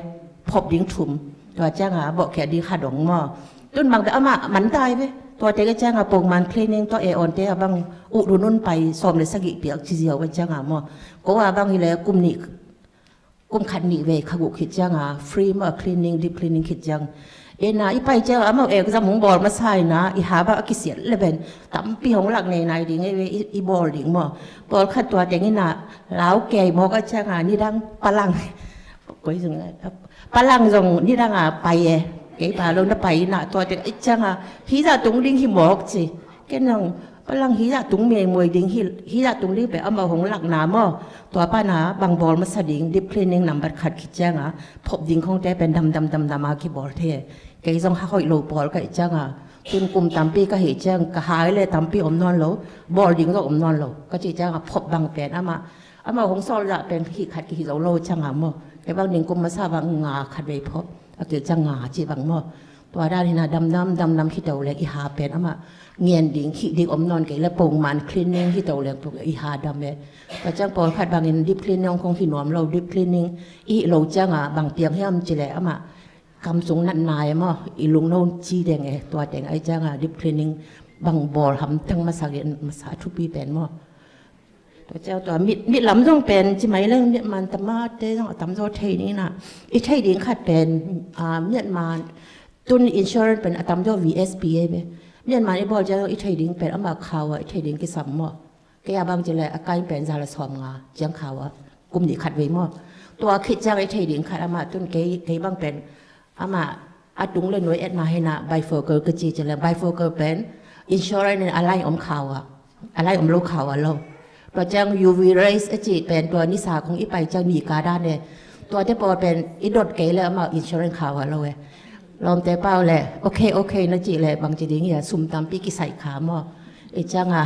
Phop ding thum tua cianga bawh khe ding ha dong maw. Tun bang pen amah man tai ve. Tua teke cianga pongman cleaning tua e on te a bang uh dun un pai sawm le sagih piak ci ziau ve cianga maw. Ko a bang hi le kum nih kum khat nih ve kha guh khit cianga free maw cleaning deep cleaning khit ciang. Ena i pai cianga amau exam hong bawl masa ina i ha bang a kisiat le ben tampi hong lak nei nai ding e ve i bawl ding maw. Bawl khat tua teng ina lau kei mawk a cianga nidang palang. Koi zong Palang zong nidanga pai e. Kei pa lo na pai ina tua teng i cianga hizah tung ding hi mawk ci. Ken zong palang hizah tung mengmuai ding hi hizah tung ding pe amau hong lakna maw. Tua pana bang bawl masa ding deep cleaning nambat khat khit cianga phop ding khongte pen damdam damdama kibawl thei. Kei zong ha hoih lo pawl ka hih cianga, tun kum tampi ka hih ciang ka hai le tampi om nawn lo, bawl ding zong om nawn lo ka cih cianga, phop bang pen amah, amah hong sawl zah pen hih khat kihih zo lo cianga maw. Kei bang ningkum masa bang nga khat vei phop, a kil ciang nga cih bang maw. Tua dan hina damdam damdam khito leng i ha pen amah ngen ding hih ding om nawn kei le pongman cleaning hito leng i ha dam e. Tua ciang pawlkhat bangin deep cleaning kong hi nuam lo, deep cleaning i hih lo cianga bang piang hiam ci le amah kam sung natna e maw, i lungno ci deng e, tua teng ai cianga deep cleaning bang bawl hamtang masa gen masa thupi pen maw. Tua ciang tua mit, mit lam zong pen ci mai leng Myanmar tamate zong a tamzaw thei nina. I thei ding khat pen, ah, Myanmar tun insurance pen a tamzaw V S P A be. Myanmar i bawl ciang i thei ding pen amah khau a i thei ding kisam maw. Kei a bang ci le a kai pen za le sawm nga ciang khau a kum nih khat vei maw. Tua khit ciang i thei ding khat amah tun kei, kei bang pen amah a tung le nuai etna hina bifocal ka ci ci le bifocal pen insurance in a lai om khau a, a lai om lo khau a lo. Tua ciang U V rays a ci pen tua nisa kong i pai ciang ni ka dan e. Tua te pawl pen i dot kei le amah insurance khau a lo e. Lawmte pau le, okay, okay na cih le bang ci ding hia, sum tampi kisai kha maw. I cianga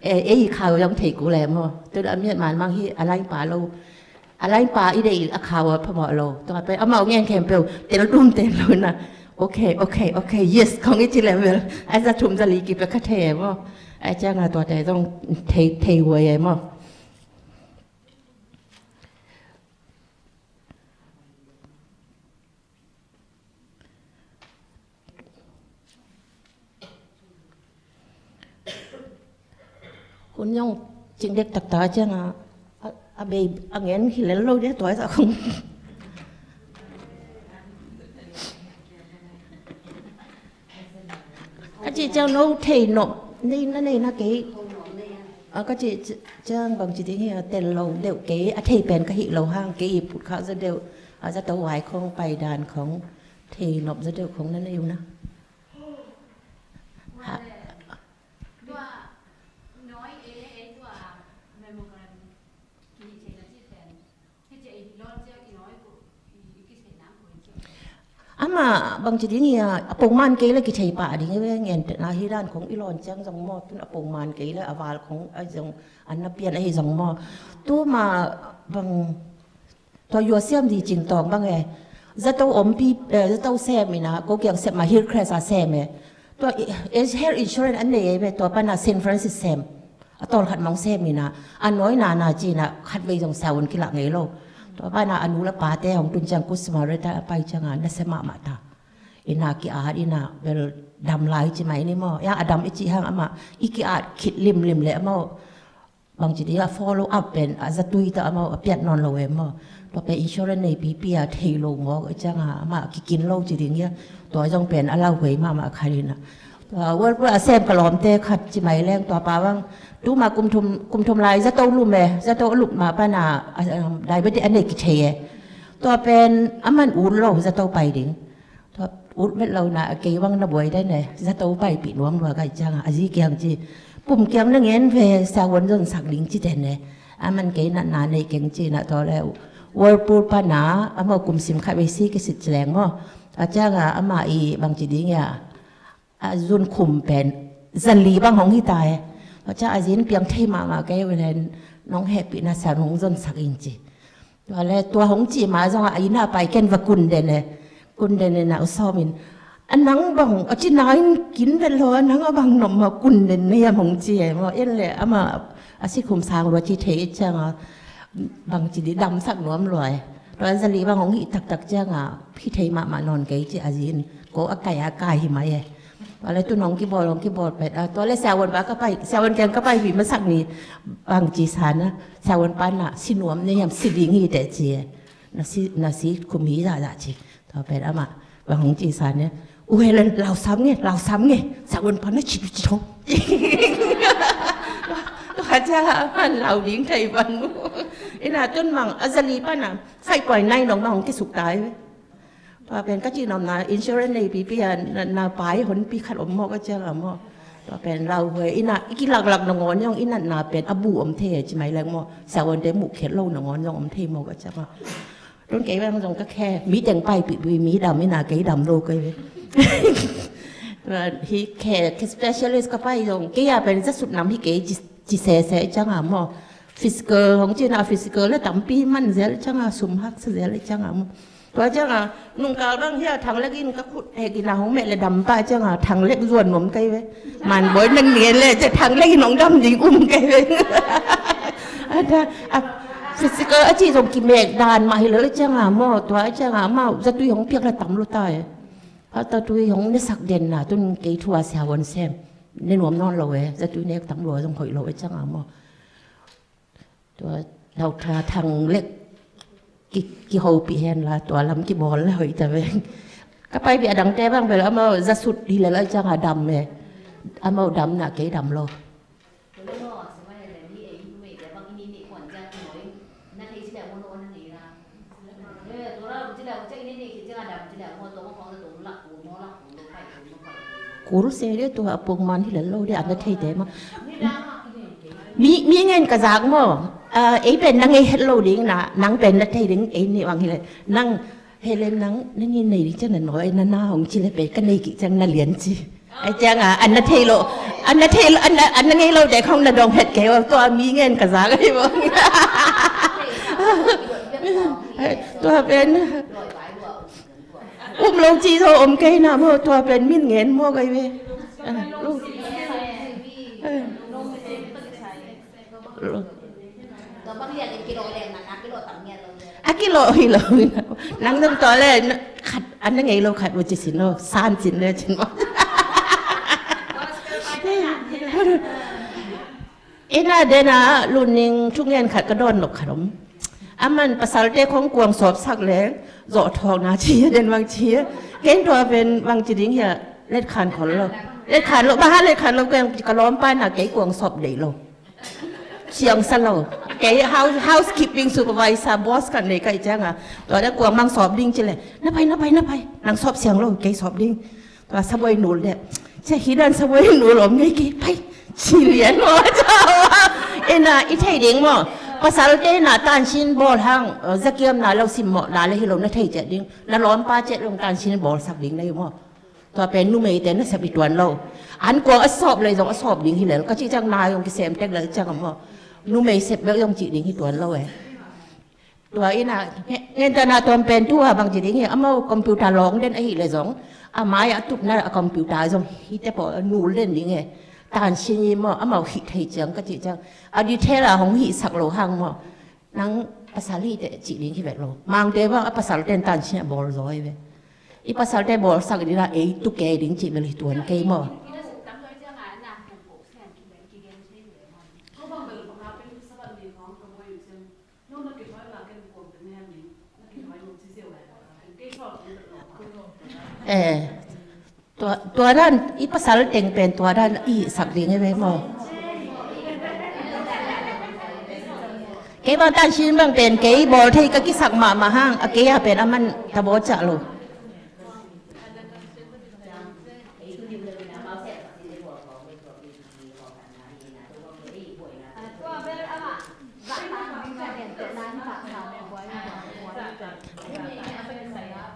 e, e i khau zong thei ku le maw. Tun a miat man mang hi a lai pa lo. A lai pa i deih a khau a phamawh lo. Tua pen amau ngen khempeuh tel dum tel lo na. Okay, okay, okay, yes kong i ci le bel a za thum za li kipe kha thei e maw. A cianga tuate zong thei, thei huai e maw. Hun zong cing dek taktak cianga a, a bei a ngen hi lel lo dia tua sa khong. Ka cih ciang no thei nop nei na nei na kei. A ka cih ciang bang ci ding hi a tel lo deuh kei a thei pen ka hih lo hang kei i put khak za deuh a za to vai khong pai dan khong thei nop za deuh khong na nei uh na. Ha. Amah bang ci ding hia, a pongman kei le kithei pah ding hi ve, ngentehna hi dan khong i lawn ciang zong maw, tun a pongman kei le a val khong a zong an na pian ahi zong maw. Tuma bang tua yua siam di cing tawng bang e. Zato ompi, eh, zato sem ina, ko kiang sem ma Hillcrest a sem e. Tua i, eh, health insurance an nei e ve, tua pana Saint Francis sem. A tawlkhat mong sem ina, a nawi nana cina khat vei zong saun kilak ngei lo. Tua pana a nu le pate hong tun ciang Good Samaritan a pai cianga na sem mahmah ta. Ina ki-at ina bel dam lai ci mai ni maw. Yang a dam i ci hang amah i ki-at khit limlim le amah bang ci ding a follow up pen a zatui ta amau a piat nawn lo em maw. Tua pen insurance nei pipi a thei lo ngawk a cianga amah kikin lo ci ding hia. Tua zong pen a lauhuai mahmah khat ina. Tua World Pro a sem ka lawmte khat ci mai leng tua pa bang tuma kum thum, kum thum lai zato lum e, zato lum ma pana, a, um, diabetes a nei kithei e. Tua pen a man ut lo zato pai ding. Tua ut vet lo na a kei bang na buai dai ne, zato paipih nuam lua kai cianga a zi kiang ci. Pum kiang na ngen ve siavuan zonsak ding ci te ne. A man kei natna nei keng ci na tua le World Pro pana amau kum sim khat vei si kisit ci leng maw. A cianga ama i bang ci ding ia a zun khum pen zali bang hong hi ta e. A cianga a zin piang thei mahmah kei ve len nong hehpihna siavuan hong zonsak in ci. Tua le tua hong ci ma zong a ina pai ken va kun den e. Kun den e na u sawm in. A nang bang a ci na in kin vet lo a nang a bang nop ma kun den ne yam hong ci e maw en le ama a si khum sang lua ci thei i cianga bang ci di damsak nuam lua e. Tua zali bang hong hi taktak cianga hi thei mahmah nawn kei ci a zin ko a kai a kai hi mai e. Tua le tun hong kibawl, hong kibawl pet a. Tua le siavuan pa ka pai, siavuan kiang ka pai pi masak ni bang ci sa na. Siavuan pa na si nuam ne hiam si ding hi te ci e. Na si, na si khum hi zahzah ci. Tua pet amah bang hong ci sa ne. U Helen lau sam nge, lau sam nge. Siavuan pa na ci pi ci thong. Tua cia amah lau ding thei bang. Ina tun mang a zali pa na. Sai poi nai nong mang hong kisuk tai. Tua pen ka cih nopna insurance nei pipi a na, na pai honpi khat om maw ka ciang a maw. Tua pen lauhuai ina i kilaklak nangawn zong i natna pen a bu om thei a ci mai leng maw. Siavuante muh khiat lo nangawn zong om thei maw ka ciang a. Tun kei bang zong ka khe, mi teng paipih pih, mi dam ina kei dam lo kei ve. Hi khe, khe specialist ka pai zong, kei a pen za sut nam hi kei ci, ci sese cianga maw. Physical, hong cina physical le tampi man zel cianga, sum haksa zel cianga maw. Tua cianga, nungkal bang hia thang lek in ka khut hek ina hong meh le dam pa cianga, thang lek zuan nuam kei ve. Man boi nang ngen le, cia thang lek in hong dam ding um kei ve. Ada, a, physical a ci zong kimek dan mah hi lo le cianga maw, tua cianga maw, zatui hong piak le tam lo ta e. Hata tui hong ne sak den na, tun kei thua sia wan sem. Ne nuam nawn lo e, zatui nek tam lo zong hoih lo e cianga maw. Tua dau tha thang lek ki, kihopih hen la, tua lam kibawl le hoih ta veng. Ka paipih a dangte bang bel amau za sut hi le lai cianga dam e. Amau dam na kei dam lo. Kul se de tua a puk man hi le lo de, an na thei te ma. Mi, mi ngen ka zak maw. Ah, ei pen na ngei het lo ding na, nang pen na thei ding, ei ni wang hi le. Nang, Helen nang, na ngei nei ding ciang na nawi, na na hong ci le pe, ka nei kik ciang na lian ci. Ai cianga, an na thei lo, an na thei lo, an na, an na ngei lo de khong na dong het kei, tua mi ngen ka zak ai bang. Tua pen. Um lo ci zo om kei na maw, tua pen min ngen maw kei ve. Ah, lu. Ah. Lu. A kilo hi lo. Nang nang tua le, khat, an na ngei lo khat lo ci sin lo, san sin le cin maw. Ina dena luning thungen khat ka dawn lok khat om. Aman pasalte khong kuang sawp sak leng, zawh thawk na ci hia den bang ci hia. Ken tua pen bang ci ding hia, let khan khol lo. Let khan lo, baha let khan lo, ka lawm pa na kei kuang sawp dei lo. Siang sa lo. Kei house, housekeeping supervisor, boss kan nei kai cianga. Tua da kuang bang sawp ding ci le. Na pai, na pai, na pai. Nang sawp siang lo, kei sawp ding. Tua saboi nul de. Cia hi dan saboi nul om ngei kei pai. Ci lian maw cawa. Ina i thei ding maw. Pasalte na tansin bawl hang, eh, zakiam na lo sim maw, na le hi lo na thei ciat ding. Na lawm pa ciat long tansin bawl sak ding na hi maw. Tua pen numeite na sep i tuan lo. An kuang a sawp le zong a sawp ding hi lel. Ka ci ciang na zong kisem tek le ciang maw. Numei sep bel zong ci ding hi tuan lo eh. Tua ina, nge-, ngentana tuam pen tua bang ci ding hi, amau computer lawng den ahi le zong, a mai a tupna a computer zong, hite pawh a nul den ding e. Tansin i maw, amau hih thei ciang ka ci ciang. A detail a hong hih sak lo hang maw. Nang pasal hite ci ding hi vet lo. Mangte bang a pasal ten tansin a bawl zaw hi ve. I pasalte bawl sak ding a ei tu kei ding ci bel hi tuan kei maw. Eh, tua, tua dan, i pasal teng pen tua dan i sak ding e ve maw. Kei bang tansin bang pen kei bawl thei ka kisak mahmah hang, a kei a pen a man ta bawl cah lo.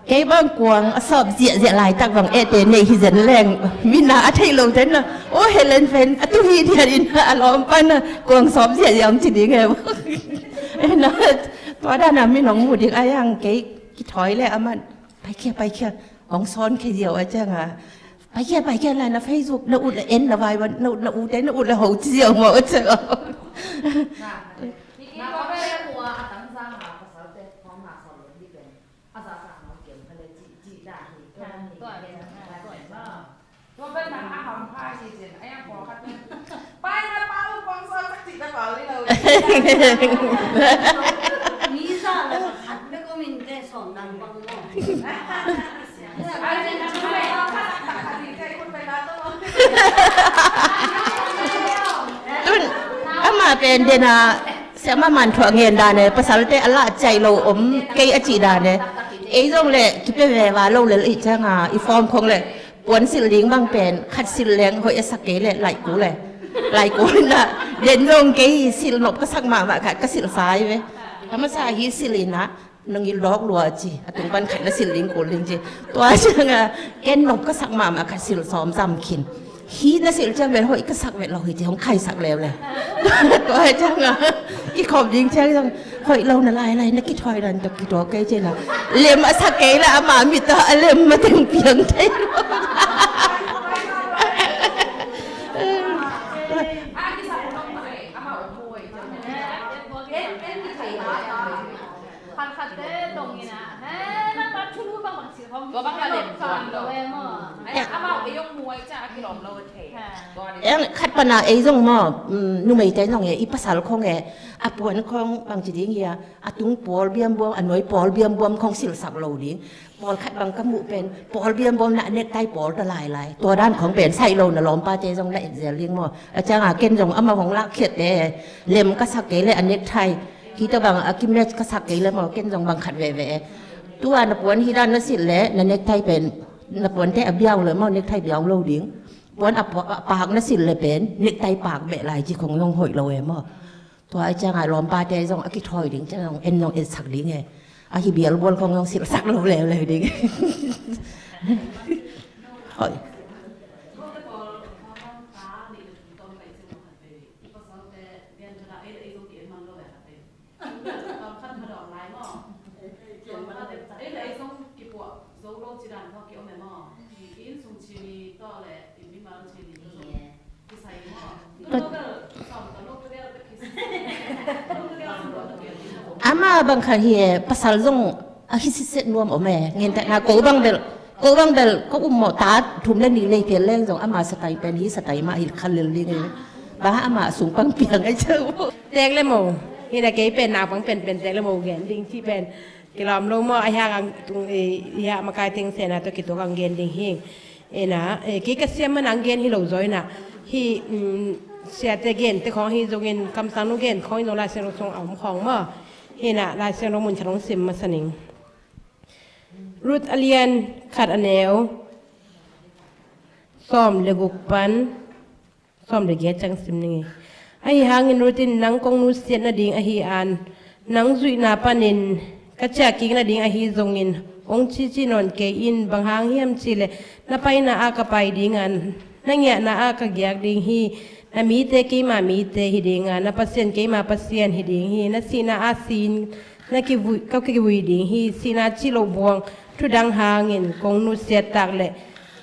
Kei bang kuang a sawp ziahziah laitak bang ete nei hi zen leng. Mina a thei lo ten na. O Helen pen a tu hi dian in a lawm pan na kuang sawp ziahziah om ci ding e. Ena tua dan a min hong mu ding a yang kei kithawi le a man. Paikhia, paikhia, hong sawn khia ziau a cianga. Paikhia, paikhia lai na Facebook, na ut la en la vai wan, na ut la ut en, na ut la ho ci ziau maw a cianga. Tua pen nang a hampha hi cin, a yang pawlkhat pen. Pai na pa uh kuang sawn sak cih na pau li lo. Mi za la khat bek om in te sawm dang bang maw. Tun, amah pen dena, siama man thuah ngen dan e, pasalte a lah ciai lo om, kei a cih dan e. Ei zong le, kipia veva lo le, i cianga, i form khong le. Puan silh ding bang pen, khat silh leng hoih a sak kei le, laiku le. Laiku in ah, den zong kei silh nop ka sak mahmah khat ka silh sai ve. A masa hi silh in ah, Nang i lawk lua ci, a tung pan khat na silh ding kul ding ci. Tua cianga ken nop ka sak mahmah khat silh sawm zam khin. Hi na silh ciang vel hoih ka sak vet lo hi ci, hong khaisak leuleu. Tua cianga kikhop ding ciang zong hoih lo na lailai na kithawi dan tawh kituak kei ci na. Lem a sak kei la ama mit a lem mateng piang thei lo. Tua bang a lem tuan lo. Amau ei hong muai ca a kilawm lo a thei. Eng khat pana ei zong maw, numeite zong e, i pasal khong e, a puan khong bangci ding hia, a tung pawl biambuam, a nuai pawl biambuam khong silhsak lo ding. Pawlkhat bang ka muh pen pawl biambuam na a nektai pawl ta lailai. Tua dan khong pen saih lo na lawmpate zong na etzel ding maw. A cianga ken zong amau hong lakkhiatte lem ka sak kei le a nektai. Hih tawh bang a kimatch ka sak kei le maw, ken zong bang khat veve. Tua na puan hih dan na silh le na nektai pen na puante a biau le maw, nektai biau lo ding. Puan a paak na silh le pen nektai paak beh lai ci khong zong hoih lo e maw. Tua a cianga lawmpate zong a kithawi ding ciang zong en zong etsak ding e. A hi bialbual khong zong silhsak lo leuleu ding. Hoih. Ama bang khat hi e, pasal zong a hi sitset nuam om e. Ngentatna ko bang bel, ko bang bel ko um maw, ta thum le nih lei phial leng zong ama satai pen hi satai mah hi khalel ding e. Bang ama sung pang piang ai ceu. Tek le mo. Hi na kei pen naupang penpen tek le mo gen ding ci pen kilawm lo maw, a hiang ang tung i hia makai teng sena tawh kituak ang gen ding hi. Ena kei ka siam man ang gen hi lo zaw ina. Hi siate gen te khawng hi zongin kamsang nu gen khawng hi zong Lai Siangtho sung a om khawng maw. Hi na Lai Siangtho mun khat hong sim masa ning. Ruth a lian khat a neu sawm le guk pan sawm le giat ciang sim ning e. Ahi hangin Ruth in nang kong nusiat nading ahi an, nang zuihna panin ka ciahkik nading ahi zongin hong cici nawn kei in, bang hang hiam cihleh na paina ah ka pai ding a, na ngiahna ah ka giak ding hi. Na mite keima mite hi ding a, na Pasian keima Pasian hi ding hi. Na sihna ah si in na kivui, ka kivui ding hi. Sihna cih loh buang thudang hangin kong nusiat tak leh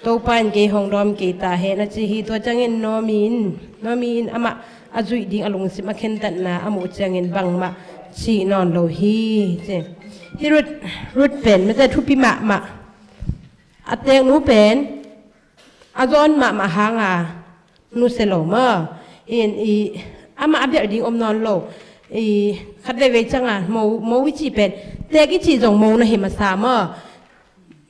Topa in kei hong dawm kei ta hen a ci hi. Tua ciangin Naomi in, Naomi in amah a zuih ding a lungsim a khentatna a muh ciangin bangmah cih nawn lo hi ci. Hi Ruth, Ruth pen mite thupi mahmah. A teknu pen a zawn mahmah hanga nusia lo maw. In i amah a bialh ding om nawn lo. I khat veivei cianga mo, mo i cih pen tek i cih zong mo na hi masa maw.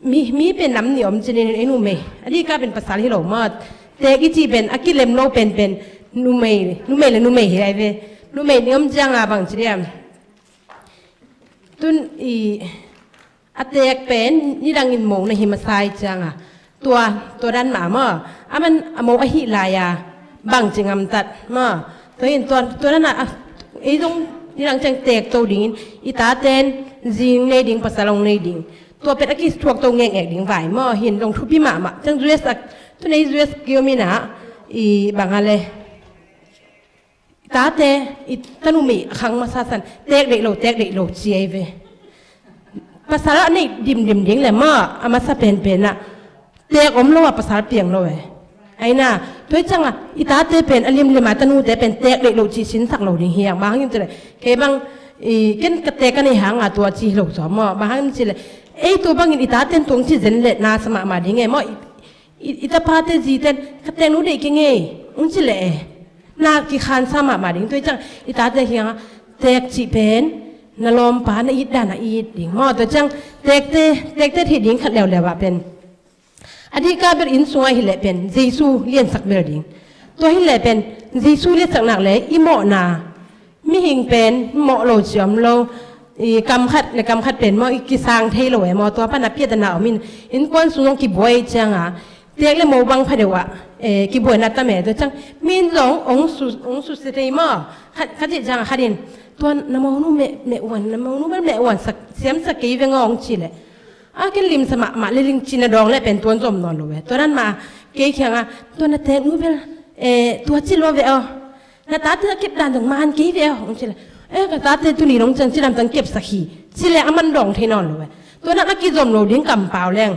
Mi, mi pen nam nih om cinin ei numei a dika pen pasal hi lo maw. Tek i cih pen a kilem lo penpen numei, numei le numei hi lai ve. Numei nih om cianga bang ci diam. Tun i a tek pen nidangin mo na hi masa i cianga tua, tua dan mah maw. A man a mo ahi lai-a bangci ngamtat maw. Tua hin tua, tua dan a ei zong nidang ciang tek to dingin i taten zing nei ding, pasal hong nei ding. Tua pen a kithuak to ngekngek ding vai maw. Hin dong thupi mahmah ciang U S a, tun ei U S kiom ina i bang a le. Tate i tanu mi a khang masa san tek deih lo, tek deih lo ci ei ve. Pasal a neih dimdim ding le maw a masa penpen ah tek om lo a pasal piang lo e. Aina tua i cianga i tate pen a limlim a tanute pen tek deih lo ci sinsak lo ding hi ang. Bang hangin cile kei bang i ken ka tek ka nei hanga tua ci hi lo zaw maw. Bang hangin cile ei tua bangin i taten tuang ci zen le na sa mahmah ding e maw. I, i tapate ziten ka teknu deih kei ngei ung ci leh e. Na kikhansa mahmah ding tua i ciang i tate kianga tek cih pen na lawmpa na it dan a it ding maw. Tua ciang tekte, tekte theih ding khat leuleu ah pen a dika bel inn sungah hileh pen Jesu liansak bel ding. Tua hileh pen Jesu liansak nak le i mawhna Mihing pen mawh lo ci om lo. I kam khat le kam khat pen maw i kisang thei lo e maw. Tua pana piatana om in innkuan sung zong kibuai cianga Tek le mo bang pha deuh ah, eh, kibuaina tam e. Tua ciang min zong ong su, ong su se thei maw. Khat, khat cih ciang khat in, tua na monu meh, meh uan, na monu bel meh uan sak, siam sak kei veng aw ong ci le. A ken limsa mahmah le ling cina dawng le pen tuan zom nawn lo ve. Tua dan mah kei kiangah, tua na teknu bel, eh, tua ci lo ve aw. Na tate a kep dan zong man kei ve aw ong ci le. Eh, ka tate tuni dong ciang ci lam tang kepsak hi. Ci le a man dawng thei nawn lo ve. Tua dan a kizom lo ding kampau leng.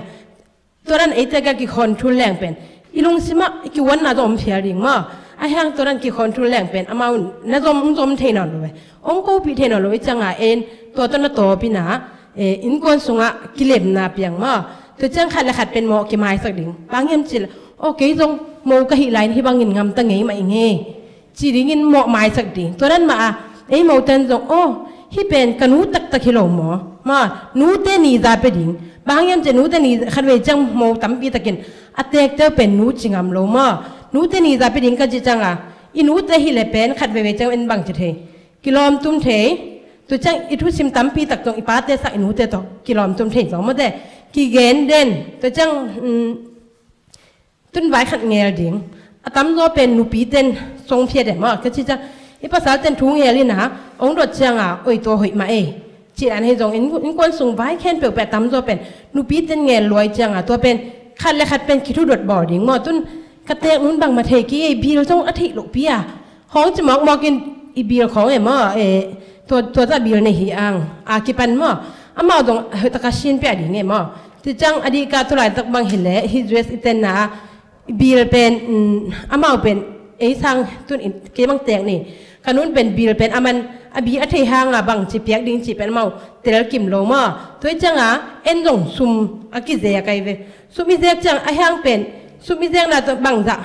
Tua dan eite ka kikhonthul leng pen i lungsimah i kiuanna zong om phial ding maw. A hiang tua dan kikhonthul leng pen amau na zom, ong zom thei nawn lo ve. Ong kopih thei nawn lo ve cianga en tua tua na tawpina, eh, innkuan sungah kilemna piang maw. Tua ciang khat le khat pen mawh kimaisak ding. Bang hiam cih le, aw kei zong mo ka hih lai-in hih bangin ngamta ngei mah i ngei. Ci dingin mawh maisak ding. Tua dan mah a, ei moten zong, aw, hih pen ka nu taktak hi lo maw. Ma, nute ni za pia ding. Bang hiam cih nute ni khat vei ciang mo tampi takin a tekte pen nu ci ngam lo maw. Nute ni za pia ding ka cih cianga, i nute hi le pen khat vei vei ciang en bang ci thei. Kilawm tum thei. Tua ciang i thusim tampi tak zong i pate sang i nute tawh kilawm tum thei zong mawte. Kigen den. Tua ciang, um, tun vai khat ngel ding. A tamzaw pen nupiten songphia den maw. Ka ci ciang, i pasalten thu ngel ina, ong dot cianga, oi tua hoih mah ei. Ci dan hei zong, in, innkuan sung vai khen peuhpeuh a tamzaw pen nupiten ngel luai cianga, tua pen khat le khat pen kithu dot bawl ding maw. Tun ka tek nun bang mah thei kei ei, bil zong a theih lohpi a. Khawng ci mawkmawk in i bil khawng e maw, eh, tua, tua zah bil nei hi ang, a kipan maw. Amau zong hoih taka sin pia ding e maw. Tua ciang a dih ka tu laitak bang hi leh, hih U S i tenna, i bil pen, um, amau pen, ei sang tun in, kei bang tek ni. Ka nun pen bil pen, a man, a bil a thei hanga bang ci piak ding ci pen amau, tel kim lo maw. Tua cianga, en zong sum a kizek ai ve. Sum i zek ciang, a hiang pen, sum i zekna tua bang zah.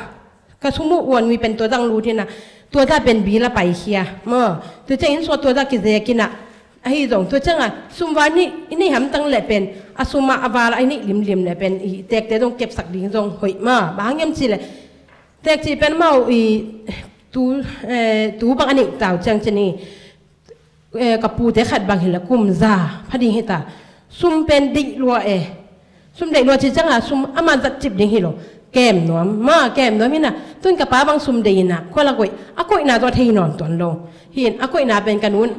Ka sum uh uan ui pen tua zang lut hina, tua zah pen bil a paikhia maw. Tua ciang inn sua tua zah kizek ina, ahi zong tua cianga sum val nih i neih hamtang le pen, a sum ah a val a i neih limlim le pen i tekte zong kepsak ding zong hoih maw. Bang hiam cih le, tek cih pen amau i tu, eh, tu bang a neih tau ciang ci ni. Eh, ka pute khat bang hi le kum za pha ding hi ta. Sum pen deih lua e. Sum deih lua ci cianga sum ama zat cip ding hi lo. Kem nuam, ma kem nuam hina. Tun ka pa bang sum deih ina, kua la koih. A koihna zaw thei nawn tuan lo. Hin, a koihna pen ka nun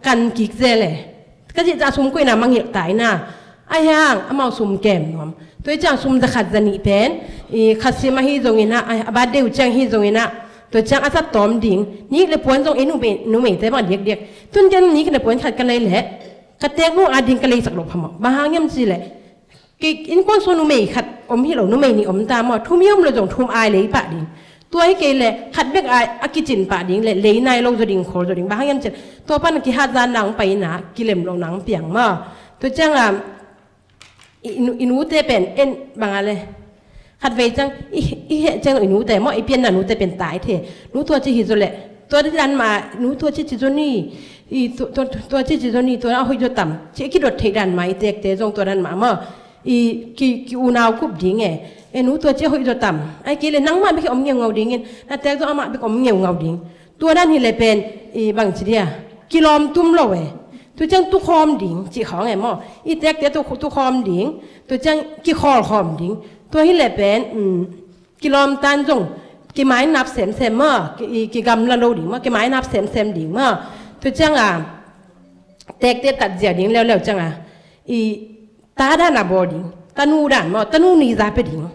kan kik zel e. Ka cih ciang sum koihna mangilh ta ina. A hiang, amau sum kem nuam. Tua ciang sum za khat za nih pen, i khat sim ahi zong ina, a, a bat deuh ciang hi zong ina. Tua ciang a zat tawm ding. Nik le puan zong i numei, numeite bang diakdiak. Tun ken nik le puan khat ka nei leh, ka tek nu a ding ka leisak lo phamawh. Bang hang hiam cih leh, kei innkuan sung numei khat om hi lo, numei nih om ta maw. Thum i om lo zong thum ai lei pah ding. Tua hi kei leh, khat bek ai a kicin pah ding leh, lei nai lo zaw ding, khol zaw ding. Bang hang hiam cih leh, tua pan a kihat zan nang pai ina, kilem lo nang piang maw. Tua ciang a, i, i nu, i nute pen, en bang a le. Khat vei ciang, i, i heh ciang i nute maw, i pianna nute pen tai the. Nu tua ci hi zaw leh. Tua dan mah, nu tua ci ci zaw ni. I tu, tua, tua ci ci zaw ni, tua a hoih zaw tam. Ci kidot theih dan mah, i tekte zong tua dan mah maw. I ki, ki unau kup ding e. E nu tua ci a hoih zaw tam. Ai kei leh nangmah bek hi om ngeungau dingin. Na tek zong amah bek om ngeungau ding. Tua dan hi leh pen, i bang ci dia. Kilawm tum lo e. Tua ciang tukhawm ding, cih khawng e maw. I tekte tu, tukhawm ding. Tua ciang kikhawlkhawm ding. Tua hi leh pen, um, kilawm tan zong. Kimainap semsem maw. Ki, i, kigamla lo ding maw. Kimainap semsem ding maw. Tua ciang a. Tekte tatzia ding leuleu ciang a. I, ta dan a bawl ding. Tanu dan maw. Tanu ni za pia ding.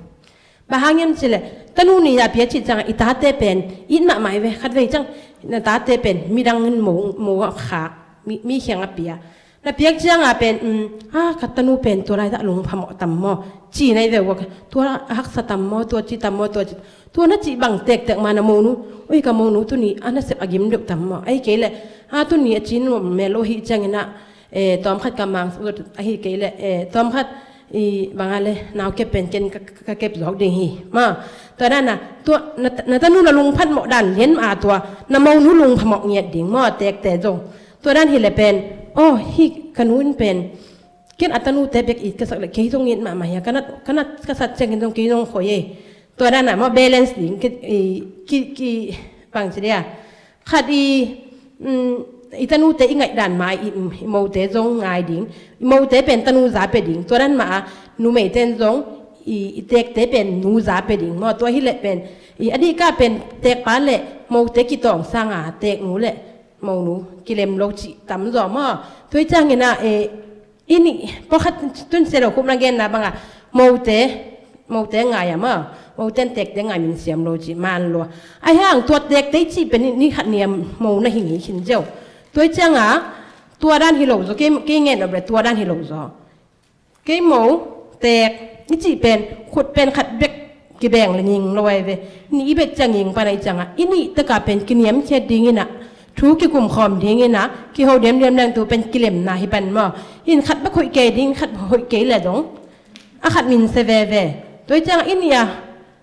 Bang hang hiam cih leh, tanu ni a pia cih ciang a, i tate pen, it mahmah i ve, khat vei ciang, na tate pen, midang in mo, mo a khak, mi, mi khiang a pia. Na piak ciang a pen, um, a, ka tanu pen, tua lai ta lung phamawh tam maw, ci nai ve uak, tua haksa tam maw, tua ci tam maw, tua ci, tua na cih bang tektek ma na monu, ui ka monu tuni, a nasep a gim deuh tam maw, ahi kei leh, a tuni a ci nuam mel lo hi ciang ina, eh, tawmkhat ka mang, ahi kei leh, eh, tawmkhat, i bang a le, nau kep pen ken ka, ka, ka kep zawk ding hi. Ma, tua dan a, tua, na, na tanu na lungphat mawh dan lian ma tua, na monu lungpha mawh ngiat ding, maw tekte zong. Tua dan hi leh pen, aw, hi ka nu in pen, ken a tanute bek it ka sak leh, kei zong it mahmah hi a, ka nat, ka nat ka sat ciangin zong kei zong khoi e. Tua dan a, maw balance ding, ki, i, ki, ki, bang ci dia. Khat i, um, i tanute i ngaih dan mah i, i mote zong ngai ding. I mote pen tanu za pia ding. Tua dan mah a, numeite in zong i, i teekte pen nu za pia ding maw. Tua hi leh pen i a dihka pen teekpa le mote kitawng sanga teeknu le monu kilem lo cih tam zaw maw. Tua hi ciangin ah, e, i nih pawlkhat tun sia lo khupna genna banga mote, mote ngai a maw, mote in teekte ngai min siam lo cih man lua. Ahi hang tua teekte i cih pen ni khat ni a mo na hi ngei khin ziau. Tua hi cianga tua dan hi lo zaw, kei, kei ngen op le tua dan hi lo zaw. Kei mo teek i cih pen khut pen khat bek kibeng le nging lo ai ve. Nih i bet ciang nging pan ai cianga i nih taka pen kiniamkhiat dinginah thu kikum khawm dinginah kiho diamdiam leng tu pen kilemna hi pan maw. Hin khat bek hoih kei ding, khat hoih kei le dong a khat min se veve. Tua hi cianga i nih a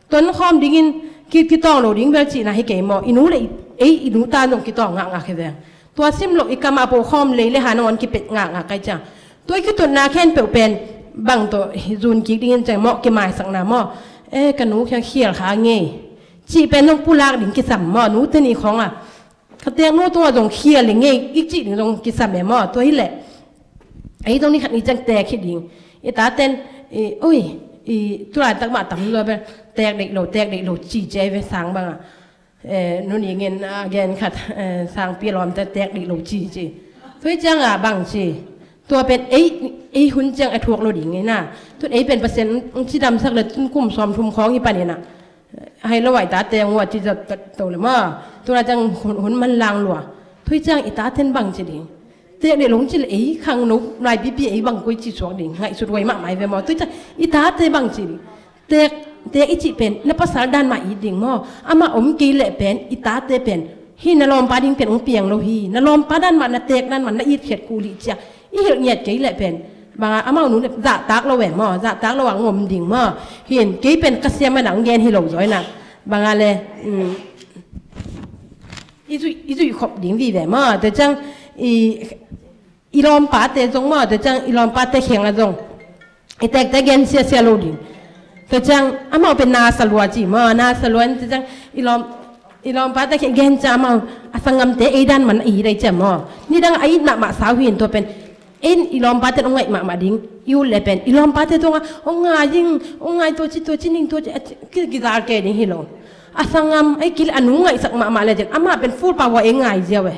ton khawm dingin ki, kitawng lo ding bel cihna hi kei maw. I nu le i, ei i nu ta zong kitawng ngakngak hi veng. Tua sim loh i kamah po khawm lei le ha nangawn kipet ngakngak kai ciang. Tua i kitutna khempeuh pen bang tawh zun kik dingin ciang maw, kimaisakna maw. E, ka nu khiang khial kha ngei cih pen zong pulak ding kisam maw, nute nih khawng a. Ka teeknu tungah zong khial i ngei i cih ding zong kisam e maw. Tua hi leh ei zong ni khat ni ciang teek hi ding. I taten, i, ui, i, tulaitak mah tam lua bel teek deih lo, teek deih lo ci ci ai ve sang banga. E, nu ning in a gen khat, e, sangpi lawmte teek deih lo ci ci. Tua hi cianga bang ci. Tua pen ei, ei hun ciang a thuak lo ding ina. Tun ei pen Pasian cidamsak le tun kum sawm thum khawng hi paninah hai lo a i tate ngua ci zat to le maw. Tuna ciang hun, hun man lang lua. Tua hi ciang i taten bang ci ding. Teek deih lo ci le ei khangno naipipi ei bang koi ci suak ding. Ngaihsut huai mahmah hi ve maw. Tua hi ciang i tate bang ci ding. Teek, teek i cih pen na pasal dan mah it ding maw. Amah om kei leh pen i tate pen hi na lawmpa ding pen hong piang lo hi. Na lawmpa dan mah, na teek dan mah na itkhiat kul hi cia i hilh ngiat kei leh pen banga amau nu le zahtak lo e maw, zahtak lo a ngom ding maw. Hin kei pen ka siam a nang gen hi lo zaw ina banga le, um, i zuih, i zuih khop ding vive maw. Tua ciang i, i lawmpate zong maw, tua ciang i lawmpate khiangah zong i teekte gen siasia lo ding. Tua ciang amau pen na salua ci maw, na salua in tua ciang i lawm, i lawmpate khiang gen ciang amau a sanggamte ei dan man a it ai ciang maw. Nidang a it mahmah sau hin tua pen ei i lawmpate hong ngaih mahmah ding. I ut le pen i lawmpate tungah hong ngai ding, hong ngai tua ci, tua ci ning tua ci, a ci, ki, kizal kei ding hi lo. A sanggam ei kil a nu ngaihsak mahmah le ciang amah pen full power ei ngai ziau e.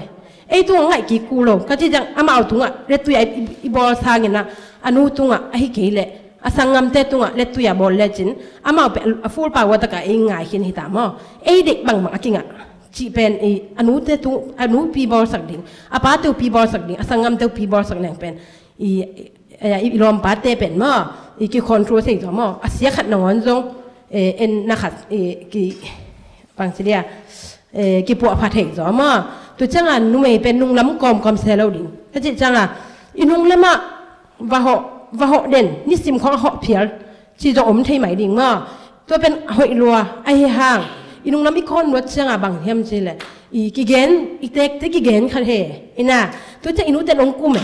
Ei tungah ngaih kik kul lo. Ka ci ciang amau tungah lettui a i, i bawl sangin a, a nu tungah ahi kei leh a sanggamte tungah lettui a bawl lecin amau pen a full power taka ei ngai khin hi ta maw. Ei deih bangbang a kingah cih pen i a nute tung, a nupi bawlsak ding, a pate upi bawlsak ding, a sanggamte upi bawlsak leng pen i, i, i lawmpate pen maw i kicontrol thei zaw maw. A sia khat nangawn zong, e, en na khat, e, ki, bang ci dia, e, kipuahpha thei zaw maw. Tua cianga numei pen nunglam kawmkawm se lo ding. Ka cih cianga i nunglamah va hawh, va hawh den, nisim khawng a hawh phial ci zong om thei mai ding maw. Tua pen hoih lua ahi hang i nunglam i kawn luat cianga bang hiam ci le i kigen, i teekte kigen khat he ina. Tua ciang i nute hong kum e.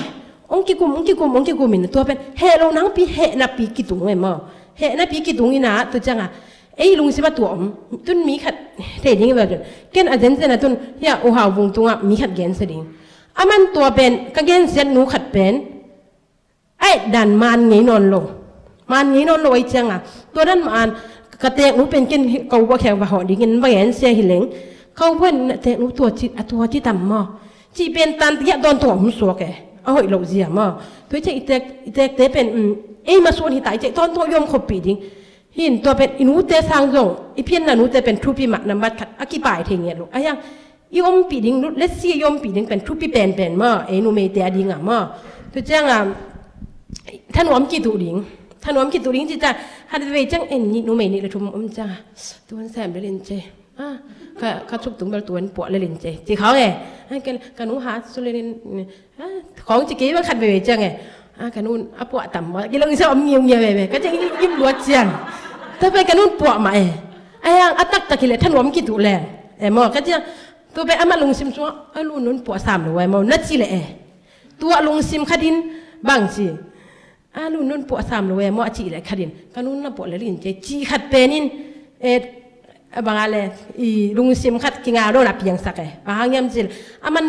Hong kikum, hong kikum, hong kikum in tua pen heh lo nangpi heh napi kitung e maw. Heh napi kitung ina tua cianga ei lungsim a tua om. Tun mi khat thei ding i bel tun ken a zenzen a tun hia u hau vung tungah mi khat gensia ding. A man tua pen ka gensiat nu khat pen a et dan man ngei nawn lo. Man ngei nawn lo ai cianga tua dan man ka teeknu pen ken hi, ka upa kheng va hawh dingin va gensia hi leng ka upa in teeknu tua ci, a tua ci tam maw. Cih pen tan tiah dawn tua om suak e. A hoih loh zia maw. Tua i ciang i teek, i teekte pen, um, ei masuan hi ta i ciang tawntung i om khoppih ding. Hin tua pen i nute sang zong i pianna nute pen thupi mah nambat khat a kipai thei ngiat lo. A hiang i ompih ding, let's say i ompih ding pen thupi penpen maw, ei numeite a dingah maw. Tua cianga thanuam kituh ding. Thanuam kituh ding ci ciang hat vei ciang en nih numei nih le thum om cianga tuan sem le lin ce. A, ka, ka thuk tung bel tuan puah le lin ce ci khawng e. A, ka, ka nu ha su le lin, a, khawng ci kei bang khat veve ciang e. A, ka nun a puah tam maw ki long i sa om ngiu ngiu veve ka ciang i im luat ciang. Tua pen ka nun puah mah e. A hiang a taktak hi le thanuam kituh leng e maw ka ciang. Tua pen amah lungsim sungah a lu nun puah sam lo e maw na ci le e. Tua lungsim khatin bang ci. A, nun nun puah sam lo e maw a cih le khatin ka nun na puah le lin ce cih khat penin, e, a banga le i lungsim khat kinga lo na piangsak e. A hang hiam cih le a man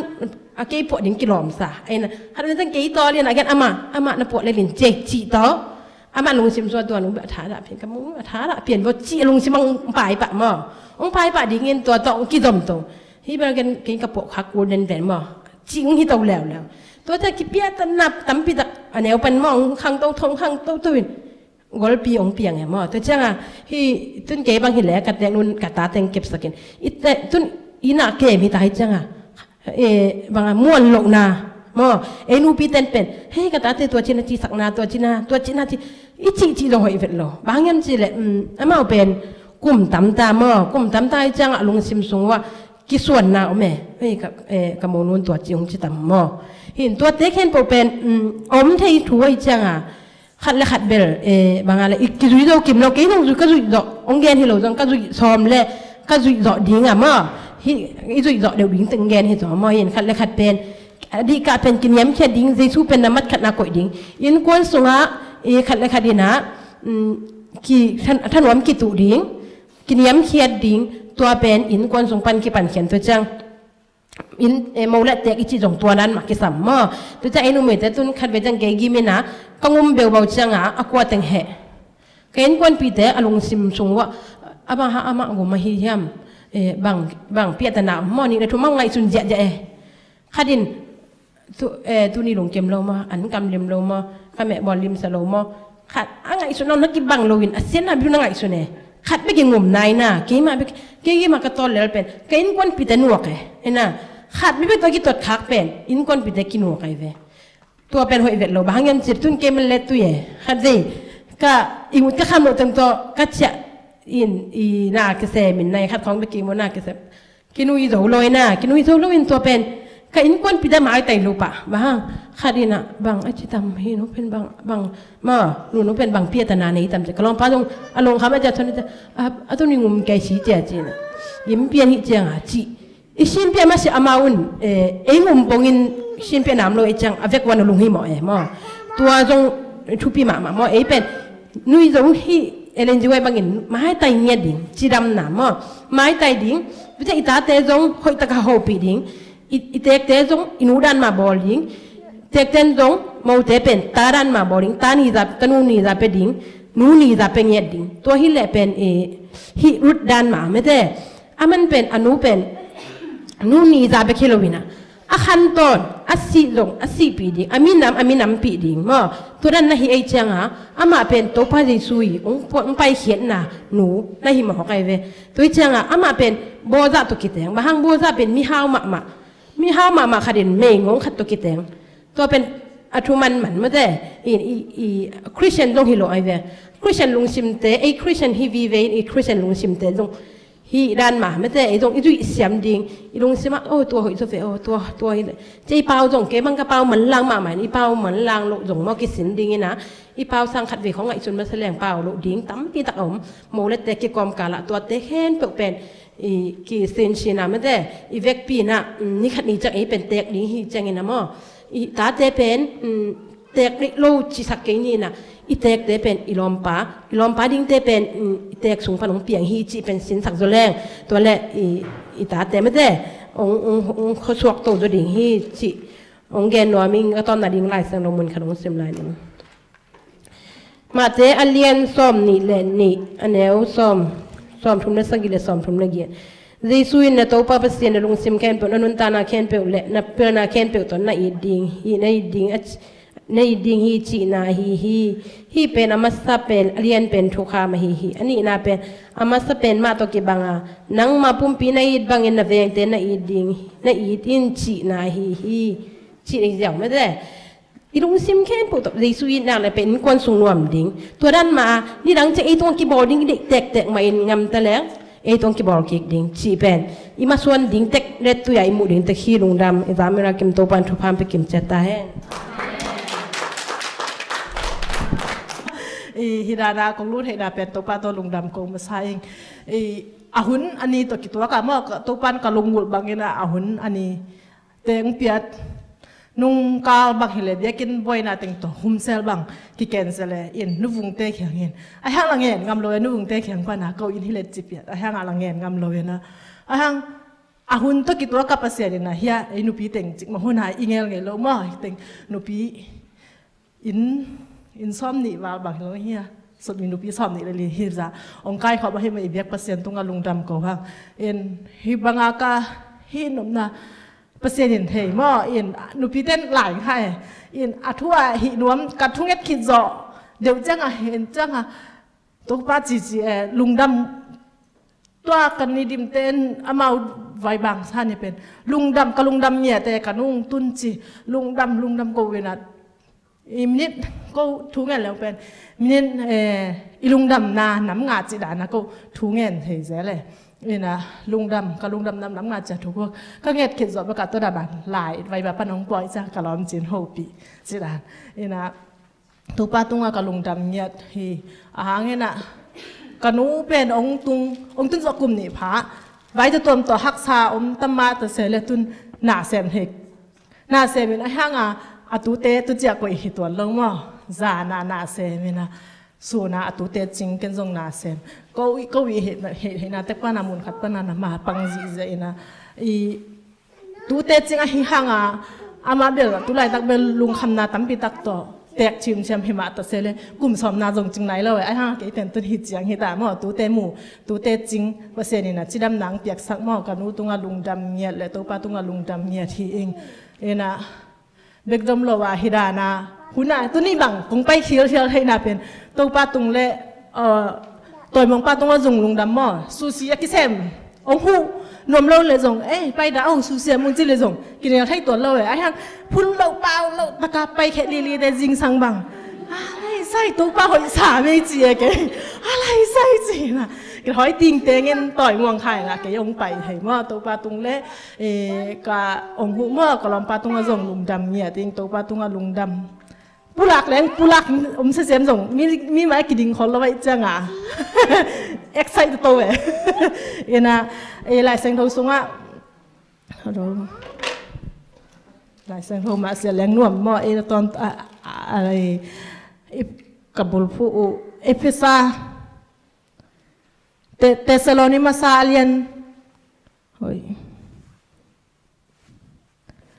a kei puah ding kilawmsa. Aina hat ven tang kei taw lian a gen ama, ama na puah le lin ce cih taw. Amah lungsim sung a tua nu a tha dah pian, ka mu a tha dah pian bo cih a lungsim hong pai pah maw. Hong pai pah dingin tua tawh hong kizom to. Hih bel ken kei ka puah khak kul den pen maw. Cih hong hi to leuleu. Tua ciang kipiatanna tampi tak a neu pan maw, hong khang to, hong khang to to in. Golpi hong piang e maw. Tua ciang a, hih tun kei bang hi leh ka tek nun ka ta teng kepsak in. I tek tun i na kem hi ta hi ciang a. E, bang a muan lohna maw. Ei nupi ten pen, hei, ka tate tua cina cisakna, tua cina, tua cina ci, i cih cih zong hoih vet lo. Bang hiam cih leh, um, amau pen kum tam ta maw, kum tam ta hi ciang a lungsim sung uah kisuanna om e. Hei, ka, e, ka mo nun tua ci hong ci tam maw. Hin tua tek hen po pen, um, om thei thu hi ciang a, khat le khat bel, e, bang a le, i kizui zo kim lo, kei zong zui ka zuih zawh, hong gen hi lo zong ka zuih sawm le, ka zuih zawh ding a maw. Hi, i zuih zawh deuh ding teng gen hi zaw maw, hin khat le khat pen, a dih kah pen kiniamkhiat ding, Jesu pen na mat khatna koih ding. Innkuan sungah, i khat le khat in a, um, ki, than-, thanuam kituh ding, kiniamkhiat ding, tua pen innkuan sung pan kipan khian tua ciang. In, eh, mo le tek i cih zong tua dan mah kisam maw. Tua ciang ei numeite tun khat ve ciang kei gim in a, ka ngum beubau ciang a, a kua teng heh. Ka innkuanpihte a lungsim sung uah, a bang hang amah gum ahi hiam, eh, bang, bang piahtana om maw, nih le thum a ngaihsun ziahziah e. Khat in, tu, eh, tuni lungkem lo maw, an kam lim lo maw, ka mehbawl limsa lo maw, khat a ngaihsun lo na kibang lo in, a siatna bek na ngaihsun e. Khat bek i ngum nai na, keimah bek, kei keimah ka tawl lel pen, ka innkuanpihte nuak e, e na. Khat bek bek tawh kitot khak pen, innkuanpihte kinuak ai ve. Tua pen hoih vet lo, bang hang hiam cih leh tun kei man le tui e. Khat vei, ka i ngut ka kham loh teng tawh, ka ciah in, i na kisem in nai, khat khawng bek ki mu na kisem. Kinui zo lo in a, kinui zo lo in tua pen. Ka innkuanpihte maitai lo pah. Bang hang, khat in a, bang a ci tam hi, nu pen bang, bang, maw, nu, nu pen bang piahtana nei tam ci. Ka lawmpa zong, a lawng kham a ci a thon a ci, a, a tuni ngum kei si ci a ci na. Gim pian hi ciang a ci. I sin pian mah si amau un, eh, ei ngum pongin sin pian nam lo e ciang, a vek wan a lung hi maw e, maw. Tua zong thupi mahmah maw, ei pen. Nui zong hi, Ellen G. White bangin, maitai ngiat ding, cidamna maw. Maitai ding, tua ciang i tate zong hoih taka hopih ding, i, i tekte zong i nu dan mah bawl ding, tekten zong mote pen ta dan mah bawl ding, ta ni za, ta nu ni za pia ding, nu ni za pia ngiat ding. Tua hi leh pen, eh, hih Ruth dan mah, mete. A man pen, a nu pen, nu ni za bek hi lo in a. A khan tawn, a sih zong, a sihpih ding, a minam, a minampih ding maw. Tua dan na hi ei ciang a, amah pen Topa Jesu i, hong, hong paikhiatna nu, na hi mawk ai ve. Tua hi ciang a, amah pen, Boaz tawh kiteng, bang hang Boaz pen mihau mahmah. Mihau mahmah khat in, meigong khat tawh kiteng. Tua pen, a thu manman mate, i, i, i, Christian zong hi lo ai ve. Christian lungsimte, ei Christian hi vive in, i Christian lungsimte zong, hih dan mah, mate, ei zong i zuih siam ding, i lungsim ah, oh, tua hoih zaw ve, oh, tua, tua hi le. Cia i pau zong, kei bang ka pau manlang mahmah in, i pau manlang loh zong maw kisin ding in a, i pau sang khat vei khawng ngaihsun masa leng pau loh ding, tampi tak a om, mo le tek kikawm kal ah, tua tek khempeuh pen, i kisin sin a, mate, i vekpi in a, mm, ni khat ni ciang ei pen tek ding hi ciang in a maw, i tate pen, mm, tek deih lo cisak kei ni in a, i tekte pen i lawmpa, i lawmpa dingte pen, mm, i tek sung pan hong piang hi cih pen sinsak zaw leng. Tua le i, i tate mate, hong, hong, hong khuasuak to zaw ding hi cih hong gen nuam ing. Ka tawpna ding Lai Siangtho mun khat hong sim lai ning. Mate a lian sawm nih le nih, a neu sawm, sawm thum le sagih le sawm thum le giat. Jesu in na Topa Pasian na lungsim khempeuh, na nuntakna khempeuh le na pilna khempeuh tawh na it ding hi, na it ding a ci-, na it ding hi cihna ahi hi. Hih pen a masa pen, a lian pen thukham ahi hi. A nihna pen, a masa pen mah tawh kibang a, nangma pumpi na it bangin na vengte na it ding, na it in cihna ahi hi. Cih ahi ziau mate. I lungsim khempeuh tawh Jesu itna le pen innkuan sung nuam ding. Tua dan mah a, nidang ciang ei tungah kibawl ding i deih tektek mah in ngam ta leng, ei tungah kibawl kik ding cih pen i masuan ding tek, lettui a i muh ding tek hi. Lungdam, i vamina kim Topa'n thupha hong pia kim ciat ta hen. I, hih dan a kong lut theihna pen Topa tawh lungdam kong masa ing. I, a hun a ni tawh kituak a maw, Topa'n ka lunggulh bangin a, a hun a ni teng piat. Nungkal bang hi le biakinn buaina teng tawh humsel bang ki cancel e in, nuvungte kiang in. A hiang la ngen ngam lo e, nuvungte kiang pana ko in hi le ci piat. A hiang a la ngen ngam lo e na. A hiang a hun tawh kituak a Pasian in a hia, ei nupi teng cik mah hun a i ngel ngei lo maw, teng nupi in, Inn sawm nih val bang hi lo hi a. Sawm nih nupi sawm nih le li hi za. Ong kai khawp a hi mah i biak Pasian tungah lungdam ko hang. In hi banga ka hi nopna Pasian in thei maw, in nupi ten lai kha e. In a thu a hi nuam ka thunget khit zawh deuh ciang a hin ciang a Topa cici e lungdam tua kan ni dim ten amau vai bang sa ni pen lungdam ka lungdam ngiat e ka nung tun ci lungdam lungdam ko in a i minit ko thu ngen leng pen minit eh, i lungdam na nam nga ci dana ko thu ngen thei zel e. In a lungdam ka lungdam nam nam nga ci a thu ko ka nget khit zawh baka to da ban lai vai ba pan ong poi ca ka lawm cin hopi ci dan. In a Topa tungah ka lungdam ngiat hi a hang in a ka nu pen ong tung ong tun zawh kum nih pha vai ta tuam tawh haksa om tam mah ta se le tun na sem hek na sem in a hang a a tute tu ciah koih hi tuan lo maw zana na sem in a suna a tute cing ken zong na sem ko i ko i he he he na tek pana mun khat pana na ma pang zih zia in a i tute cing a hi hang a ama bel tu laitak bel lungkhamna tampi tak tawh tek cimciam hi mah ta se le kum sawmna zong cing nai lo e a hang a kei ten tun hi ciang hi ta maw tute mu tute cing Pasian in a cidam nang piaksak maw ka nu tungah lungdam ngiat le Topa tungah lungdam ngiat hi ing in a bek dom lo a hi dana hun a tuni bang kong pai khialkhial theihna pen Topa tung le tawimawngpa tungah zong lungdam maw susi a kisem ong huh nuam lo le zong ei pai da ong susi a mun ci le zong kinel thei tuan lo e a hiang phun lo pau lo taka pai khe lili te zingsang bang a lai sai Topa hoih sa mei ci e ke a lai sai ci na kihoi ting tengin tawimawng khai na kei ong pai thei maw Topa tung le ka ong huh maw ka lawmpa tungah zong lungdam ngiat ing Topa tungah lungdam pulak leng pulak om sesem zong mi mi mai kiding khol lo vai cianga excite to e ina e lai seng tho sunga lai seng tho ma sia leng nuam mo e ton a a ka bulphu u Efesa Thessaloni masa a lian Hoi.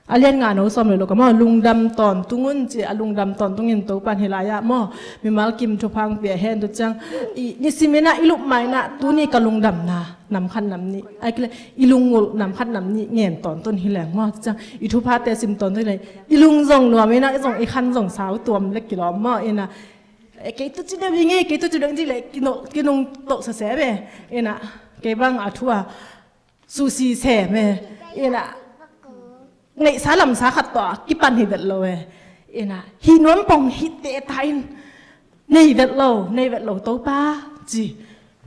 A lian nga no sawm le lo ka maw lungdam tawntung un ci a lungdam tawntungin Topan hi lai-ah maw mimal kim thupha pia hen tu ciang i nisimin ah i lupmai nah tuni ka lungdamna nam khat nam nih ai kile i lungngulh nam khat nam nih ngen tawntun hi leng maw tu ciang i thuphate sim tawntun hi leng i lung zong nuam inah i zong i khan zong sau tuam le kilawm maw inah kei tu ci deuh hi ngei kei tu ci deuh hi le kinung toh sese ve inah kei bang a thu a susi sem e inah neihsa lamsa khat tawh a kipan hi vet lo e inah hih nuam pong hih teh ta in nei vet lo nei vet lo Topa ci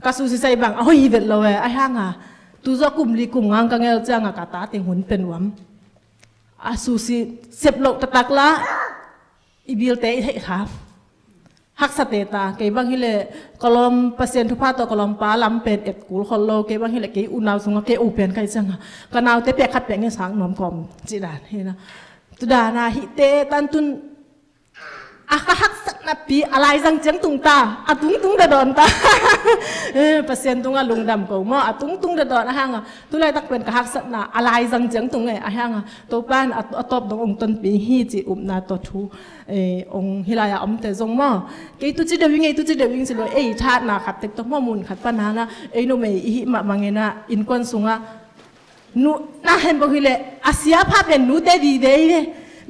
ka susi sai bang a hoi hi vet lo e a hanga tu zawh kum li kum ngang ka ngel cianga ka ta ting hun pe nuam a susi sep loh taktak la i bilte i theih kha haksate ta kei bang hileh ka lawm Pasian thupha tawh ka lawmpa lam pen et kul khol lo kei bang hileh kei unau sunga kei u pen kai cianga ka naute pek khat pek nge sang nuam kawm ci dan hina tu dana hihte tan tun a ka haksatna pi a laizang ciang tung ta a tungtung da dawn ta Pasian tunga lungdam ko maw a tungtung da dawn a hanga tulaitak pen ka haksatna a laizang ciang tung e a hanga Topan a tawp dong ong tonpi hi ci upna tawh thu ong hilai a omte zong maw kei tu ci deuh ing ei tu ci deuh ing ci lo ei thatna khat tek tawh maw mun khat panana ei numei i hih mah mangena innkuan sunga nu na hen bawk hileh a sia pha pen nute vive hi ve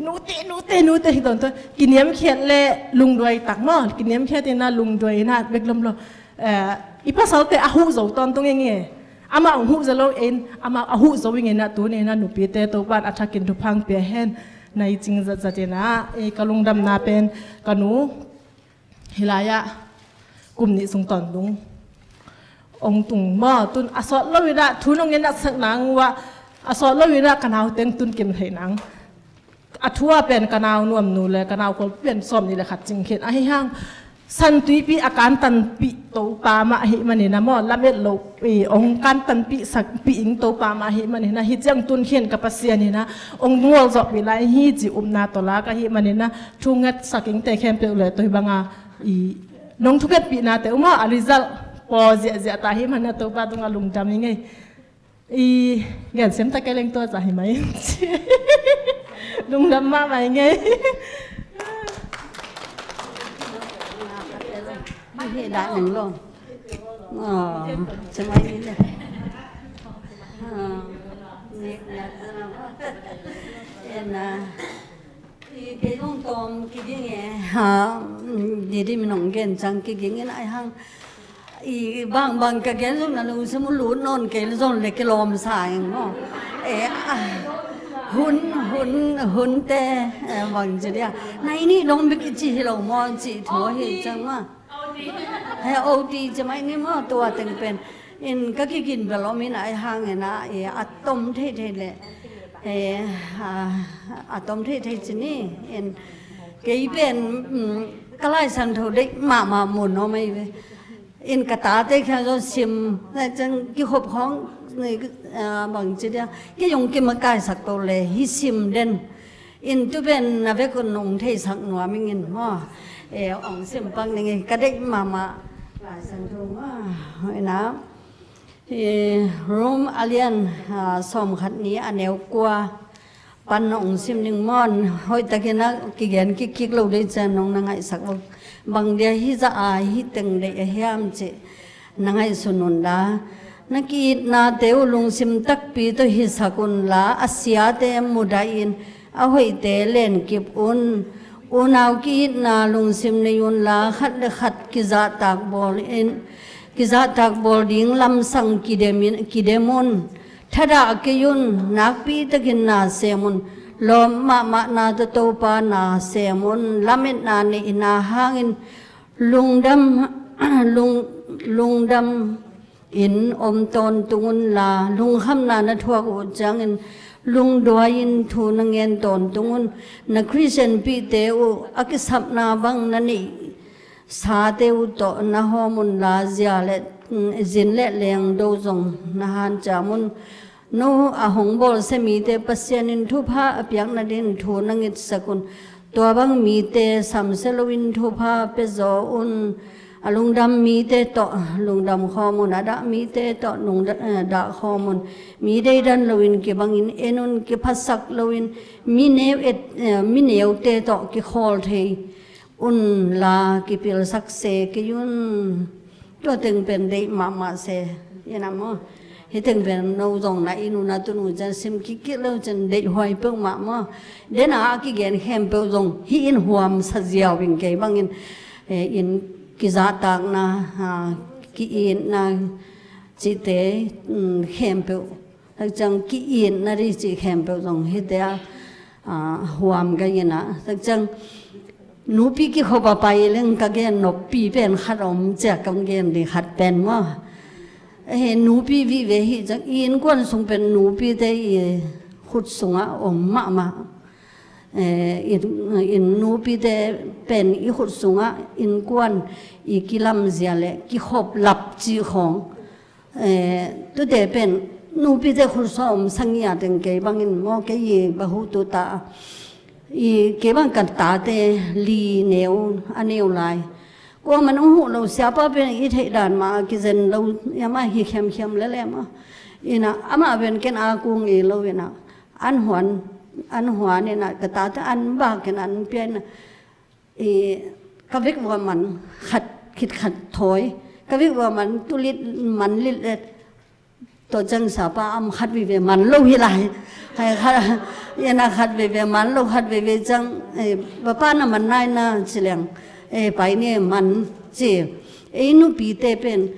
nute nute nute hi tawntawn kiniamkhiat le lungduai tak maw kiniamkhiat ina lungduai ina bek lom lo i pasalte a huh zo tawntung ing e amah ong huh zo lo in amah a huh zo ing ina tuni ina nupite Topan a thakin thupha pia hen nai cing zatzat ina ka lungdamna pen ka nu hilai-ah kum nih sung tawntung ong tung maw tun a sawt lo inah thu nong ngen a sak nang uh ah a sawt lo inah ka nau teng tun kim theih nang a thu a pen ka nau nuamnu le ka nau kol pen sawm nih le khat cing khin ahi hang san tuipi a kan tanpih Topa mah ahi manin a maw lamet lo ong kan tanpih sakpih ing Topa mah ahi manin a hi ciang tun khin ka Pasian ina ong nual zawhpih lai hi ci upna tawh lak ahi manin a thunget sak ingte khempeuh le toi banga i nong thungetpihnate uma a result paw ziahziah ta hi mana Topa tunga lungdam i ngei i gensiam ta kei leng tua ca hi mai lungdam mahmah i ngei Hi dah nang lo. Aw, cemai ni le. Aw, ni na. Ena. I kei zong tawm kiging e. Ha, didi minong gen cang kiging in ai hang. I bangbang ka gen zong na lungsim uh lut nawn kei zong le kilawm sa eng maw. E, a, hun, hun, hunte, e, bang ci dia. Nai nih dong bek i ci hi lo maw, ci thu hi cang maw. He, O T ci mai ni maw, tua teng pen. In ka kigin bel om in ai hang in a, e, a tom thei thei le. E, a, a tom thei thei ci ni. In kei pen, um, ka Lai Siangtho deih mahmah mun om ei ve. In ka tate khia zo sim, na cang kikhop khawng, ni, a, bang ci dia. Kei zong kimakaisak to le, hi sim den. In tu pen na vek un nong theisak nuam ing in maw. E, ong sim pak ning e, ka deih mahmah Lai Siangtho maw. Ina, e, Rom a lian, a, sawm khat ni a neu kua pan nong sim ning maw. Hoih takin a kigen kikkik lo deih ciang nong na ngaihsak bang. Bang dia hi zah a hi teng deih a hiam cih na ngaihsun un la. Na ki-itnate uh lungsim takpi tawh hisak un la, a siate mudah in, a hoihte lenkip un. Unau ki-itna lungsim nei un la, khat le khat kizahtak bawl in, kizahtak bawl ding lamsang kidem in, kidem un. Thadah kei un, nakpi takin na sem un. Lawm mahmah na tawh Topa na sem un. Lametna neihna hangin lungdam, lung, lungdam in om tawntung un la, lungkhamna na thuak uh ciangin lungduai in thu na ngen tawntung un. Na Khristianpihte uh a kisapna bang na neih sate uh tawh na hawm un la, zia le, mm, zin le lengdo zong na hanciam un. No a hong bawlsia mite Pasian in thupha a piak nadingin thu na ngitsak un. Tua bang mite samsia loin thupha pia zaw un. A lungdam mite tawh lungdam khawm un, a dah mite tawh lungda-, eh, dah khawm un. Mi deidan loin kibangin en un, kiphasak loin mi neu et, eh, mi neute tawh kikhawl thei un la, kipilsak se kei un. Tua teng pen deih mahmah se, ina maw. Hih teng pen no zong na inn uh na tun uh ciang sim kikkik lo ciang deih huai peuhmah maw. Den a kigen khempeuh zong hih in huamsa ziau in kei bangin, eh, in kizahtakna, ah, ki-itna cihte, mm, khempeuh. Tak ciang ki-itna dih cih khempeuh zong hihte a, a, huam ka hi na. Tak ciang nupi kikhop a pai leng ka gen noppi pen khat om ciah ka gen dih khat pen maw. Eh, nupi vive hi ciang i innkuan sung pen nupite i khut sungah om mahmah. Eh, in, in nupite pen i khut sungah innkuan i kilamzia le kikhop lap cih khawng. Eh, tute pen nupite khut sungah om sangia teng kei bangin maw kei i bahu tuta. I kei bang ka tate li neu a neu lai. Kuaman ong huh lo siapa pen i theih dan mah kizen lo, ia mah hi khiamkhiam lele mah. Ina amah pen ken a kung i lo ina. An huan, an huan ina ka tate an bak ken an pia ina. I, ka vek vua man khat khit khat thawi. Ka vek vua man tulit man lit let. Tua ciang sapa am khat vive man lo hi lai. Hai khat, ina khat vive man lo khat vive ciang, eh, papa na man nai na ci leng. Eh, pai ni man ci. Eh, nupite pen.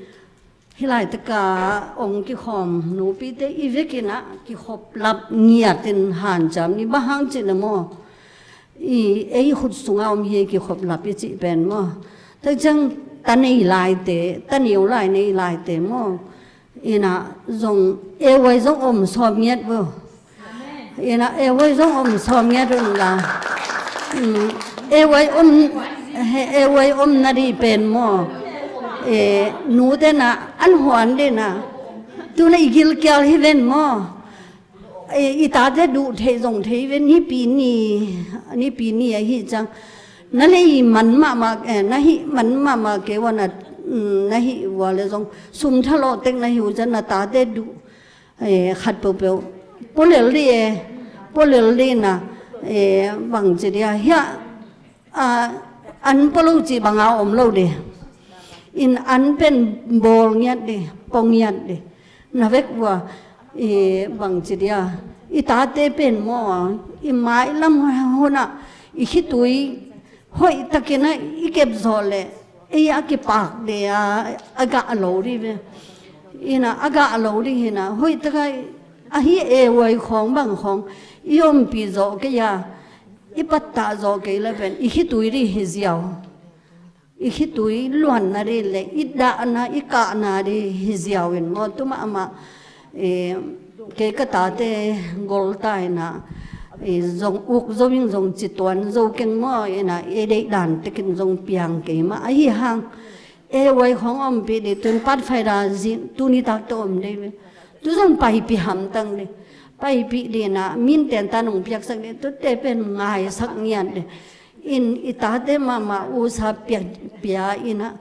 Hih lai taka ong kikhawm nupite i vekin ah kikhop lap ngiatin hanciam ni bang hang cih na maw. I ei khut sunga om hi kikhop lap i cih pen maw. Tak ciang ta nei laite, ta neu lai nei laite maw. Ina zong ei vai zong om sawm ngiat vo. Ina ei vai zong om sawm ngiat un la. Mm, ei vai om, he, ei vai om na dih pen maw. E, nute na an huan dih na. Tuna i gilkial hi ven maw. E, i tate duh thei zong thei ven nipi ni, nipi ni ahi ciang. Na lei man mahmah, e, na hih man mahmah kei ua na, mm, na hih ua le zong. Sum thalawh tek na hi uh ciang na tate duh. Eh, khat peuhpeuh. Pua lel dih e, pua lel dih na, eh, bang ci dih a, hiah, ah, an pua lo cih bang a om lo dih. in an pen bawl ngiat dih, pong ngiat dih. Na vek vua, i bangci dia, i tate pen maw, i mailam hunah i khitui hoih takin a i kep zawh leh, ei a kipak dih a, a gah lo dih ve. Ina a gah lo dih hina, hoih taka ahi e uai khawng bang khawng i ompih zawh kei a, i pattah zawh kei le pen i khitui dih hi ziau. I khitui luanna dih le i dahna i kahna dih hi ziau in maw, tu mahmah, eh, kei ka tate golta ina, eh, zong uk zo in zong ci tuan zo keng maw ina, eh, deih dan tekin zong piang kei mah ahi hang. Eh, uai khawng ompih dih tun pat faida zin tuni tak tawh om dih ve. Tu zong paipih hamtang dih. Paipih dih na, min ten ta nong piaksak dih, tu te pen ngaisak ngiat dih. In i tate mahmah usa pia, pia ina,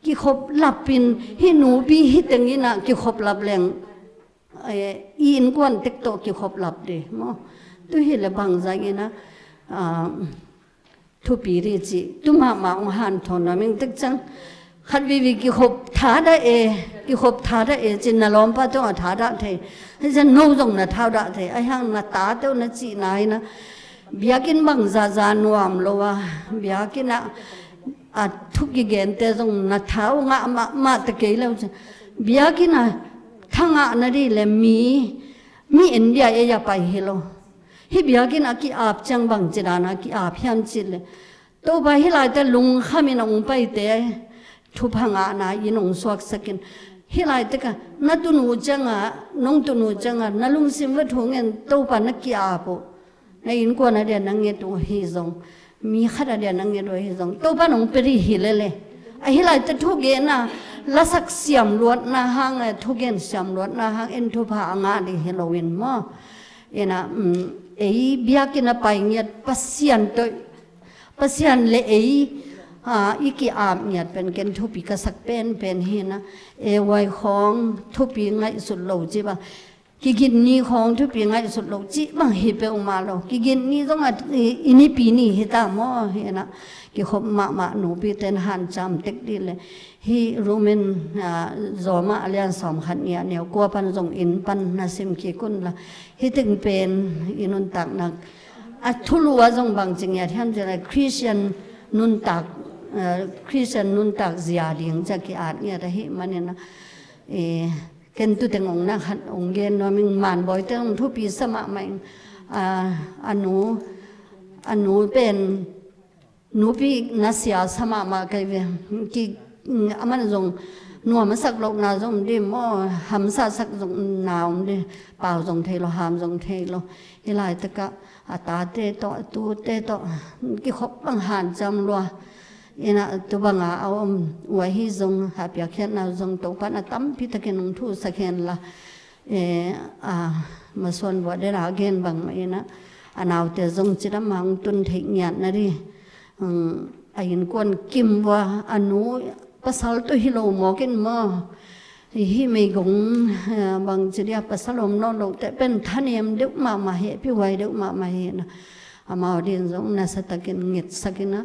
kikhop lapin, hi nupi hi teng ina, kikhop lap leng, eh, i innkuan tek tawh kikhop lap dih maw. Tu hi le bangzah ina, ah, thupi dih ci, tu mahmah ong hanthawn na ming tek cang. Khat vivi kikhop thadah e, kikhop thadah e ci, na lawmpa tawh a thadah thei. Hei zan no zong na thadah thei. Ahi hang na tate uh na cihna ina, biakinn bang zaza nuam lo a, biakinn ah a thu kigente zong na thau ngah mahmah ta kei lo ci. Biakinn a thangah na dih le mi, mi India e ya pai hi lo. Hi biakinn a ki-ap ciang bangci dan a ki-ap hiam cih le, Topa hi laite lungkham in ong paite thupha ngahna in ong suaksak in. Hi laite ka, na tunu ciang a, nong tunu ciang a, na lungsim va thu ngen Topa na ki-ap uh. Na innkuan a dia na nget uh hi zong, mi khat a dia na nget uh hi zong, Topa nong pia dih hi lele. Ahi laite thugenna, lasak siam luatna hang, eh, thugen siam luatna hang in thupha a ngah dih hi lo in maw. Ina, um, ei biakinn a pai ngiat Pasian tawh, Pasian le ei, ah, i ki-ap ngiat pen ken thupi ka sak penpen hi na. E uai khawng thupi ngaihsut lo ci ba. Kigin ni khawng thupi ngaihsut lo ci bang hi peuhmah lo. Kigin ni zong a, i, i nipi ni hi ta maw hi na. Kikhop mahmah nupi ten hanciam tek dih le. Hi Roman, ah, Zawma a lian sawm khat ni a neu kua pan zong in pan na sim kik un la. Hi teng pen i nuntakna a thulu a zong bangci ngiat hiam ci le Christian nuntak, eh, Christian nuntak zia ding ci a ki-at ngiat ahi manin a, eh, ken tu teng ong na khat ong gen nuam ing, Manbawi te ong thupi sa mahmah ing, ah, a nu, a nu pen nupi na sia sa mahmah kei ve. Ki, aman zong nuam a sak lohna zong om dih maw, hamsa sak zong na om dih, pau zong thei lo, ham zong thei lo. Hi laitakah a tate tawh, a tute tawh kikhop bang hanciam lua. Ina tu banga a om uh ahi zong, a piakkhiatna zong Topan a tampi takin ong thusak hen la. Eh, a, masuan vua dena gen bang mah ina, a naute zong cidam hang tun theih ngiat na dih. Um, a innkuan kim vua, a nu pasal tawh hi lo mawk in maw. Hi meigong, eh, bangci dia pasal om nawn lote pen thanem deuh mahmah hi, pihuai deuh mahmah hi na. Amau din zong nasa takin ngetsak ina.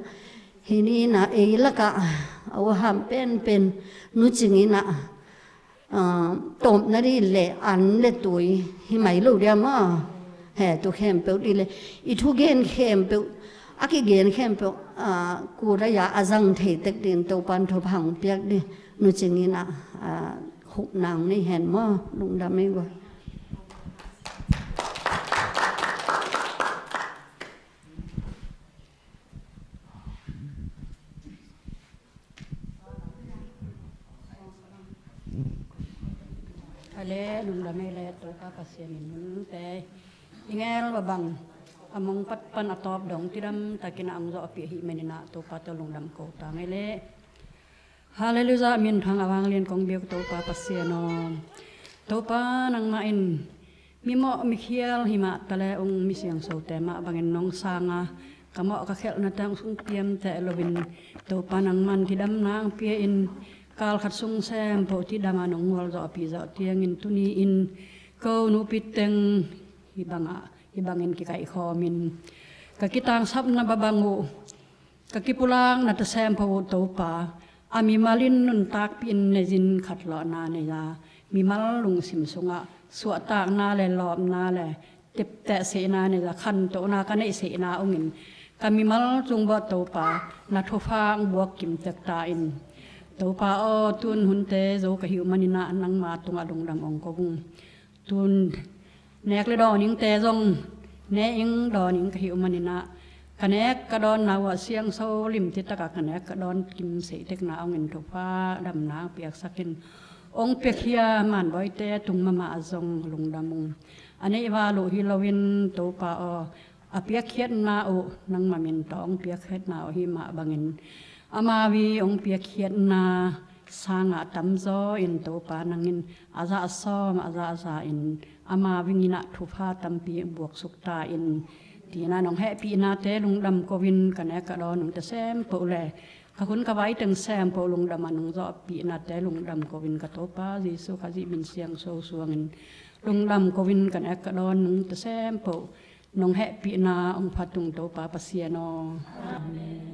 Hi ni na ei lakah a uham penpen Nu Cing ina, ah, tawpna dih le an le tui hi mai lo dia maw. He, tu khempeuh dih le i thugen khempeuh, a kigen khempeuh, ah, kura ya a zang thei tek din Topan thupha ong piak dih. Nu Cing ina, ah, khupna ong nei hen maw, lungdam ei vua. Ale, lungdam ei le Topa Pasian in nunte i ngel babang a mong pat pan a tawp dong cidam takin a ong zawhpih ahih manin a Topa tawh lungdam ko ta ngei le. Halleluiah, minthang a vanglian kong biak Topa Pasian aw. Topa nangmah in mimawh mikhial himah tale ung misiangsote mah bangin nong sanga ka mawh ka khelhnate ung sung piamteh loin Topa nangman cidamna ang pia in kal khat sung sempoh cidama nong mualzawhpih zawh tiangin tuni in ko nupi teng hibangah, hibangin kikaihkhawmin ka kitangsapna babang uh, ka kipulakna tasem pho uh Topa, A mimal in nuntakpih in neizin khatlawhna nei a, mimal lungsim sungah suahtakna le lawpna le teptehsehna nei a, khantohna ka neihsehna ungin ka mimal cungbawh Topa na thupha ang buak kimtek ta in. Topa aw, tun hunte zo ka hih uh maninah nangma tungah lungdam ong ko ung. Tun nek le dawning te zong ne ing dawning ka hih uh maninah ka nek ka dawnna uh ah siangso limti takah ka nek ka dawn kim seitekna ong in thupha damna ang piaksakin ong piakhia manbawite tung mahmah a zong lungdam ung. A neih val uh hi loin Topa aw, a piakkhiatna uh nangma min tawh ong piakkhiatna uh hi mah bangin amau i ong piakkhiatna sangah tamzaw in Topa nangin a zah sawm a zah za in amau i nginah thupha tampi buaksuk ta in. Tina nong hehpihnate lungdam kovin ka nek ka dawn ungte sempoh le ka hun ka vai teng sempoh lungdam a nong zawhpihnate lungdam kovin ka Topa Jesu Khazih min siangso suangin lungdam kovin ka nek ka dawn ungte sempoh nong hehpihna ong phatung Topa Pasian aw. Amen.